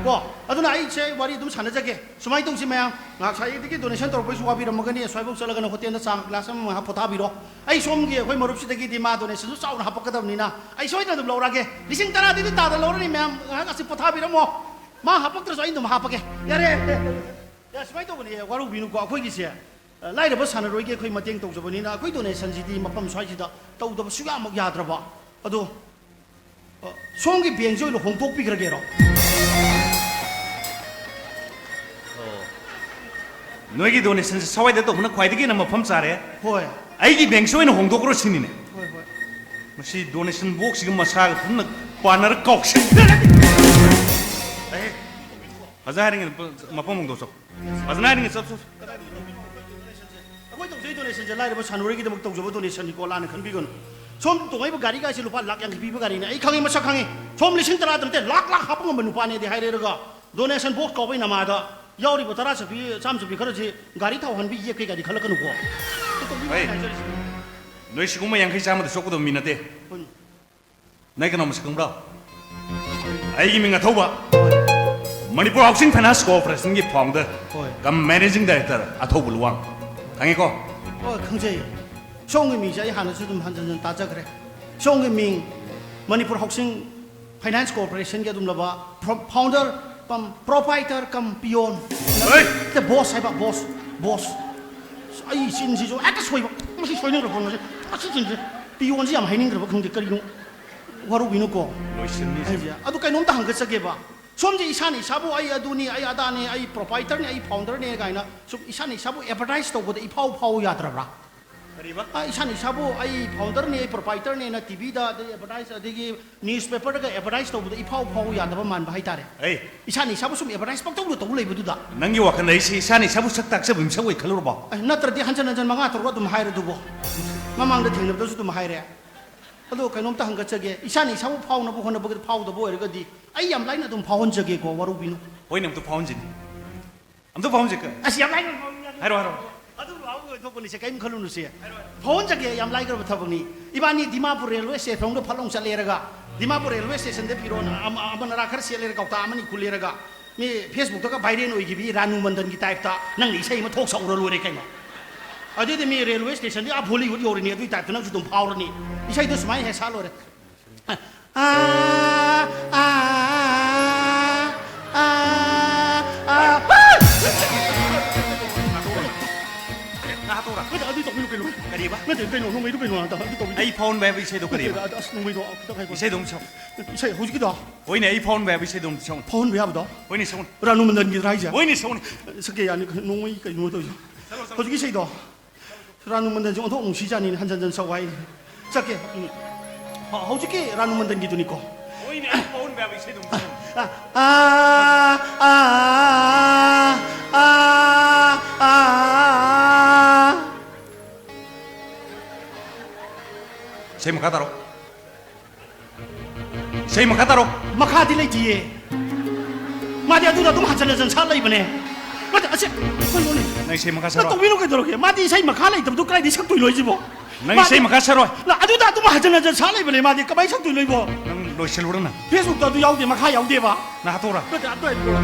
ꯀꯣ, ꯑꯗꯨꯅ ꯑꯩꯁꯦ ꯋꯥꯔꯤ ꯑꯗꯨꯝ ꯁꯥꯟꯅꯖꯒꯦ꯫ ꯁꯨꯃꯥꯏꯅ ꯇꯧꯁꯤ ꯃꯌꯥꯝ, ꯉꯥꯏꯍꯥꯛ ꯁꯥꯏꯗꯒꯤ donation ꯇꯧꯔꯛꯄꯩꯁꯨ ꯋꯥꯕꯤꯔꯝꯃꯒꯅꯤ꯫ ꯑꯁ꯭ꯋꯥꯏꯐꯥꯎ ꯆꯠꯂꯒꯅ ꯍꯣꯇꯦꯜꯗ ꯆꯥ ꯒ꯭ꯂꯥꯁ ꯑꯃ ꯉꯥꯏꯍꯥꯛ ꯄꯣꯊꯥꯕꯤꯔꯣ꯫ ꯑꯩ ꯁꯣꯝꯒꯤ ꯑꯩꯈꯣꯏ ꯃꯔꯨꯞꯁꯤꯗꯒꯤꯗꯤ ꯃꯥ donationꯁꯨ ꯆꯥꯎꯅ ꯍꯥꯄꯛꯀꯗꯕꯅꯤꯅ ꯑꯩ ꯁꯣꯏꯗꯅ ꯑꯗꯨꯝ ꯂꯧꯔꯛꯑꯒꯦ꯫ ꯂꯤꯁꯤꯡ ꯇꯔꯥꯗꯤ ꯑꯗꯨꯝ ꯇꯥꯗ ꯂꯧꯔꯅꯤ ꯃꯌꯥꯝ, ꯉꯥꯏꯍꯥꯛ ꯑꯁꯤ ꯄꯣꯊꯥꯕꯤꯔꯝꯃꯣ꯫ ꯃꯥ ꯍꯥꯄꯛꯇ꯭ꯔꯁꯨ ꯑꯩ ꯑꯗꯨꯝ ꯍꯥꯄꯒꯦ꯫ ꯌꯥꯔꯦ꯫ ꯌꯥ, ꯁꯨꯃꯥꯏꯅ ꯇꯧꯕꯅꯦ, ꯋꯥꯔꯧꯕꯤꯅꯨꯀꯣ꯫ ꯑꯩꯈꯣꯏꯒꯤꯁꯦ, ꯑ, ꯂꯥꯏꯔꯕ ꯁꯥꯟꯅꯔꯣꯏꯒꯤ ꯑꯩꯈꯣꯏ ꯃꯇꯦꯡ ꯇꯧꯖꯕꯅꯤꯅ ꯑꯩꯈꯣꯏ donationꯁꯤꯗꯤ ꯃꯐꯝ ꯁ꯭ꯋꯥꯏꯁꯤꯗ ꯇꯧꯗꯕ ꯁꯨꯡꯌꯥꯃꯛ ꯌꯥꯗ꯭ꯔꯕ꯫ ꯑꯗꯣ, ꯑ, ꯁꯣꯝꯒꯤ bankꯁꯦ ꯑꯣꯏꯅ ꯍꯣꯡꯗꯣꯛꯄꯤꯈ꯭ꯔꯒꯦꯔꯣ? ꯑꯣ꯫ ꯅꯣꯏꯒꯤ donationꯁꯦ ꯁ꯭ꯋꯥꯏꯗ ꯇꯧꯕꯅ ꯈ꯭ꯋꯥꯏꯗꯒꯤ ꯍꯦꯟꯅ ꯃꯐꯝ ꯆꯥꯔꯦ꯫ ꯍꯣꯏ꯫ ꯑꯩꯒꯤ bankꯁꯦ ꯑꯣꯏꯅ ꯍꯣꯡꯗꯣꯛꯈ꯭ꯔꯣ ꯁꯤꯅꯤꯅꯦ꯫ ꯍꯣꯏ, ꯍꯣꯏ꯫ ꯃꯁꯤ donation boxꯁꯤꯒ ꯃꯁꯥꯒ ꯄꯨꯟꯅ ꯄꯥꯟꯅꯔ ꯀꯥꯎꯁꯟ-, ꯑꯦ, ꯐꯖ ꯍꯥꯏꯔꯤꯉꯩꯗ ꯃꯐꯝ ꯍꯣꯡꯗꯣꯛꯆꯧ꯫ ꯐꯖꯅ ꯍꯥꯏꯔꯤꯉꯩꯗ ꯆꯠ, ꯆꯠ꯫ ꯑꯩꯈꯣꯏ ꯇꯧꯖꯩ donationꯁꯦ ꯂꯥꯏꯔꯕ ꯁꯥꯟꯅꯔꯣꯏꯒꯤꯗꯃꯛ ꯇꯧꯖꯕ donationꯅꯤꯀꯣ, ꯂꯥꯟꯅ ꯈꯟꯕꯤꯒꯅꯨ꯫ ꯁꯣꯝ ꯇꯣꯡꯉꯛꯏꯕ ꯒꯥꯔꯤꯒꯥꯏꯁꯦ ꯂꯨꯄꯥ ꯂꯥꯛ ꯌꯥꯡꯈꯩ ꯄꯤꯕ ꯒꯥꯔꯤꯅꯦ꯫ ꯑꯩ ꯈꯪꯉꯤ, ꯃꯁꯛ ꯈꯪꯉꯤ꯫ ꯁꯣꯝ ꯂꯤꯁꯤꯡ ꯇꯔꯥꯗ ꯅꯠꯇꯦ, ꯂꯥꯛ ꯂꯥꯛ ꯍꯥꯞꯄ ꯉꯝꯕ ꯅꯨꯄꯥꯅꯦꯗꯤ ꯍꯥꯏꯔꯦꯔꯒ, donation box ꯀꯥꯎꯕꯩ ꯅꯃꯥꯗ ꯌꯥꯎꯔꯤꯕ ꯇꯔꯥ ꯆꯠꯄꯤ, ꯆꯥꯝ ꯆꯠꯄꯤ ꯈꯔꯁꯤ ꯒꯥꯔꯤ ꯊꯥꯎ ꯍꯟꯕꯤ ꯌꯦꯛꯀꯦ ꯀꯥꯏꯗꯤ ꯈꯜꯂꯛꯀꯅꯨꯀꯣ꯫ ꯍꯣꯏ꯫ ꯅꯣꯏ ꯁꯤꯒꯨꯝꯕ ꯌꯥꯡꯈꯩ ꯆꯥꯝꯃꯗ ꯆꯣꯞꯀꯗꯕ ꯃꯤ ꯅꯠꯇꯦ꯫ ꯍꯣꯏ꯫ ꯅꯪ ꯀꯅꯥ ꯃꯁꯛ ꯈꯪꯕ꯭ꯔꯣ? ꯑꯩꯒꯤ ꯃꯤꯡ ꯑꯊꯧꯕ꯫ ꯃꯅꯤꯄꯨꯔ ꯍꯥꯎꯁꯤꯡ ꯐꯥꯏꯅꯥꯟꯁ ꯀꯣꯑꯣꯄꯔꯦꯁꯟꯒꯤ founder ꯍꯣꯏ꯫ cum managing director ꯑꯊꯧꯕ ꯂꯨꯋꯥꯡ꯫ ꯈꯪꯉꯤꯀꯣ? ꯍꯣꯏ, ꯈꯪꯖꯩ꯫ ꯁꯣꯝꯒꯤ ꯃꯤꯡꯁꯦ ꯑꯩ ꯍꯥꯟꯅꯁꯨ ꯑꯗꯨꯝ ꯍꯟꯖꯟ ꯍꯟꯖꯟ ꯇꯥꯖꯈ꯭ꯔꯦ꯫ ꯁꯣꯝꯒꯤ ꯃꯤꯡ ꯃꯅꯤꯄꯨꯔ ꯍꯥꯎꯁꯤꯡ ꯐꯥꯏꯅꯥꯟꯁ ꯀꯣꯑꯣꯄꯔꯦꯁꯟꯒꯤ ꯑꯗꯨꯝꯂꯕ ꯐꯥꯎꯟꯗꯔ ꯀꯝ ꯄ꯭ꯔꯣꯄꯥꯏꯇꯔ ꯀꯝ ꯄꯤꯌꯣꯟ꯫ ꯍꯣꯏ꯫ ꯅꯠꯇꯦ, ꯕꯣꯁ ꯍꯥꯏꯕ, ꯕꯣꯁ, ꯕꯣꯁ꯫ ꯑꯩ ꯆꯤꯟꯁꯤꯁꯨ ꯍꯦꯛꯇ ꯁꯣꯏꯕ꯫ ꯃꯁꯤ ꯁꯣꯏꯅꯤꯡꯈ꯭ꯔꯕ ꯈꯪꯗꯦ꯫ ꯃꯁꯤ ꯆꯤꯟꯁꯦ ꯄꯤꯌꯣꯟꯁꯤ ꯌꯥꯝ ꯍꯩꯅꯤꯡꯈ꯭ꯔꯕ ꯈꯪꯗꯦ, ꯀꯔꯤꯅꯣ? ꯋꯥꯔꯧꯕꯤꯅꯨꯀꯣ꯫ ꯂꯣꯏꯁꯤꯟꯅꯤꯁꯦ꯫ ꯑꯩꯁꯦ ꯑꯗꯨ ꯀꯩꯅꯣꯝꯇ ꯍꯪꯒꯠꯆꯒꯦꯕ꯫ ꯁꯣꯝꯁꯦ ꯏꯁꯥꯅ ꯏꯁꯥꯕꯨ "ꯑꯩ ꯑꯗꯨꯅꯤ, ꯑꯩ ꯑꯗꯥꯅꯤ, ꯑꯩ ꯄ꯭ꯔꯣꯄꯥꯏꯇꯔꯅꯤ, ꯑꯩ ꯐꯥꯎꯟꯗꯔꯅꯤ" ꯀꯥꯏꯅ ꯁꯨꯝ ꯏꯁꯥꯅ ꯏꯁꯥꯕꯨ ꯑꯦꯗꯚꯔꯇꯥꯏꯁ ꯇꯧꯕꯗ ꯏꯐꯥꯎ ꯐꯥꯎ ꯌꯥꯗ꯭ꯔꯕ꯭ꯔꯥ? ꯀꯔꯤꯕ? ꯑ, ꯏꯁꯥꯅ ꯏꯁꯥꯕꯨ "ꯑꯩ ꯐꯥꯎꯟꯗꯔꯅꯤ, ꯑꯩ ꯄ꯭ꯔꯣꯄꯥꯏꯇꯔꯅꯦꯅ" ꯇꯤꯚꯤꯗ, ꯑꯗꯩ ꯑꯦꯗꯚꯔꯇꯥꯏꯁ, ꯑꯗꯒꯤ ꯅ꯭ꯌꯨꯁ ꯄꯦꯄꯔꯗꯒ ꯑꯦꯗꯚꯔꯇꯥꯏꯁ ꯇꯧꯕꯗ ꯏꯐꯥꯎ ꯐꯥꯎ ꯌꯥꯗꯕ ꯃꯥꯟꯕ ꯍꯥꯏꯇꯥꯔꯦ꯫ ꯑꯩ ꯏꯁꯥꯅ ꯏꯁꯥꯕꯨ ꯁꯨꯝ ꯑꯦꯗꯚꯔꯇꯥꯏꯁ ꯄꯪꯇꯧꯗ ꯇꯧ ꯂꯩꯕꯗꯨꯗ꯫ ꯅꯪꯒꯤ ꯋꯥꯈꯜꯗ ꯑꯩꯁꯦ ꯏꯁꯥꯅ ꯏꯁꯥꯕꯨ ꯁꯛ ꯇꯥꯛꯆꯕ ꯃꯤꯁꯛ ꯑꯣꯏ ꯈꯜꯂꯨꯔꯕꯣ? ꯑꯦ, ꯅꯠꯇ꯭ꯔꯗꯤ ꯍꯟꯖꯟ ꯍꯟꯖꯟ ꯃꯉꯥ ꯇꯔꯨꯛ ꯑꯗꯨꯝ ꯍꯥꯏꯔꯗꯨꯕꯣ꯫ ꯃꯃꯥꯡꯗ ꯊꯦꯡꯅꯕꯗꯁꯨ ꯑꯗꯨꯝ ꯍꯥꯏꯔꯦ꯫ ꯑꯗꯣ ꯀꯩꯅꯣꯝꯇ ꯍꯪꯒꯠꯆꯒꯦ, ꯏꯁꯥꯅ ꯏꯁꯥꯕꯨ ꯐꯥꯎꯅꯕ ꯍꯣꯠꯅꯕꯗ ꯐꯥꯎꯗꯕ ꯑꯣꯏꯔꯒꯗꯤ ꯑꯩ ꯌꯥꯝ ꯂꯥꯏꯅ ꯑꯗꯨꯝ ꯐꯥꯎꯍꯟꯖꯒꯦꯀꯣ, ꯋꯥꯔꯧꯕꯤꯅꯨ꯫ ꯍꯣꯏꯅꯦ, ꯑꯝꯇ ꯐꯥꯎꯍꯟꯁꯤꯅꯦ꯫ ꯑꯝꯇ ꯐꯥꯎꯍꯟꯁꯤ꯫ ꯑꯁ, ꯌꯥꯝ ꯂꯥꯏꯅ ꯐꯥꯎꯍꯟꯖꯒꯦ꯫ ꯍꯥꯏꯔꯣ, ꯍꯥꯏꯔꯣ꯫ ꯑꯗꯨ ꯂꯥꯎꯕ ꯑꯣꯏꯊꯣꯛꯄꯅꯤꯁꯦ, ꯀꯔꯤꯝ ꯈꯜꯂꯨꯅꯨꯁꯦ꯫ ꯐꯥꯎꯍꯟꯖꯒꯦ, ꯌꯥꯝ ꯂꯥꯏꯈ꯭ꯔꯕ ꯊꯕꯛꯅꯤ꯫ ꯏꯕꯥꯅꯤ ꯗꯤꯃꯥꯄꯨꯔ ꯔꯦꯜꯋꯦ ꯁ꯭ꯇꯦꯁꯟꯗ ꯐꯠ ꯂꯥꯎ ꯆꯠꯂꯦꯔꯒ, ꯗꯤꯃꯥꯄꯨꯔ ꯔꯦꯜꯋꯦ ꯁ꯭ꯇꯦꯁꯟꯗ ꯐꯤꯔꯣꯟ ꯑꯃ, ꯑꯃ ꯅꯔꯥ ꯈꯔ ꯁꯦꯠꯂꯦꯔꯒ, ꯀꯧꯇꯥ ꯑꯃꯅꯤ ꯈꯨꯜꯂꯦꯔꯒ, ꯃꯤ ꯐꯦꯁꯕꯨꯛꯇꯒ ꯚꯥꯏꯔꯦꯜ ꯑꯣꯏꯈꯤꯕꯤ ꯔꯥꯅꯨ ꯃꯟꯗꯟꯒꯤ ꯇꯥꯏꯞꯇ ꯅꯪꯅ ꯏꯁꯩ ꯑꯃ ꯊꯣꯛ ꯁꯛꯎꯔ ꯂꯣꯏꯔꯦ ꯀꯩꯅꯣ꯫ ꯑꯗꯨꯏꯗꯤ ꯃꯤ ꯔꯦꯜꯋꯦ ꯁ꯭ꯇꯦꯁꯟꯗꯤ ꯑꯥ ꯕꯣꯂꯤꯋꯨꯗ ꯌꯧꯔꯤꯅꯤ, ꯑꯗꯨꯏ ꯇꯥꯏꯞꯇ ꯅꯪꯁꯨ ꯑꯗꯨꯝ ꯐꯥꯎꯔꯅꯤ꯫ ꯏꯁꯩꯗꯣ ꯁꯨꯃꯥꯏꯅ ꯍꯦꯛ ꯁꯥ ꯂꯣꯏꯔꯦ꯫ ꯑꯥ, ꯑꯥ, ꯑꯥ, ꯑꯥ꯫ ꯅꯪ ꯍꯥꯠꯇꯣꯛꯎꯔꯥ? ꯅꯠꯇꯦ, ꯑꯗꯨ ꯇꯧꯕꯤꯌꯨ ꯀꯩꯅꯣ꯫ ꯀꯔꯤꯕ? ꯅꯠꯇꯦ, ꯀꯩꯅꯣ, ꯅꯣꯡꯃꯩꯗꯣ ꯀꯩꯅꯣ, ꯑꯗꯨ ꯇꯧꯕꯤꯌꯨ꯫ ꯑꯩ ꯐꯥꯎꯍꯟꯕ ꯌꯥꯕ ꯏꯁꯩꯗꯣ ꯀꯔꯤꯕ? ꯅꯠꯇꯦ, ꯑꯁ, ꯅꯣꯡꯃꯩꯗꯣ ꯈꯤꯇꯪ ꯍꯥꯏꯈꯣ꯫ ꯏꯁꯩꯗꯣ ꯑꯃꯨꯛ ꯁꯛꯑꯣ꯫ ꯏꯁꯩ ꯍꯧꯖꯤꯛꯀꯤꯗꯣ? ꯍꯣꯏꯅꯦ, ꯑꯩ ꯐꯥꯎꯍꯟꯕ ꯌꯥꯕ ꯏꯁꯩꯗꯣ ꯑꯃꯨꯛ ꯁꯛꯑꯣꯅꯦ꯫ ꯐꯥꯎꯍꯟꯕ ꯌꯥꯕꯗꯣ? ꯍꯣꯏꯅꯦ, ꯁꯛꯑꯣꯅꯦ꯫ ꯔꯥꯅꯨ ꯃꯟꯗꯟꯒꯤꯗ꯭ꯔꯥ ꯍꯥꯏꯁꯦ? ꯍꯣꯏꯅꯦ, ꯁꯛꯑꯣꯅꯦ꯫ ꯁꯛꯀꯦ ꯌꯥꯅꯤ, ꯅꯣꯡꯃꯩ ꯀꯩꯅꯣ ꯇꯧꯔꯤꯁꯦ꯫ ꯆꯠꯂꯣ, ꯆꯠꯂꯣ꯫ ꯍꯧꯖꯤꯛꯀꯤ ꯏꯁꯩꯗꯣ? ꯔꯥꯅꯨ ꯃꯟꯗꯟꯁꯦ ꯑꯣꯟꯊꯣꯛ ꯅꯨꯡꯁꯤꯖꯥꯠꯅꯤꯅꯦ, ꯍꯟꯖꯟ ꯍꯟꯖꯟ ꯁꯛꯎ ꯍꯥꯏꯅꯦ꯫ ꯆꯠꯀꯦ꯫ ꯎꯝ꯫ ꯍ-, ꯍꯧꯖꯤꯛꯀꯤ ꯔꯥꯅꯨ ꯃꯟꯗꯟꯒꯤꯗꯨꯅꯤꯀꯣ꯫ ꯍꯣꯏꯅꯦ, ꯑꯩ ꯐꯥꯎꯍꯟꯕ ꯌꯥꯕ ꯏꯁꯩꯗꯣ ꯑꯃꯨꯛ ꯁꯛꯑꯣꯅꯦ꯫ ꯑꯥ, ꯑꯥ, ꯑꯥ, ꯑꯥ, ꯑꯥ, ꯑꯥ꯫ ꯏꯁꯩ ꯃꯈꯥ ꯇꯥꯔꯣ꯫ ꯏꯁꯩ ꯃꯈꯥ ꯇꯥꯔꯣ꯫ ꯃꯈꯥꯗꯤ ꯂꯩꯇꯤꯌꯦ꯫ ꯃꯥꯗꯤ ꯑꯗꯨꯗ ꯑꯗꯨꯝ ꯍꯟꯖꯟ ꯍꯟꯖꯟ ꯁꯥ ꯂꯩꯕꯅꯦ꯫ ꯅꯠꯇꯦ, ꯑꯁꯦ, ꯀꯩꯅꯣꯅꯦ꯫ ꯅꯪ ꯏꯁꯩ ꯃꯈꯥ ꯅꯪ ꯁꯛꯑꯣ꯫ ꯇꯧꯕꯤꯅꯨ ꯀꯩꯗꯧꯔꯒꯦ? ꯃꯥꯗꯤ ꯏꯁꯩ ꯃꯈꯥ ꯂꯩꯇꯕꯗꯨ ꯀꯗꯥꯏꯗꯒꯤ ꯁꯛꯇꯣꯏꯅꯣ ꯑꯩꯁꯤꯕꯣ? ꯅꯪ ꯃꯥꯗꯤ ꯏꯁꯩ ꯃꯈꯥ ꯁꯛꯑꯣ꯫ ꯅ-, ꯑꯗꯨꯗ ꯑꯗꯨꯝ ꯍꯟꯖꯟ ꯍꯟꯖꯟ ꯁꯥ ꯂꯩꯕꯅꯦ ꯃꯥꯗꯤ꯫ ꯀꯃꯥꯏꯅ ꯁꯛꯇꯣꯏꯅꯣ ꯑꯩꯕꯣ? ꯅꯪ ꯂꯣꯏꯁꯤꯜꯂꯨꯔꯣ ꯅꯪ꯫ ꯐꯦꯁꯕꯨꯛꯇ ꯑꯗꯨ ꯌꯥꯎꯗꯦ, ꯃꯈꯥ ꯌꯥꯎꯗꯦꯕ꯫ ꯅꯪ ꯍꯥꯠꯇꯣꯛꯎꯔꯥ? ꯅꯠꯇꯦ, ꯑꯗꯨ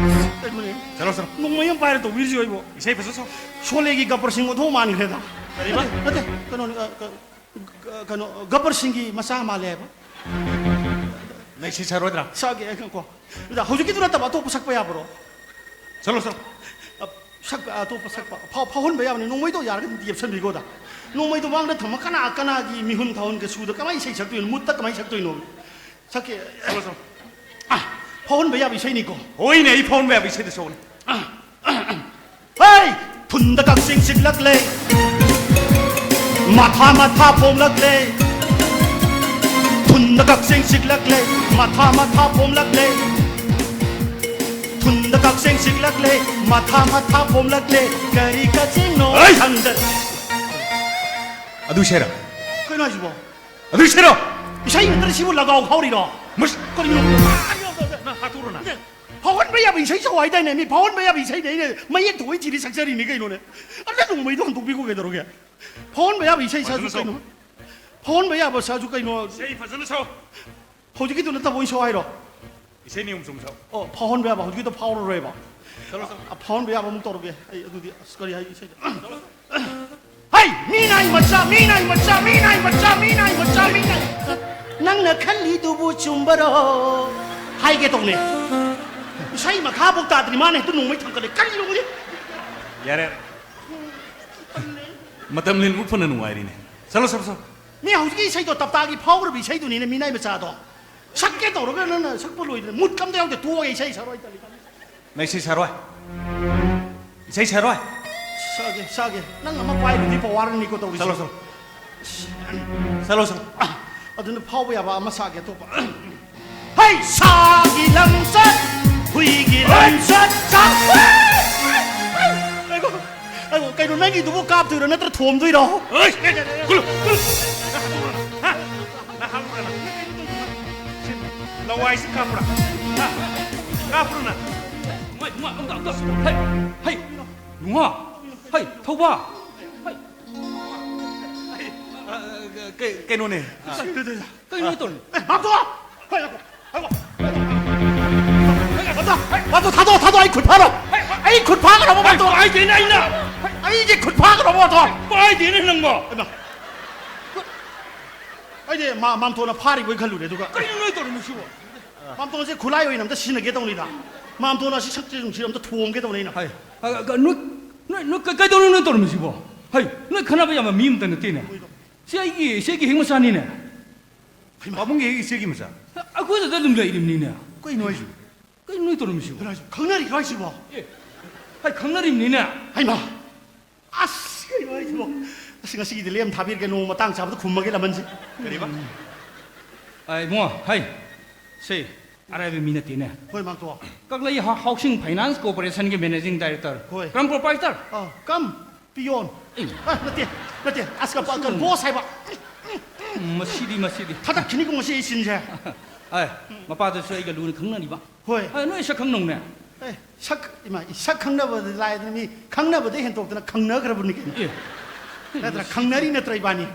ꯀꯩꯅꯣꯅꯦ꯫ ꯆꯠꯂꯣ, ꯆꯠꯂꯣ꯫ ꯅꯣꯡꯃꯩ ꯑꯃ ꯄꯥꯏꯔ ꯇꯧꯕꯤꯔꯤꯁꯤ ꯑꯩꯕꯣ꯫ ꯏꯁꯩ ꯐꯖ ꯁꯛꯑꯣ꯫ ꯁꯣꯂꯦꯒꯤ ꯒꯕꯔ ꯁꯤꯡ ꯑꯣꯟꯊꯣꯛ ꯃꯥꯟꯈ꯭ꯔꯦꯗ꯫ ꯀꯔꯤꯕ? ꯅꯠꯇꯦ, ꯅꯠꯇꯦ, ꯀꯩꯅꯣꯅꯦ, ꯑ, ꯀ-, ꯀ-, ꯀꯩꯅꯣ, ꯒꯕꯔ ꯁꯤꯡꯒꯤ ꯃꯆꯥ ꯃꯥꯜꯂꯦ ꯍꯥꯏꯕ꯫ ꯅꯪ ꯏꯁꯩ ꯁꯛꯑꯔꯣꯏꯗ꯭ꯔꯥ? ꯁꯛꯑꯒꯦ, ꯑꯩ ꯀꯣ꯫ ꯑꯗ ꯍꯧꯖꯤꯛꯀꯤꯗꯨ ꯅꯠꯇꯕ ꯑꯇꯣꯞꯄ ꯁꯛꯄ ꯌꯥꯕ꯭ꯔꯣ? ꯆꯠꯂꯣ, ꯆꯠꯂꯣ꯫ ꯑ, ꯁꯛꯄ, ꯑꯇꯣꯞꯄ ꯁꯛꯄ꯫ ꯐꯥꯎ-, ꯐꯥꯎꯍꯟꯕ ꯌꯥꯕꯅꯤ꯫ ꯅꯣꯡꯃꯩꯗꯣ ꯌꯥꯔꯒꯗꯤ ꯑꯝꯇ ꯌꯦꯞꯁꯟꯕꯤꯈꯣꯗ꯫ ꯅꯣꯡꯃꯩꯗꯣ ꯃꯥꯡꯗ ꯊꯝꯃ ꯀꯅꯥ ꯀꯅꯥꯒꯤ ꯃꯤꯍꯨꯟ ꯊꯥꯍꯨꯟꯒ ꯁꯨꯗ ꯀꯃꯥꯏꯅ ꯏꯁꯩ ꯁꯛꯇꯣꯏꯅꯣ? ꯃꯨꯠꯇ ꯀꯃꯥꯏꯅ ꯁꯛꯇꯣꯏꯅꯣ? ꯁꯛꯀꯦ꯫ ꯆꯠꯂꯣ, ꯆꯠꯂꯣ꯫ ꯑ, ꯐꯥꯎꯍꯟꯕ ꯌꯥꯕ ꯏꯁꯩꯅꯤꯀꯣ꯫ ꯍꯣꯏꯅꯦ, ꯑꯩ ꯐꯥꯎꯍꯟꯕ ꯌꯥꯕ ꯏꯁꯩꯗ ꯁꯛꯎꯅꯦ꯫ ꯑ, ꯑ, ꯑ꯫ ꯍꯩ! ꯊꯨꯟꯗ ꯀꯛꯆꯦꯡ ꯆꯤꯛꯂꯛꯂꯦ, ꯃꯊꯥ ꯃꯊꯥ ꯄꯣꯝꯂꯛꯂꯦ꯫ ꯊꯨꯟꯗ ꯀꯛꯆꯦꯡ ꯆꯤꯛꯂꯛꯂꯦ, ꯃꯊꯥ ꯃꯊꯥ ꯄꯣꯝꯂꯛꯂꯦ꯫ ꯊꯨꯟꯗ ꯀꯛꯆꯦꯡ ꯆꯤꯛꯂꯛꯂꯦ, ꯃꯊꯥ ꯃꯊꯥ ꯄꯣꯝꯂꯛꯂꯦ꯫ ꯀꯔꯤ ꯀꯛꯆꯦꯡꯅꯣ ꯍꯩ! ꯈꯪꯗ-, ꯑꯗꯨ ꯏꯁꯩꯔꯣ? ꯀꯩꯅꯣ ꯍꯥꯏꯁꯤꯕꯣ? ꯑꯗꯨ ꯏꯁꯩꯔꯣ? ꯏꯁꯩ ꯅꯠꯇ꯭ꯔ ꯁꯤꯕꯨ ꯂꯒꯥꯎ ꯐꯥꯎꯔꯤꯔꯣ? ꯃꯁ- ꯀꯔꯤꯅꯣ? ꯊꯥꯊꯣꯛꯔꯣ ꯅꯪ꯫ ꯐꯥꯎꯍꯟꯕ ꯌꯥꯕ ꯏꯁꯩ ꯁꯛꯑꯣ ꯍꯥꯏꯗꯥꯏꯅꯦ? ꯃꯤ ꯐꯥꯎꯍꯟꯕ ꯌꯥꯕ ꯏꯁꯩꯅꯦ ꯑꯩꯅ ꯃꯌꯦꯛ ꯊꯣꯛꯏ ꯊꯤꯔꯤ ꯁꯛꯆꯔꯤꯅꯤ ꯀꯩꯅꯣꯅꯦ꯫ ꯑꯗ ꯅꯣꯡꯃꯩꯗꯣ ꯍꯟꯗꯣꯛꯄꯤꯈꯣ ꯀꯩꯗꯧꯔꯒꯦ? ꯐꯥꯎꯍꯟꯕ ꯌꯥꯕ ꯏꯁꯩ ꯁꯛꯑꯁꯨ ꯐꯖꯅ ꯁꯛꯑꯣ꯫ ꯀꯩꯅꯣ? ꯐꯥꯎꯍꯟꯕ ꯌꯥꯕ ꯁꯛꯑꯁꯨ ꯀꯩꯅꯣ? ꯏꯁꯩ ꯐꯖꯅ ꯁꯛꯑꯣ꯫ ꯍꯧꯖꯤꯛꯀꯤꯗꯨ ꯅꯠꯇꯕ ꯑꯣꯏꯅ ꯁꯛꯑꯣ ꯍꯥꯏꯔꯣ? ꯏꯁꯩ ꯅꯤꯌꯣꯝ ꯆꯨꯝ ꯁꯛꯑꯣ꯫ ꯑꯣ, ꯐꯥꯎꯍꯟꯕ ꯌꯥꯕ, ꯍꯧꯖꯤꯛꯀꯤꯗꯣ ꯐꯥꯎꯔꯔꯣꯏꯕ꯫ ꯆꯠꯂꯣ, ꯆꯠꯂꯣ꯫ ꯑ, ꯐꯥꯎꯍꯟꯕ ꯌꯥꯕ ꯑꯃꯨꯛ ꯇꯧꯔꯒꯦ꯫ ꯑꯩ ꯑꯗꯨꯗꯤ ꯑꯁ ꯀꯔꯤ ꯍꯥꯏ ꯏꯁꯩꯗ? ꯍꯩ! ꯃꯤꯅꯥꯏ ꯃꯆꯥ, ꯃꯤꯅꯥꯏ ꯃꯆꯥ, ꯃꯤꯅꯥꯏ ꯃꯆꯥ, ꯃꯤꯅꯥꯏ ꯃꯆꯥ, ꯃꯤꯅꯥꯏ꯫ ꯅꯪꯅ ꯈꯜꯂꯤꯗꯨꯕꯨ ꯆꯨꯝꯕꯔꯣ? ꯍꯥꯏꯒꯦ ꯇꯧꯅꯦ꯫ ꯏꯁꯩ ꯃꯈꯥꯐꯥꯎ ꯇꯥꯗ꯭ꯔꯤ ꯃꯥꯅ ꯍꯦꯛꯇ ꯅꯣꯡꯃꯩ ꯊꯥꯡꯒꯠꯂꯦ꯫ ꯀꯔꯤꯅꯣ ꯈꯪꯗꯦ꯫ ꯌꯥꯔꯦ꯫ ꯃꯇꯝ ꯂꯦꯟꯕ ꯐꯅ ꯅꯨꯡꯉꯥꯏꯔꯤꯅꯦ꯫ ꯆꯠꯂꯣ, ꯆꯠꯂꯣ, ꯆꯠꯂꯣ꯫ ꯃꯤ ꯍꯧꯖꯤꯛꯀꯤ ꯏꯁꯩꯗꯣ ꯇꯞꯇꯥꯒꯤ ꯐꯥꯎꯈ꯭ꯔꯕ ꯏꯁꯩꯗꯨꯅꯤꯅꯦ, ꯃꯤꯅꯥꯏ ꯃꯆꯥꯗꯣ꯫ ꯁꯛꯀꯦ ꯇꯧꯔꯒ ꯅꯪꯅ ꯁꯛꯄ ꯂꯣꯏꯗ꯭ꯔꯦ꯫ ꯃꯨꯠꯀ ꯑꯝꯇ ꯌꯥꯎꯗꯦ꯫ ꯇꯣꯛꯑꯒꯦ, ꯏꯁꯩ ꯁꯛꯑꯔꯣꯏ, ꯑꯩ ꯇꯜꯂꯤ꯫ ꯅꯪ ꯏꯁꯩ ꯁꯛꯑꯔꯣꯏ? ꯏꯁꯩ ꯁꯛꯑꯔꯣꯏ? ꯁꯛꯑꯒꯦ, ꯁꯛꯑꯒꯦ꯫ ꯅꯪ ꯑꯃ ꯄꯥꯏꯕꯗꯤ ꯄꯋꯥꯔꯅꯤꯀꯣ ꯇꯧꯔꯤꯁꯦ꯫ ꯆꯠꯂꯣ, ꯆꯠꯂꯣ꯫ ꯆꯠꯂꯣ, ꯆꯠꯂꯣ꯫ ꯑ, ꯑꯗꯨꯅ ꯐꯥꯎꯕ ꯌꯥꯕ ꯑꯃ ꯁꯛꯑꯒꯦ ꯑꯇꯣꯞꯄ꯫ ꯍꯩ! ꯁꯥꯒꯤ ꯂꯝꯆꯠ, ꯍꯨꯏꯒꯤ ꯂꯝꯆꯠ, ꯆꯥꯛ-, ꯑꯩꯒꯣ, ꯑꯩꯒꯣ, ꯀꯩꯅꯣ ꯅꯪꯒꯤꯗꯨꯕꯨ ꯀꯥꯞꯇꯣꯏꯔꯣ ꯅꯠꯇ꯭ꯔ ꯊꯣꯝꯗꯣꯏꯔꯣ? ꯍꯩ! ꯀꯨꯜꯂꯨ, ꯀꯨꯜꯂꯨ꯫ ꯍꯥ? ꯅꯪ ꯍꯥꯞꯄꯨꯔꯥ ꯅꯪ? ꯁꯤ ꯂꯋꯥꯏꯁꯤ ꯀꯥꯞꯄꯨꯔꯥ? ꯍꯥ? ꯀꯥꯞꯄꯨꯔꯥ ꯅꯪ? ꯅꯨꯡꯉꯥꯏ, ꯅꯨꯡꯉꯥꯏ, ꯑꯝꯇ, ꯑꯝꯇ꯫ ꯍꯩ, ꯍꯩ, ꯅꯨꯡꯉꯥ꯫ ꯍꯩ, ꯊꯧꯕ꯫ ꯍꯩ꯫ ꯑ, ꯀꯩ-, ꯀꯩꯅꯣꯅꯦ꯫ ꯀꯩꯅꯣ ꯇꯧꯔꯤ? ꯑꯦ, ꯃꯥꯝꯇꯣꯟ! ꯍꯩ, ꯉꯥꯏꯈꯣ, ꯉꯥꯏꯈꯣ, ꯉꯥꯏꯈꯣ꯫ ꯃꯥꯝꯇꯣꯟ, ꯃꯥꯝꯇꯣꯟ, ꯊꯥꯗꯣꯛꯑꯣ, ꯊꯥꯗꯣꯛꯑꯣ, ꯑꯩ ꯈꯨꯠ ꯐꯥꯔꯣ꯫ ꯑꯩ ꯈꯨꯠ ꯐꯥꯒꯗꯧꯕ, ꯃꯥꯝꯇꯣꯟ! ꯄꯥꯏꯗꯦꯅꯦ ꯑꯩꯅ! ꯑꯩꯒꯤ ꯈꯨꯠ ꯐꯥꯒꯗꯧꯕ, ꯃꯥꯝꯇꯣꯟ! ꯄꯥꯏꯗꯦꯅꯦ ꯅꯪꯕꯣ! ꯍꯩꯃꯥ! ꯑꯩꯗꯤ ꯃꯥ-, ꯃꯥꯝꯇꯣꯟꯅ ꯐꯥꯔꯤꯕꯣꯏ ꯈꯜꯂꯨꯔꯦ, ꯑꯗꯨꯒ ꯀꯩꯅꯣ ꯅꯣꯏ ꯇꯧꯔꯝꯃꯤꯁꯤꯕꯣ? ꯃꯥꯝꯇꯣꯟꯁꯦ ꯈꯨꯠꯂꯥꯏ ꯑꯣꯏꯅ ꯑꯝꯇ ꯁꯤꯖꯤꯟꯅꯒꯦ ꯇꯧꯅꯤꯗ꯫ ꯃꯥꯝꯇꯣꯟ ꯑꯁꯤ ꯁꯛꯁꯦ ꯅꯨꯡꯁꯤꯔ ꯑꯝꯇ ꯊꯣꯝꯒꯦ ꯇꯧꯅꯤ ꯑꯩꯅ꯫ ꯍꯥꯏ, ꯑ, ꯑ, ꯅꯣꯏ, ꯅꯣꯏ, ꯅꯣꯏ ꯀ-, ꯀꯩꯗꯧꯔꯤꯅꯣ ꯅꯣꯏ ꯇꯧꯔꯝꯃꯤꯁꯤꯕꯣ? ꯍꯩ, ꯅꯣꯏ ꯈꯟꯅꯕ ꯌꯥꯕ ꯃꯤ ꯑꯝꯇ ꯅꯠꯇꯦꯅꯦ꯫ ꯁꯤ ꯑꯩꯒꯤ ꯏꯆꯦꯒꯤ ꯍꯦꯛ ꯃꯆꯥꯅꯤꯅꯦ꯫ ꯍꯩꯃꯥ꯫ ꯄꯥꯕꯨꯡꯒꯤ ꯍꯦꯛ ꯏꯆꯦꯒꯤ ꯃꯆꯥ꯫ ꯑꯩꯈꯣꯏꯗ ꯑꯗꯨꯝ ꯂꯩꯔꯤꯕꯅꯤꯅꯦ꯫ ꯀꯩꯅꯣ ꯍꯥꯏꯁꯤꯕꯣ? ꯀꯩꯅꯣ ꯅꯣꯏ ꯇꯧꯔꯝꯃꯤꯁꯤꯕꯣ? ꯀꯩꯅꯣ ꯍꯥꯏꯁꯤꯕꯣ? ꯈꯪꯅꯔꯤꯔꯣ ꯍꯥꯏꯁꯤꯕꯣ? ꯑꯦ, ꯍꯥꯏ, ꯈꯪꯅꯔꯤꯕꯅꯤꯅꯦ꯫ ꯍꯩꯃꯥ! ꯑꯁ, ꯀꯩꯅꯣ ꯍꯥꯏꯁꯤꯕꯣ? ꯑꯁ, ꯉꯁꯤꯒꯤꯗꯤ ꯂꯦꯝ ꯊꯥꯕꯤꯔꯒꯦ, ꯅꯣꯡꯃ ꯃꯇꯥꯡ ꯆꯥꯕꯗ ꯈꯨꯝꯃꯒꯦ, ꯂꯃꯟꯁꯦ꯫ ꯀꯔꯤꯕ? ꯑ, ꯏꯕꯨꯡꯉꯣ, ꯍꯩ, ꯁꯤ ꯑꯔꯥꯏꯕ ꯃꯤ ꯅꯠꯇꯦꯅꯦ꯫ ꯍꯣꯏ, ꯃꯥꯝꯇꯣꯟ꯫ ꯀꯛꯂꯩ ꯍꯥ-, ꯍꯥꯎꯁꯤꯡ ꯐꯥꯏꯅꯥꯟꯁ ꯀꯣꯔꯄꯣꯔꯦꯁꯟꯒꯤ ꯃꯦꯅꯦꯖꯤꯡ ꯗꯥꯏꯔꯦꯛꯇꯔ꯫ ꯍꯣꯏ꯫ ꯀꯝ ꯄ꯭ꯔꯣꯄꯥꯏꯇꯔ꯫ ꯑꯥ, ꯀꯝ ꯄꯤꯌꯣꯟ꯫ ꯑꯦ꯫ ꯑ, ꯅꯠꯇꯦ, ꯅꯠꯇꯦ, ꯑꯁ, ꯀ-, ꯀ-, ꯕꯣꯁ ꯍꯥꯏꯕ꯫ ꯎꯝ, ꯃꯁꯤꯗꯤ, ꯃꯁꯤꯗꯤ꯫ ꯊꯥꯗꯠꯈꯤꯅꯤꯀꯣ ꯉꯁꯤ ꯑꯩ ꯁꯤꯟꯁꯦ꯫ ꯑꯦ, ꯃꯄꯥꯗꯨꯁꯨ ꯑꯩꯒ ꯂꯨꯅ ꯈꯪꯅꯔꯤꯕ꯫ ꯍꯣꯏ꯫ ꯑꯦ, ꯅꯣꯏ ꯁꯛ ꯈꯪꯅꯧꯅꯦ꯫ ꯑꯦ, ꯁꯛ, ꯏꯃꯥ, ꯁꯛ ꯈꯪꯅꯕꯗꯤ ꯂꯥꯏꯗꯅ, ꯃꯤ ꯈꯪꯅꯕꯗꯩ ꯍꯦꯟꯗꯣꯛꯇꯅ ꯈꯪꯅꯈ꯭ꯔꯕꯅꯤ ꯀꯩꯅꯣ꯫ ꯑꯦ꯫ ꯅꯠꯇ꯭ꯔ ꯈꯪꯅꯔꯤ ꯅꯠꯇ꯭ꯔ ꯏꯕꯥꯅꯤ?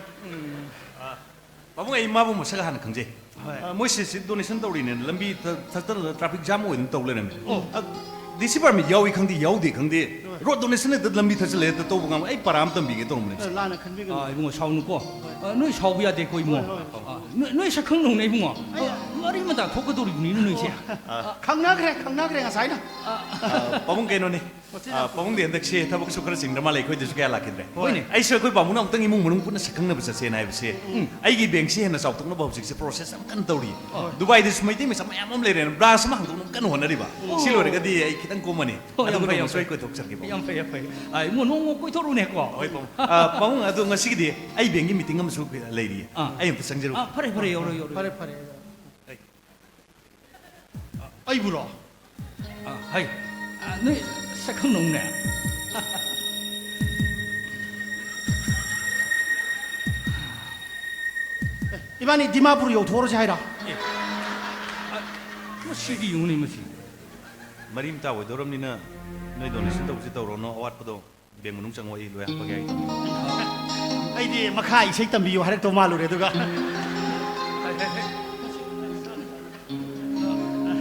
ꯄꯥꯕꯨꯡ, ꯑꯩ ꯃꯥꯕꯨ ꯃꯁꯛ ꯍꯥꯟꯅ ꯈꯪꯖꯩ꯫ ꯍꯣꯏ꯫ ꯑ, ꯃꯣꯏ ꯁꯤꯠ ꯗꯣꯅꯦꯁꯟ ꯇꯧꯔꯤꯅꯦꯅ ꯂꯝꯕꯤ ꯊ- ꯊꯠꯇꯅ ꯇ꯭ꯔꯥꯐꯤꯛ ꯖꯥꯝ ꯑꯣꯏꯗꯅ ꯇꯧ ꯂꯩꯔꯝꯃꯦ꯫ ꯑꯣ꯫ ꯑ, ꯗꯤ ꯁꯤ ꯄꯥꯔꯃꯤꯠ ꯌꯥꯎꯏ ꯈꯪꯗꯦ ꯌꯥꯎꯗꯦ ꯈꯪꯗꯦ, ꯔꯣꯗ ꯗꯣꯅꯦꯁꯟ ꯍꯦꯛꯇ ꯂꯝꯕꯤ ꯊꯠꯆꯜꯂꯦ, ꯍꯦꯛꯇ ꯇꯧꯕ ꯉꯝ-, ꯑꯩ ꯄꯔꯥ ꯑꯃ ꯇꯝꯕꯤꯒꯦ ꯇꯧꯔꯝꯕꯅꯦ꯫ ꯑ, ꯂꯥꯟꯅ ꯈꯟꯕꯤꯒꯅꯨ꯫ ꯑꯥ, ꯏꯕꯨꯡꯉꯣ, ꯁꯥꯎꯅꯨꯀꯣ꯫ ꯑꯥ, ꯅꯣꯏ ꯁꯥꯎꯕ ꯌꯥꯗꯦꯀꯣ, ꯏꯕꯨꯡꯉꯣ꯫ ꯍꯣꯏ, ꯍꯣꯏ, ꯍꯣꯏ꯫ ꯑꯥ, ꯅꯣꯏ, ꯅꯣꯏ ꯁꯛ ꯈꯪꯅꯧꯅꯦ, ꯏꯕꯨꯡꯉꯣ꯫ ꯑꯥ, ꯃꯔꯤ ꯃꯇꯥ ꯊꯣꯛꯀꯗꯧꯔꯤꯕꯅꯤꯅꯦ ꯅꯣꯏꯁꯦ꯫ ꯈꯪꯅꯈ꯭ꯔꯦ, ꯈꯪꯅꯈ꯭ꯔꯦ ꯉꯁꯥꯏꯅ꯫ ꯑ, ꯄꯥꯕꯨꯡ, ꯀꯩꯅꯣꯅꯦ꯫ ꯑ, ꯄꯥꯕꯨꯡꯗꯤ ꯍꯟꯗꯛꯁꯦ ꯊꯕꯛꯁꯨ ꯈꯔ ꯆꯤꯟꯗ꯭ꯔ ꯃꯥꯜꯂꯦ, ꯑꯩꯈꯣꯏꯗꯁꯨ ꯀꯌꯥ ꯂꯥꯛꯈꯤꯗ꯭ꯔꯦ꯫ ꯍꯣꯏꯅꯦ꯫ ꯑꯩꯁꯨ ꯑꯩꯈꯣꯏ ꯄꯥꯕꯨꯡꯅ ꯑꯃꯨꯛꯇꯪ ꯏꯃꯨꯡ ꯃꯅꯨꯡ ꯄꯨꯟꯅ ꯁꯛꯈꯪꯅꯕ ꯆꯠꯁꯦꯅ ꯍꯥꯏꯕꯁꯦ, ꯑꯩꯒꯤ ꯕꯦꯡꯁꯦ ꯍꯦꯟꯅ ꯆꯥꯎꯊꯣꯛꯅꯕ ꯍꯧꯖꯤꯛꯁꯦ ꯄ꯭ꯔꯣꯁꯦꯁ ꯌꯥꯝ ꯀꯟꯅ ꯇꯧꯔꯤ꯫ ꯗꯨꯕꯥꯏꯗꯁꯨ ꯃꯩꯇꯩ ꯃꯆꯥ ꯃꯌꯥꯝ ꯑꯃ ꯂꯩꯔꯦꯅ, ꯕ꯭ꯔꯥꯟꯁ ꯑꯃ ꯍꯥꯡꯗꯣꯛꯅꯕ ꯀꯟꯅ ꯍꯣꯠꯅꯔꯤꯕ꯫ ꯁꯤ ꯂꯣꯏꯔꯒꯗꯤ ꯑꯩ ꯈꯤꯇꯪ ꯀꯣꯝꯃꯅꯤ꯫ ꯍꯣꯏ, ꯌꯥꯝ ꯑꯗꯨꯒ ꯐꯩ, ꯅꯣꯡꯃ ꯌꯥꯝ ꯐꯩ꯫ ꯁꯣꯏ ꯀꯣꯏꯊꯣꯛꯆꯔꯛꯀꯦ, ꯄꯥꯕꯨꯡ꯫ ꯌꯥꯝ ꯐꯩ, ꯌꯥꯝ ꯐꯩ꯫ ꯑꯥ, ꯏꯕꯨꯡꯉꯣ, ꯅꯣꯡꯃ ꯀꯣꯏꯊꯣꯔꯛꯎꯅꯦꯀꯣ꯫ ꯍꯣꯏ, ꯄꯥꯕꯨꯡ꯫ ꯑ, ꯄꯥꯕꯨꯡ, ꯑꯗꯣ ꯉꯁꯤꯒꯤꯗꯤ ꯑꯩ ꯕꯦꯡꯒꯤ ꯃꯤꯇꯤꯡ ꯑꯃꯁꯨ ꯂꯩꯔꯤꯌꯦ꯫ ꯑꯥ꯫ ꯑꯩ ꯑꯝꯇ ꯆꯪꯖꯔꯨꯒꯦ꯫ ꯑꯥ, ꯐꯔꯦ, ꯐꯔꯦ, ꯌꯧꯔꯣ, ꯌꯧꯔꯣ꯫ ꯐꯔꯦ, ꯐꯔꯦ꯫ ꯑꯩꯕꯨꯔꯣ? ꯑꯥ, ꯍꯩ꯫ ꯑꯥ, ꯅꯣꯏ ꯁꯛ ꯈꯪꯅꯧꯅꯦ꯫ ꯏꯕꯥꯅꯤ ꯗꯤꯃꯥꯄꯨꯔ ꯌꯧꯊꯣꯛꯎꯔꯁꯦ ꯍꯥꯏꯔꯣ? ꯑꯥ, ꯃꯁꯤꯗꯤ ꯌꯦꯡꯉꯨꯅꯦ, ꯃꯁꯤ꯫ ꯃꯔꯤ ꯃꯇꯥ ꯑꯣꯏꯗꯧꯔꯕꯅꯤꯅ ꯅꯣꯏ ꯗꯣꯅꯦꯁꯟ ꯇꯧꯕꯁꯤ ꯇꯧꯔꯣꯅꯣ, ꯑꯋꯥꯠꯄꯗꯣ ꯕꯦꯡ ꯃꯅꯨꯡ ꯆꯪꯉꯣ, ꯑꯩ ꯂꯣꯏ ꯍꯥꯞꯄꯒꯦ ꯑꯩ꯫ ꯑꯩꯗꯤ ꯃꯈꯥ ꯏꯁꯩ ꯇꯝꯕꯤꯌꯨ ꯍꯥꯏꯔꯛꯇꯧ ꯃꯥꯜꯂꯨꯔꯦ, ꯑꯗꯨꯒ꯫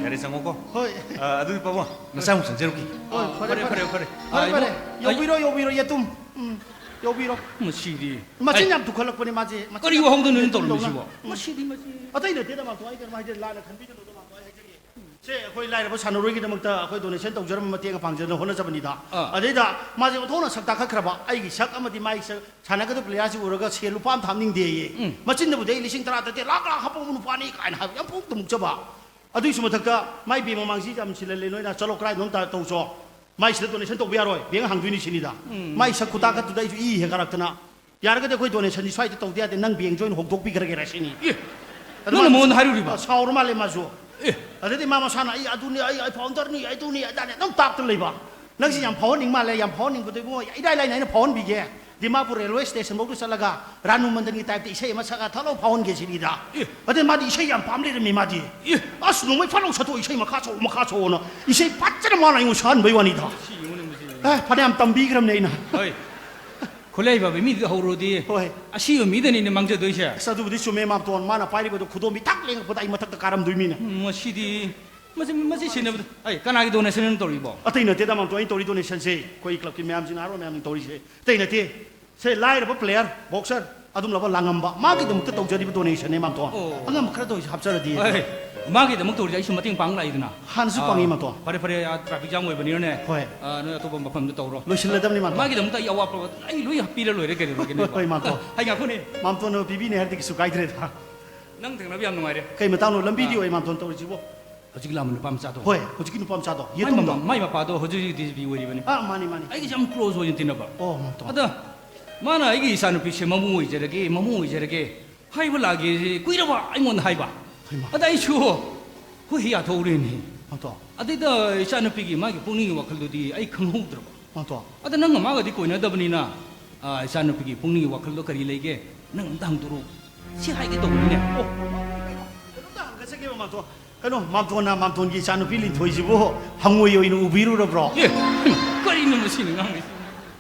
ꯌꯥꯔꯦ, ꯆꯪꯉꯣꯀꯣ꯫ ꯍꯣꯏ꯫ ꯑ, ꯑꯗꯨꯗꯤ ꯄꯥꯕꯨꯡ, ꯅꯆꯥꯃꯨꯛ ꯆꯪꯖꯔꯨꯀꯤ꯫ ꯍꯣꯏ, ꯐꯔꯦ, ꯐꯔꯦ, ꯐꯔꯦ꯫ ꯐꯔꯦ, ꯐꯔꯦ꯫ ꯐꯔꯦ, ꯑꯥ, ꯐꯔꯦ꯫ ꯏꯕꯨꯡ-, ꯌꯧꯕꯤꯔꯣ, ꯌꯧꯕꯤꯔꯣ, ꯌꯦꯇꯨꯝ꯫ ꯎꯝ, ꯌꯧꯕꯤꯔꯣ꯫ ꯃꯁꯤꯗꯤ꯫ ꯃꯆꯤꯟ ꯑꯩ-, ꯌꯥꯝ ꯇꯨꯈꯠꯂꯛꯄꯅꯦ ꯃꯥꯁꯦ꯫ ꯃꯆꯤꯟ ꯀꯔꯤ ꯌꯥꯝ ꯋꯥꯍꯧꯗꯣꯏꯅꯣ ꯅꯪ ꯇꯨꯈꯠꯂꯛꯄꯅꯦ꯫ ꯇꯧꯔꯝꯃꯤꯁꯤꯕꯣ? ꯃꯁꯤꯗꯤ, ꯃꯁꯤ꯫ ꯑꯇꯩ ꯅꯠꯇꯦꯗ, ꯃꯥꯝꯇꯣꯟ, ꯑꯩ ꯀꯩꯅꯣꯝ ꯍꯥꯏꯖꯒꯦ, ꯂꯥꯟꯅ ꯈꯟꯕꯤꯒꯅꯨꯗ, ꯃꯥꯝꯇꯣꯟ, ꯑꯩ ꯍꯥꯏꯖꯒꯦ꯫ ꯁꯦ, ꯑꯩꯈꯣꯏ ꯂꯥꯏꯔꯕ ꯁꯥꯟꯅꯔꯣꯏꯒꯤꯗꯃꯛꯇ ꯑꯩꯈꯣꯏ ꯗꯣꯅꯦꯁꯟ ꯇꯧꯖꯔꯝꯕ ꯃꯇꯦꯡ ꯄꯥꯡꯖꯗꯅ ꯍꯣꯠꯅꯖꯕꯅꯤꯗ꯫ ꯑꯥ꯫ ꯑꯗꯩꯗ ꯃꯥꯁꯦ ꯑꯣꯟꯊꯣꯛꯅ ꯁꯛ ꯇꯥꯈꯠꯈ꯭ꯔꯕ, ꯑꯩꯒꯤ ꯁꯛ ꯑꯃꯗꯤ ꯃꯥꯒꯤ ꯁꯛ, ꯁꯥꯟꯅꯒꯗꯕ ꯄ꯭ꯂꯦꯌꯥꯔꯁꯤ ꯎꯔꯒ ꯁꯦꯜ ꯂꯨꯄꯥ ꯑꯃ ꯊꯥꯞꯅꯤꯡꯗꯦꯌꯦ꯫ ꯎꯝ꯫ ꯃꯆꯤꯟꯗꯕꯨꯗꯤ ꯑꯩ ꯂꯤꯁꯤꯡ ꯇꯔꯥ ꯇꯔꯦꯠ ꯂꯥꯛ ꯂꯥꯛ ꯍꯥꯞꯄꯛꯄ ꯅꯨꯄꯥꯅꯤ ꯀꯥꯏꯅ ꯍꯥꯏꯕ ꯌꯥꯝ ꯄꯨꯡ ꯇꯨꯃꯨꯛꯆꯕ꯫ ꯑꯗꯨꯒꯤꯁꯨ ꯃꯊꯛꯇ ꯃꯥꯏ ꯕꯦꯡ ꯃꯃꯥꯡꯁꯤ ꯌꯥꯝ ꯁꯤꯜꯍꯜꯂꯦ ꯅꯣꯏꯅ, ꯆꯠꯂꯣ, ꯀꯔꯥꯏꯗꯅꯣꯝ ꯇꯧꯆꯣ, ꯃꯥꯏ ꯁꯤꯗ ꯗꯣꯅꯦꯁꯟ ꯇꯧꯕ ꯌꯥꯔꯣꯏ, ꯕꯦꯡ ꯍꯥꯡꯗꯣꯏꯅꯤ ꯁꯤꯅꯤꯗ꯫ ꯎꯝ꯫ ꯃꯥꯏ ꯁꯛ ꯈꯨꯇꯥꯛ ꯈꯠꯇꯨꯗ ꯑꯩꯁꯨ ꯏ ꯍꯦꯛ ꯀꯥꯔꯛꯇꯅ, ꯌꯥꯔꯒꯗꯤ ꯑꯩꯈꯣꯏ ꯗꯣꯅꯦꯁꯟꯁꯤ ꯁ꯭ꯋꯥꯏꯗ ꯇꯧꯗ ꯌꯥꯗꯦ, ꯅꯪ ꯕꯦꯡꯁꯦ ꯑꯣꯏꯅ ꯍꯣꯡꯗꯣꯛꯄꯤꯈ꯭ꯔꯒꯦꯔꯥ ꯁꯤꯅꯤ꯫ ꯑꯦ, ꯑꯗꯨ ꯅꯪꯅ ꯃꯥ-, ꯃꯉꯣꯟꯗ ꯍꯥꯏꯔꯨꯔꯤꯕ? ꯑ, ꯁꯥꯎꯔ ꯃꯥꯜꯂꯦ ꯃꯥꯁꯨ꯫ ꯑꯦ꯫ ꯑꯗꯩꯗꯤ ꯃꯥ ꯃꯁꯥꯅ "ꯑꯩ ꯑꯗꯨꯅꯤ, ꯑꯩ, ꯑꯩ ꯐꯥꯎꯟꯗꯔꯅꯤ, ꯑꯩ ꯑꯗꯨꯅꯤ, ꯑꯗꯥꯅꯤ" ꯑꯗꯨꯝ ꯇꯥꯛꯇ ꯂꯩꯕ꯫ ꯅꯪꯁꯤ ꯌꯥꯝ ꯐꯥꯎꯍꯟꯅꯤꯡ ꯃꯥꯜꯂꯦ, ꯌꯥꯝ ꯐꯥꯎꯍꯟꯅꯤꯡꯕꯗꯣ ꯏꯕꯨꯡꯉꯣ, ꯏꯔꯥꯏ ꯂꯥꯏꯅ ꯑꯩꯅ ꯐꯥꯎꯍꯟꯕꯤꯒꯦ꯫ ꯗꯤꯃꯥꯄꯨꯔ ꯔꯦꯜꯋꯦ ꯁ꯭ꯇꯦꯁꯟ ꯐꯥꯎꯗ ꯆꯠꯂꯒ ꯔꯥꯅꯨ ꯃꯟꯗꯟꯒꯤ ꯇꯥꯏꯞꯇ ꯏꯁꯩ ꯑꯃ ꯁꯛꯑ ꯊꯠꯂꯥꯎ ꯐꯥꯎꯍꯟꯒꯦ ꯁꯤꯅꯤꯗ꯫ ꯑꯦ꯫ ꯑꯗꯩ ꯃꯥꯗꯤ ꯏꯁꯩ ꯌꯥꯝ ꯄꯥꯝ ꯂꯩꯔꯝꯃꯤ ꯃꯥꯗꯤ꯫ ꯑꯦ꯫ ꯑꯁ, ꯅꯣꯡꯃꯩ ꯐꯠ ꯂꯥꯎ ꯁꯠꯇꯣꯛ, ꯏꯁꯩ ꯃꯈꯥ ꯁꯛꯑꯣ, ꯃꯈꯥ ꯁꯛꯑꯣꯅ ꯏꯁꯩ ꯐꯖꯅ ꯃꯥꯅ ꯑꯩꯉꯣꯟꯗ ꯁꯛꯍꯟꯕꯩ ꯋꯥꯅꯤꯗ꯫ ꯁꯤ ꯌꯦꯡꯉꯨꯅꯦ ꯃꯁꯤ꯫ ꯑꯦ, ꯐꯅꯌꯥꯝ ꯇꯝꯕꯤꯈ꯭ꯔꯕꯅꯦ ꯑꯩꯅ꯫ ꯍꯣꯏ꯫ ꯈꯨꯠꯂꯩꯕ ꯃꯤꯗꯨꯗ ꯍꯧꯔꯨꯔꯗꯤ ꯍꯣꯏ꯫ ꯑꯁꯤꯕ ꯃꯤꯗꯅꯤꯅꯦ ꯃꯥꯡꯖꯗꯣꯏꯁꯦ꯫ ꯑꯁ, ꯑꯗꯨꯕꯨꯗꯤ ꯆꯨꯝꯃꯦ ꯃꯥꯝꯇꯣꯟ, ꯃꯥꯅ ꯄꯥꯏꯔꯤꯕꯗꯣ ꯈꯨꯗꯣꯝꯕꯤ ꯊꯛ ꯂꯦꯡꯉꯛꯄꯗ ꯑꯩ ꯃꯊꯛꯇ ꯀꯥꯔꯝꯗꯣꯏ ꯃꯤꯅꯦ꯫ ꯎꯝ, ꯃꯁꯤꯗꯤ ꯃꯁꯤ ꯃꯁꯤ ꯁꯤꯟꯅꯕꯗ ꯑꯩ ꯀꯅꯥꯒꯤ ꯗꯣꯅꯦꯁꯟ ꯇꯧꯔꯤꯕꯣ? ꯑꯇꯩ ꯅꯠꯇꯦꯗ ꯃꯥꯝꯇꯣꯟ, ꯑꯩꯅ ꯇꯧꯔꯤ ꯗꯣꯅꯦꯁꯟꯁꯦ ꯑꯩꯈꯣꯏ ꯀ꯭ꯂꯕꯀꯤ ꯃꯌꯥꯝꯁꯤꯡ, ꯅꯍꯥꯔꯣꯜ ꯃꯌꯥꯝꯁꯤꯡ ꯇꯧꯔꯤꯁꯦ ꯑꯇꯩ ꯅꯠꯇꯦ꯫ ꯁꯦ, ꯂꯥꯏꯔꯕ ꯄ꯭ꯂꯦꯌꯔ, ꯕꯣꯛꯁꯔ, ꯑꯗꯨꯝꯂꯕ ꯂꯥꯡꯉꯝꯕ, ꯃꯥꯒꯤꯗꯃꯛꯇ ꯇꯧꯖꯔꯤꯕ ꯗꯣꯅꯦꯁꯟꯅꯦ ꯃꯥꯝꯇꯣꯟ꯫ ꯑꯣ꯫ ꯑꯉꯝꯕ ꯈꯔꯗ ꯑꯣꯏꯁꯨ ꯍꯥꯞꯆꯔꯗꯤ꯫ ꯍꯣꯏ, ꯃꯥꯒꯤꯗꯃꯛ ꯇꯧꯔꯤꯁꯦ ꯑꯩꯁꯨ ꯃꯇꯦꯡ ꯄꯥꯡ ꯂꯥꯛꯏꯗꯅ꯫ ꯍꯥꯟꯅꯁꯨ ꯑꯥ, ꯄꯥꯡꯉꯤ ꯃꯥꯝꯇꯣꯟ꯫ ꯐꯔꯦ ꯐꯔꯦ, ꯑꯥ, ꯇ꯭ꯔꯥꯐꯤꯛ ꯖꯥꯝ ꯑꯣꯏꯕꯅꯤꯅꯅꯦ꯫ ꯍꯣꯏ꯫ ꯑꯥ, ꯅꯣꯏ ꯑꯇꯣꯞꯄ ꯃꯐꯝꯗ ꯇꯧꯔꯣ꯫ ꯂꯣꯏꯁꯤꯜꯂꯗꯕꯅꯤ ꯃꯥꯝꯇꯣꯟ꯫ ꯃꯥꯒꯤꯗꯃꯛꯇ ꯑꯩ ꯑꯋꯥꯠꯄ ꯑꯩ ꯂꯣꯏ ꯄꯤꯔ ꯂꯣꯏꯔꯦ ꯀꯩꯗꯧꯔꯒꯦ꯫ ꯍꯣꯏ, ꯍꯣꯏ, ꯃꯥꯝꯇꯣꯟ꯫ ꯍꯥꯏ, ꯉꯥꯏꯈꯣꯅꯦ꯫ ꯃꯥꯝꯇꯣꯟꯅ ꯄꯤꯕꯤꯅꯤ ꯍꯥꯏꯔꯗꯤ ꯀꯩꯁꯨ ꯀꯥꯏꯗ꯭ꯔꯦꯗ꯫ ꯅꯪ ꯊꯦꯡꯅꯕ ꯌꯥꯝ ꯅꯨꯡꯉꯥꯏꯔꯦ꯫ ꯀꯩ ꯃꯇꯥꯡꯅꯣ? ꯂꯝꯕꯤꯗꯤ ꯑꯥ꯫ ꯑꯣꯏ ꯃꯥꯝꯇꯣꯟ ꯇꯧꯔꯤꯁꯤꯕꯣ? ꯍꯧꯖꯤꯛ ꯂꯥꯛꯑꯝꯕ ꯅꯨꯄꯥ ꯃꯆꯥꯗꯣ꯫ ꯍꯣꯏ, ꯍꯧꯖꯤꯛꯀꯤ ꯅꯨꯄꯥ ꯃꯆꯥꯗꯣ, ꯃꯥꯏ ꯌꯦꯇꯨꯝꯗꯣ꯫ ꯃꯃꯥ-, ꯃꯥꯏ ꯃꯄꯥꯗꯣ ꯍꯧꯖꯤꯛ ꯍꯧꯖꯤꯛ ꯗꯤ ꯁꯤ ꯄꯤ ꯑꯣꯏꯔꯤꯕꯅꯤ꯫ ꯑꯥ, ꯃꯥꯅꯤ, ꯃꯥꯅꯤ꯫ ꯑꯩꯒꯤꯁꯦ ꯌꯥꯝ ꯀ꯭ꯂꯣꯖ ꯑꯣꯏꯅ ꯇꯤꯟꯅꯕ꯫ ꯑꯣ, ꯃꯥꯝꯇꯣꯟ꯫ ꯑꯗ ꯃꯥꯅ ꯑꯩꯒꯤ ꯏꯆꯥꯅꯨꯄꯤꯁꯦ ꯃꯃꯧ ꯑꯣꯏꯖꯔꯒꯦ, ꯃꯃꯧ ꯑꯣꯏꯖꯔꯒꯦ ꯍꯥꯏꯕ ꯂꯥꯛꯒꯦ ꯀꯨꯏꯔꯕ ꯑꯩꯉꯣꯟꯗ ꯍꯥꯏꯕ꯫ ꯍꯩꯃꯥ꯫ ꯑꯗ ꯑꯩꯁꯨ ꯍꯣꯏ ꯌꯥꯊꯣꯛꯎꯔꯦꯅꯦ꯫ ꯃꯥꯝꯇꯣꯟ꯫ ꯑꯗꯩꯗ ꯏꯆꯥꯅꯨꯄꯤꯒꯤ ꯃꯥꯒꯤ ꯄꯨꯛꯅꯤꯡꯒꯤ ꯋꯥꯈꯜꯗꯨꯗꯤ ꯑꯩ ꯈꯪꯍꯧꯗ꯭ꯔꯕ꯫ ꯃꯥꯝꯇꯣꯟ꯫ ꯑꯗ ꯅꯪꯒ ꯃꯥꯒꯗꯤ ꯀꯣꯏꯅꯗꯕꯅꯤꯅ, ꯑ, ꯏꯆꯥꯅꯨꯄꯤꯒꯤ ꯄꯨꯛꯅꯤꯡꯒꯤ ꯋꯥꯈꯜꯗꯣ ꯀꯔꯤ ꯂꯩꯒꯦ? ꯅꯪ ꯑꯝꯇ ꯍꯪꯗꯣꯔꯛꯎ꯫ ꯁꯤ ꯍꯥꯏꯒꯦ ꯇꯧꯕꯅꯤꯅꯦ꯫ ꯑꯣ꯫ ꯀꯩꯅꯣꯝꯇ ꯍꯪꯒꯠꯆꯒꯦꯕ, ꯃꯥꯝꯇꯣꯟ꯫ ꯀꯩꯅꯣ, ꯃꯥꯝꯇꯣꯟꯅ ꯃꯥꯝꯇꯣꯟꯒꯤ ꯏꯆꯥꯅꯨꯄꯤ ꯂꯤꯟꯊꯣꯏꯁꯤꯕꯨ ꯍꯪꯉꯣꯏ ꯑꯣꯏꯅ ꯎꯕꯤꯔꯨꯔꯕ꯭ꯔꯣ? ꯑꯦ, ꯀꯔꯤꯅꯣ ꯃꯁꯤꯅ ꯉꯥꯡꯉꯤꯁꯤ?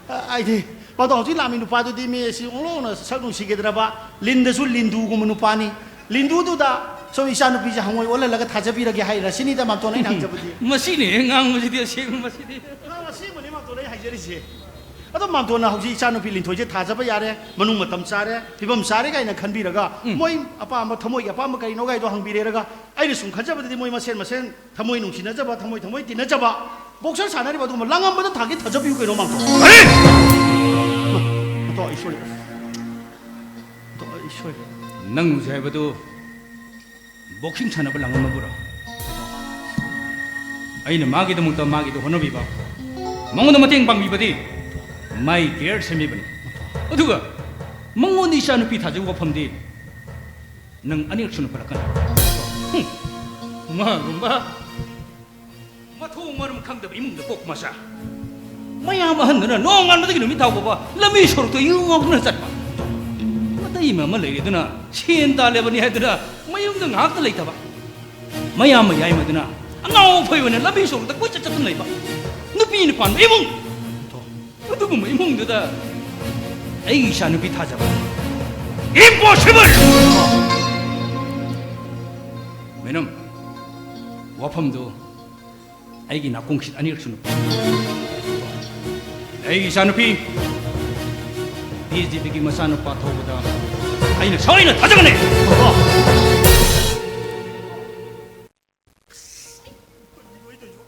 ꯑ, ꯍꯥꯏꯗꯤ, ꯃꯥꯝꯇꯣꯟ, ꯍꯧꯖꯤꯛ ꯂꯥꯛꯃꯤ ꯅꯨꯄꯥꯗꯨꯗꯤ ꯃꯤ ꯑꯁꯤ ꯑꯣꯟꯊꯣꯛꯅ ꯁꯛ ꯅꯨꯡꯁꯤꯒꯗ꯭ꯔꯕ, ꯂꯤꯟꯗꯁꯨ ꯂꯤꯟꯗꯨꯒꯨꯝꯕ ꯅꯨꯄꯥꯅꯤ꯫ ꯂꯤꯟꯗꯨꯗꯨꯗ ꯁꯨꯝ ꯏꯆꯥꯅꯨꯄꯤꯁꯦ ꯍꯪꯉꯣꯏ ꯑꯣꯜꯍꯜꯂꯒ ꯊꯥꯖꯕꯤꯔꯒꯦ ꯍꯥꯏꯔꯤꯔꯥ ꯁꯤꯅꯤꯗ, ꯃꯥꯝꯇꯣꯟ, ꯑꯩꯅ ꯍꯪꯖꯕꯗꯤ꯫ ꯃꯁꯤꯅꯦ ꯉꯥꯡꯕꯁꯤꯗꯤ, ꯑꯁꯦꯡꯕ ꯃꯁꯤꯗꯤ꯫ ꯑ, ꯑꯁꯦꯡꯕꯅꯤ, ꯃꯥꯝꯇꯣꯟ, ꯑꯩ ꯍꯥꯏꯖꯔꯤꯁꯦ꯫ ꯑꯗꯣ ꯃꯥꯝꯇꯣꯟꯅ ꯍꯧꯖꯤꯛ ꯏꯆꯥꯅꯨꯄꯤ ꯂꯤꯟꯊꯣꯏꯁꯦ ꯊꯥꯖꯕ ꯌꯥꯔꯦ, ꯃꯅꯨꯡ ꯃꯇꯝ ꯆꯥꯔꯦ, ꯐꯤꯕꯝ ꯆꯥꯔꯦ ꯀꯥꯏꯅ ꯈꯟꯕꯤꯔꯒ, ꯎꯝ꯫ ꯃꯣꯏ ꯑꯄꯥꯝꯕ, ꯊꯃꯣꯏꯒꯤ ꯑꯄꯥꯝꯕ ꯀꯔꯤꯅꯣ ꯀꯥꯏꯗꯣ ꯍꯪꯕꯤꯔꯦꯔꯒ, ꯑꯩꯅ ꯁꯨꯝ ꯈꯟꯖꯕꯗꯗꯤ ꯃꯣꯏ ꯃꯁꯦꯟ ꯃꯁꯦꯟ ꯊꯃꯣꯏ ꯅꯨꯡꯁꯤꯅꯖꯕ, ꯊꯃꯣꯏ ꯊꯃꯣꯏ ꯇꯤꯟꯅꯖꯕ, ꯕꯣꯛꯁꯔ ꯁꯥꯟꯅꯔꯤꯕ ꯑꯗꯨꯒꯨꯝꯕ ꯂꯥꯡꯉꯝꯕꯗ ꯊꯥꯒꯤ ꯊꯥꯖꯕꯤꯌꯨ ꯀꯩꯅꯣ, ꯃꯥꯝꯇꯣꯟ꯫ ꯀꯔꯤ? ꯃꯥꯝꯇꯣꯟ, ꯑꯩ ꯁꯣꯏꯔꯦ꯫ ꯃꯥꯝꯇꯣꯟ, ꯑꯩ ꯁꯣꯏꯔꯦ꯫ ꯅꯪ ꯍꯧꯖꯤꯛ ꯍꯥꯏꯕꯗꯨ ꯕꯣꯛꯁꯤꯡ ꯁꯥꯟꯅꯕ ꯂꯥꯡꯉꯝꯃꯕ꯭ꯔꯣ? ꯑꯩꯅ ꯃꯥꯒꯤꯗꯃꯛꯇ ꯃꯥꯒꯤꯗ ꯍꯣꯠꯅꯕꯤꯕ, ꯃꯉꯣꯟꯗ ꯃꯇꯦꯡ ꯄꯥꯡꯕꯤꯕꯗꯤ my career ꯁꯦꯝꯕꯤꯕꯅꯤ꯫ ꯑꯗꯨꯒ ꯃꯉꯣꯟꯗ ꯏꯆꯥꯅꯨꯄꯤ ꯊꯥꯖꯕ ꯋꯥꯐꯝꯗꯤ ꯅꯪ ꯑꯅꯤꯔꯛ ꯁꯨꯅ ꯄꯜꯂꯛꯀꯅꯨ꯫ ꯍꯨꯝ, ꯃꯥꯒꯨꯝꯕ ꯃꯊꯣꯡ ꯃꯔꯝ ꯈꯪꯗꯕ ꯏꯃꯨꯡꯗ ꯄꯣꯛꯄ ꯃꯆꯥ꯫ ꯃꯌꯥꯝ ꯑꯍꯟꯗꯨꯅ ꯅꯣꯡꯉꯥꯟꯕꯗꯒꯤ ꯅꯨꯃꯤꯠ ꯊꯥ ꯐꯥꯎꯕ ꯂꯝꯕꯤ ꯁꯣꯔꯣꯛꯇ ꯏꯔꯨ ꯉꯥꯎꯗꯨꯅ ꯆꯠꯄ꯫ ꯃꯇꯩ ꯑꯃ ꯂꯩꯔꯦꯗꯅ, ꯁꯦꯟ ꯇꯥꯜꯂꯦꯕꯅꯤ ꯍꯥꯏꯗꯨꯅ ꯃꯌꯨꯝꯗ ꯉꯥꯏꯍꯥꯛꯇ ꯂꯩꯇꯕ꯫ ꯃꯌꯥꯝ ꯃꯌꯥꯏ ꯑꯃꯗꯨꯅ ꯑꯉꯥꯎ ꯑꯐꯩ ꯑꯣꯏꯅ ꯂꯝꯕꯤ ꯁꯣꯔꯣꯛꯇ ꯀꯣꯏꯆꯠ ꯆꯠꯇꯨꯅ ꯂꯩꯕ꯫ ꯅꯨꯄꯤꯅ ꯄꯥꯟꯕ ꯏꯃꯨꯡ꯫ ꯑꯗꯨꯒꯨꯝꯕ ꯏꯃꯨꯡꯗꯨꯗ ꯑꯩꯒꯤ ꯏꯆꯥꯅꯨꯄꯤ ꯊꯥꯖꯕ꯫ Impossible! ꯃꯦꯅꯝ, ꯋꯥꯐꯝꯗꯨ ꯑꯩꯒꯤ ꯅꯥꯀꯣꯡꯁꯤꯗ ꯑꯅꯤꯔꯛ ꯁꯨꯅ ꯄꯥꯜꯂꯨ꯫ ꯑꯩꯒꯤ ꯏꯆꯥꯅꯨꯄꯤ ꯗꯤ ꯑꯦꯁ ꯗꯤ ꯄꯤꯒꯤ ꯃꯆꯥꯅꯨꯄꯥ ꯊꯧꯕꯗ ꯑꯩꯅ ꯁꯣꯏꯅ ꯊꯥꯖꯒꯅꯤ꯫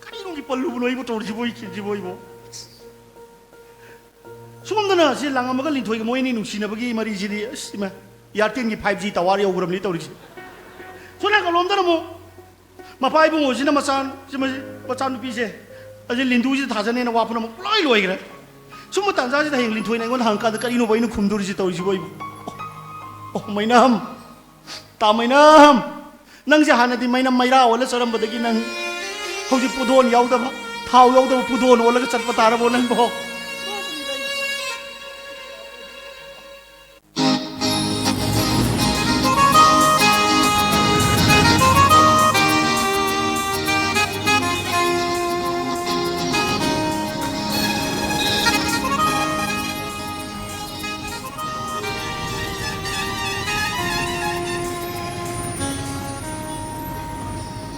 ꯀꯔꯤꯅꯣꯒꯤ ꯄꯜꯂꯨꯕꯅꯣ ꯑꯩꯕꯨ ꯇꯧꯔꯤꯁꯤꯕꯣ, ꯑꯩ ꯈꯤꯟꯁꯤꯕꯣ ꯑꯩꯕꯨ? ꯁꯣꯝꯗꯅ ꯁꯤ ꯂꯥꯡꯉꯝꯃꯒ ꯂꯤꯟꯊꯣꯏꯒ ꯃꯣꯏ ꯑꯅꯤ ꯅꯨꯡꯁꯤꯅꯕꯒꯤ ꯃꯔꯤꯁꯤꯗꯤ, ꯑꯁ, ꯏꯃꯥ, ꯏꯌꯥꯔꯇꯦꯜꯒꯤ ꯐꯥꯏꯚ ꯖꯤ ꯇꯋꯥꯔ ꯌꯧꯈ꯭ꯔꯕꯅꯤ ꯇꯧꯔꯤꯁꯦ꯫ ꯁꯣꯝ ꯅꯥꯀꯜꯂꯣꯝꯗꯅ ꯑꯃꯨꯛ ꯃꯄꯥ ꯏꯕꯨꯡꯉꯣꯁꯤꯅ ꯃꯆꯥ-, ꯁꯤ ꯃꯆꯥ-, ꯃꯆꯥꯅꯨꯄꯤꯁꯦ ꯑꯁꯤ ꯂꯤꯟꯗꯨꯁꯤꯗ ꯊꯥꯖꯅꯦꯅ ꯋꯥ ꯄꯨꯝꯅꯃꯛ ꯂꯣꯏ ꯂꯣꯏꯈ꯭ꯔꯦ꯫ ꯁꯨꯝꯕ ꯇꯥꯟꯖꯥꯁꯤꯗ ꯍꯌꯦꯡ ꯂꯤꯟꯊꯣꯏꯅ ꯑꯩꯉꯣꯟꯗ ꯍꯪꯉꯀꯥꯟꯗ ꯀꯔꯤꯅꯣꯕ ꯑꯩꯅ ꯈꯨꯝꯗꯣꯔꯤꯁꯦ ꯇꯧꯔꯤꯁꯤꯕꯣ ꯑꯩꯕꯨ? ꯑꯣ, ꯑꯣ, ꯃꯩꯅꯝ, ꯇꯥ ꯃꯩꯅꯝ, ꯅꯪꯁꯦ ꯍꯥꯟꯅꯗꯤ ꯃꯩꯅꯝ ꯃꯩꯔꯥ ꯑꯣꯜꯂ ꯆꯠꯂꯝꯕꯗꯒꯤ ꯅꯪ ꯍꯧꯖꯤꯛ ꯄꯨꯗꯣꯟ ꯌꯥꯎꯗꯕ, ꯊꯥꯎ ꯌꯥꯎꯗꯕ ꯄꯨꯗꯣꯟ ꯑꯣꯜꯂꯒ ꯆꯠꯄ ꯇꯥꯔꯕꯣ ꯅꯪꯕꯣ?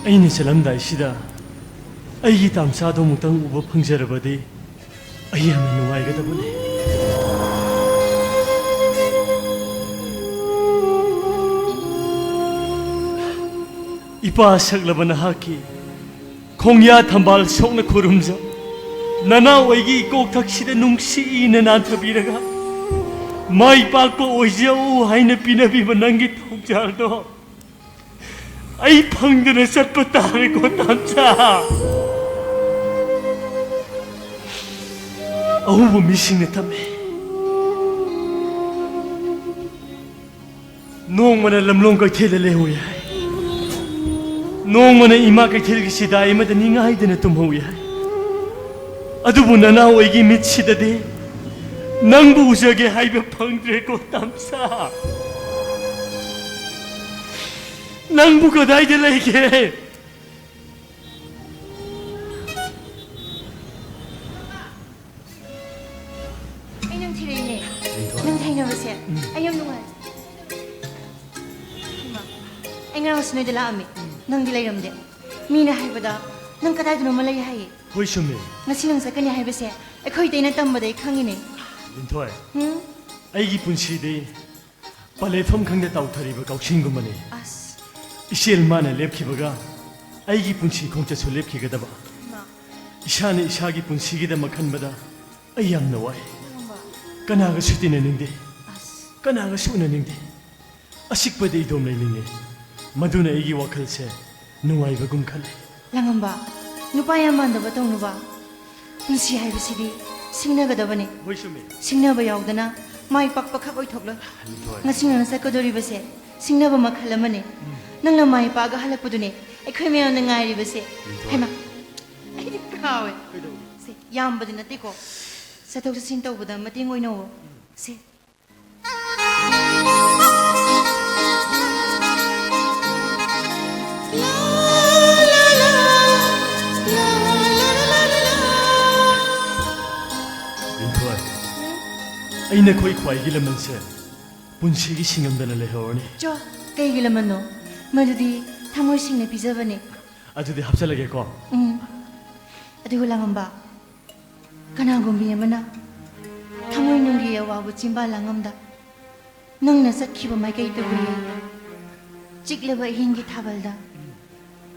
ꯑꯩꯅ ꯆꯠꯂꯝꯗꯥꯏꯁꯤꯗ ꯑꯩꯒꯤ ꯇꯥꯝꯆꯥꯗꯣ ꯑꯃꯨꯛꯇꯪ ꯎꯕ ꯐꯪꯖꯔꯕꯗꯤ ꯑꯩ ꯌꯥꯝꯅ ꯅꯨꯡꯉꯥꯏꯒꯗꯕꯅꯤ꯫ ꯏꯄꯥ ꯁꯛꯂꯕ ꯅꯍꯥꯛꯀꯤ ꯈꯣꯡꯌꯥ ꯊꯝꯕꯥꯜ ꯁꯣꯛꯅ ꯈꯨꯔꯨꯝꯖ, ꯅꯅꯥꯎ ꯑꯩꯒꯤ ꯏꯀꯣꯛꯊꯛꯁꯤꯗ ꯅꯨꯡꯁꯤꯅ ꯅꯥꯟꯊꯕꯤꯔꯒ ꯃꯥꯏ ꯄꯥꯛꯄ ꯑꯣꯏꯖꯧ ꯍꯥꯏꯅ ꯄꯤꯅꯕꯤꯕ ꯅꯪꯒꯤ ꯊꯧꯖꯥꯜꯗꯣ ꯑꯩ ꯐꯪꯗꯅ ꯆꯠꯄ ꯇꯥꯔꯦꯀꯣ, ꯇꯥꯝꯆꯥ꯫ ꯑꯎꯕ ꯃꯤꯁꯤꯡꯅ ꯇꯝꯃꯤ, ꯅꯣꯡꯃꯅ ꯂꯝꯂꯣꯡ ꯀꯩꯊꯦꯜꯗ ꯂꯩꯍꯧꯏ ꯍꯥꯏ, ꯅꯣꯡꯃꯅ ꯏꯃꯥ ꯀꯩꯊꯦꯜꯒꯤ ꯁꯤꯗꯥꯏ ꯑꯃꯗ ꯅꯤꯡꯉꯥꯏꯗꯅ ꯇꯨꯝꯍꯧꯏ ꯍꯥꯏ꯫ ꯑꯗꯨꯕꯨ ꯅꯅꯥꯎ ꯑꯩꯒꯤ ꯃꯤꯠꯁꯤꯗꯗꯤ ꯅꯪꯕꯨ ꯎꯖꯒꯦ ꯍꯥꯏꯕ ꯐꯪꯗ꯭ꯔꯦꯀꯣ, ꯇꯥꯝꯆꯥ꯫ ꯅꯪꯕꯨ ꯀꯗꯥꯏꯗ ꯂꯩꯒꯦ? ꯑꯩ ꯅꯪ ꯊꯤꯔꯛꯏꯅꯦ꯫ ꯂꯤꯟꯊꯣꯏ꯫ ꯅꯪ ꯊꯦꯡꯅꯕꯁꯦ ꯎꯝ꯫ ꯑꯩ ꯌꯥꯝ ꯅꯨꯡꯉꯥꯏ꯫ ꯏꯃꯥ, ꯑꯩ ꯉꯔꯥꯡꯁꯨ ꯅꯣꯏꯗ ꯂꯥꯛꯑꯝꯃꯤ꯫ ꯎꯝ꯫ ꯅꯪꯗꯤ ꯂꯩꯔꯝꯗꯦ꯫ ꯃꯤꯅ ꯍꯥꯏꯕꯗ ꯅꯪ ꯀꯗꯥꯏꯗꯅꯣꯃ ꯂꯩ ꯍꯥꯏꯌꯦ꯫ ꯍꯣꯏ, ꯆꯨꯝꯃꯦ꯫ ꯉꯁꯤ ꯅꯪ ꯆꯠꯀꯅꯤ ꯍꯥꯏꯕꯁꯦ ꯑꯩꯈꯣꯏ ꯏꯇꯩꯅ ꯇꯝꯕꯗ ꯑꯩ ꯈꯪꯉꯤꯅꯦ꯫ ꯂꯤꯟꯊꯣꯏ, ꯎꯝ? ꯑꯩꯒꯤ ꯄꯨꯟꯁꯤꯗꯤ ꯄꯂꯦꯐꯝ ꯈꯪꯗ ꯇꯥꯎꯊꯔꯤꯕ ꯀꯥꯎꯁꯤꯡꯒꯨꯝꯕꯅꯤ꯫ ꯑꯁ꯫ ꯏꯆꯦꯜ ꯃꯥꯅ ꯂꯦꯞꯈꯤꯕꯒ ꯑꯩꯒꯤ ꯄꯨꯟꯁꯤ ꯈꯣꯡꯆꯠꯁꯨ ꯂꯦꯞꯈꯤꯒꯗꯕ꯫ ꯏꯃꯥ꯫ ꯏꯁꯥꯅ ꯏꯁꯥꯒꯤ ꯄꯨꯟꯁꯤꯒꯤꯗꯃꯛ ꯈꯟꯕꯗ ꯑꯩ ꯌꯥꯝꯅ ꯋꯥꯏ꯫ ꯏꯃꯥ꯫ ꯀꯅꯥꯒꯁꯨ ꯇꯤꯟꯅꯅꯤꯡꯗꯦ꯫ ꯑꯁ꯫ ꯀꯅꯥꯒꯁꯨ ꯎꯅꯅꯤꯡꯗꯦ꯫ ꯑꯆꯤꯛꯄꯗ ꯏꯗꯣꯝ ꯂꯩꯅꯤꯡꯉꯦ꯫ ꯃꯗꯨꯅ ꯑꯩꯒꯤ ꯋꯥꯈꯜꯁꯦ ꯅꯨꯡꯉꯥꯏꯕꯒꯨꯝ ꯈꯜꯂꯦ꯫ ꯂꯥꯡꯉꯝꯕ, ꯅꯨꯄꯥ ꯌꯥꯝ ꯃꯥꯟꯗꯕ ꯇꯧꯅꯨꯕ꯫ ꯄꯨꯟꯁꯤ ꯍꯥꯏꯕꯁꯤꯗꯤ ꯁꯤꯡꯅꯒꯗꯕꯅꯤ꯫ ꯍꯣꯏ, ꯆꯨꯝꯃꯤ꯫ ꯁꯤꯡꯅꯕ ꯌꯥꯎꯗꯅ ꯃꯥꯏ ꯄꯥꯛꯄ ꯈꯛ ꯑꯣꯏꯊꯣꯛꯂꯣꯏ꯫ ꯂꯤꯟꯊꯣꯏ꯫ ꯉꯁꯤ ꯅꯪꯅ ꯆꯠꯀꯗꯧꯔꯤꯕꯁꯦ ꯁꯤꯡꯅꯕ ꯃꯈꯜ ꯑꯃꯅꯤ꯫ ꯎꯝ꯫ ꯅꯪꯅ ꯃꯥꯏ ꯄꯥꯛꯑꯒ ꯍꯜꯂꯛꯄꯗꯨꯅꯦ ꯑꯩꯈꯣꯏ ꯃꯌꯥꯝꯅ ꯉꯥꯏꯔꯤꯕꯁꯦ꯫ ꯂꯤꯟꯊꯣꯏ꯫ ꯍꯩꯃꯥ, ꯑꯩꯗꯤ ꯀꯥꯎꯋꯦ꯫ ꯀꯩꯗꯧꯔꯦ? ꯁꯦ, ꯌꯥꯝꯕꯗꯤ ꯅꯠꯇꯦꯀꯣ꯫ ꯆꯠꯊꯣꯛ ꯆꯠꯁꯤꯟ ꯇꯧꯕꯗ ꯃꯇꯦꯡ ꯑꯣꯏꯅꯧꯋꯣ꯫ ꯎꯝ꯫ ꯁꯦ꯫ ꯂꯤꯟꯊꯣꯏ, ꯑꯩ ꯅꯈꯣꯏ ꯈ꯭ꯋꯥꯏꯒꯤ ꯂꯃꯟꯁꯦ ꯄꯨꯟꯁꯤꯒꯤ ꯁꯤꯡꯉꯝꯗꯅ ꯂꯩꯍꯧꯔꯅꯤ꯫ ꯆꯣ, ꯀꯩꯒꯤ ꯂꯃꯟꯅꯣ? ꯃꯗꯨꯗꯤ ꯊꯃꯣꯏ ꯁꯦꯡꯅ ꯄꯤꯖꯕꯅꯦ꯫ ꯑꯗꯨꯗꯤ ꯍꯥꯞꯆꯜꯂꯒꯦꯀꯣ꯫ ꯎꯝ꯫ ꯑꯗꯨꯒ ꯂꯥꯡꯉꯝꯕ, ꯀꯅꯥꯒꯨꯝꯕꯤ ꯑꯃꯅ ꯊꯃꯣꯏꯅꯨꯡꯒꯤ ꯑꯋꯥꯕ ꯆꯤꯟꯕꯥꯜ ꯂꯥꯡꯉꯝꯗ ꯅꯪꯅ ꯆꯠꯈꯤꯕ ꯃꯥꯏꯀꯩꯗꯕꯨ ꯌꯦꯡ, ꯆꯤꯛꯂꯕ ꯑꯍꯤꯡꯒꯤ ꯊꯥꯕꯜꯗ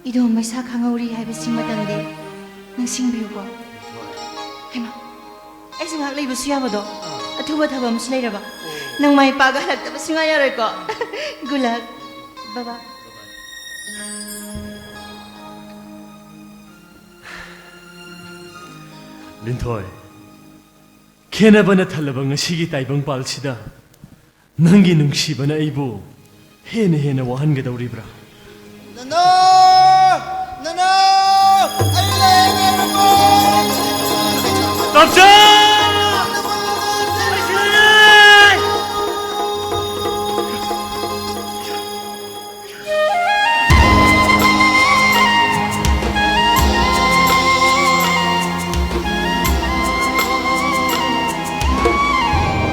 ꯏꯗꯣꯝ ꯃꯩꯁꯥ ꯈꯥꯡꯍꯧꯔꯤ ꯍꯥꯏꯕꯁꯤꯃꯇꯪꯗꯤ ꯅꯤꯡꯁꯤꯡꯕꯤꯌꯨꯀꯣ꯫ ꯍꯩꯃꯥ, ꯑꯩꯁꯦ ꯉꯥꯏꯍꯥꯛ ꯂꯩꯕꯁꯨ ꯌꯥꯕꯗꯣ? ꯑꯥ꯫ ꯑꯊꯨꯕ ꯊꯕꯛ ꯑꯃꯁꯨ ꯂꯩꯔꯕ? ꯑꯣ꯫ ꯅꯪ ꯃꯥꯏ ꯄꯥꯛꯑꯒ ꯍꯜꯂꯛꯇꯕ ꯁꯨꯡꯌꯥ ꯌꯥꯔꯣꯏꯀꯣ꯫ Good luck꯫ Bye bye꯫ ꯂꯤꯟꯊꯣꯏ, ꯈꯦꯟꯅꯕꯅ ꯊꯜꯂꯕ ꯉꯁꯤꯒꯤ ꯇꯥꯏꯕꯪ ꯄꯥꯜꯁꯤꯗ ꯅꯪꯒꯤ ꯅꯨꯡꯁꯤꯕꯅ ꯑꯩꯕꯨ ꯍꯦꯟꯅ ꯍꯦꯟꯅ ꯋꯥꯍꯟꯒꯗꯧꯔꯤꯕ꯭ꯔꯥ? ꯅꯅꯥꯎ! ꯅꯅꯥꯎ! ꯑꯩ ꯂꯩꯔꯦ, ꯅꯅꯥꯎ! ꯇꯝꯆꯥ!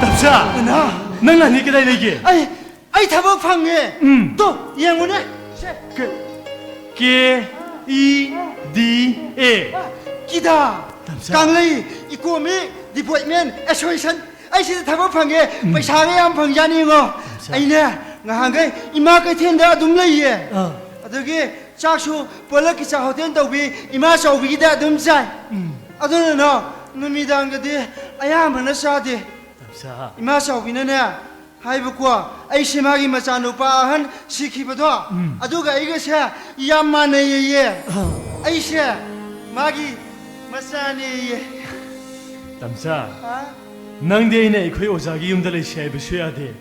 ꯇꯝꯆꯥ! ꯅꯅꯥ! ꯅꯪ ꯑꯅꯤ ꯀꯗꯥꯏ ꯂꯩꯒꯦ? ꯑꯩ, ꯑꯩ ꯊꯕꯛ ꯐꯪꯉꯦ꯫ ꯎꯝ꯫ ꯇꯣ, ꯌꯦꯡꯉꯨꯅꯦ꯫ ꯁꯦ꯫ ꯀ-, ꯀꯦ ꯏ ꯗꯤ ꯑꯦ꯫ ꯀꯤꯗꯥ꯫ ꯇꯝꯆꯥ꯫ ꯀꯪꯂꯩ ꯏꯀꯣꯃꯤ ꯗꯤꯄꯣꯏꯠꯃꯦꯟ ꯑꯦꯁꯣꯁꯤꯌꯦꯁꯟ꯫ ꯑꯩ ꯁꯤꯗ ꯊꯕꯛ ꯐꯪꯉꯦ꯫ ꯎꯝ꯫ ꯄꯩꯁꯥꯒ ꯌꯥꯝ ꯐꯪꯖꯥꯠꯅꯤꯉꯣ꯫ ꯇꯝꯆꯥ꯫ ꯑꯩꯅꯦ, ꯉꯍꯥꯟꯈꯩ ꯏꯃꯥ ꯀꯩꯊꯦꯜꯗ ꯑꯗꯨꯝ ꯂꯩꯌꯦ꯫ ꯑꯥ꯫ ꯑꯗꯨꯒꯤ ꯆꯥꯛꯁꯨ ꯄꯣꯂꯛꯀꯤ ꯆꯥꯛ ꯍꯣꯇꯦꯜ ꯇꯧꯕꯤ ꯏꯃꯥ ꯆꯥꯎꯕꯤꯒꯤꯗ ꯑꯗꯨꯝ ꯆꯥꯏ꯫ ꯎꯝ꯫ ꯑꯗꯨꯅꯅꯣ, ꯅꯨꯃꯤꯗꯥꯡꯗꯗꯤ ꯑꯌꯥꯝꯕꯅ ꯆꯥꯗꯦ꯫ ꯇꯝꯆꯥ꯫ ꯏꯃꯥ ꯆꯥꯎꯕꯤꯅꯅꯦ ꯍꯥꯏꯕꯀꯣ, ꯑꯩꯁꯦ ꯃꯥꯒꯤ ꯃꯆꯥꯅꯨꯄꯥ ꯑꯍꯟ ꯁꯤꯈꯤꯕꯗꯣ, ꯎꯝ꯫ ꯑꯗꯨꯒ ꯑꯩꯒꯁꯦ ꯌꯥꯝ ꯃꯥꯟꯅꯩꯌꯦ꯫ ꯑꯥ꯫ ꯑꯩꯁꯦ ꯃꯥꯒꯤ ꯃꯆꯥꯅꯦꯌꯦ꯫ ꯇꯝꯆꯥ, ꯍꯥ? ꯅꯪꯗꯤ ꯑꯩꯅ ꯑꯩꯈꯣꯏ ꯑꯣꯖꯥꯒꯤ ꯌꯨꯝꯗ ꯂꯩꯁꯤ ꯍꯥꯏꯕꯁꯨ ꯌꯥꯗꯦ꯫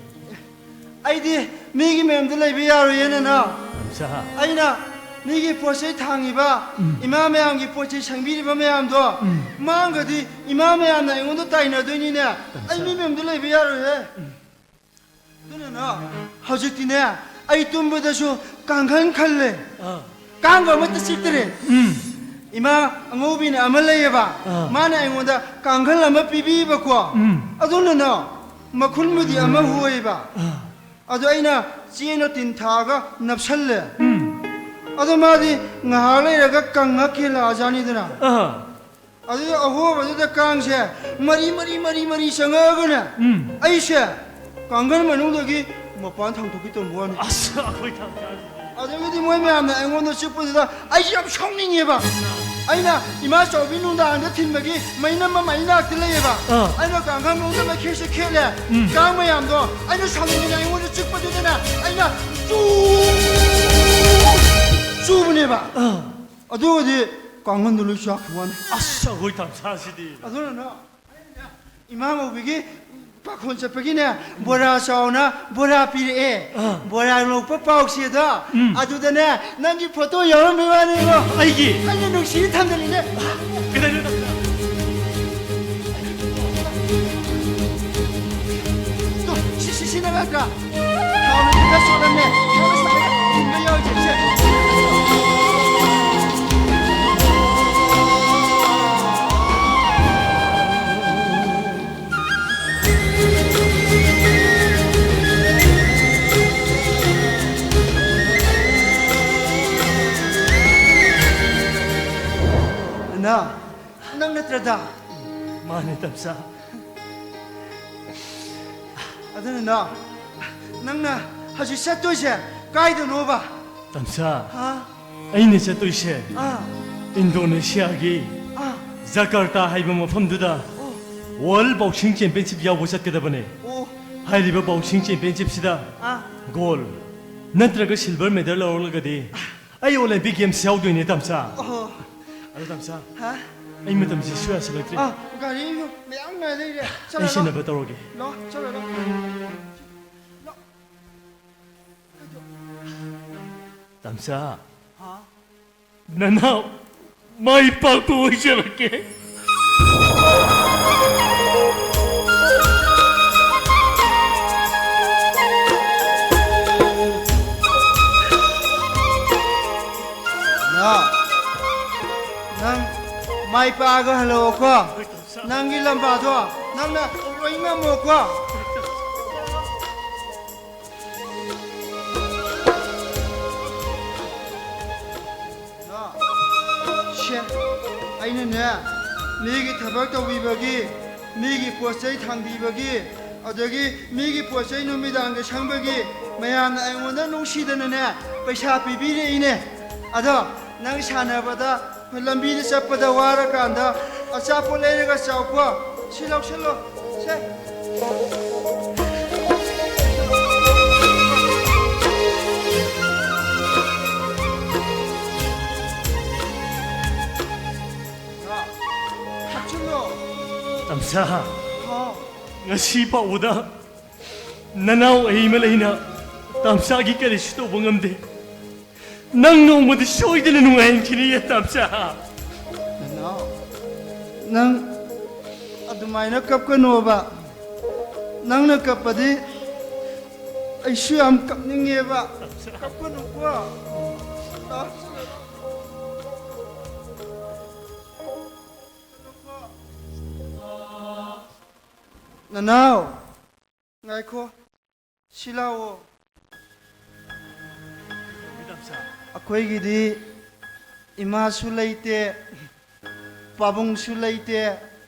ꯑꯩꯗꯤ ꯃꯤꯒꯤ ꯃꯌꯨꯝꯗ ꯂꯩꯕ ꯌꯥꯔꯣꯏꯌꯦ, ꯅꯅꯥꯎ꯫ ꯇꯝꯆꯥ꯫ ꯑꯩꯅ ꯃꯤꯒꯤ ꯄꯣꯠ ꯆꯩ ꯊꯥꯡꯉꯤꯕ, ꯎꯝ꯫ ꯏꯃꯥ ꯃꯌꯥꯝꯒꯤ ꯄꯣꯠ ꯆꯩ ꯁꯪꯕꯤꯔꯤꯕ ꯃꯌꯥꯝꯗꯣ, ꯎꯝ꯫ ꯃꯥꯡꯒꯗꯤ ꯏꯃꯥ ꯃꯌꯥꯝꯅ ꯑꯩꯉꯣꯟꯗ ꯇꯥꯏꯅꯗꯣꯏꯅꯤꯅꯦ꯫ ꯇꯝꯆꯥ꯫ ꯑꯩ ꯃꯤ ꯃꯌꯨꯝꯗ ꯂꯩꯕ ꯌꯥꯔꯣꯏꯍꯦ꯫ ꯎꯝ꯫ ꯑꯗꯨꯅꯅ ꯍꯧꯖꯤꯛꯇꯤꯅꯦ, ꯑꯩ ꯇꯨꯝꯕꯗꯁꯨ ꯀꯥꯡꯈꯟ ꯈꯜꯂꯦ꯫ ꯑꯥ꯫ ꯀꯥꯡꯒ ꯑꯃꯠꯇ ꯆꯤꯛꯇ꯭ꯔꯦ꯫ ꯎꯝ꯫ ꯏꯃꯥ ꯑꯉꯧꯕꯤꯅ ꯑꯃ ꯂꯩꯌꯦꯕ, ꯑꯥ꯫ ꯃꯥꯅ ꯑꯩꯉꯣꯟꯗ ꯀꯥꯡꯈꯜ ꯑꯃ ꯄꯤꯕꯤꯕꯀꯣ꯫ ꯎꯝ꯫ ꯑꯗꯨꯅꯅ ꯃꯈꯨꯟꯕꯨꯗꯤ ꯑꯃ ꯍꯣꯏꯕ꯫ ꯑꯥ꯫ ꯑꯗꯣ ꯑꯩꯅ ꯆꯦꯅ ꯇꯤꯟ ꯊꯥꯔꯒ ꯅꯞꯁꯜꯂꯦ꯫ ꯎꯝ꯫ ꯑꯗꯣ ꯃꯥꯗꯤ ꯉꯥꯏꯍꯥꯛ ꯂꯩꯔꯒ ꯀꯪꯉ ꯀꯦꯜꯂꯛꯑꯖꯥꯠꯅꯤꯗꯅ꯫ ꯑꯥ꯫ ꯑꯗꯨꯗ ꯑꯍꯣꯕꯗꯨꯗ ꯀꯥꯡꯁꯦ ꯃꯔꯤ, ꯃꯔꯤ, ꯃꯔꯤ, ꯃꯔꯤ ꯆꯪꯉꯛꯑꯒꯅꯦ, ꯎꯝ꯫ ꯑꯩꯁꯦ ꯀꯥꯡꯈꯟ ꯃꯅꯨꯡꯗꯒꯤ ꯃꯄꯥꯟ ꯊꯥꯡꯗꯣꯛꯀꯦ ꯇꯧꯔꯝꯕ ꯋꯥꯅꯤ꯫ ꯑꯁ, ꯑꯩꯈꯣꯏ ꯊꯥꯡ-, ꯊꯥꯡ-, ꯑꯗꯒꯤꯗꯤ ꯃꯣꯏ ꯃꯌꯥꯝꯅ ꯑꯩꯉꯣꯟꯗ ꯆꯤꯛꯄꯗꯨꯗ ꯑꯩꯁꯦ ꯌꯥꯝ ꯁꯥꯎꯅꯤꯡꯉꯦꯕ꯫ ꯑꯩꯅ ꯏꯃꯥ ꯆꯥꯎꯕꯤ ꯅꯨꯡꯗꯥꯡꯗ ꯊꯤꯟꯕꯒꯤ ꯃꯩꯅꯝ ꯑꯃ ꯑꯩ ꯅꯥꯛꯇ ꯂꯩꯌꯦꯕ꯫ ꯑꯥ꯫ ꯑꯩꯅ ꯀꯥꯡꯈꯟ ꯃꯅꯨꯡꯗ ꯃꯩꯈꯦꯠꯁꯦ ꯈꯦꯠꯂꯦ꯫ ꯎꯝ꯫ ꯀꯥꯡ ꯃꯌꯥꯝꯗꯣ ꯑꯩꯅ ꯁꯥꯎꯅꯤꯡꯗꯅ ꯑꯩꯉꯣꯟꯗ ꯆꯤꯛꯄꯗꯨꯗꯅ ꯑꯩꯅ ꯆꯨ-, ꯆꯨꯕꯅꯦꯕ꯫ ꯑꯥ꯫ ꯑꯗꯨꯒꯗꯤ ꯀꯥꯡꯈꯟꯗꯣ ꯂꯣꯏ ꯆꯥꯛꯈꯤ ꯋꯥꯅꯤ꯫ ꯑꯁ, ꯑꯩꯈꯣꯏ ꯇꯝꯁꯥꯁꯤꯗꯤ꯫ ꯑꯗꯨꯅꯅ ꯏꯃꯥ ꯉꯧꯕꯤꯒꯤ ꯄꯥꯈꯣꯟ ꯆꯠꯄꯒꯤꯅꯦ, ꯕꯣꯔꯥ ꯆꯥꯎꯅ ꯕꯣꯔꯥ ꯄꯤꯔꯛꯑꯦ꯫ ꯑꯥ꯫ ꯕꯣꯔꯥ ꯂꯧꯕ ꯄꯥꯎꯆꯦꯗꯣ, ꯎꯝ꯫ ꯑꯗꯨꯗꯅꯦ, ꯅꯪꯒꯤ ꯐꯣꯇꯣ ꯌꯥꯎꯔꯝꯕꯩ ꯋꯥꯅꯤꯀꯣ꯫ ꯑꯩꯒꯤ? ꯑꯩꯅ ꯅꯨꯡꯁꯤꯅ ꯊꯝꯖꯜꯂꯤꯅꯦ꯫ ꯀꯩꯗꯧꯔꯤꯅꯣ? ꯊꯥꯎꯅ ꯈꯔ ꯁꯣꯛꯂꯝꯃꯦ꯫ ꯈꯔ ꯁꯣꯛꯂꯝꯃꯦ꯫ ꯊꯤꯟꯕ ꯌꯥꯎꯔꯤꯁꯦ꯫ ꯁꯦ꯫ ꯅꯅꯥꯎ, ꯅꯪ ꯅꯠꯇ꯭ꯔꯗ? ꯃꯥꯅꯦ, ꯇꯝꯆꯥ꯫ ꯑꯗꯨ ꯅꯅꯥꯎ, ꯅꯪꯅ ꯍꯧꯖꯤꯛ ꯆꯠꯇꯣꯏꯁꯦ ꯀꯥꯏꯗꯅꯣꯕ? ꯇꯝꯆꯥ, ꯍꯥ? ꯑꯩꯅ ꯆꯠꯇꯣꯏꯁꯦ ꯑꯥ꯫ ꯏꯟꯗꯣꯅꯦꯁꯤꯌꯥꯒꯤ ꯑꯥ꯫ ꯖꯀꯥꯔꯇꯥ ꯍꯥꯏꯕ ꯃꯐꯝꯗꯨꯗ ꯑꯣ꯫ ꯋꯥꯔꯜ ꯕꯣꯛꯁꯤꯡ ꯆꯦꯝꯄꯤꯌꯟꯁꯤꯞ ꯌꯥꯎꯕ ꯆꯠꯀꯗꯕꯅꯦ꯫ ꯑꯣ꯫ ꯍꯥꯏꯔꯤꯕ ꯕꯣꯛꯁꯤꯡ ꯆꯦꯝꯄꯤꯌꯟꯁꯤꯞꯁꯤꯗ ꯑꯥ꯫ ꯒꯣꯜ ꯅꯠꯇ꯭ꯔꯒ ꯁꯤꯜꯚꯔ ꯃꯦꯗꯜ ꯂꯧꯔꯛꯂꯒꯗꯤ ꯑꯩ ꯑꯣꯂꯦꯝꯄꯤꯛ ꯒꯦꯝꯁ ꯌꯥꯎꯗꯣꯏꯅꯦ, ꯇꯝꯆꯥ꯫ ꯑꯣꯍꯣ꯫ ꯑꯗꯣ ꯇꯝꯆꯥ, ꯍꯥ? ꯑꯩ ꯃꯇꯝꯁꯤ ꯁꯨ ꯌꯥꯁꯤꯜꯂꯛꯇ꯭ꯦ꯫ ꯑꯥ, ꯒꯥꯔꯤ ꯃꯌꯥꯝ ꯉꯥꯏ ꯂꯩꯔꯦ꯫ ꯑꯩ ꯆꯠꯂꯣ, ꯁꯤꯟꯅꯕ ꯇꯧꯔꯒꯦ꯫ ꯂꯣ, ꯆꯠꯂꯣ, ꯂꯣ꯫ ꯂꯣ꯫ ꯇꯝꯆꯥ, ꯍꯥ? ꯅꯅꯥꯎ ꯃꯥꯏ ꯄꯥꯛꯄ ꯑꯣꯏꯖꯔꯛꯀꯦ꯫ ꯅꯥꯎ, ꯅꯪ ꯃꯥꯏ ꯄꯥꯛꯑꯒ ꯍꯜꯂꯛꯑꯣꯀꯣ꯫ ꯅꯪꯒꯤ ꯂꯝꯕꯥꯗꯣ ꯅꯪꯅ ꯂꯣꯏ ꯉꯝꯃꯣꯀꯣ꯫ ꯁꯦ, ꯑꯩꯅꯅꯦ, ꯃꯤꯒꯤ ꯊꯕꯛ ꯇꯧꯕꯤꯕꯒꯤ, ꯃꯤꯒꯤ ꯄꯣꯠ ꯆꯩ ꯊꯥꯡꯕꯤꯕꯒꯤ, ꯑꯗꯒꯤ ꯃꯤꯒꯤ ꯄꯣꯠ ꯆꯩ ꯅꯨꯃꯤꯗꯥꯡꯗ ꯁꯪꯕꯒꯤ ꯃꯌꯥꯝꯅ ꯑꯩꯉꯣꯟꯗ ꯅꯨꯡꯁꯤꯗꯅꯅꯦ ꯄꯩꯁꯥ ꯄꯤꯕꯤꯔꯛꯏꯅꯦ꯫ ꯑꯗꯣ ꯅꯪ ꯁꯥꯟꯅꯕꯗ ꯂꯝꯕꯤꯗ ꯆꯠꯄꯗ ꯋꯥꯔꯀꯥꯟꯗ ꯑꯆꯥꯄꯣꯠ ꯂꯩꯔꯒ ꯆꯥꯎꯀꯣ꯫ ꯁꯤ ꯂꯧꯁꯤꯜꯂꯣ꯫ ꯁꯦ꯫ ꯍꯥꯞꯆꯤꯜꯂꯣ꯫ ꯇꯝꯆꯥ, ꯍꯥꯎ꯫ ꯉꯁꯤ ꯐꯥꯎꯕꯗ ꯅꯅꯥꯎ ꯑꯩ ꯑꯃ ꯂꯩꯅ ꯇꯝꯆꯥꯒꯤ ꯀꯔꯤꯁꯨ ꯇꯧꯕ ꯉꯝꯗꯦ꯫ ꯅꯪ ꯅꯣꯡꯃꯗꯤ ꯁꯣꯏꯗꯅ ꯅꯨꯡꯉꯥꯏꯍꯟꯈꯤꯅꯤꯌꯦ, ꯇꯝꯆꯥ꯫ ꯅꯅꯥꯎ, ꯅꯪ ꯑꯗꯨꯃꯥꯏꯅ ꯀꯞꯀꯅꯣꯕ꯫ ꯅꯪꯅ ꯀꯞꯄꯗꯤ ꯑꯩꯁꯨ ꯌꯥꯝ ꯀꯞꯅꯤꯡꯉꯦꯕ꯫ ꯀꯞꯀꯅꯨꯀꯣ꯫ ꯅꯅꯥꯎ, ꯉꯥꯏꯈꯣ꯫ ꯁꯤ ꯂꯥꯛꯑꯣ꯫ ꯑꯩꯈꯣꯏꯒꯤꯗꯤ ꯏꯃꯥꯁꯨ ꯂꯩꯇꯦ, ꯄꯥꯕꯨꯡꯁꯨ ꯂꯩꯇꯦ꯫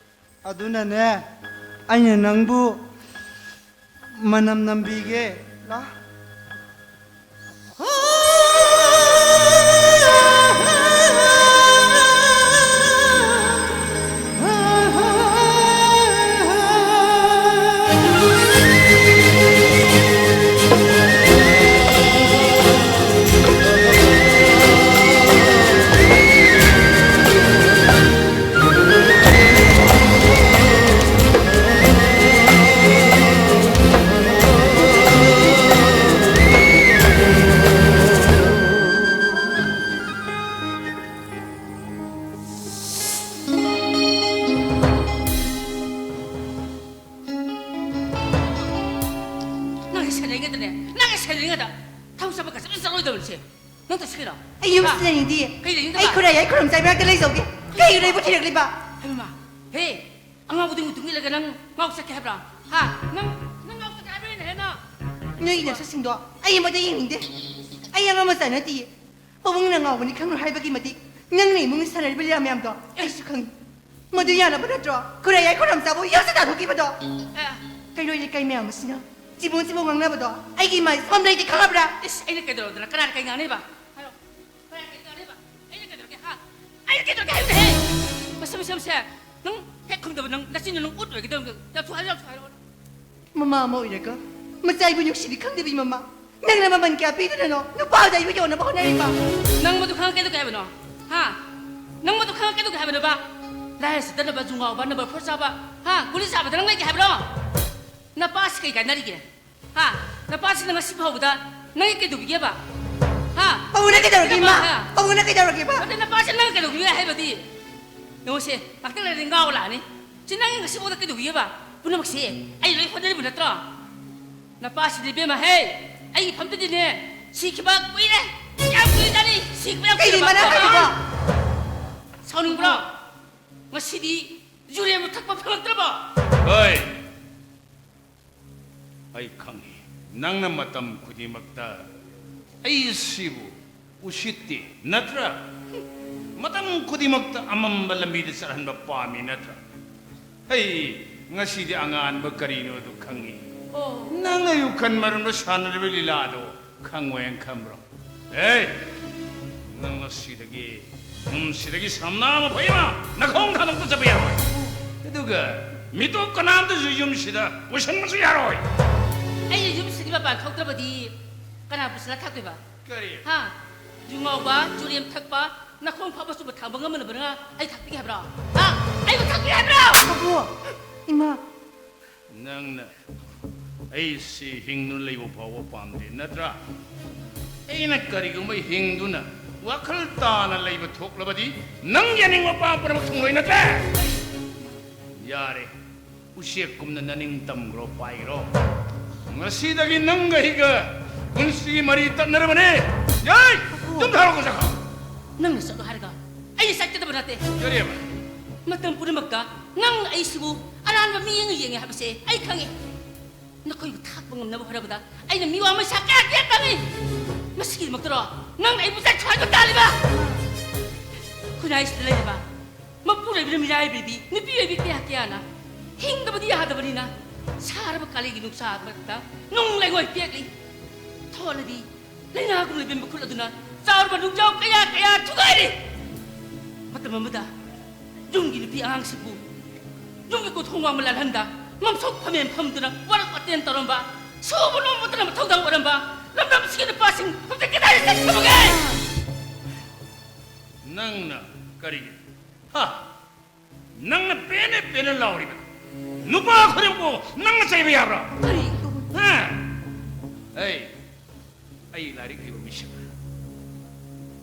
ꯑꯗꯨꯅꯅꯦ, ꯑꯩꯅ ꯅꯪꯕꯨ ꯃꯅꯝ ꯅꯝꯕꯤꯒꯦ꯫ ꯂꯥ꯫ ꯅꯪꯒꯤ ꯁꯦꯟꯅꯔꯤꯉꯩꯗꯅꯦ, ꯅꯪꯒꯤ ꯁꯦꯟꯅꯔꯤꯉꯩꯗ ꯊꯕꯛ ꯆꯠꯄ ꯀꯩꯁꯨ ꯆꯠꯂꯣꯏꯗꯕꯅꯤꯁꯦ꯫ ꯅꯪ ꯇꯧꯁꯤ ꯀꯩꯅꯣ? ꯑꯩ ꯌꯨꯝ ꯍꯥ? ꯂꯩꯅꯤꯡꯗꯤꯌꯦ꯫ ꯀꯩ ꯂꯩꯅꯤꯡꯗꯕ? ꯑꯩ ꯈꯨꯔꯥꯏ ꯌꯥꯏ ꯈꯨꯔꯨꯝ ꯆꯥꯏ ꯃꯔꯛꯇ ꯂꯩꯖꯧꯒꯦ꯫ ꯀꯩꯒꯤꯅꯣ ꯑꯩꯕꯨ ꯊꯤꯔꯛꯂꯤꯕ? ꯍꯩꯃꯥ, ꯍꯦ, ꯑꯉꯥꯎꯕꯗꯨ ꯃꯇꯨꯡ ꯏꯜꯂꯒ ꯅꯪ ꯉꯥꯎ ꯆꯠꯀꯦ ꯍꯥꯏꯕ꯭ꯔꯥ? ꯍꯥ? ꯅꯪ, ꯅꯪ ꯉꯥꯎ ꯆꯠꯀꯦ ꯍꯥꯏꯕ꯭ꯔꯥ ꯑꯩꯅ ꯍꯦꯟꯅ? ꯅꯣꯏꯒꯤ ꯅꯁꯛꯁꯤꯡꯗꯣ ꯑꯩ ꯑꯃꯠꯇ ꯌꯦꯡꯅꯤꯡꯗꯦ꯫ ꯑꯩ ꯑꯉꯥꯡ ꯃꯆꯥ ꯅꯠꯇꯤꯌꯦ꯫ ꯄꯥꯕꯨꯡꯅ ꯉꯥꯎꯕꯅꯤ ꯈꯪꯉꯣꯏ ꯍꯥꯏꯕꯒꯤ ꯃꯇꯤꯛ ꯅꯪꯅ ꯏꯃꯨꯡꯒꯤ ꯁꯥꯟꯅꯔꯤꯕ ꯂꯤꯂꯥ ꯃꯌꯥꯝꯗꯣ ꯑꯩꯁꯨ ꯈꯪꯉꯤ꯫ ꯃꯗꯨ ꯌꯥꯅꯕ ꯅꯠꯇ꯭ꯔꯣ ꯈꯨꯔꯥꯏ ꯌꯥꯏ ꯈꯨꯔꯥꯝꯆꯥꯕꯨ ꯌꯥꯝꯅ ꯇꯥꯟꯊꯣꯛꯈꯤꯕꯗꯣ? ꯑꯦ꯫ ꯀꯩꯔꯣꯏ ꯂꯩꯀꯥꯏ ꯃꯌꯥꯝ ꯑꯁꯤꯅ ꯆꯤꯕꯣꯟ ꯆꯤꯕꯣꯟ ꯉꯥꯡꯅꯕꯗꯣ ꯑꯩꯒꯤ ꯏꯃꯥ ꯏꯐꯝ ꯂꯩꯇꯦ ꯈꯪꯉꯕ꯭ꯔꯥ? ꯏꯁ, ꯑꯩꯅ ꯀꯩꯗꯧꯔꯗꯅ? ꯀꯅꯥꯅ ꯀꯩ ꯉꯥꯡꯅꯩꯕ? ꯍꯥꯏꯔꯣ꯫ ꯀꯅꯥꯅ ꯀꯩ ꯉꯥꯡꯅꯩꯕ? ꯑꯩꯅ ꯀꯩꯗꯧꯔꯒꯦ, ꯍꯥ? ꯑꯩꯅ ꯀꯩꯗꯧꯔꯒꯦ ꯍꯥꯏꯕꯅꯦ? ꯃꯁꯤ, ꯃꯁꯤ, ꯃꯁꯤ꯫ ꯅꯪ ꯍꯦꯛ ꯈꯪꯗꯕ ꯅꯪ ꯅꯆꯤꯟꯗꯣ ꯅꯪ ꯎꯠ ꯑꯣꯏꯒꯗꯕ꯫ ꯌꯥꯝ ꯊꯨ ꯍꯥꯏꯔꯣ, ꯌꯥꯝ ꯊꯨ ꯍꯥꯏꯔꯣ꯫ ꯃꯃꯥ ꯑꯃ ꯑꯣꯏꯔꯒ ꯃꯆꯥ ꯑꯩꯕꯨ ꯅꯨꯡꯁꯤꯕꯤ ꯈꯪꯗꯕꯤ ꯃꯃꯥ, ꯅꯪꯅ ꯃꯃꯜ ꯀꯌꯥ ꯄꯤꯗꯨꯅꯅꯣ ꯅꯨꯄꯥꯗ ꯑꯩꯕꯨ ꯌꯣꯟꯅꯕ ꯍꯣꯠꯅꯔꯤꯕ? ꯅꯪ ꯃꯗꯨ ꯈꯪꯉ ꯀꯩꯗꯧꯒꯦ ꯍꯥꯏꯕꯅꯣ? ꯍꯥ? ꯅꯪ ꯃꯗꯨ ꯈꯪꯉ ꯀꯩꯗꯧꯒꯦ ꯍꯥꯏꯕꯅꯣꯕ? ꯂꯥꯏꯔ ꯁꯤꯠꯇꯅꯕ, ꯖꯨ ꯉꯥꯎꯕ, ꯅꯝꯕꯔ ꯐꯣꯔ ꯆꯥꯕ, ꯍꯥ? ꯒꯨꯂꯤ ꯆꯥꯕꯗ ꯅꯪ ꯂꯩꯒꯦ ꯍꯥꯏꯕ꯭ꯔꯣ? ꯅꯄꯥꯁꯤ ꯀꯩ ꯀꯥꯟꯅꯔꯤꯒꯦ? ꯍꯥ? ꯅꯄꯥꯁꯤꯅ ꯉꯁꯤ ꯐꯥꯎꯕꯗ ꯅꯪꯒꯤ ꯀꯩꯗꯧꯕꯤꯒꯦꯕ? ꯍꯥ? ꯄꯥꯕꯨꯡꯅ ꯀꯩꯗꯧꯔꯒꯦ, ꯏꯃꯥ? ꯍꯥ? ꯄꯥꯕꯨꯡꯅ ꯀꯩꯗꯧꯔꯒꯦꯕ? ꯅꯠꯇꯦ, ꯅꯄꯥꯁꯤ ꯅꯪ ꯀꯩꯗꯧꯕꯤꯒꯦ ꯍꯥꯏꯕꯗꯤ? ꯌꯦꯡꯉꯨꯁꯦ, ꯉꯥꯛꯇꯪ ꯂꯩꯔꯗꯤ ꯉꯥꯎ ꯂꯥꯛꯑꯅꯤ꯫ ꯁꯤ ꯅꯪꯒꯤ ꯉꯁꯤ ꯐꯥꯎꯗ ꯀꯩꯗꯧꯕꯤꯒꯦꯕ? ꯄꯨꯝꯅꯃꯛꯁꯦ ꯑꯩ ꯂꯣꯏ ꯍꯣꯠꯅꯔꯤꯕ ꯅꯠꯇ꯭ꯔꯣ? ꯅꯄꯥꯁꯤꯗꯤ ꯏꯕꯦꯝꯃ ꯍꯦ, ꯑꯩꯒꯤ ꯐꯝꯗꯗꯤꯅꯦ, ꯁꯤꯈꯤꯕ ꯀꯨꯏꯔꯦ꯫ ꯌꯥꯝ ꯀꯨꯏꯔꯖꯥꯠꯅꯤ ꯁꯤꯈꯤꯕ꯫ ꯌꯥꯝ ꯀꯩꯒꯤ ꯀꯨꯏꯔꯕ ꯃꯅꯥ ꯍꯥꯏꯔꯤꯕ? ꯁꯥꯎꯅꯤꯡꯕ꯭ꯔꯣ? ꯉꯁꯤꯗꯤ ꯌꯨꯔꯦꯟꯕꯨ ꯊꯛꯄ ꯐꯪꯂꯛꯇ꯭ꯔꯕꯣ? ꯍꯣꯏ, ꯑꯩ ꯈꯪꯉꯤ꯫ ꯅꯪꯅ ꯃꯇꯝ ꯈꯨꯗꯤꯡꯃꯛꯇ ꯑꯩ ꯁꯤꯕꯨ ꯎꯁꯤꯠꯇꯦ ꯅꯠꯇ꯭ꯔꯥ? ꯃꯇꯝ ꯈꯨꯗꯤꯡꯃꯛꯇ ꯑꯃꯝꯕ ꯂꯝꯕꯤꯗ ꯆꯠꯍꯟꯕ ꯄꯥꯝꯃꯤ ꯅꯠꯇ꯭ꯔꯥ? ꯑꯩ ꯉꯁꯤꯗꯤ ꯑꯉꯥꯟꯕ ꯀꯔꯤꯅꯣ ꯑꯗꯨ ꯈꯪꯉꯤ꯫ ꯑꯣ꯫ ꯅꯪꯅ ꯌꯨꯈꯟ ꯃꯔꯨꯝꯗ ꯁꯥꯟꯅꯔꯤꯕ ꯂꯤꯂꯥꯗꯣ ꯈꯪꯉꯣꯏꯅ ꯈꯟꯕ꯭ꯔꯣ? ꯑꯦ, ꯅꯪ ꯉꯁꯤꯗꯒꯤ ꯌꯨꯝꯁꯤꯗꯒꯤ ꯁꯝꯅꯥ ꯑꯃ ꯐꯩ ꯑꯃ ꯅꯈꯣꯡ ꯊꯥꯗꯣꯛꯇ ꯆꯠꯄ ꯌꯥꯔꯣꯏ꯫ ꯑꯗꯨꯒ ꯃꯤꯇꯣꯞ ꯀꯅꯥꯝꯇꯁꯨ ꯌꯨꯝꯁꯤꯗ ꯄꯨꯁꯟꯕꯁꯨ ꯌꯥꯔꯣꯏ꯫ ꯑꯩꯅ ꯌꯨꯝꯁꯤꯗꯒꯤ ꯃꯄꯥꯟ ꯊꯣꯛꯇ꯭ꯔꯕꯗꯤ ꯀꯅꯥ ꯄꯨꯁꯤꯜꯂ ꯊꯥꯛꯇꯣꯏꯕ? ꯀꯔꯤ? ꯍꯥ? ꯌꯨ ꯉꯥꯎꯕ, ꯆꯨꯔꯦꯝ ꯊꯛꯄ, ꯅꯈꯣꯡ ꯐꯥꯎꯕ ꯆꯨꯝꯅ ꯊꯥꯡꯕ ꯉꯝꯃꯅꯕꯅ ꯑꯩ ꯊꯥꯛꯄꯤꯒꯦ ꯍꯥꯏꯕ꯭ꯔꯣ? ꯍꯥ? ꯑꯩꯕꯨ ꯊꯥꯛꯄꯤꯒꯦ ꯍꯥꯏꯕ꯭ꯔꯣ? ꯑꯕꯨ! ꯏꯃꯥ! ꯅꯪꯅ ꯑꯩꯁꯤ ꯍꯤꯡꯗꯨꯅ ꯂꯩꯕ ꯐꯥꯎꯕ ꯄꯥꯝꯗꯦ ꯅꯠꯇ꯭ꯔꯥ? ꯑꯩꯅ ꯀꯔꯤꯒꯨꯝꯕ ꯍꯤꯡꯗꯨꯅ ꯋꯥꯈꯜ ꯇꯥꯅ ꯂꯩꯕ ꯊꯣꯛꯂꯕꯗꯤ ꯅꯪꯒꯤ ꯑꯅꯤꯡꯕ ꯑꯄꯥꯝꯕ ꯄꯨꯝꯅꯃꯛ ꯊꯨꯡꯂꯣꯏ ꯅꯠꯇ꯭ꯔꯥ? ꯌꯥꯔꯦ, ꯎꯆꯦꯛꯀꯨꯝꯅ ꯅꯅꯤꯡ ꯇꯝꯈ꯭ꯔꯣ, ꯄꯥꯏꯈ꯭ꯔꯣ꯫ ꯉꯁꯤꯗꯒꯤ ꯅꯪꯒ ꯑꯩꯒ ꯄꯨꯟꯁꯤꯒꯤ ꯃꯔꯤ ꯇꯠꯅꯔꯕꯅꯦ꯫ ꯌꯥꯏ! ꯌꯨꯝ ꯊꯥꯔꯣ, ꯀꯣꯖꯥ꯫ ꯅꯪꯅ ꯆꯠꯂꯣ ꯍꯥꯏꯔꯒ ꯑꯩ ꯆꯠꯀꯗꯕ ꯅꯠꯇꯦ꯫ ꯀꯔꯤꯕ? ꯃꯇꯝ ꯄꯨꯝꯅꯃꯛꯇ ꯅꯪꯅ ꯑꯩꯁꯤꯕꯨ ꯑꯔꯥꯟꯕ ꯃꯤꯠꯌꯦꯡ ꯌꯦꯡꯉꯦ ꯍꯥꯏꯕꯁꯦ ꯑꯩ ꯈꯪꯉꯤ꯫ ꯅꯈꯣꯏꯕꯨ ꯊꯥꯛꯄ ꯉꯝꯅꯕ ꯍꯣꯠꯅꯕꯗ ꯑꯩꯅ ꯃꯤꯋꯥ ꯃꯩꯁꯥ ꯀꯌꯥ ꯀꯌꯥ ꯇꯝꯃꯤ꯫ ꯃꯁꯤꯒꯤꯗꯃꯛꯇꯔꯣ ꯅꯪꯅ ꯑꯩꯕꯨ ꯆꯠꯈ꯭ꯔꯣ ꯍꯥꯏꯕ ꯇꯥꯜꯂꯤꯕ? ꯈꯨꯟꯅꯥꯏꯁꯤꯗ ꯂꯩꯔꯤꯕ ꯃꯄꯨꯔꯣꯏꯕꯅ ꯃꯤꯔꯥꯏꯕꯤꯔꯕꯤ ꯅꯨꯄꯤ ꯑꯣꯏꯕꯤ ꯀꯌꯥ ꯀꯌꯥꯅ ꯍꯤꯡꯗꯕꯗꯤ ꯌꯥꯗꯕꯅꯤꯅ ꯁꯥꯔꯕ ꯀꯥꯂꯦꯟꯒꯤ ꯅꯨꯡꯁꯥ ꯃꯔꯛꯇ ꯅꯨꯡ ꯂꯩꯉꯣꯏ ꯄꯦꯛꯂꯤ꯫ ꯊꯣꯜꯂꯗꯤ ꯂꯩꯅꯥꯒꯨꯝ ꯂꯩꯕ ꯃꯈꯨꯜ ꯑꯗꯨꯅ ꯆꯥꯎꯔꯕ ꯅꯨꯡꯖꯥꯎ ꯀꯌꯥ ꯀꯌꯥ ꯊꯨꯒꯥꯏꯔꯤ꯫ ꯃꯇꯝ ꯑꯃꯗ ꯌꯨꯝꯒꯤ ꯅꯨꯄꯤ ꯑꯉꯥꯡꯁꯤꯡꯕꯨ ꯌꯨꯝꯒꯤ ꯀꯣꯟꯊꯣꯡ ꯋꯥꯡꯃ ꯂꯥꯜꯍꯟꯗ ꯃꯝꯁꯣꯛ ꯐꯝꯃꯦꯟ ꯐꯝꯗꯨꯅ ꯋꯥꯔꯛ ꯋꯥꯇꯦꯟ ꯇꯧꯔꯝꯕ, ꯁꯨꯕ ꯅꯣꯝꯕꯇꯅ ꯃꯊꯧꯗꯥꯡ ꯑꯣꯏꯔꯝꯕ ꯂꯝꯗꯝꯁꯤꯒꯤ ꯅꯨꯄꯥꯁꯤꯡ ꯍꯧꯖꯤꯛ ꯀꯗꯥꯏꯗ ꯆꯠꯈ꯭ꯔꯕꯒꯦ? ꯅꯪꯅ ꯀꯔꯤꯒꯤ? ꯍꯥ? ꯅꯪꯅ ꯄꯦꯟꯅ ꯄꯦꯟꯅ ꯂꯥꯎꯔꯤꯕ ꯅꯨꯄꯥ ꯈꯨꯗꯤꯡꯃꯛꯄꯨ ꯅꯪꯅ ꯆꯩꯕ ꯌꯥꯕ꯭ꯔꯥ? ꯀꯔꯤ? ꯍꯥ? ꯑꯩ, ꯑꯩ ꯂꯥꯏꯔꯤꯛ ꯍꯩꯕ ꯃꯤꯁꯛ,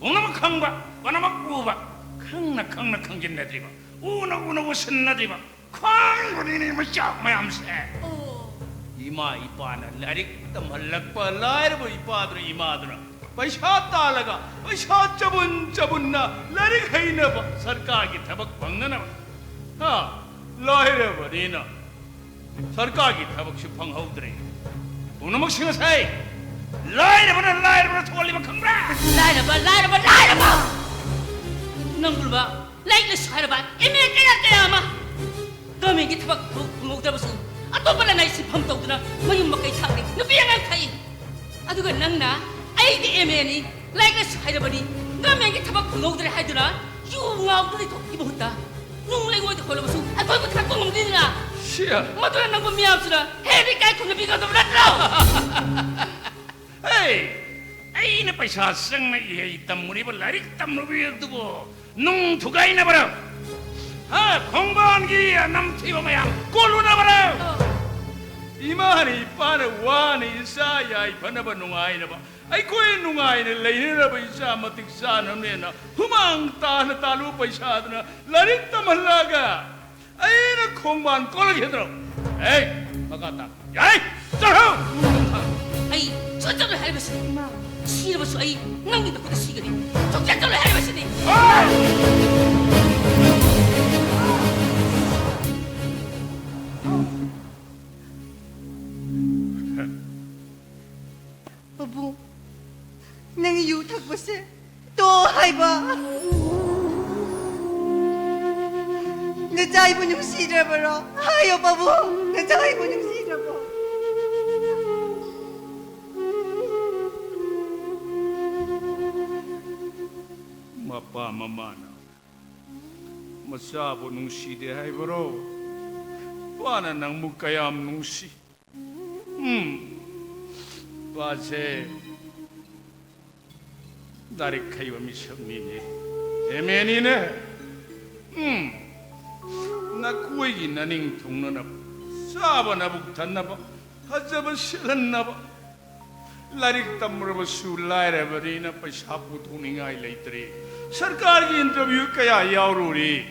ꯄꯨꯝꯅꯃꯛ ꯈꯪꯕ, ꯄꯨꯝꯅꯃꯛ ꯎꯕ, ꯈꯪꯅ ꯈꯪꯅ ꯈꯪꯖꯤꯟꯅꯗ꯭ꯔꯤꯕ, ꯎꯅ ꯎꯅ ꯎꯁꯤꯟꯅꯗ꯭ꯔꯤꯕ ꯈ꯭ꯋꯥꯡꯕꯅꯤꯅꯦ ꯃꯆꯥ ꯃꯌꯥꯝꯁꯦ꯫ ꯑꯣ꯫ ꯏꯃꯥ ꯏꯄꯥꯅ ꯂꯥꯏꯔꯤꯛ ꯇꯝꯍꯜꯂꯛꯄ ꯂꯥꯏꯔꯕ ꯏꯄꯥꯗꯨꯅ, ꯏꯃꯥꯗꯨꯅ ꯄꯩꯁꯥ ꯇꯥꯜꯂꯒ, ꯄꯩꯁꯥ ꯆꯕꯨꯟ ꯆꯕꯨꯟꯅ ꯂꯥꯏꯔꯤꯛ ꯍꯩꯅꯕ, ꯁꯔꯀꯥꯔꯒꯤ ꯊꯕꯛ ꯐꯪꯅꯅꯕ, ꯍꯥ, ꯂꯥꯏꯔꯕꯅꯤꯅ ꯁꯔꯀꯥꯔꯒꯤ ꯊꯕꯛꯁꯨ ꯐꯪꯍꯧꯗ꯭ꯔꯦ꯫ ꯄꯨꯝꯅꯃꯛꯁꯤꯡ ꯑꯁꯦ ꯂꯥꯏꯔꯕꯅ, ꯂꯥꯏꯔꯕꯅ ꯊꯣꯛꯍꯜꯂꯤꯕ ꯈꯪꯕ꯭ꯔꯥ? ꯂꯥꯏꯔꯕ, ꯂꯥꯏꯔꯕ, ꯂꯥꯏꯔꯕ! ꯅꯪꯒꯨꯝꯕ ꯂꯥꯏꯔꯤꯛ ꯂꯥꯏꯁꯨ ꯍꯩꯔꯕ ꯑꯦꯝ ꯑꯦ ꯀꯌꯥ ꯀꯌꯥ ꯑꯃ ꯒꯚꯔꯟꯃꯦꯟꯠꯀꯤ ꯊꯕꯛ ꯐꯪꯍꯧꯗ꯭ꯔꯕꯁꯨ ꯑꯇꯣꯞꯄ ꯂꯅꯥꯏ ꯁꯤꯟꯐꯝ ꯇꯧꯗꯨꯅ ꯃꯌꯨꯝ ꯃꯀꯩ ꯁꯥꯒꯩ ꯅꯨꯄꯤ ꯑꯉꯥꯡ ꯊꯥꯛꯏ꯫ ꯑꯗꯨꯒ ꯅꯪꯅ "ꯑꯩꯗꯤ ꯑꯦꯝ ꯑꯦꯅꯤ, ꯂꯥꯏꯔꯤꯛ ꯂꯥꯏꯁꯨ ꯍꯩꯔꯕꯅꯤ, ꯒꯚꯔꯟꯃꯦꯟꯠꯀꯤ ꯊꯕꯛ ꯐꯪꯍꯧꯗ꯭ꯔꯦ" ꯍꯥꯏꯗꯨꯅ ꯌꯨ ꯉꯥꯎꯗꯨꯅ ꯂꯩꯊꯣꯛꯄꯒꯤ ꯃꯍꯨꯠꯇ ꯅꯨꯡ ꯂꯩꯉꯣꯏꯗ ꯍꯣꯠꯂꯕꯁꯨ ꯑꯩꯈꯣꯏꯕꯨ ꯊꯥꯛꯄ ꯉꯝꯗꯦꯗꯅ꯫ ꯁꯤꯌꯥ꯫ ꯃꯗꯨꯅ ꯅꯪꯕꯨ ꯃꯤꯌꯥꯝꯁꯤꯅ ꯍꯦꯟꯅ ꯏꯀꯥꯏ ꯈꯨꯝꯅꯕꯤꯒꯗꯕ ꯅꯠꯇ꯭ꯔꯣ? ꯍꯦ! ꯑꯩꯅ ꯄꯩꯁꯥ ꯆꯪꯅ ꯏꯍꯩ ꯇꯝꯃꯨꯔꯤꯕ ꯂꯥꯏꯔꯤꯛ ꯇꯝꯂꯨꯕꯤ ꯑꯗꯨꯕꯨ ꯅꯨꯡ ꯊꯨꯒꯥꯏꯅꯕꯔ? ꯍꯥ? ꯈꯣꯡꯕꯥꯟꯒꯤ ꯑꯅꯝꯊꯤꯕ ꯃꯌꯥꯝ ꯀꯣꯜꯂꯨꯅꯕꯔ? ꯏꯃꯥꯅ ꯏꯄꯥꯅ ꯋꯥꯅ ꯏꯆꯥ ꯌꯥꯏꯐꯅꯕ ꯅꯨꯡꯉꯥꯏꯅꯕ, ꯑꯩꯈꯣꯏ ꯅꯨꯡꯉꯥꯏꯅ ꯂꯩꯅꯅꯕ ꯏꯆꯥ ꯃꯇꯤꯛ ꯆꯥꯅꯕꯅꯦꯅ ꯍꯨꯃꯥꯡ ꯇꯥꯅ ꯇꯥꯜꯂꯨꯕ ꯄꯩꯁꯥꯗꯨꯅ ꯂꯥꯏꯔꯤꯛ ꯇꯝꯍꯜꯂꯒ ꯑꯩꯅ ꯈꯣꯡꯕꯥꯟ ꯀꯣꯜꯂꯛꯈꯤꯗ꯭ꯔꯣ? ꯑꯦ, ꯃꯈꯥ ꯇꯥ꯫ ꯌꯥꯏ, ꯆꯠꯂꯣ! ꯑꯩ ꯁꯨꯡꯆꯠ ꯆꯠꯂꯣꯏ ꯍꯥꯏꯔꯤꯕꯁꯤꯅꯤ꯫ ꯏꯃꯥ꯫ ꯁꯤꯔꯕꯁꯨ ꯑꯩ ꯅꯪꯒꯤ ꯅꯈꯨꯠꯇ ꯁꯤꯒꯅꯤ꯫ ꯁꯨꯡꯆꯠ ꯆꯠꯂꯣꯏ ꯍꯥꯏꯔꯤꯕꯁꯤꯅꯤ꯫ ꯄꯥꯕꯨꯡ, ꯅꯪ ꯌꯨ ꯊꯛꯄꯁꯦ ꯇꯣꯛꯑꯣ ꯍꯥꯏꯕ꯫ ꯅꯆꯥ ꯑꯩꯕꯨ ꯅꯨꯡꯁꯤꯗ꯭ꯔꯕꯔꯣ? ꯍꯥꯏꯌꯣ ꯄꯥꯕꯨꯡ, ꯅꯆꯥ ꯑꯩꯕꯨ ꯅꯨꯡꯁꯤꯗ꯭ꯔꯕꯣ? ꯃꯄꯥ ꯃꯃꯥꯅ ꯃꯆꯥꯕꯨ ꯅꯨꯡꯁꯤꯗꯦ ꯍꯥꯏꯕꯔꯣ? ꯃꯄꯥꯅ ꯅꯪꯕꯨ ꯀꯌꯥꯝ ꯅꯨꯡꯁꯤ? ꯎꯝ, ꯃꯄꯥꯁꯦ ꯂꯥꯏꯔꯤꯛ ꯍꯩꯕ ꯃꯤꯁꯛꯅꯤꯅꯦ, ꯑꯦꯝ ꯑꯦꯅꯤꯅꯦ꯫ ꯎꯝ, ꯅꯈꯣꯏꯒꯤ ꯅꯅꯤꯡ ꯊꯨꯡꯅꯅꯕ, ꯆꯥꯕ ꯅꯕꯨꯛ ꯊꯟꯅꯕ, ꯐꯖꯕ ꯁꯦꯠꯍꯟꯅꯕ, ꯂꯥꯏꯔꯤꯛ ꯇꯝꯃꯨꯔꯕꯁꯨ ꯂꯥꯏꯔꯕꯅꯤꯅ ꯄꯩꯁꯥ ꯄꯨꯊꯣꯛꯅꯤꯡꯉꯥꯏ ꯂꯩꯇ꯭ꯔꯦ꯫ ꯁꯔꯀꯥꯔꯒꯤ ꯏꯟꯇꯔꯚ꯭ꯌꯨ ꯀꯌꯥ ꯌꯥꯎꯔꯨꯔꯦ,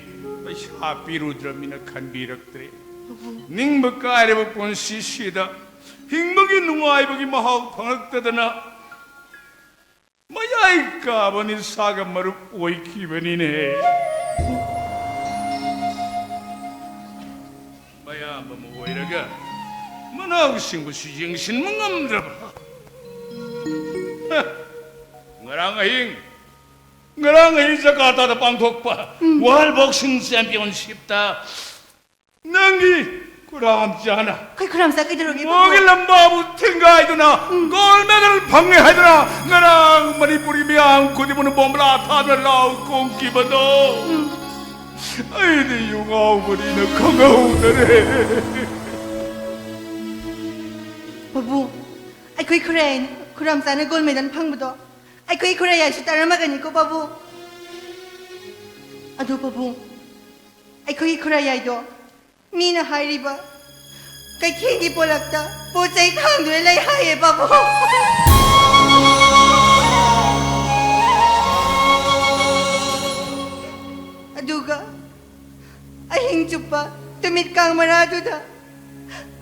ꯄꯩꯁꯥ ꯄꯤꯔꯨꯗ꯭ꯔꯕꯅꯤꯅ ꯈꯟꯕꯤꯔꯛꯇ꯭ꯔꯦ꯫ ꯅꯤꯡꯕ ꯀꯥꯏꯔꯕ ꯄꯨꯟꯁꯤꯁꯤꯗ ꯍꯤꯡꯕꯒꯤ ꯅꯨꯡꯉꯥꯏꯕꯒꯤ ꯃꯍꯥꯎ ꯐꯪꯂꯛꯇꯗꯅ ꯃꯌꯥꯏ ꯀꯥꯕ ꯅꯤꯁꯥꯒ ꯃꯔꯨꯞ ꯑꯣꯏꯈꯤꯕꯅꯤꯅꯦ꯫ ꯃꯌꯥꯝ ꯑꯃ ꯑꯣꯏꯔꯒ ꯃꯅꯥꯎꯁꯤꯡꯕꯨꯁꯨ ꯌꯦꯡꯁꯤꯟꯕ ꯉꯝꯗ꯭ꯔꯕ꯫ ꯍ! ꯉꯔꯥꯡ ꯑꯍꯤꯡ, ꯉꯔꯥꯡ ꯑꯍꯤꯡ ꯖꯀꯥꯔꯇꯥꯗ ꯄꯥꯡꯊꯣꯛꯄ ꯎꯝ꯫ World Boxing Championshipꯇ ꯅꯪꯒꯤ ꯈꯨꯔꯥꯝꯆꯥꯅ ꯑꯩꯈꯣꯏ ꯈꯨꯔꯥꯝꯆꯥ ꯀꯩꯗꯧꯔꯒꯦ, ꯃꯣꯒꯤ ꯄꯥꯕꯨꯡ? ꯂꯝꯕꯥꯕꯨ ꯊꯤꯡꯒꯥꯏꯗꯨꯅ ꯎꯝ꯫ Gold medal ꯐꯪꯉꯦ ꯍꯥꯏꯗꯨꯅ ꯉꯔꯥꯡ ꯃꯅꯤꯄꯨꯔꯤ ꯃꯤꯌꯥꯝ ꯈꯨꯗꯤꯡꯃꯛꯅ ꯕꯣꯝꯕ꯭ꯂꯥ ꯊꯥꯗꯨꯅ ꯂꯥꯎ ꯈꯣꯡꯈꯤꯕꯗꯣ ꯎꯝ꯫ ꯑꯩꯗꯤ ꯌꯨ ꯉꯥꯎꯕꯅꯤꯅ ꯈꯪꯍꯧꯗꯔꯦ꯫ ꯄꯥꯕꯨꯡ, ꯑꯩꯈꯣꯏ ꯈꯨꯔꯥꯏ, ꯈꯨꯔꯥꯝꯆꯥꯅ gold medal ꯐꯪꯕꯗꯣ ꯑꯩꯈꯣꯏ ꯈꯨꯔꯥꯏ ꯌꯥꯏꯁꯨ ꯇꯥꯔꯝꯃꯒꯅꯤꯀꯣ ꯄꯥꯕꯨꯡ꯫ ꯑꯗꯣ ꯄꯥꯕꯨꯡ, ꯑꯩꯈꯣꯏꯒꯤ ꯈꯨꯔꯥꯏ ꯌꯥꯏꯗꯣ ꯃꯤꯅ ꯍꯥꯏꯔꯤꯕ ꯀꯩꯊꯦꯜꯒꯤ ꯄꯣꯂꯛꯇ ꯄꯣꯠ ꯆꯩ ꯈꯥꯡꯗꯨꯅ ꯂꯩ ꯍꯥꯏꯌꯦ ꯄꯥꯕꯨꯡ꯫ ꯑꯗꯨꯒ ꯑꯍꯤꯡ ꯆꯨꯞꯄ ꯇꯨꯃꯤꯠ ꯀꯥꯡ ꯃꯔꯥꯗꯨꯗ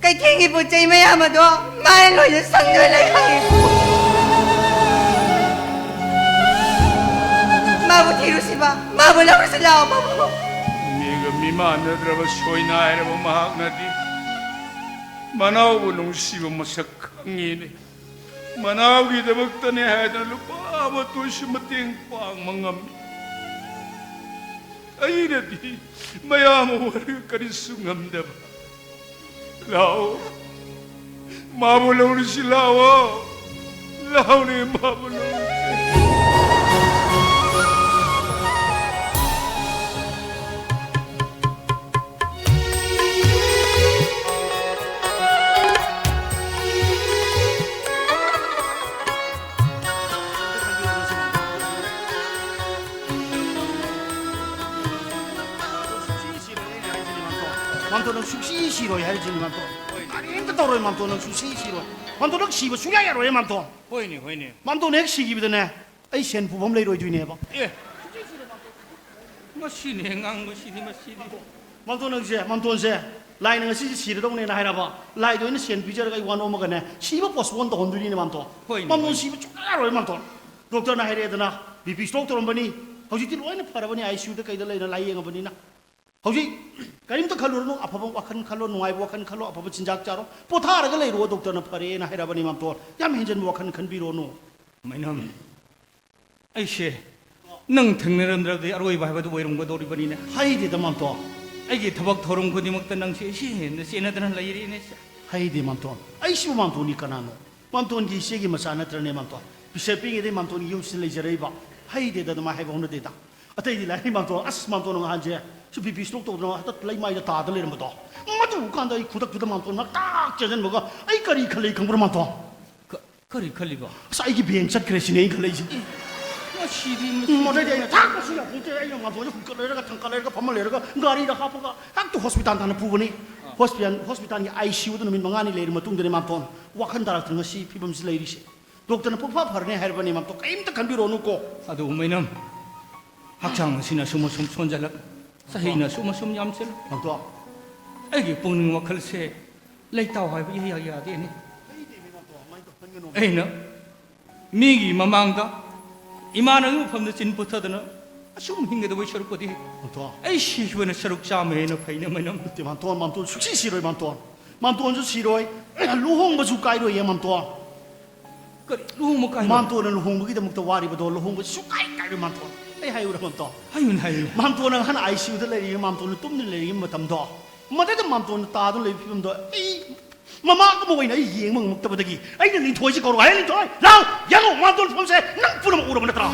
ꯀꯩꯊꯦꯜꯒꯤ ꯄꯣꯠ ꯆꯩ ꯃꯌꯥꯝ ꯑꯗꯣ ꯃꯥꯅ ꯂꯣꯏꯅ ꯁꯪꯗꯨꯅ ꯂꯩ ꯍꯥꯏꯌꯦ꯫ ꯃꯥꯕꯨ ꯊꯤꯔꯨꯁꯤꯕ, ꯃꯥꯕꯨ ꯂꯧꯔꯨꯁꯤ ꯂꯥꯛꯑꯣ ꯄꯥꯕꯨꯡ꯫ ꯃꯤꯒ ꯃꯤꯃꯥꯟꯅꯗ꯭ꯔꯕ ꯁꯣꯏꯅꯥꯏꯔꯕ ꯃꯍꯥꯛꯅꯗꯤ ꯃꯅꯥꯎꯕꯨ ꯅꯨꯡꯁꯤꯕ ꯃꯁꯛ ꯈꯪꯉꯤꯅꯦ꯫ ꯃꯅꯥꯎꯒꯤꯗꯃꯛꯇꯅꯦ ꯍꯥꯏꯗꯅ ꯂꯨꯄꯥ ꯑꯃꯠꯇ ꯑꯣꯏꯁꯨ ꯃꯇꯦꯡ ꯄꯥꯡꯕ ꯉꯝꯃꯤ꯫ ꯑꯩꯅꯗꯤ ꯃꯌꯥꯝ ꯑꯣꯏꯔꯒ ꯀꯔꯤꯁꯨ ꯉꯝꯗꯕ꯫ ꯂꯥꯛꯑꯣ, ꯃꯥꯕꯨ ꯂꯧꯔꯨꯁꯤ ꯂꯥꯛꯑꯣ꯫ ꯂꯥꯛꯑꯣꯅꯦ, ꯃꯥꯕꯨ ꯂꯧꯔꯨꯁꯤ꯫ ꯃꯥꯝꯇꯣꯟ, ꯅꯪ ꯁꯨꯡꯁꯤ ꯁꯤꯔꯣꯏ ꯍꯥꯏꯔꯤꯁꯤꯅꯤ, ꯃꯥꯝꯇꯣꯟ꯫ ꯍꯣꯏꯅꯦ꯫ ꯀꯔꯤꯝꯇ ꯇꯧꯔꯣꯏ, ꯃꯥꯝꯇꯣꯟ, ꯅꯪ ꯁꯨꯡꯁꯤ ꯁꯤꯔꯣꯏ꯫ ꯃꯥꯝꯇꯣꯟ, ꯅꯪ ꯁꯤꯕ ꯁꯨꯡꯌꯥ ꯌꯥꯔꯣꯏ, ꯃꯥꯝꯇꯣꯟ꯫ ꯍꯣꯏꯅꯦ, ꯍꯣꯏꯅꯦ꯫ ꯃꯥꯝꯇꯣꯟ ꯍꯦꯛ ꯁꯤꯈꯤꯕꯗꯅꯦ, ꯑꯩ ꯁꯦꯟ ꯄꯨꯐꯝ ꯂꯩꯔꯣꯏꯗꯣꯏꯅꯦꯕ꯫ ꯑꯦ, ꯃꯁꯤꯅꯦ ꯉꯥꯡꯕꯁꯤꯗꯤ, ꯃꯁꯤꯗꯤ꯫ ꯃꯥꯝꯇꯣꯟ, ꯅꯪꯁꯦ, ꯃꯥꯝꯇꯣꯟꯁꯦ, ꯂꯥꯏꯅ ꯉꯁꯤꯁꯦ ꯁꯤꯔꯗꯧꯅꯦꯅ ꯍꯥꯏꯔꯕ, ꯂꯥꯏꯗ ꯑꯣꯏꯅ ꯁꯦꯟ ꯄꯤꯖꯔꯒ ꯑꯩ ꯋꯥ ꯅꯣꯝꯃꯒꯅꯦ, ꯁꯤꯕ postpone ꯇꯧꯍꯟꯗꯣꯏꯅꯤꯅꯦ ꯃꯥꯝꯇꯣꯟ꯫ ꯍꯣꯏꯅꯦ, ꯃꯥꯝꯇꯣꯟ ꯍꯣꯏꯅꯦ꯫ ꯁꯤꯕ ꯁꯨꯡꯌꯥ ꯌꯥꯔꯣꯏ ꯃꯥꯝꯇꯣꯟ꯫ ꯗꯣꯛꯇꯔꯅ ꯍꯥꯏꯔꯛꯑꯦꯗꯅ, BP stroke ꯇꯧꯔꯝꯕꯅꯤ, ꯍꯧꯖꯤꯛꯇꯤ ꯂꯣꯏꯅ ꯐꯔꯕꯅꯤ, ICUꯗ ꯀꯩꯗ ꯂꯩꯅ ꯂꯥꯏꯌꯦꯡꯉꯕꯅꯤꯅ꯫ ꯍꯧꯖꯤꯛ ꯀꯔꯤꯝꯇ ꯈꯜꯂꯨꯔꯅꯨ, ꯑꯐꯕ ꯋꯥꯈꯜ ꯈꯜꯂꯣ, ꯅꯨꯡꯉꯥꯏꯕ ꯋꯥꯈꯜ ꯈꯜꯂꯣ, ꯑꯐꯕ ꯆꯤꯟꯖꯥꯛ ꯆꯥꯔꯣ, ꯄꯣꯊꯥꯔꯒ ꯂꯩꯔꯣ, ꯗꯣꯛꯇꯔꯅ ꯐꯔꯦꯅ ꯍꯥꯏꯔꯕꯅꯤ ꯃꯥꯝꯇꯣꯟ꯫ ꯌꯥꯝ ꯍꯦꯟꯖꯟꯕ ꯋꯥꯈꯜ ꯈꯟꯕꯤꯔꯣꯅꯨ꯫ ꯃꯩꯅꯝ, ꯑꯩꯁꯦ ꯅꯪ ꯊꯦꯡꯅꯔꯝꯗ꯭ꯔꯕꯗꯤ ꯑꯔꯣꯏꯕ ꯍꯥꯏꯕꯗꯨ ꯑꯣꯏꯔꯝꯒꯗꯧꯔꯤꯕꯅꯤꯅꯦ꯫ ꯍꯩꯗꯦꯗ ꯃꯥꯝꯇꯣꯟ꯫ ꯑꯩꯒꯤ ꯊꯕꯛ ꯊꯧꯔꯝ ꯈꯨꯗꯤꯡꯃꯛꯇ ꯅꯪꯁꯦ ꯏꯆꯦ ꯍꯦꯟꯅ ꯆꯦꯟꯅꯗꯅ ꯂꯩꯔꯦꯅꯦ꯫ ꯍꯩꯗꯦ ꯃꯥꯝꯇꯣꯟ꯫ ꯑꯩꯁꯤꯕꯨ ꯃꯥꯝꯇꯣꯟꯒꯤ ꯀꯅꯥꯅꯣ? ꯃꯥꯝꯇꯣꯟꯒꯤ ꯏꯆꯦꯒꯤ ꯃꯆꯥ ꯅꯠꯇ꯭ꯔꯅꯦ ꯃꯥꯝꯇꯣꯟ? ꯄꯤꯁꯛ ꯄꯤꯛꯏꯉꯩꯗꯩ ꯃꯥꯝꯇꯣꯟꯒꯤ ꯌꯨꯝꯁꯤꯗ ꯂꯩꯖꯔꯛꯏꯕ꯫ ꯍꯩꯗꯦꯗ ꯑꯗꯨꯃꯥꯏ ꯍꯥꯏꯕ ꯍꯧꯅꯗꯦꯗ꯫ ꯑꯇꯩꯗꯤ ꯂꯥꯏꯔꯤ ꯃꯥꯝꯇꯣꯟ꯫ ꯑꯁ, ꯃꯥꯝꯇꯣꯟ ꯅꯍꯥꯟꯁꯦ ꯁꯤ BP stroke ꯇꯧꯗꯅ ꯍꯦꯛꯇ ꯂꯩꯃꯥꯏꯗ ꯇꯥꯗ ꯂꯩꯔꯝꯕꯗꯣ꯫ ꯃꯗꯨ ꯀꯥꯟꯗ ꯑꯩ ꯈꯨꯗꯛꯇꯨꯗ ꯃꯥꯝꯇꯣꯟ ꯉꯛꯇ ꯆꯦꯟꯁꯤꯟꯕꯒ ꯑꯩ ꯀꯔꯤ ꯈꯜꯂꯤ ꯈꯪꯕ꯭ꯔꯥ ꯃꯥꯝꯇꯣꯟ? ꯀ-, ꯀꯔꯤ ꯈꯜꯂꯤꯕ? ꯑꯁ, ꯑꯩꯒꯤ ꯕꯦꯡ ꯆꯠꯈ꯭ꯔꯦ ꯁꯤꯅꯦ ꯑꯩꯅ ꯈꯜꯂꯛꯏꯁꯦ꯫ ꯃꯁꯤꯗꯤ, ꯃꯁꯤꯗꯤ꯫ ꯎꯝ, ꯑꯗꯩꯗꯤ ꯑꯩꯅ ꯊꯥꯛ ꯃꯁꯤ ꯌꯥꯄꯣꯟꯇꯦ, ꯑꯩꯅ ꯃꯥꯝꯇꯣꯟꯁꯦ ꯍꯨꯝꯀꯠ ꯂꯩꯔꯒ ꯊꯥꯡꯀꯠ ꯂꯩꯔꯒ ꯐꯝꯃ ꯂꯩꯔꯒ ꯒꯥꯔꯤꯗ ꯍꯥꯞꯄꯒ ꯍꯦꯛꯇ ꯍꯣꯁꯄꯤꯇꯥꯜ ꯇꯥꯟꯅ ꯄꯨꯕꯅꯤ꯫ ꯑꯥ꯫ ꯍꯣꯁꯄꯤꯇꯥꯜ, ꯍꯣꯁꯄꯤꯇꯥꯜꯒꯤ ICUꯗ ꯅꯨꯃꯤꯠ ꯃꯉꯥꯅꯤ ꯂꯩꯔ ꯃꯇꯨꯡꯗꯅꯦ ꯃꯥꯝꯇꯣꯟ ꯋꯥꯈꯜ ꯇꯥꯔꯛꯇꯅ ꯉꯁꯤ ꯐꯤꯕꯝꯁꯤ ꯂꯩꯔꯤꯁꯦ꯫ ꯗꯣꯛꯇꯔꯅ ꯄꯨꯡꯐꯥ ꯐꯔꯅꯤ ꯍꯥꯏꯔꯕꯅꯦ ꯃꯥꯝꯇꯣꯟ, ꯀꯔꯤꯝꯇ ꯈꯟꯕꯤꯔꯣꯅꯨꯀꯣ꯫ ꯑꯗꯨ ꯃꯩꯅꯝ, ꯍꯛꯆꯥꯡ ꯑꯁꯤꯅ ꯑꯁꯨꯝ ꯑꯁꯨꯝ ꯁꯣꯟꯖꯜꯂꯛ, ꯆꯍꯤꯅ ꯑꯁꯨꯝ ꯑꯁꯨꯝ ꯌꯥꯝꯁꯤꯜꯂꯛ꯫ ꯃꯥꯝꯇꯣꯟ꯫ ꯑꯩꯒꯤ ꯄꯨꯛꯅꯤꯡ ꯋꯥꯈꯜꯁꯦ ꯂꯩꯇꯥꯎ ꯍꯥꯏꯕ ꯏꯌꯥ ꯌꯥꯗꯦꯅꯦ꯫ ꯍꯩꯗꯦꯃꯤ ꯃꯥꯝꯇꯣꯟ, ꯑꯗꯨꯃꯥꯏꯅ ꯇꯧꯍꯟꯒꯅꯣ꯫ ꯑꯩꯅ ꯃꯤꯒꯤ ꯃꯃꯥꯡꯗ ꯏꯃꯥꯟꯅꯕꯒꯤ ꯃꯐꯝꯗ ꯆꯤꯟ ꯄꯨꯊꯗꯅ ꯑꯁꯨꯝ ꯍꯤꯡꯒꯗꯕꯩ ꯁꯔꯨꯛꯄꯨꯗꯤ ꯃꯥꯝꯇꯣꯟ꯫ ꯑꯩ ꯁꯤꯈꯤꯕꯅ ꯁꯔꯨꯛ ꯆꯥꯝꯃ ꯍꯦꯟꯅ ꯐꯩꯅꯦ ꯃꯩꯅꯝ꯫ ꯅꯠꯇꯦ ꯃꯥꯝꯇꯣꯟ, ꯃꯥꯝꯇꯣꯟ ꯁꯨꯡꯁꯤ ꯁꯤꯔꯣꯏ ꯃꯥꯝꯇꯣꯟ꯫ ꯃꯥꯝꯇꯣꯟꯁꯨ ꯁꯤꯔꯣꯏ, ꯂꯨꯍꯣꯡꯕꯁꯨ ꯀꯥꯏꯔꯣꯏꯌꯦ ꯃꯥꯝꯇꯣꯟ꯫ ꯀꯔꯤ ꯂꯨꯍꯣꯡꯕ ꯀꯥꯏꯔꯣꯏ? ꯃꯥꯝꯇꯣꯟꯅ ꯂꯨꯍꯣꯡꯕꯒꯤꯗꯃꯛꯇ ꯋꯥꯔꯤꯕꯗꯣ ꯂꯨꯍꯣꯡꯕꯁꯨ ꯁꯨꯡꯀꯥꯏ ꯀꯥꯏꯔꯣꯏ ꯃꯥꯝꯇꯣꯟ꯫ ꯑꯩ ꯍꯥꯏꯌꯨꯔ ꯃꯥꯝꯇꯣꯟ? ꯍꯥꯏꯌꯨꯅꯦ, ꯍꯥꯏꯌꯨꯅꯦ꯫ ꯃꯥꯝꯇꯣꯟꯅ ꯅꯍꯥꯟ ICUꯗ ꯂꯩꯔꯤꯉꯩ, ꯃꯥꯝꯇꯣꯟꯅ ꯇꯨꯝꯗꯨꯅ ꯂꯩꯔꯤꯉꯩ ꯃꯇꯝꯗꯣ, ꯃꯗꯨꯗ ꯃꯥꯝꯇꯣꯟꯅ ꯇꯥꯗꯨꯅ ꯂꯩꯕ ꯐꯤꯕꯝꯗꯣ ꯑꯩ ꯃꯃꯥ ꯑꯃ ꯑꯣꯏꯅ ꯑꯩ ꯌꯦꯡꯕ ꯉꯝꯃꯛꯇꯕꯗꯒꯤ ꯑꯩꯅ ꯂꯤꯟꯊꯣꯏꯁꯤ ꯀꯧꯔꯒ, "ꯍꯦ ꯂꯤꯟꯊꯣꯏ, ꯂꯥꯎ, ꯌꯦꯡꯉꯣ, ꯃꯥꯝꯇꯣꯟ ꯐꯤꯕꯝꯁꯦ ꯅꯪ ꯄꯨꯝꯅꯃꯛ ꯎꯔꯕ ꯅꯠꯇ꯭ꯔꯥ?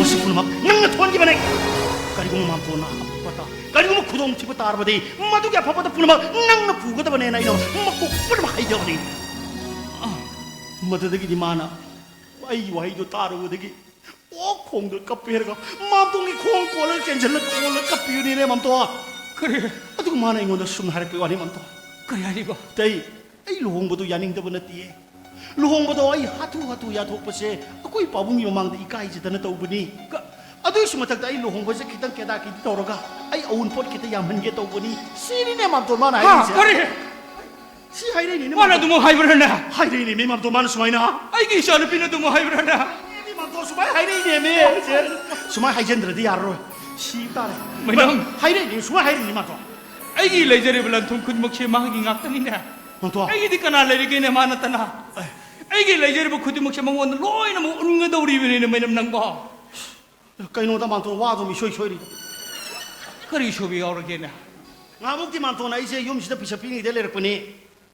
ꯃꯁꯤ ꯄꯨꯝꯅꯃꯛ ꯅꯪꯅ ꯊꯣꯛꯍꯟꯈꯤꯕꯅꯦ꯫ ꯀꯔꯤꯒꯨꯝꯕ ꯃꯥꯝꯇꯣꯟꯅ ꯑꯐꯕ ꯇꯥ-, ꯀꯔꯤꯒꯨꯝꯕ ꯈꯨꯗꯣꯡꯊꯤꯕ ꯇꯥꯔꯕꯗꯤ ꯃꯗꯨꯒꯤ ꯑꯐꯕꯗ ꯄꯨꯝꯅꯃꯛ ꯅꯪꯅ ꯄꯨꯒꯗꯕꯅꯦꯅ ꯑꯩꯅ ꯃꯀꯣꯛ ꯄꯨꯝꯅꯃꯛ ꯍꯩꯖꯕꯅꯤ"꯫ ꯑ, ꯃꯗꯨꯗꯒꯤꯗꯤ ꯃꯥꯅ ꯑꯩꯒꯤ ꯋꯥꯍꯩꯗꯣ ꯇꯥꯔꯨꯕꯗꯒꯤ ꯑꯣꯛ ꯈꯣꯡꯗ ꯀꯞꯄꯦ ꯍꯥꯏꯔꯒ ꯃꯥꯝꯇꯣꯟꯒꯤ ꯈꯣꯡ ꯀꯣꯜꯂꯒ ꯆꯦꯟꯁꯤꯜꯂꯒ ꯀꯣꯜꯂꯒ ꯀꯞꯄꯤꯕꯅꯤꯅꯦ ꯃꯥꯝꯇꯣꯟ꯫ ꯀꯔꯤ? ꯑꯗꯨꯒ ꯃꯥꯅ ꯑꯩꯉꯣꯟꯗ ꯁꯨꯝ ꯍꯥꯏꯔꯛꯄꯩ ꯋꯥꯅꯤ ꯃꯥꯝꯇꯣꯟ꯫ ꯀꯔꯤ ꯍꯥꯏꯔꯤꯕ? ꯑꯇꯩ, ꯑꯩ ꯂꯨꯍꯣꯡꯕꯗꯣ ꯌꯥꯅꯤꯡꯗꯕ ꯅꯠꯇꯤꯌꯦ꯫ ꯂꯨꯍꯣꯡꯕꯗꯣ ꯑꯩ ꯍꯥꯊꯨ ꯍꯥꯊꯨ ꯌꯥꯊꯣꯛꯄꯁꯦ ꯑꯩꯈꯣꯏ ꯄꯥꯕꯨꯡꯒꯤ ꯃꯃꯥꯡꯗ ꯏꯀꯥꯏꯖꯗꯅ ꯇꯧꯕꯅꯤ꯫ ꯀ-, ꯑꯗꯨꯒꯤꯁꯨ ꯃꯊꯛꯇ ꯑꯩ ꯂꯨꯍꯣꯡꯕꯁꯦ ꯈꯤꯇꯪ ꯀꯦꯗꯥ ꯀꯤꯗꯤ ꯇꯧꯔꯒ ꯑꯩ ꯑꯎꯟꯄꯣꯠ ꯈꯤꯇ ꯌꯥꯝꯍꯟꯒꯦ ꯇꯧꯕꯅꯤ꯫ ꯁꯤꯅꯤꯅꯦ ꯃꯥꯝꯇꯣꯟ ꯃꯥꯅ ꯍꯥ, ꯍꯥꯏꯔꯤꯁꯦ꯫ ꯀꯔꯤ? ꯁꯤ ꯍꯥꯏꯔꯛꯏꯅꯦ ꯃꯥꯅ ꯃꯥꯝꯇꯣꯟ꯫ ꯑꯗꯨꯃꯛ ꯍꯥꯏꯕ꯭ꯔꯥꯅꯦ? ꯍꯥꯏꯔꯛꯏꯅꯦ ꯃꯤ ꯃꯥꯝꯇꯣꯟ ꯃꯥꯅ ꯁꯨꯃꯥꯏꯅ꯫ ꯑꯩꯒꯤ ꯏꯆꯥꯅꯨꯄꯤꯅ ꯑꯗꯨꯃꯛ ꯍꯥꯏꯕ꯭ꯔꯥꯅꯦ? ꯃꯤ ꯃꯥꯝꯇꯣꯟ ꯁꯨꯃꯥꯏꯅ ꯍꯥꯏꯔꯛꯏꯅꯦ ꯃꯤ꯫ ꯁꯨꯃꯥꯏꯅ ꯍꯥꯏꯖꯤꯟꯗ꯭ꯔꯗꯤ ꯌꯥꯔꯔꯣꯏ꯫ ꯁꯤ ꯇꯥꯔꯦ꯫ ꯃꯌꯥꯝ꯫ ꯍꯥꯏꯔꯛꯏꯅꯦ, ꯁꯨꯃꯥꯏꯅ ꯍꯥꯏꯔꯛꯏꯅꯦ ꯃꯥꯝꯇꯣꯟ꯫ ꯑꯩꯒꯤ ꯂꯩꯖꯔꯤꯕ ꯂꯟ ꯊꯨꯝ ꯈꯨꯗꯤꯡꯃꯛꯁꯦ ꯃꯥꯒꯤ ꯉꯥꯛꯇꯅꯤꯅꯦ꯫ ꯃꯥꯝꯇꯣꯟ꯫ ꯑꯩꯒꯤꯗꯤ ꯀꯅꯥ ꯂꯩꯔꯤꯒꯦꯅꯦ ꯃꯥ ꯅꯠꯇꯅ? ꯑꯦ꯫ ꯑꯩꯒꯤ ꯂꯩꯖꯔꯤꯕ ꯈꯨꯗꯤꯡꯃꯛꯁꯦ ꯃꯉꯣꯟꯗ ꯂꯣꯏꯅꯃꯛ ꯎꯟꯒꯗꯧꯔꯤꯕꯅꯤꯅꯦ ꯃꯌꯥꯝ ꯅꯪꯕꯣ꯫ ꯀꯩꯅꯣꯗ ꯃꯥꯝꯇꯣꯟ ꯋꯥꯗꯣ ꯃꯤꯁꯣꯏ ꯁꯣꯏꯔꯤ꯫ ꯀꯔꯤ ꯁꯣꯏꯕ ꯌꯥꯎꯔꯒꯦꯅꯦ? ꯉꯍꯥꯟꯃꯨꯛꯇꯤ ꯃꯥꯝꯇꯣꯟ ꯑꯩꯁꯦ ꯌꯨꯝꯁꯤꯗ ꯄꯩꯁꯥ ꯄꯤꯔꯤꯉꯩꯗ ꯂꯩꯔꯛꯄꯅꯦ꯫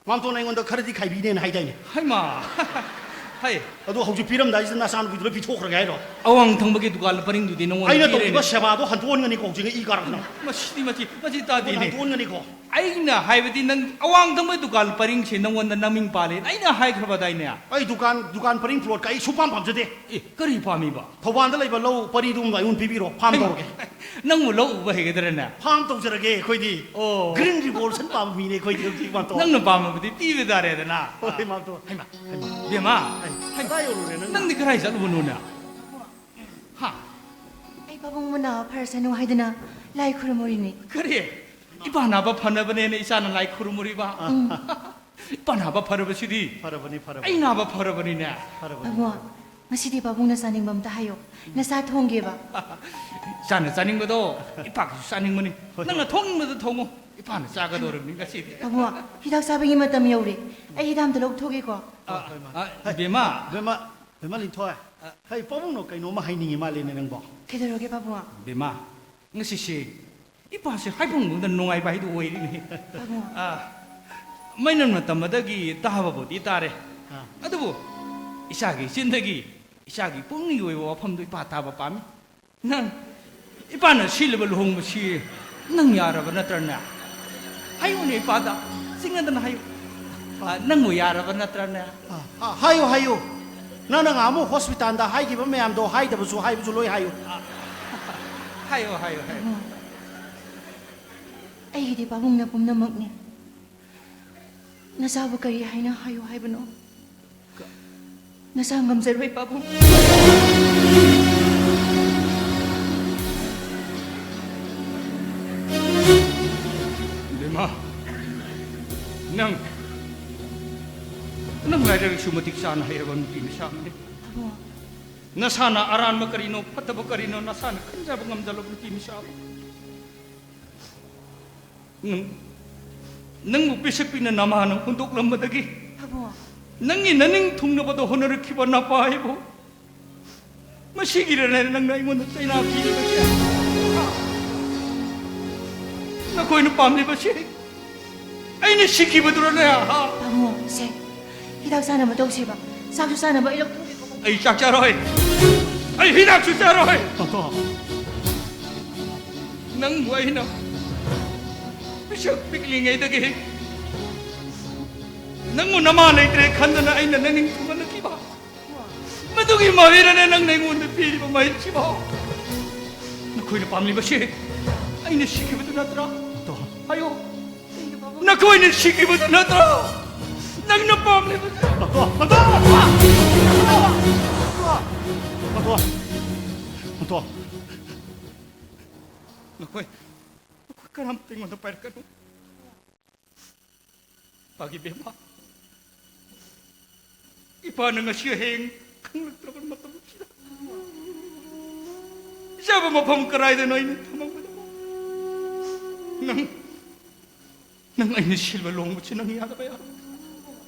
ꯃꯥꯝꯇꯣꯟ ꯑꯩꯉꯣꯟꯗ ꯈꯔꯗꯤ ꯈꯥꯏꯕꯤꯅꯦꯅ ꯍꯥꯏꯗꯥꯏꯅꯦ? ꯍꯩꯃꯥ! ꯍꯩ! ꯑꯗꯣ ꯍꯧꯖꯤꯛ ꯄꯤꯔꯝꯗꯥꯏꯁꯤꯗ ꯅꯆꯥꯅꯨꯄꯤꯗꯨꯗ ꯄꯤꯊꯣꯛꯈ꯭ꯔꯒꯦ ꯍꯥꯏꯔꯣ? ꯑꯋꯥꯡ ꯊꯪꯕꯒꯤ ꯗꯨꯀꯥꯟ ꯄꯔꯤꯡꯗꯨꯗꯤ ꯅꯉꯣꯟꯗ ꯑꯩꯅ ꯄꯤꯔꯦꯅꯦ꯫ ꯇꯧꯈꯤꯕ ꯁꯦꯕꯥꯗꯣ ꯍꯟꯇꯣꯛꯍꯟꯒꯅꯤꯀꯣ ꯍꯧꯖꯤꯛ ꯑꯩ ꯏ ꯀꯥꯔꯛꯇꯅ꯫ ꯃꯁꯤꯗꯤ, ꯃꯁꯤ, ꯃꯁꯤ ꯇꯥꯗꯦꯅꯦ꯫ ꯍꯟꯇꯣꯛꯍꯟꯒꯅꯤꯀꯣ꯫ ꯑꯩꯅ ꯍꯥꯏꯕꯗꯤ ꯅꯪ ꯑꯋꯥꯡ ꯊꯪꯕ ꯗꯨꯀꯥꯟ ꯄꯔꯤꯡꯁꯦ ꯅꯪꯉꯣꯟꯗ ꯅꯃꯤꯡ ꯄꯥꯜꯂꯦꯅ ꯑꯩꯅ ꯍꯥꯏꯈ꯭ꯔꯕꯗꯥꯏꯅꯦ? ꯑꯩ ꯗꯨꯀꯥꯟ, ꯗꯨꯀꯥꯟ ꯄꯔꯤꯡ ꯄ꯭ꯂꯣꯠꯀ ꯑꯩ ꯁꯨꯡꯄꯥꯝ ꯄꯥꯝꯖꯗꯦ꯫ ꯑꯦ, ꯀꯔꯤ ꯄꯥꯝꯃꯤꯕ? ꯊꯧꯕꯥꯜꯗ ꯂꯩꯕ ꯂꯧ ꯄꯔꯤꯗꯨꯝꯕ ꯑꯩꯉꯣꯟꯗ ꯄꯤꯕꯤꯔꯣ, ꯐꯥꯝ ꯍꯩꯃꯥ, ꯇꯧꯔꯒꯦ꯫ ꯅꯪꯕꯨ ꯂꯧ ꯎꯕ ꯍꯩꯒꯗ꯭ꯔꯅꯦ? ꯐꯥꯝ ꯇꯧꯖꯔꯒꯦ ꯑꯩꯈꯣꯏꯗꯤ꯫ ꯑꯣ꯫ Green Revolution ꯄꯥꯝꯕ ꯃꯤꯅꯦ ꯑꯩꯈꯣꯏꯗꯤ ꯍꯧꯖꯤꯛ ꯃꯥꯝꯇꯣꯟ꯫ ꯅꯪꯅ ꯄꯥꯝꯃꯕꯗꯤ ꯄꯤꯕ ꯇꯥꯔꯦꯗꯅ꯫ ꯍꯣꯏ, ꯃꯥꯝꯇꯣꯟ꯫ ꯍꯩꯃꯥ, ꯍꯩꯃꯥ, ꯕꯦꯝꯃ, ꯑꯩ ꯍꯩꯃꯥ, ꯀꯗꯥꯏ ꯌꯧꯔꯨꯔꯦ ꯅꯪꯅ? ꯅꯪꯗꯤ ꯀꯗꯥꯏ ꯆꯠꯂꯨꯕꯅꯣꯅꯦ? ꯍꯥ? ꯑꯩ ꯄꯥꯕꯨꯡ ꯃꯅꯥ ꯐꯔꯁꯅꯨ ꯍꯥꯏꯗꯅ ꯂꯥꯏ ꯈꯨꯔꯨꯝꯃꯨꯔꯤꯅꯦ꯫ ꯀꯔꯤ? ꯏꯄꯥ ꯅꯥꯕ ꯐꯅꯕꯅꯦꯅ ꯏꯆꯥꯅ ꯂꯥꯏ ꯈꯨꯔꯨꯝꯃꯨꯔꯤꯕ? ꯎꯝ꯫ ꯏꯄꯥ ꯅꯥꯕ ꯐꯔꯕꯁꯤꯗꯤ꯫ ꯐꯔꯕꯅꯤ, ꯐꯔꯕꯅꯤ꯫ ꯑꯩ ꯅꯥꯕ ꯐꯔꯕꯅꯤꯅꯦ꯫ ꯐꯔꯕꯅꯤ, ꯄꯥꯕꯨꯡ, ꯐꯔꯕꯅꯤ꯫ ꯉꯁꯤꯗꯤ ꯄꯥꯕꯨꯡꯅ ꯆꯥꯅꯤꯡꯕ ꯑꯝꯇ ꯍꯥꯏꯌꯣ꯫ ꯅꯆꯥ ꯊꯣꯡꯒꯦꯕ꯫ ꯏꯆꯥꯅ ꯆꯥꯅꯤꯡꯕꯗꯣ ꯏꯄꯥꯒꯤꯁꯨ ꯆꯥꯅꯤꯡꯕꯅꯤ꯫ ꯍꯣꯏ, ꯅꯪꯅ ꯍꯣꯏ꯫ ꯊꯣꯡꯅꯤꯡꯕꯗꯣ ꯊꯣꯡꯉꯣ꯫ ꯏꯄꯥꯅ ꯆꯥꯒꯗꯧꯔꯕꯅꯤ ꯉꯁꯤꯗꯤ꯫ ꯄꯥꯕꯨꯡ, ꯍꯤꯗꯥꯛ ꯆꯥꯕꯒꯤ ꯃꯇꯝ ꯌꯧꯔꯦ꯫ ꯑꯩ ꯍꯤꯗꯥꯛ ꯑꯝꯇ ꯂꯧꯊꯣꯛꯒꯦꯀꯣ꯫ ꯑ, ꯍꯣꯏ, ꯍꯣꯏ, ꯃꯥ꯫ ꯑ, ꯍꯩ, ꯕꯦꯝꯃ꯫ ꯕꯦꯝꯃ, ꯕꯦꯝꯃ ꯂꯤꯟꯊꯣꯏ꯫ ꯑ꯫ ꯍꯩ, ꯄꯥꯕꯨꯡꯅ ꯀꯩꯅꯣꯝꯃ ꯍꯥꯏꯅꯤꯡꯉꯤ ꯃꯥꯜꯂꯦꯅꯦ ꯅꯪꯕꯣ꯫ ꯀꯩꯗꯧꯔꯒꯦ ꯄꯥꯕꯨꯡ? ꯕꯦꯝꯃ, ꯉꯁꯤꯁꯦ ꯏꯄꯥꯁꯦ ꯍꯥꯏꯐꯝ ꯈꯪꯗ ꯅꯨꯡꯉꯥꯏꯕ ꯍꯥꯏꯗꯨ ꯑꯣꯏꯔꯤꯅꯦ꯫ ꯄꯥꯕꯨꯡ꯫ ꯑ, ꯃꯩꯅꯝꯅ ꯇꯝꯕꯗꯒꯤ ꯇꯥꯕꯕꯨꯗꯤ ꯇꯥꯔꯦ꯫ ꯑ꯫ ꯑꯗꯨꯕꯨ ꯏꯆꯥꯒꯤ ꯏꯆꯤꯟꯗꯒꯤ ꯏꯆꯥꯒꯤ ꯄꯨꯛꯅꯤꯡꯒꯤ ꯑꯣꯏꯕ ꯋꯥꯐꯝꯗꯨ ꯏꯄꯥ ꯇꯥꯕ ꯄꯥꯝꯃꯤ꯫ ꯅꯪ ꯏꯄꯥꯅ ꯁꯤꯜꯂꯤꯕ ꯂꯨꯍꯣꯡꯕꯁꯤ ꯅꯪ ꯌꯥꯔꯕ ꯅꯠꯇ꯭ꯔꯅꯦ? ꯍꯥꯏꯌꯨꯅꯦ ꯏꯄꯥꯗ, ꯆꯤꯡꯅꯗꯅ ꯍꯥꯏꯌꯨ꯫ ꯑ, ꯅꯪꯕꯨ ꯌꯥꯔꯕ ꯅꯠꯇ꯭ꯔꯅꯦ? ꯑ, ꯑ, ꯍꯥꯏꯌꯨ, ꯍꯥꯏꯌꯨ꯫ ꯅꯪꯅ ꯉꯍꯥꯟꯃꯨꯛ ꯍꯣꯁꯄꯤꯇꯥꯜꯗ ꯍꯥꯏꯈꯤꯕ ꯃꯌꯥꯝꯗꯣ ꯍꯥꯏꯗꯕꯁꯨ ꯍꯥꯏꯕꯁꯨ ꯂꯣꯏ ꯍꯥꯏꯌꯨ꯫ ꯑ, ꯍꯥꯏꯌꯨ, ꯍꯥꯏꯌꯨ, ꯍꯥꯏꯌꯨ꯫ ꯄꯥꯕꯨꯡ, ꯑꯩꯒꯤꯗꯤ ꯄꯥꯕꯨꯡꯅ ꯄꯨꯝꯅꯃꯛꯅꯦ꯫ ꯅꯆꯥꯕꯨ ꯀꯔꯤ ꯍꯥꯏꯅ ꯍꯥꯏꯌꯨ ꯍꯥꯏꯕꯅꯣ? ꯅꯆꯥ ꯉꯝꯖꯔꯣꯏ ꯄꯥꯕꯨꯡ꯫ ꯅꯪ, ꯅꯪ ꯂꯥꯏꯔꯤꯛ ꯂꯥꯏꯁꯨ ꯃꯇꯤꯛ ꯆꯥꯅ ꯍꯩꯔꯕ ꯅꯨꯄꯤ ꯃꯆꯥ ꯑꯃꯅꯤ꯫ ꯇꯥꯃꯣ꯫ ꯅꯁꯥꯅ ꯑꯔꯥꯟꯕ ꯀꯔꯤꯅꯣ, ꯐꯠꯇꯕ ꯀꯔꯤꯅꯣ, ꯅꯁꯥꯅ ꯈꯟꯖꯕ ꯉꯝꯖꯕ ꯅꯨꯄꯤ ꯃꯆꯥ ꯑꯃ꯫ ꯅꯪ, ꯅꯪꯕꯨ ꯄꯤꯁꯛ ꯄꯤꯛꯅ ꯅꯃꯥꯅ ꯍꯨꯟꯗꯣꯛꯂꯝꯕꯗꯒꯤ ꯇꯥꯃꯣ꯫ ꯅꯪꯒꯤ ꯅꯅꯤꯡ ꯊꯨꯡꯅꯕꯗ ꯍꯣꯠꯅꯔꯛꯈꯤꯕ ꯅꯄꯥ ꯑꯩꯕꯨ ꯃꯁꯤꯒꯤꯔꯅꯦ ꯅꯪꯅ ꯑꯩꯉꯣꯟꯗ ꯆꯩꯅꯥ ꯄꯤꯔꯤꯕꯁꯦ? ꯅꯈꯣꯏꯅ ꯄꯥꯝꯂꯤꯕꯁꯤ ꯑꯩꯅ ꯁꯤꯈꯤꯕꯗꯨꯔꯅꯦ? ꯍꯥ? ꯇꯥꯃꯣ, ꯁꯦ, ꯍꯤꯗꯥꯛ ꯆꯥꯅꯕ ꯇꯧꯁꯦꯕ꯫ ꯆꯥꯛꯁꯨ ꯆꯥꯅꯕ ꯑꯩ ꯂꯧꯊꯣꯛꯀꯦꯕꯀꯣ꯫ ꯑꯩ ꯆꯥꯛ ꯆꯥꯔꯣꯏ꯫ ꯑꯩ ꯍꯤꯗꯥꯛꯁꯨ ꯆꯥꯔꯣꯏ꯫ ꯇꯥꯃꯣ꯫ ꯅꯪꯕꯨ ꯑꯩꯅ ꯄꯤꯁꯛ ꯄꯤꯛꯂꯤꯉꯩꯗꯒꯤ ꯅꯪꯕꯨ ꯅꯃꯥ ꯂꯩꯇ꯭ꯔꯦ ꯈꯟꯗꯅ ꯑꯩꯅ ꯅꯅꯤꯡ ꯊꯨꯡꯍꯜꯂꯛꯈꯤꯕ꯫ ꯃꯗꯨꯒꯤ ꯃꯍꯩꯔꯅꯦ ꯅꯪꯅ ꯑꯩꯉꯣꯟꯗ ꯄꯤꯔꯤꯕ ꯃꯍꯩꯁꯤꯕꯣ? ꯅꯈꯣꯏꯅ ꯄꯥꯝꯂꯤꯕꯁꯤ ꯑꯩꯅ ꯁꯤꯈꯤꯕꯗꯨ ꯅꯠꯇ꯭ꯔꯥ? ꯇꯣ꯫ ꯍꯥꯏꯌꯣ꯫ ꯅꯈꯣꯏꯅ ꯁꯤꯈꯤꯕꯗꯨ ꯅꯠꯇ꯭ꯔꯥ? ꯅꯪꯅ ꯄꯥꯝꯂꯤꯕꯁꯤ? ꯃꯇꯣ, ꯃꯇꯣ! ꯃꯇꯣ! ꯃꯇꯣ! ꯅꯈꯣꯏ, ꯅꯈꯣꯏ ꯀꯅꯥꯝꯇ ꯑꯩꯉꯣꯟꯗ ꯄꯥꯏꯔꯛꯀꯅꯨ꯫ ꯄꯥꯒꯤ ꯕꯦꯝꯃ, ꯏꯄꯥꯅ ꯉꯁꯤ ꯍꯌꯦꯡ ꯈꯪꯂꯛꯇ꯭ꯔꯕ ꯃꯇꯝꯁꯤꯗ, ꯏꯆꯥꯕꯨ ꯃꯐꯝ ꯀꯗꯥꯏꯗꯅꯣ ꯑꯩꯅ ꯊꯝꯃꯝꯒꯗꯕ? ꯅꯪ, ꯅꯪ ꯑꯩꯅ ꯁꯤꯜꯕ ꯂꯨꯍꯣꯡꯕꯁꯤ ꯅꯪ ꯌꯥꯗꯕ ꯌꯥꯔꯣꯏ꯫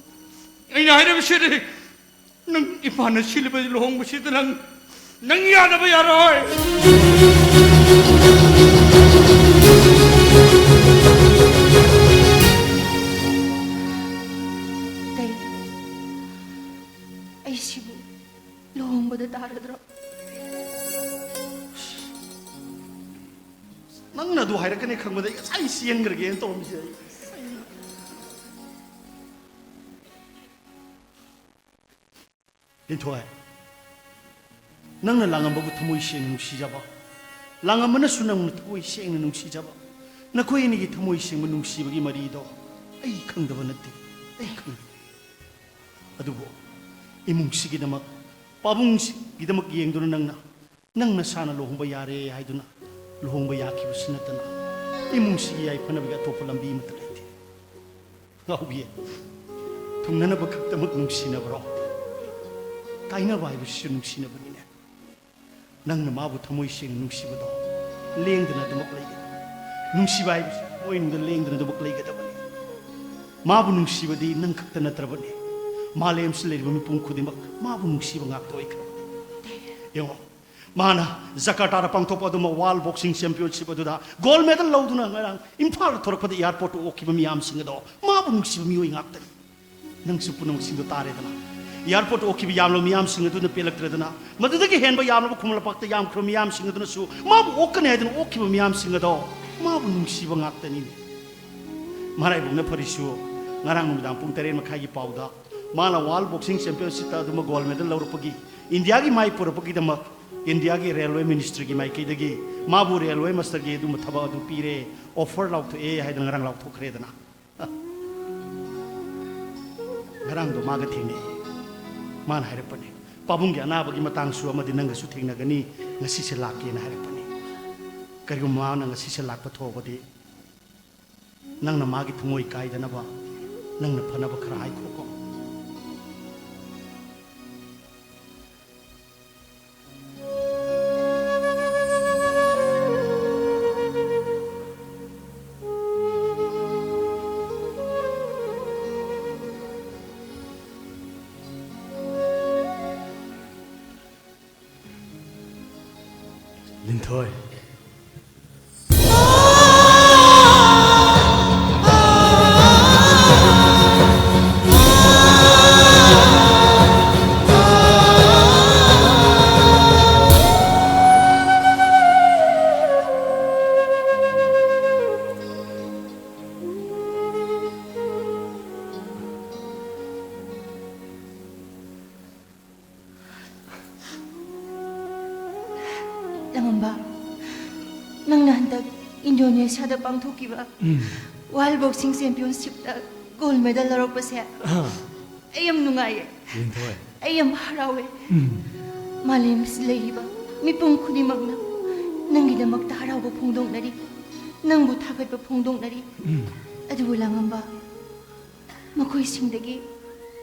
ꯑꯩꯅ ꯍꯥꯏꯔꯤꯕꯁꯤꯗꯤ, ꯅꯪ ꯏꯄꯥꯅ ꯁꯤꯜꯂꯤꯕ ꯂꯨꯍꯣꯡꯕꯁꯤꯗ ꯅꯪ, ꯅꯪ ꯌꯥꯗꯕ ꯌꯥꯔꯣꯏ꯫ ꯀꯩ? ꯑꯩꯁꯤꯕꯨ ꯂꯨꯍꯣꯡꯕꯗ ꯇꯥꯔꯗ꯭ꯔꯣ? ꯅꯪꯅ ꯑꯗꯨ ꯍꯥꯏꯔꯛꯀꯅꯤ ꯈꯪꯕꯗ ꯑꯩ ꯉꯁꯥꯏ ꯆꯦꯟꯈ꯭ꯔꯒꯦꯅ ꯇꯧꯔꯝꯃꯤꯁꯦ ꯑꯩ꯫ ꯂꯤꯟꯊꯣꯏ, ꯅꯪꯅ ꯂꯥꯡꯉꯝꯕꯕꯨ ꯊꯃꯣꯏ ꯁꯦꯡꯅ ꯅꯨꯡꯁꯤꯖꯕ, ꯂꯥꯡꯉꯝꯕꯅꯁꯨ ꯅꯪꯕꯨ ꯊꯃꯣꯏ ꯁꯦꯡꯅ ꯅꯨꯡꯁꯤꯖꯕ, ꯅꯈꯣꯏ ꯑꯅꯤꯒꯤ ꯊꯃꯣꯏ ꯁꯦꯡꯕ ꯅꯨꯡꯁꯤꯕꯒꯤ ꯃꯔꯤꯗꯣ ꯑꯩ ꯈꯪꯗꯕ ꯅꯠꯇꯦ, ꯑꯩ ꯈꯪꯏ꯫ ꯑꯗꯨꯕꯨ ꯏꯃꯨꯡꯁꯤꯒꯤꯗꯃꯛ, ꯄꯥꯕꯨꯡꯁꯤꯒꯤꯗꯃꯛ ꯌꯦꯡꯗꯨꯅ ꯅꯪꯅ, ꯅꯪ ꯅꯁꯥꯅ ꯂꯨꯍꯣꯡꯕ ꯌꯥꯔꯦ ꯍꯥꯏꯗꯨꯅ ꯂꯨꯍꯣꯡꯕ ꯌꯥꯈꯤꯕꯁꯤ ꯅꯠꯇꯅ ꯏꯃꯨꯡꯁꯤꯒꯤ ꯌꯥꯏꯐꯅꯕꯒꯤ ꯑꯇꯣꯞꯄ ꯂꯝꯕꯤ ꯑꯃꯠꯇ ꯂꯩꯇꯦ꯫ ꯉꯥꯎꯕꯤ, ꯊꯨꯡꯅꯅꯕ ꯈꯛꯇꯃꯛ ꯅꯨꯡꯁꯤꯅꯕꯔꯣ? ꯀꯥꯏꯅꯕ ꯍꯥꯏꯕꯁꯤꯁꯨ ꯅꯨꯡꯁꯤꯅꯕꯅꯤꯅꯦ꯫ ꯅꯪꯅ ꯃꯥꯕꯨ ꯊꯃꯣꯏ ꯁꯦꯡꯅ ꯅꯨꯡꯁꯤꯕꯗꯣ ꯂꯦꯡꯗꯅ ꯑꯗꯨꯃꯛ ꯂꯩꯒꯅꯤ꯫ ꯅꯨꯡꯁꯤꯕ ꯍꯥꯏꯕꯁꯤ ꯊꯃꯣꯏꯅꯨꯡꯗ ꯂꯦꯡꯗꯅ ꯑꯗꯨꯃꯛ ꯂꯩꯒꯗꯕꯅꯤ꯫ ꯃꯥꯕꯨ ꯅꯨꯡꯁꯤꯕꯗꯤ ꯅꯪ ꯈꯛꯇ ꯅꯠꯇ꯭ꯔꯕꯅꯤ꯫ ꯃꯥꯂꯦꯝꯁꯤꯗ ꯂꯩꯔꯤꯕ ꯃꯤꯄꯨꯝ ꯈꯨꯗꯤꯡꯃꯛ ꯃꯥꯕꯨ ꯅꯨꯡꯁꯤꯕ ꯉꯥꯛꯇ ꯑꯣꯏꯈ꯭ꯔꯕꯅꯤ꯫ ꯌꯦꯡꯉꯣ, ꯃꯥꯅ ꯖꯀꯥꯔꯇꯥꯗ ꯄꯥꯡꯊꯣꯛꯄ ꯑꯗꯨꯃꯛ ꯋꯥꯔꯜ ꯕꯣꯛꯁꯤꯡ ꯆꯦꯝꯄꯤꯌꯟꯁꯤꯞ ꯑꯗꯨꯗ ꯒꯣꯜ ꯃꯦꯗꯜ ꯂꯧꯗꯨꯅ ꯉꯔꯥꯡ ꯏꯝꯐꯥꯜꯗ ꯊꯣꯔꯛꯄꯗ ꯑꯦꯌꯥꯔꯄꯣꯔꯠꯇ ꯑꯣꯛꯈꯤꯕ ꯃꯤꯌꯥꯝꯁꯤꯡ ꯑꯗꯣ ꯃꯥꯕꯨ ꯅꯨꯡꯁꯤꯕ ꯃꯤꯑꯣꯏ ꯉꯥꯛꯇꯅꯤ꯫ ꯅꯪꯁꯨ ꯄꯨꯝꯅꯃꯛꯁꯤꯡꯗꯣ ꯇꯥꯔꯦꯗꯅ, ꯑꯦꯌꯥꯔꯄꯣꯔꯠꯇ ꯑꯣꯛꯈꯤꯕ ꯌꯥꯝꯂꯕ ꯃꯤꯌꯥꯝꯁꯤꯡ ꯑꯗꯨꯅ ꯄꯦꯜꯂꯛꯇ꯭ꯔꯦꯗꯅ, ꯃꯗꯨꯗꯒꯤ ꯍꯦꯟꯕ ꯌꯥꯝꯂꯕ ꯈꯨꯃꯟ ꯂꯝꯄꯥꯛꯇ ꯌꯥꯝꯈ꯭ꯔꯕ ꯃꯤꯌꯥꯝꯁꯤꯡ ꯑꯗꯨꯅꯁꯨ ꯃꯥꯕꯨ ꯑꯣꯛꯀꯅꯤ ꯍꯥꯏꯗꯨꯅ ꯑꯣꯛꯈꯤꯕ ꯃꯤꯌꯥꯝꯁꯤꯡ ꯑꯗꯣ ꯃꯥꯕꯨ ꯅꯨꯡꯁꯤꯕ ꯉꯥꯛꯇꯅꯤꯅꯦ꯫ ꯃꯔꯥꯏꯕꯛꯅ ꯐꯔꯤꯁꯨ, ꯉꯔꯥꯡ ꯅꯨꯃꯤꯗꯥꯡ ꯄꯨꯡ ꯇꯔꯦꯠ ꯃꯈꯥꯏꯒꯤ ꯄꯥꯎꯗ ꯃꯥꯅ ꯋꯥꯔꯜ ꯕꯣꯛꯁꯤꯡ ꯆꯦꯝꯄꯤꯌꯟꯁꯤꯞꯇ ꯑꯗꯨꯃꯛ ꯒꯣꯜ ꯃꯦꯗꯜ ꯂꯧꯔꯛꯄꯒꯤ, ꯏꯟꯗꯤꯌꯥꯒꯤ ꯃꯥꯏ ꯄꯨꯔꯛꯄꯒꯤꯗꯃꯛ ꯏꯟꯗꯤꯌꯥꯒꯤ ꯔꯦꯜꯋꯦ ꯃꯤꯅꯤꯁꯇ꯭ꯔꯤꯒꯤ ꯃꯥꯏꯀꯩꯗꯒꯤ ꯃꯥꯕꯨ ꯔꯦꯜꯋꯦ ꯃꯥꯁꯇꯔꯒꯤ ꯑꯗꯨꯝꯕ ꯊꯕꯛ ꯑꯗꯨ ꯄꯤꯔꯦ, ꯑꯣꯐꯔ ꯂꯥꯎꯊꯣꯛꯑꯦ ꯍꯥꯏꯗꯅ ꯉꯔꯥꯡ ꯂꯥꯎꯊꯣꯛꯈ꯭ꯔꯦꯗꯅ꯫ ꯉꯔꯥꯡꯗꯣ ꯃꯥꯒ ꯊꯦꯡꯅꯩ꯫ ꯃꯥꯅ ꯍꯥꯏꯔꯛꯄꯅꯦ, "ꯄꯥꯕꯨꯡꯒꯤ ꯑꯅꯥꯕꯒꯤ ꯃꯇꯥꯡꯁꯨ ꯑꯃꯗꯤ ꯅꯪꯒꯁꯨ ꯊꯦꯡꯅꯒꯅꯤ, ꯉꯁꯤꯁꯦ ꯂꯥꯛꯀꯦꯅ" ꯍꯥꯏꯔꯛꯄꯅꯦ꯫ ꯀꯔꯤꯒꯨꯝꯕ ꯃꯥꯅ ꯉꯁꯤꯁꯦ ꯂꯥꯛꯄ ꯊꯣꯛꯑꯕꯗꯤ, ꯅꯪꯅ ꯃꯥꯒꯤ ꯊꯃꯣꯏ ꯀꯥꯏꯗꯅꯕ, ꯅꯪꯅ ꯐꯅꯕ ꯈꯔ ꯍꯥꯏꯈꯣꯀꯣ꯫ ꯂꯤꯟꯊꯣꯏ꯫ ꯂꯥꯡꯉꯝꯕ, ꯅꯪꯅ ꯍꯟꯗꯛ ꯏꯟꯗꯣꯅꯦꯁꯤꯌꯥꯗ ꯄꯥꯡꯊꯣꯛꯈꯤꯕ ꯎꯝ꯫ ꯋꯥꯔꯜ ꯕꯣꯛꯁꯤꯡ ꯆꯦꯝꯄꯤꯌꯟꯁꯤꯞꯇ ꯒꯣꯜ ꯃꯦꯗꯜ ꯂꯧꯔꯛꯄꯁꯦ ꯑꯥ꯫ ꯑꯩ ꯌꯥꯝ ꯅꯨꯡꯉꯥꯏꯌꯦ꯫ ꯂꯤꯟꯊꯣꯏ꯫ ꯑꯩ ꯌꯥꯝ ꯍꯔꯥꯎꯋꯦ꯫ ꯎꯝ꯫ ꯃꯥꯂꯦꯝꯁꯤꯗ ꯂꯩꯔꯤꯕ ꯃꯤꯄꯨꯝ ꯈꯨꯗꯤꯡꯃꯛꯅ ꯅꯪꯒꯤꯗꯃꯛꯇ ꯍꯔꯥꯎꯕ ꯐꯣꯡꯗꯣꯛꯅꯔꯤ, ꯅꯪꯕꯨ ꯊꯥꯒꯠꯄ ꯐꯣꯡꯗꯣꯛꯅꯔꯤ꯫ ꯎꯝ꯫ ꯑꯗꯨꯕꯨ ꯂꯥꯡꯉꯝꯕ, ꯃꯈꯣꯏꯁꯤꯡꯗꯒꯤ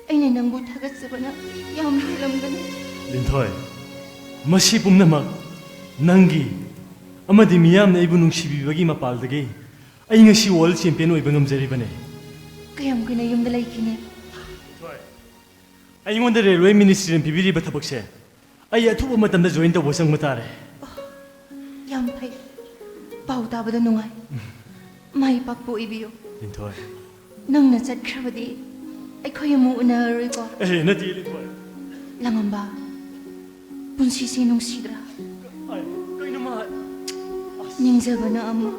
ꯑꯩꯅ ꯅꯪꯕꯨ ꯊꯥꯒꯠꯆꯕꯅ ꯌꯥꯝ ꯍꯦꯜꯂꯝꯒꯅꯤ꯫ ꯂꯤꯟꯊꯣꯏ, ꯃꯁꯤ ꯄꯨꯝꯅꯃꯛ ꯅꯪꯒꯤ ꯑꯃꯗꯤ ꯃꯤꯌꯥꯝꯅ ꯑꯩꯕꯨ ꯅꯨꯡꯁꯤꯕꯤꯕꯒꯤ ꯃꯄꯥꯜꯗꯒꯤ ꯑꯩ ꯉꯁꯤ ꯋꯥꯔꯜ ꯆꯦꯝꯄꯤꯌꯟ ꯑꯣꯏꯕ ꯉꯝꯖꯔꯤꯕꯅꯦ꯫ ꯀꯌꯥꯝ ꯀꯨꯏꯅ ꯌꯨꯝꯗ ꯂꯩꯈꯤꯅꯤ? ꯂꯤꯟꯊꯣꯏ, ꯑꯩꯉꯣꯟꯗ ꯔꯦꯜꯋꯦ ꯃꯤꯅꯤꯁꯇ꯭ꯔꯤꯅ ꯄꯤꯕꯤꯔꯤꯕ ꯊꯕꯛꯁꯦ ꯑꯩ ꯑꯊꯨꯕ ꯃꯇꯝꯗ ꯖꯣꯏꯟ ꯇꯧꯕ ꯆꯪꯕ ꯇꯥꯔꯦ꯫ ꯌꯥꯝ ꯐꯩ꯫ ꯄꯥꯎ ꯇꯥꯕꯗ ꯅꯨꯡꯉꯥꯏ꯫ ꯃꯥꯏ ꯄꯥꯛꯄ ꯑꯣꯏꯕꯤꯌꯨ꯫ ꯂꯤꯟꯊꯣꯏ꯫ ꯅꯪꯅ ꯆꯠꯈ꯭ꯔꯕꯗꯤ ꯑꯩꯈꯣꯏ ꯑꯃꯨꯛ ꯎꯅꯔꯔꯣꯏꯀꯣ? ꯑꯦ, ꯅꯠꯇꯦ, ꯂꯤꯟꯊꯣꯏ꯫ ꯂꯥꯡꯉꯝꯕ, ꯄꯨꯟꯁꯤꯁꯦ ꯅꯨꯡꯁꯤꯗ꯭ꯔꯥ? ꯑꯩ, ꯀꯩꯅꯣ ꯃꯥ? ꯑꯁ꯫ ꯅꯤꯡꯖꯕꯅ ꯑꯃ,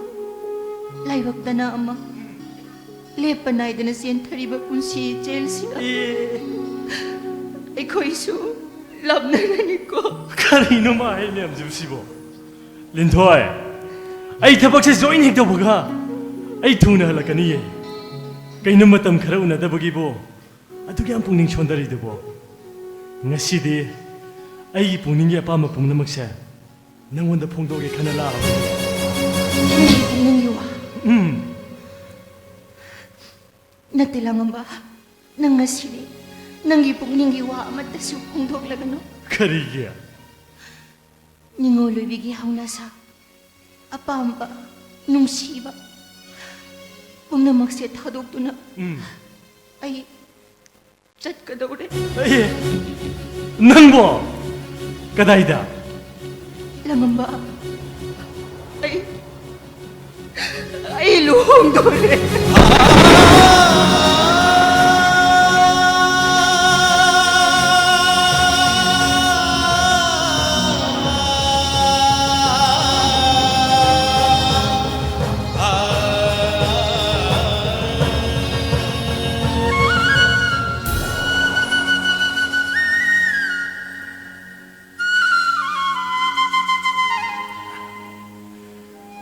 ꯂꯥꯏꯕꯛꯇꯅ ꯑꯃ꯫ ꯂꯦꯞꯄ ꯅꯥꯏꯗꯅ ꯆꯦꯟꯊꯔꯤꯕ ꯄꯨꯟꯁꯤ ꯏꯆꯦꯜꯁꯤꯗ ꯑꯦ꯫ ꯑꯩꯈꯣꯏꯁꯨ ꯂꯥꯞꯅꯔꯅꯤꯀꯣ꯫ ꯀꯔꯤꯅꯣ ꯃꯥ ꯍꯥꯏ ꯃꯌꯥꯝꯁꯤꯕꯨ ꯁꯤꯕꯣ? ꯂꯤꯟꯊꯣꯏ, ꯑꯩ ꯊꯕꯛꯁꯦ ꯖꯣꯏꯟ ꯍꯦꯛ ꯇꯧꯕꯒ ꯑꯩ ꯊꯨꯅ ꯍꯜꯂꯛꯀꯅꯤꯌꯦ꯫ ꯀꯩꯅꯣ ꯃꯇꯝ ꯈꯔ ꯎꯅꯗꯕꯒꯤꯕꯨ ꯑꯗꯨꯛ ꯌꯥꯝ ꯄꯨꯛꯅꯤꯡ ꯁꯣꯟꯊꯔꯤꯗꯨꯕꯣ? ꯉꯁꯤꯗꯤ ꯑꯩꯒꯤ ꯄꯨꯛꯅꯤꯡꯒꯤ ꯑꯄꯥꯝꯕ ꯄꯨꯝꯅꯃꯛꯁꯦ ꯅꯪꯉꯣꯟꯗ ꯐꯣꯡꯗꯣꯛꯑꯒꯦ ꯈꯟꯅ ꯂꯥꯛꯑꯕꯅꯤ꯫ ꯅꯪꯒꯤ ꯄꯨꯛꯅꯤꯡꯒꯤ ꯋꯥ? ꯎꯝ꯫ ꯅꯠꯇꯦ, ꯂꯥꯡꯉꯝꯕ, ꯅꯪ ꯉꯁꯤꯗꯤ ꯅꯪꯒꯤ ꯄꯨꯛꯅꯤꯡꯒꯤ ꯋꯥ ꯑꯃꯠꯇꯁꯨ ꯐꯣꯡꯗꯣꯛꯂꯒꯅꯨ꯫ ꯀꯔꯤꯒꯤ? ꯅꯤꯉꯣꯜ ꯑꯣꯏꯕꯤꯒꯤ ꯍꯧꯅꯁꯥ, ꯑꯄꯥꯝꯕ, ꯅꯨꯡꯁꯤꯕ ꯄꯨꯝꯅꯃꯛꯁꯦ ꯊꯥꯗꯣꯛꯇꯨꯅ ꯎꯝ꯫ ꯑꯩ ꯆꯠꯀꯗꯧꯔꯦ꯫ ꯑꯦ, ꯅꯪꯕꯣ? ꯀꯗꯥꯏꯗ? ꯂꯥꯡꯉꯝꯕ, ꯑꯩ, ꯑꯩ ꯂꯨꯍꯣꯡꯗꯧꯔꯦ꯫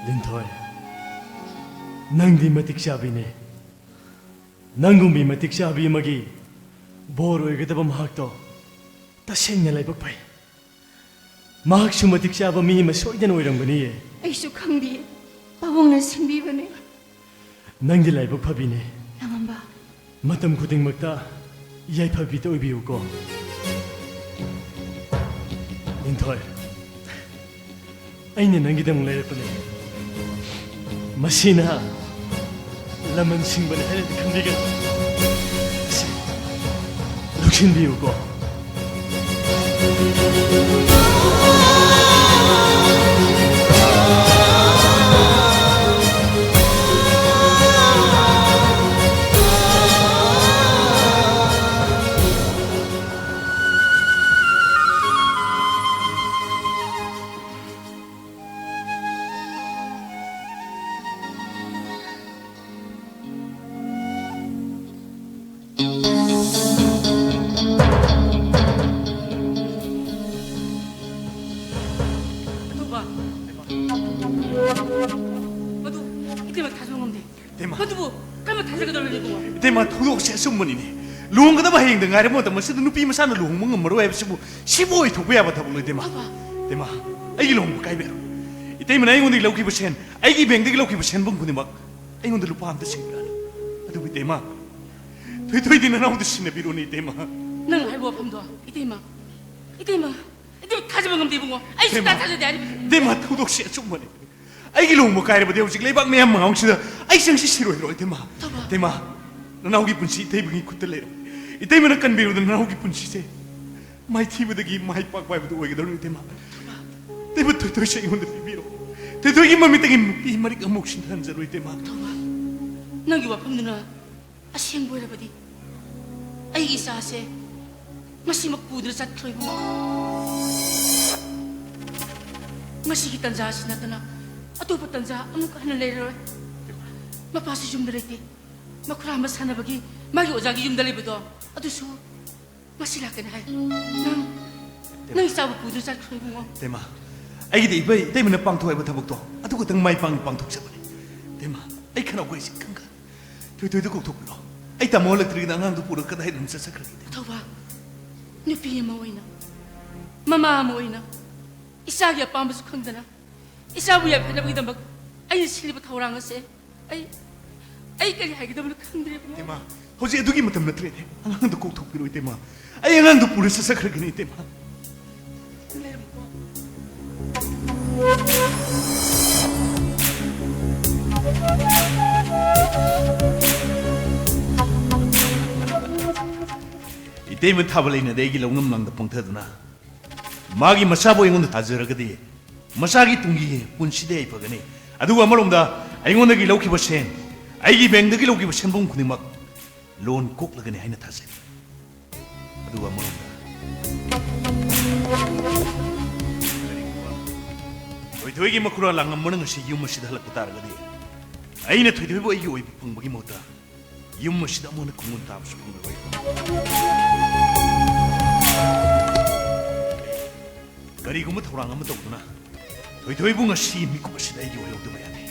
ꯂꯤꯟꯊꯣꯏ, ꯅꯪꯗꯤ ꯃꯇꯤꯛ ꯆꯥꯕꯤꯅꯦ꯫ ꯅꯪꯒꯨꯝꯕꯤ ꯃꯇꯤꯛ ꯆꯥꯕꯤ ꯑꯃꯒꯤ ꯕꯣꯔ ꯑꯣꯏꯒꯗꯕ ꯃꯍꯥꯛꯇꯣ ꯇꯁꯦꯡꯅ ꯂꯥꯏꯕꯛ ꯐꯩ꯫ ꯃꯍꯥꯛꯁꯨ ꯃꯇꯤꯛ ꯆꯥꯕ ꯃꯤ ꯑꯃ ꯁꯣꯏꯗꯅ ꯑꯣꯏꯔꯝꯒꯅꯤꯌꯦ꯫ ꯑꯩꯁꯨ ꯈꯪꯗꯤꯌꯦ, ꯄꯥꯕꯨꯡꯅ ꯁꯤꯟꯕꯤꯕꯅꯦ꯫ ꯅꯪꯗꯤ ꯂꯥꯏꯕꯛ ꯐꯕꯤꯅꯦ꯫ ꯂꯥꯡꯉꯝꯕ, ꯃꯇꯝ ꯈꯨꯗꯤꯡꯃꯛꯇ ꯌꯥꯏꯐꯕꯤꯗ ꯑꯣꯏꯕꯤꯌꯨꯀꯣ꯫ ꯂꯤꯟꯊꯣꯏ, ꯑꯩꯅ ꯅꯪꯒꯤꯗꯃꯛ ꯂꯩꯔꯛꯄꯅꯦ꯫ ꯃꯁꯤꯅ ꯂꯃꯟ ꯁꯤꯡꯕꯅꯤ ꯍꯥꯏꯅꯗꯤ ꯈꯟꯕꯤꯒꯅꯨ꯫ ꯁꯤ ꯂꯧꯁꯤꯟꯕꯤꯌꯨꯀꯣ꯫ ꯑꯇꯣꯞꯄ꯫ ꯃꯗꯨ ꯏꯇꯩꯃ ꯊꯥꯖꯕ ꯉꯝꯗꯦ꯫ ꯏꯇꯩꯃ꯫ ꯃꯗꯨꯕꯨ ꯀꯔꯝꯅ ꯊꯥꯖꯒꯗꯧꯔꯤꯕꯅꯣ ꯏꯕꯨꯡꯉꯣ? ꯏꯇꯩꯃ, ꯊꯧꯗꯣꯛꯁꯦ ꯑꯆꯨꯝꯕꯅꯤꯅꯦ꯫ ꯂꯨꯍꯣꯡꯒꯗꯕ ꯍꯌꯦꯡꯗ ꯉꯥꯏꯔꯕ ꯃꯇꯝ ꯑꯁꯤꯗ ꯅꯨꯄꯤ ꯃꯆꯥꯅ ꯂꯨꯍꯣꯡꯕ ꯉꯝꯃꯔꯣꯏ ꯍꯥꯏꯕꯁꯤꯕꯨ ꯁꯤꯕꯨ ꯑꯣꯏꯊꯣꯛꯄ ꯌꯥꯕ ꯊꯕꯛꯂꯣ ꯏꯇꯩꯃ? ꯑꯄꯥ꯫ ꯏꯇꯩꯃ, ꯑꯩꯒꯤ ꯂꯨꯍꯣꯡꯕ ꯀꯥꯏꯕ ꯌꯥꯔꯣꯏ꯫ ꯏꯇꯩꯃꯅ ꯑꯩꯉꯣꯟꯗꯒꯤ ꯂꯧꯈꯤꯕ ꯁꯦꯟ, ꯑꯩꯒꯤ ꯕꯦꯡꯗꯒꯤ ꯂꯧꯈꯤꯕ ꯁꯦꯟꯐꯝ ꯈꯨꯗꯤꯡꯃꯛ ꯑꯩꯉꯣꯟꯗ ꯂꯨꯄꯥ ꯑꯝꯇ ꯁꯤꯡꯕꯤꯔꯛꯑꯅꯨ꯫ ꯑꯗꯨꯕꯨ ꯏꯇꯩꯃ, ꯊꯣꯏꯊꯣꯏꯗꯤ ꯅꯅꯥꯎꯗ ꯁꯤꯟꯅꯕꯤꯔꯣꯅꯦ ꯏꯇꯩꯃ꯫ ꯅꯪ ꯍꯥꯏꯕ ꯋꯥꯐꯝꯗꯣ ꯏꯇꯩꯃ, ꯏꯇꯩꯃ, ꯏꯇꯩꯃ ꯊꯥꯖꯕ ꯉꯝꯗꯦ ꯏꯕꯨꯡꯉꯣ꯫ ꯑꯩ ꯁꯨꯡꯊꯥ ꯏꯇꯩꯃ, ꯊꯥꯖꯗꯦ ꯍꯥꯏꯔꯤꯕ꯫ ꯏꯇꯩꯃ, ꯊꯧꯗꯣꯛꯁꯦ ꯑꯆꯨꯝꯕꯅꯤ꯫ ꯑꯩꯒꯤ ꯂꯨꯍꯣꯡꯕ ꯀꯥꯏꯔꯕꯗꯤ ꯍꯧꯖꯤꯛ ꯂꯩꯕꯥꯛ ꯃꯌꯥꯝ ꯃꯉꯥꯡꯁꯤꯗ ꯑꯩ ꯆꯪꯁꯤ ꯁꯤꯔꯣꯏꯗ꯭ꯔꯣ ꯏꯇꯩꯃ? ꯇꯧꯕ꯫ ꯏꯇꯩꯃ, ꯅꯅꯥꯎꯒꯤ ꯄꯨꯟꯁꯤ ꯏꯇꯩꯃꯒꯤ ꯈꯨꯠꯇ ꯂꯩꯔꯦ꯫ ꯏꯇꯩꯃꯅ ꯀꯟꯕꯤꯔꯕꯗ ꯅꯅꯥꯎꯒꯤ ꯄꯨꯟꯁꯤꯁꯦ ꯃꯥꯏꯊꯤꯕꯗꯒꯤ ꯃꯥꯏ ꯄꯥꯛꯄ ꯍꯥꯏꯕꯗꯨ ꯑꯣꯏꯒꯗꯧꯔꯤꯕꯅꯤ ꯏꯇꯩꯃ꯫ ꯏꯇꯩꯃ, ꯊꯣꯏꯊꯣꯏꯁꯦ ꯑꯩꯉꯣꯟꯗ ꯄꯤꯕꯤꯔꯣ꯫ ꯊꯣꯏꯊꯣꯏꯒꯤ ꯃꯃꯤꯠꯇꯒꯤ ꯃꯄꯤ ꯃꯔꯤꯛ ꯑꯃꯨꯛ ꯁꯤꯟꯊꯍꯟꯖꯔꯣꯏ ꯏꯇꯩꯃ꯫ ꯇꯧꯕ꯫ ꯅꯪꯒꯤ ꯋꯥꯐꯝꯗꯨꯅ ꯑꯁꯦꯡꯕ ꯑꯣꯏꯔꯕꯗꯤ ꯑꯩꯒꯤ ꯏꯆꯥꯁꯦ ꯉꯁꯤꯃꯛ ꯄꯨꯗꯨꯅ ꯆꯠꯈ꯭ꯔꯣ ꯏꯕꯨꯡꯉꯣ꯫ ꯉꯁꯤꯒꯤ ꯇꯟꯖꯥ ꯑꯁꯤ ꯅꯠꯇꯅ ꯑꯇꯣꯞꯄ ꯇꯟꯖꯥ ꯑꯃꯨꯛ ꯍꯟꯅ ꯂꯩꯔꯔꯣꯏ꯫ ꯃꯄꯥꯁꯨ ꯌꯨꯝꯗ ꯂꯩꯇꯦ꯫ ꯃꯈꯨꯔꯥ ꯑꯃ ꯁꯥꯟꯅꯕꯒꯤ ꯃꯥꯒꯤ ꯑꯣꯖꯥꯒꯤ ꯌꯨꯝꯗ ꯂꯩꯕꯗꯣ ꯑꯗꯨꯁꯨ ꯉꯁꯤ ꯂꯥꯛꯀꯅꯤ ꯍꯥꯏ꯫ ꯅꯪ, ꯅꯪ ꯏꯆꯥꯕꯨ ꯄꯨꯗꯨꯅ ꯆꯠꯈ꯭ꯔꯣ ꯏꯕꯨꯡꯉꯣ꯫ ꯏꯇꯩꯃ, ꯑꯩꯒꯤꯗꯤ ꯏꯕꯩ ꯏꯇꯩꯃꯅ ꯄꯥꯡꯊꯣꯛ ꯍꯥꯏꯕ ꯊꯕꯛꯇꯣ ꯑꯗꯨ ꯈꯛꯇꯪ ꯃꯥꯏ ꯄꯥꯛꯅ ꯄꯥꯡꯊꯣꯛꯆꯕꯅꯤ꯫ ꯏꯇꯩꯃ, ꯑꯩ ꯈꯅꯥꯎ ꯀꯩꯁꯤ ꯀꯪꯒ ꯊꯣꯏꯊꯣꯏꯗ ꯀꯧꯊꯣꯛꯄꯤꯔꯣ꯫ ꯑꯩ ꯇꯥꯃꯣ ꯍꯜꯂꯛꯇ꯭ꯔꯤꯉꯩꯗ ꯑꯉꯥꯡꯗꯨ ꯄꯨꯔꯒ ꯀꯗꯥꯏꯗꯅꯣ ꯆꯠꯆꯈ꯭ꯔꯒꯦ ꯏꯇꯩꯃ? ꯊꯧꯕ, ꯅꯨꯄꯤ ꯑꯃ ꯑꯣꯏꯅ, ꯃꯃꯥ ꯑꯃ ꯑꯣꯏꯅ, ꯏꯆꯥꯒꯤ ꯑꯄꯥꯝꯕꯁꯨ ꯈꯪꯗꯅ ꯏꯆꯥꯕꯨ ꯌꯥꯏꯐꯅꯕꯒꯤꯗꯃꯛ ꯑꯩꯅ ꯁꯤꯜꯂꯤꯕ ꯊꯧꯔꯥꯡ ꯑꯁꯦ ꯑꯩ, ꯑꯩ ꯀꯔꯤ ꯍꯥꯏꯒꯗꯕꯅꯣ ꯈꯪꯗ꯭ꯔꯦ ꯏꯕꯨꯡꯉꯣ꯫ ꯏꯃꯥ, ꯍꯧꯖꯤꯛ ꯑꯗꯨꯒꯤ ꯃꯇꯝ ꯅꯠꯇ꯭ꯔꯦꯅꯦ꯫ ꯑꯉꯥꯡꯗꯣ ꯀꯣꯛꯊꯣꯛꯄꯤꯔꯣ, ꯏꯇꯩꯃ꯫ ꯑꯩ ꯑꯉꯥꯡꯗꯣ ꯄꯨꯔ ꯆꯠꯆꯈ꯭ꯔꯒꯦꯅꯦ, ꯏꯇꯩꯃ꯫ ꯏꯇꯩꯃ ꯊꯥꯕ ꯂꯩꯅꯗꯦ ꯑꯩꯒꯤ ꯂꯧꯉꯝ ꯂꯥꯡꯗ ꯄꯪꯊꯗꯨꯅ꯫ ꯃꯥꯒꯤ ꯃꯆꯥꯕꯨ ꯑꯩꯉꯣꯟꯗ ꯊꯥꯖꯔꯒꯗꯤ ꯃꯆꯥꯒꯤ ꯇꯨꯡꯒꯤ ꯄꯨꯟꯁꯤꯗꯤ ꯑꯩ ꯐꯒꯅꯤ꯫ ꯑꯗꯨꯒ ꯑꯃꯔꯣꯝꯗ ꯑꯩꯉꯣꯟꯗꯒꯤ ꯂꯧꯈꯤꯕ ꯁꯦꯟ, ꯑꯩꯒꯤ ꯕꯦꯡꯗꯒꯤ ꯂꯧꯈꯤꯕ ꯁꯦꯟꯐꯝ ꯈꯨꯗꯤꯡꯃꯛ ꯂꯣꯟ ꯀꯣꯛꯂꯒꯅꯤ ꯍꯥꯏꯅ ꯊꯥꯖꯩ꯫ ꯑꯗꯨꯒ ꯑꯃꯔꯣꯝꯗ ꯊꯣꯏꯊꯣꯏꯒꯤ ꯃꯈꯨꯔꯥ ꯂꯥꯡꯉꯝꯕꯅ ꯉꯁꯤ ꯌꯨꯝ ꯑꯁꯤꯗ ꯍꯜꯂꯛꯄ ꯇꯥꯔꯒꯗꯤ ꯑꯩꯅ ꯊꯣꯏꯊꯣꯏꯕꯨ ꯑꯩꯒꯤ ꯑꯣꯏꯕ ꯐꯪꯕꯒꯤ ꯃꯍꯨꯠꯇ ꯌꯨꯝ ꯑꯁꯤꯗ ꯑꯃꯨꯛ ꯍꯟꯅ ꯈꯣꯡꯒꯨꯟ ꯇꯥꯕꯁꯨ ꯐꯪꯂꯔꯣꯏ꯫ ꯀꯔꯤꯒꯨꯝꯕ ꯊꯧꯔꯥꯡ ꯑꯃ ꯇꯧꯗꯨꯅ ꯊꯣꯏꯊꯣꯏꯕꯨ ꯉꯁꯤ ꯃꯤꯀꯨꯞ ꯑꯁꯤꯗ ꯑꯩꯒꯤ ꯑꯣꯏꯍꯧꯗꯕ ꯌꯥꯗꯦ꯫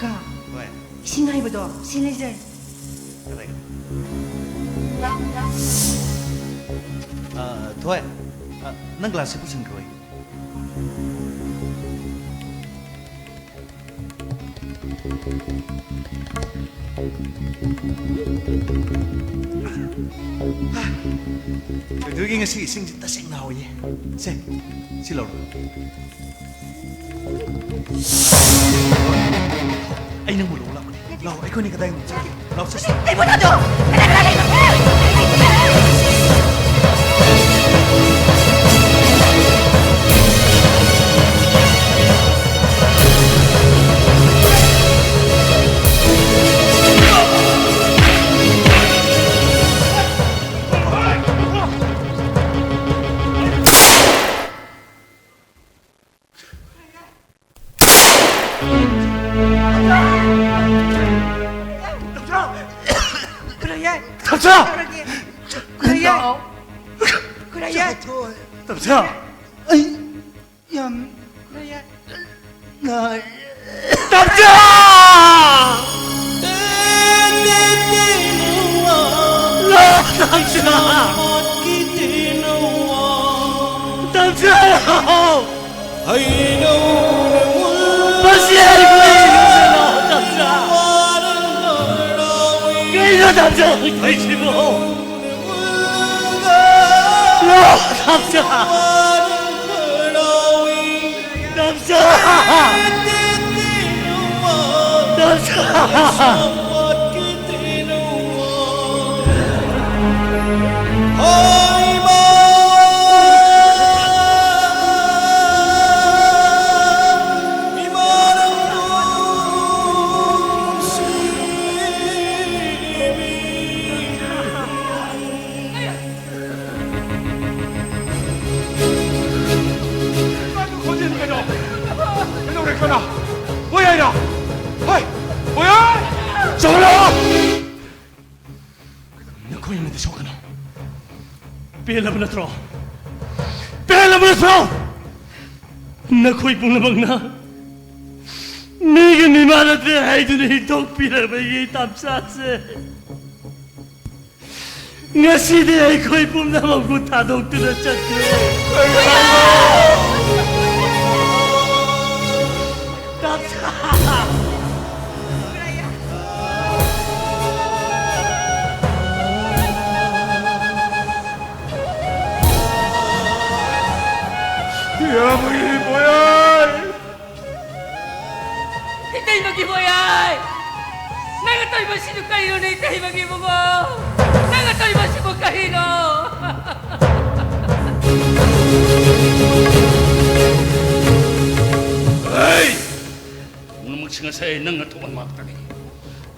ꯀꯥ, ꯍꯣꯏ꯫ ꯏꯁꯤꯡ ꯍꯩꯕꯗꯣ ꯁꯤ ꯂꯩꯖꯔꯦ꯫ ꯀꯗꯥꯏꯗ? ꯑ, ꯊꯣꯏ, ꯑ, ꯅꯪ ꯒ꯭ꯂꯥꯁꯁꯦ ꯄꯨꯁꯤꯟꯈ꯭ꯔꯣ ꯑꯩ꯫ ꯑꯗꯨꯒꯤ ꯉꯁꯤ ꯏꯁꯤꯡꯁꯤ ꯇꯁꯦꯡꯅ ꯍꯥꯎꯏꯌꯦ꯫ ꯁꯦ, ꯁꯤ ꯂꯧꯔꯣ꯫ ꯑꯩ ꯅꯪꯕꯨ ꯂꯧꯕ ꯂꯥꯛꯄꯅꯦ꯫ ꯂꯥꯛꯑꯣ, ꯑꯩꯈꯣꯏꯅꯤ ꯀꯗꯥꯏꯗꯅꯣ ꯆꯠꯀꯦ? ꯂꯥꯛꯑꯣ, ꯆꯠꯁꯤ꯫ ꯑꯩꯕꯨ ꯊꯥꯗꯣꯛꯑꯣ! ꯀꯅꯥ ꯀꯅꯥ ꯂꯩꯕꯒꯦ? ꯈꯨꯔꯥꯏꯌꯥꯏ! ꯇꯝꯆꯥ! ꯀꯩꯗꯧꯔꯒꯦ? ꯈꯨꯔꯥꯏꯌꯥꯏ! ꯈꯨꯔꯥꯏꯌꯥꯏ! ꯇꯝꯆꯥ! ꯑꯩ ꯌꯥꯝ ꯈꯨꯔꯥꯏꯌꯥꯏ! ꯅꯥꯏ꯫ ꯇꯝꯆꯥ! ꯂꯥꯛ ꯇꯝꯆꯥ! ꯇꯝꯆꯥ! ꯃꯁꯤ ꯑꯩꯕꯨ ꯏꯔꯨꯖꯅꯧ, ꯇꯝꯆꯥ꯫ ꯀꯩꯅꯣ ꯇꯝꯆꯥ ꯍꯧꯖꯤꯛ ꯇꯧꯔꯤꯁꯤꯕꯣ? ꯇꯝꯆꯥ! ꯇꯝꯆꯥ! ꯇꯝꯆꯥ! ꯀꯩꯅꯣ? ꯀꯩꯗꯧꯔꯦ ꯀꯅꯥ? ꯕꯣꯌꯥꯏꯔꯣ? ꯍꯣꯏ! ꯕꯣꯌꯥꯏ! ꯆꯠꯂꯣ! ꯅꯈꯣꯏ ꯑꯃꯗꯤ ꯁꯣꯛꯀꯅꯨ꯫ ꯄꯦꯜꯂꯕ ꯅꯠꯇ꯭ꯔꯣ? ꯄꯦꯜꯂꯕ ꯅꯠꯇ꯭ꯔꯣ? ꯅꯈꯣꯏ ꯄꯨꯝꯅꯃꯛꯅ ꯃꯤꯒꯤ ꯃꯤꯃꯥꯟꯅꯗ꯭ꯔꯦ ꯍꯥꯏꯗꯨꯅ ꯍꯤꯡꯗꯣꯛꯄꯤꯔꯕ ꯑꯩꯒꯤ ꯇꯝꯆꯥꯁꯦ꯫ ꯉꯁꯤꯗꯤ ꯑꯩꯈꯣꯏ ꯄꯨꯝꯅꯃꯛꯄꯨ ꯊꯥꯗꯣꯛꯇꯨꯅ ꯆꯠꯈ꯭ꯔꯦ꯫ ꯇꯝꯆꯥ! ꯏꯌꯥꯝꯕꯒꯤ ꯕꯣꯌꯥꯏ! ꯏꯇꯩꯃꯒꯤ ꯕꯣꯌꯥꯏ! ꯅꯪꯅ ꯇꯧꯔꯤꯕꯁꯤꯕꯨ ꯀꯔꯤꯅꯣꯅꯦ, ꯏꯇꯩꯃꯒꯤ ꯏꯕꯨꯡꯉꯣ? ꯅꯪꯅ ꯇꯧꯔꯤꯕꯁꯤꯕꯨ ꯀꯔꯤꯅꯣ? ꯍꯩ! ꯄꯨꯝꯅꯃꯛꯁꯤꯡ ꯑꯁꯦ ꯅꯪꯅ ꯊꯣꯛꯍꯟꯕ ꯉꯥꯛꯇꯅꯤ꯫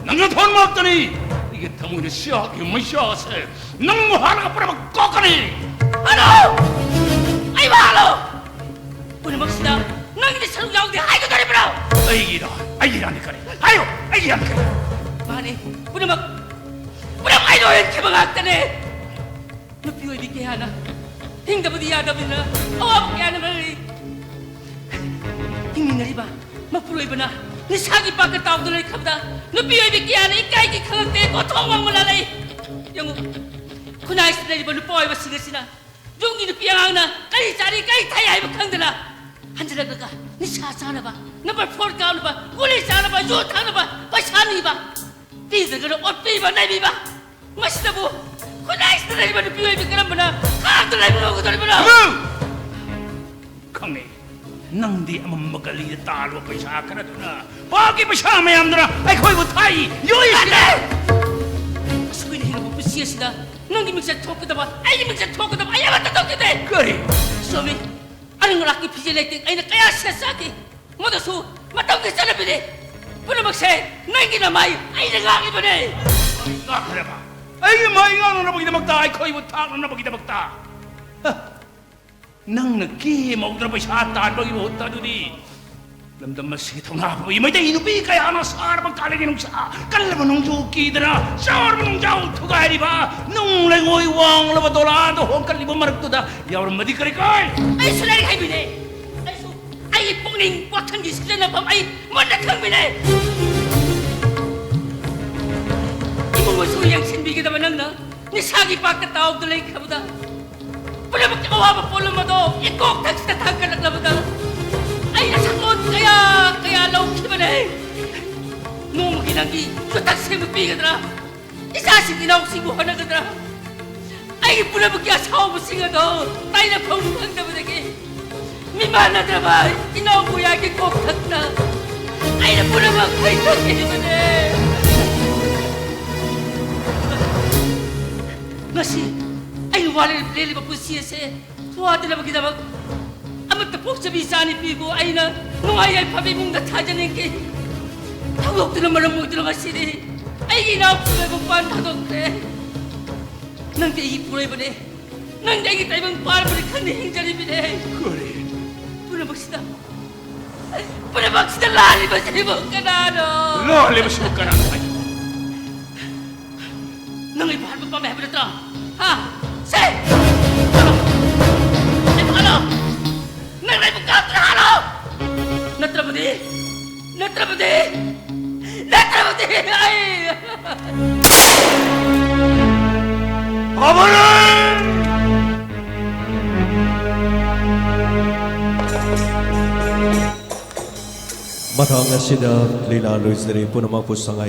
ꯅꯪꯅ ꯊꯣꯛꯍꯟꯕ ꯉꯥꯛꯇꯅꯤ꯫ ꯑꯩꯒꯤ ꯊꯃꯣꯏꯅ ꯁꯤꯌꯥꯒꯤ ꯃꯩꯁꯥꯁꯦ ꯅꯪꯕꯨ ꯍꯥꯠꯂꯒ ꯄꯨꯝꯅꯃꯛ ꯀꯣꯛꯀꯅꯤ꯫ ꯍꯥꯠꯂꯣ! ꯑꯩꯕꯨ ꯍꯥꯠꯂꯣ! ꯄꯨꯝꯅꯃꯛꯁꯤꯗ ꯅꯪꯒꯤꯗꯤ ꯁꯔꯨꯛ ꯌꯥꯎꯗꯦ ꯍꯥꯏꯒꯗꯧꯔꯤꯕ꯭ꯔꯣ? ꯑꯩꯒꯤꯔꯥ? ꯑꯩꯒꯤꯔꯥꯅꯤ ꯀꯔꯤ? ꯍꯥꯏꯌꯣ! ꯑꯩꯒꯤꯔꯥꯅꯤ ꯀꯔꯤ? ꯃꯥꯅꯤ, ꯄꯨꯝꯅꯃꯛ, ꯄꯨꯝꯅꯃꯛ ꯑꯩꯅ ꯑꯣꯏꯍꯟꯈꯤꯕ ꯉꯥꯛꯇꯅꯦ꯫ ꯅꯨꯄꯤ ꯑꯣꯏꯕꯤ ꯀꯌꯥꯅ ꯍꯤꯡꯗꯕꯗꯤ ꯌꯥꯗꯕꯅꯤꯅ ꯑꯋꯥꯕ ꯀꯌꯥꯅ ꯃꯔꯤ ꯍꯤꯡꯃꯤꯟꯅꯔꯤꯕ ꯃꯄꯨꯔꯣꯏꯕꯅ ꯅꯤꯁꯥꯒꯤ ꯄꯥꯛꯇ ꯇꯥꯎꯗꯨꯅ ꯂꯩꯈ꯭ꯔꯕꯗ ꯅꯨꯄꯤ ꯑꯣꯏꯕꯤ ꯀꯌꯥꯅ ꯏꯀꯥꯏꯒꯤ ꯈꯪꯉꯛꯇꯦ, ꯀꯣꯟꯊꯣꯡ ꯋꯥꯡꯃ ꯂꯥꯜꯂꯛꯏ꯫ ꯌꯦꯡꯉꯨ, ꯈꯨꯟꯅꯥꯏꯁꯤꯗ ꯂꯩꯔꯤꯕ ꯅꯨꯄꯥ ꯑꯣꯏꯕꯁꯤꯡ ꯑꯁꯤꯅ ꯌꯨꯝꯒꯤ ꯅꯨꯄꯤ ꯑꯉꯥꯡꯅ ꯀꯔꯤ ꯆꯥꯔꯤ, ꯀꯔꯤ ꯊꯛꯏ ꯍꯥꯏꯕ ꯈꯪꯗꯅ ꯍꯟꯖꯤꯜꯂꯛꯂꯒ ꯅꯤꯁꯥ ꯆꯥꯅꯕ, ꯅꯝꯕꯔ ꯐꯣꯔ ꯀꯥꯞꯅꯕ, ꯒꯨꯂꯤ ꯆꯥꯅꯕ, ꯌꯨ ꯊꯛꯅꯕ ꯄꯩꯁꯥ ꯅꯤꯕ, ꯄꯤꯗ꯭ꯔꯒꯅ ꯑꯣꯠꯄꯤꯕ, ꯅꯩꯕꯤꯕ꯫ ꯃꯁꯤꯗꯕꯨ ꯈꯨꯟꯅꯥꯏꯁꯤꯗ ꯂꯩꯔꯤꯕ ꯅꯨꯄꯤ ꯑꯣꯏꯕꯤ ꯀꯔꯝꯕꯅ ꯈꯥꯡꯗ ꯂꯩꯕ ꯉꯝꯒꯗꯧꯔꯤꯕꯅꯣ? ꯈꯪꯉꯦ, ꯅꯪꯗꯤ ꯑꯃꯝꯕ ꯒꯂꯤꯗ ꯇꯥꯜꯂꯨꯕ ꯄꯩꯁꯥ ꯈꯔꯗꯨꯅ, ꯄꯥꯞꯀꯤ ꯄꯩꯁꯥ ꯃꯌꯥꯝꯗꯨꯅ ꯑꯩꯈꯣꯏꯕꯨ ꯊꯥꯛꯏ, ꯌꯣꯛꯏ꯫ ꯌꯥꯗꯦ! ꯑꯁꯨꯛ ꯀꯨꯏꯅ ꯍꯤꯡꯂꯛꯄ ꯄꯨꯟꯁꯤ ꯑꯁꯤꯗ ꯅꯪꯒꯤ ꯃꯤꯡꯆꯠ ꯊꯣꯛꯀꯗꯕ, ꯑꯩꯒꯤ ꯃꯤꯡꯆꯠ ꯊꯣꯛꯀꯗꯕ ꯑꯩ ꯑꯃꯠꯇ ꯇꯧꯈꯤꯗꯦ꯫ ꯀꯔꯤ? ꯆꯨꯝꯃꯤ꯫ ꯑꯔꯪ ꯑꯔꯥꯛꯀꯤ ꯐꯤꯖꯦ ꯂꯩꯇꯦꯡ ꯑꯩꯅ ꯀꯌꯥ ꯁꯦꯠ ꯆꯥꯈꯤ꯫ ꯃꯗꯨꯁꯨ ꯃꯇꯝꯒꯤ ꯆꯠꯅꯕꯤꯅꯤ꯫ ꯄꯨꯝꯅꯃꯛꯁꯦ ꯅꯪꯒꯤ ꯅꯃꯥꯏ ꯑꯩꯅ ꯉꯥꯛꯂꯤꯕꯅꯦ꯫ ꯉꯥꯛꯈ꯭ꯔꯦꯕ? ꯑꯩꯒꯤ ꯃꯥꯏ ꯉꯥꯛꯅꯅꯕꯒꯤꯗꯃꯛꯇ, ꯑꯩꯈꯣꯏꯕꯨ ꯊꯥꯛꯅꯅꯕꯒꯤꯗꯃꯛꯇ? ꯍ! ꯅꯪꯅ ꯀꯦ ꯃꯧꯗ꯭ꯔ ꯄꯩꯁꯥ ꯇꯥꯟꯕꯒꯤ ꯃꯍꯨꯠꯇ ꯑꯗꯨꯗꯤ ꯂꯝꯗꯝ ꯑꯁꯤꯒꯤ ꯊꯧꯅꯥ ꯐꯕꯒꯤ ꯃꯩꯇꯩ ꯅꯨꯄꯤ ꯀꯌꯥꯅ ꯁꯥꯔꯕ ꯀꯥꯂꯦꯟꯒꯤ ꯅꯨꯡꯁꯥ, ꯀꯜꯂꯕ ꯅꯣꯡꯖꯨ ꯀꯤꯗꯅ ꯆꯥꯎꯔꯕ ꯅꯣꯡꯖꯥꯎ ꯊꯨꯒꯥꯏꯔꯤꯕ ꯅꯨꯡ ꯂꯩꯉꯣꯏ ꯋꯥꯡꯂꯕ ꯗꯣꯂꯥꯟꯗ ꯍꯣꯡꯀꯠꯂꯤꯕ ꯃꯔꯛꯇꯨꯗ ꯌꯥꯎꯔꯝꯃꯗꯤ ꯀꯔꯤ ꯀꯥꯏ? ꯑꯩꯁꯨ ꯂꯥꯏꯔꯤꯛ ꯍꯩꯕꯤꯅꯦ꯫ ꯑꯩꯁꯨ ꯑꯩꯒꯤ ꯄꯨꯛꯅꯤꯡ ꯋꯥꯈꯜꯒꯤ ꯁꯤꯖꯤꯟꯅꯐꯝ ꯑꯩ ꯃꯨꯟꯅ ꯈꯪꯕꯤꯅꯦ꯫ ꯏꯃꯨꯡ ꯃꯅꯨꯡꯁꯨ ꯌꯦꯡꯁꯤꯟꯕꯤꯒꯗꯕ ꯅꯪꯅ ꯅꯤꯁꯥꯒꯤ ꯄꯥꯛꯇ ꯇꯥꯎꯗꯨꯅ ꯂꯩꯈ꯭ꯔꯕꯗ, ꯄꯨꯝꯅꯃꯛꯀꯤ ꯑꯋꯥꯕ ꯄꯣꯠꯂꯨꯝ ꯑꯗꯣ ꯏꯀꯣꯛ ꯊꯛꯁꯤꯗ ꯊꯥꯡꯒꯠꯂꯛꯂꯕꯗ ꯑꯩꯅ ꯁꯛꯂꯣꯟ ꯀꯌꯥ ꯀꯌꯥ ꯂꯧꯈꯤꯕꯅꯦ꯫ ꯅꯣꯡꯃꯒꯤ ꯅꯪꯒꯤ ꯆꯨꯊꯛ ꯁꯦꯝꯕ ꯄꯤꯒꯗ꯭ꯔꯥ? ꯏꯆꯥꯁꯤꯡ ꯏꯅꯥꯎꯁꯤꯡꯕꯨ ꯍꯣꯠꯅꯒꯗ꯭ꯔꯥ? ꯑꯩꯒꯤ ꯄꯨꯝꯅꯃꯛꯀꯤ ꯑꯁꯥꯎꯕꯁꯤꯡ ꯑꯗꯣ ꯇꯥꯏꯅꯐꯝ ꯈꯪꯗꯕꯗꯒꯤ ꯃꯤꯃꯥꯟꯅꯗ꯭ꯔꯕ ꯏꯅꯥꯎ ꯀꯣꯌꯥꯒꯤ ꯀꯣꯛꯊꯛꯇ ꯑꯩꯅ ꯄꯨꯝꯅꯃꯛ ꯍꯩꯊꯈꯤꯕꯅꯦ꯫ ꯉꯁꯤ ꯑꯩꯅ ꯋꯥꯔꯦꯞ ꯂꯦꯜꯂꯤꯕ ꯄꯨꯟꯁꯤ ꯑꯁꯦ ꯋꯥꯗꯅꯕꯒꯤꯗꯃꯛ ꯑꯃꯠꯇ ꯄꯣꯛꯆꯕꯤ ꯏꯆꯥ ꯅꯨꯄꯤꯕꯨ ꯑꯩꯅ ꯅꯨꯡꯉꯥꯏ ꯌꯥꯏꯐꯕ ꯏꯃꯨꯡꯗ ꯊꯥꯖꯅꯤꯡꯈꯤ꯫ ꯊꯧꯗꯣꯛꯇꯨꯅ ꯃꯔꯝ ꯑꯣꯏꯗꯨꯅ ꯉꯁꯤꯗꯤ ꯑꯩꯒꯤ ꯏꯅꯥꯎꯁꯤꯡ ꯃꯄꯥꯟ ꯊꯥꯗꯣꯛꯈ꯭ꯔꯦ꯫ ꯅꯪꯗꯤ ꯑꯩꯒꯤ ꯄꯨꯔꯣꯏꯕꯅꯦ꯫ ꯅꯪꯗꯤ ꯑꯩꯒꯤ ꯇꯥꯏꯕꯪ ꯄꯥꯟꯕꯅꯤ ꯈꯪꯅ ꯍꯤꯡꯖꯔꯤꯕꯅꯦ꯫ ꯀꯔꯤ? ꯄꯨꯝꯅꯃꯛꯁꯤꯗ, ꯄꯨꯝꯅꯃꯛꯁꯤꯗ ꯂꯥꯜꯂꯤꯕꯁꯤꯕꯨ ꯀꯅꯥꯅꯣ? ꯂꯥꯜꯂꯤꯕꯁꯤꯕꯨ ꯀꯅꯥꯅꯣ ꯍꯥꯏ? ꯅꯪ ꯑꯩꯕꯨ ꯍꯥꯠꯄ ꯄꯥꯝꯃꯦ ꯍꯥꯏꯕ ꯅꯠꯇ꯭ꯔꯣ? ꯍꯥ? ꯁꯦ! ꯍꯥꯠꯂꯣ! ꯑꯩꯕꯨ ꯍꯥꯠꯂꯣ! ꯅꯪ ꯑꯩꯕꯨ ꯀꯥꯞꯇꯨꯅ ꯍꯥꯠꯂꯣ! ꯅꯠꯇ꯭ꯔꯕꯗꯤ, ꯅꯠꯇ꯭ꯔꯕꯗꯤ, ꯅꯠꯇ꯭ꯔꯕꯗꯤ ꯑꯩ ꯑꯃꯔ! ꯃꯊꯪ ꯑꯁꯤꯗ ꯂꯤꯂꯥ ꯂꯣꯏꯖꯔꯦ꯫ ꯄꯨꯝꯅꯃꯛꯄꯨ ꯁꯉꯥꯏ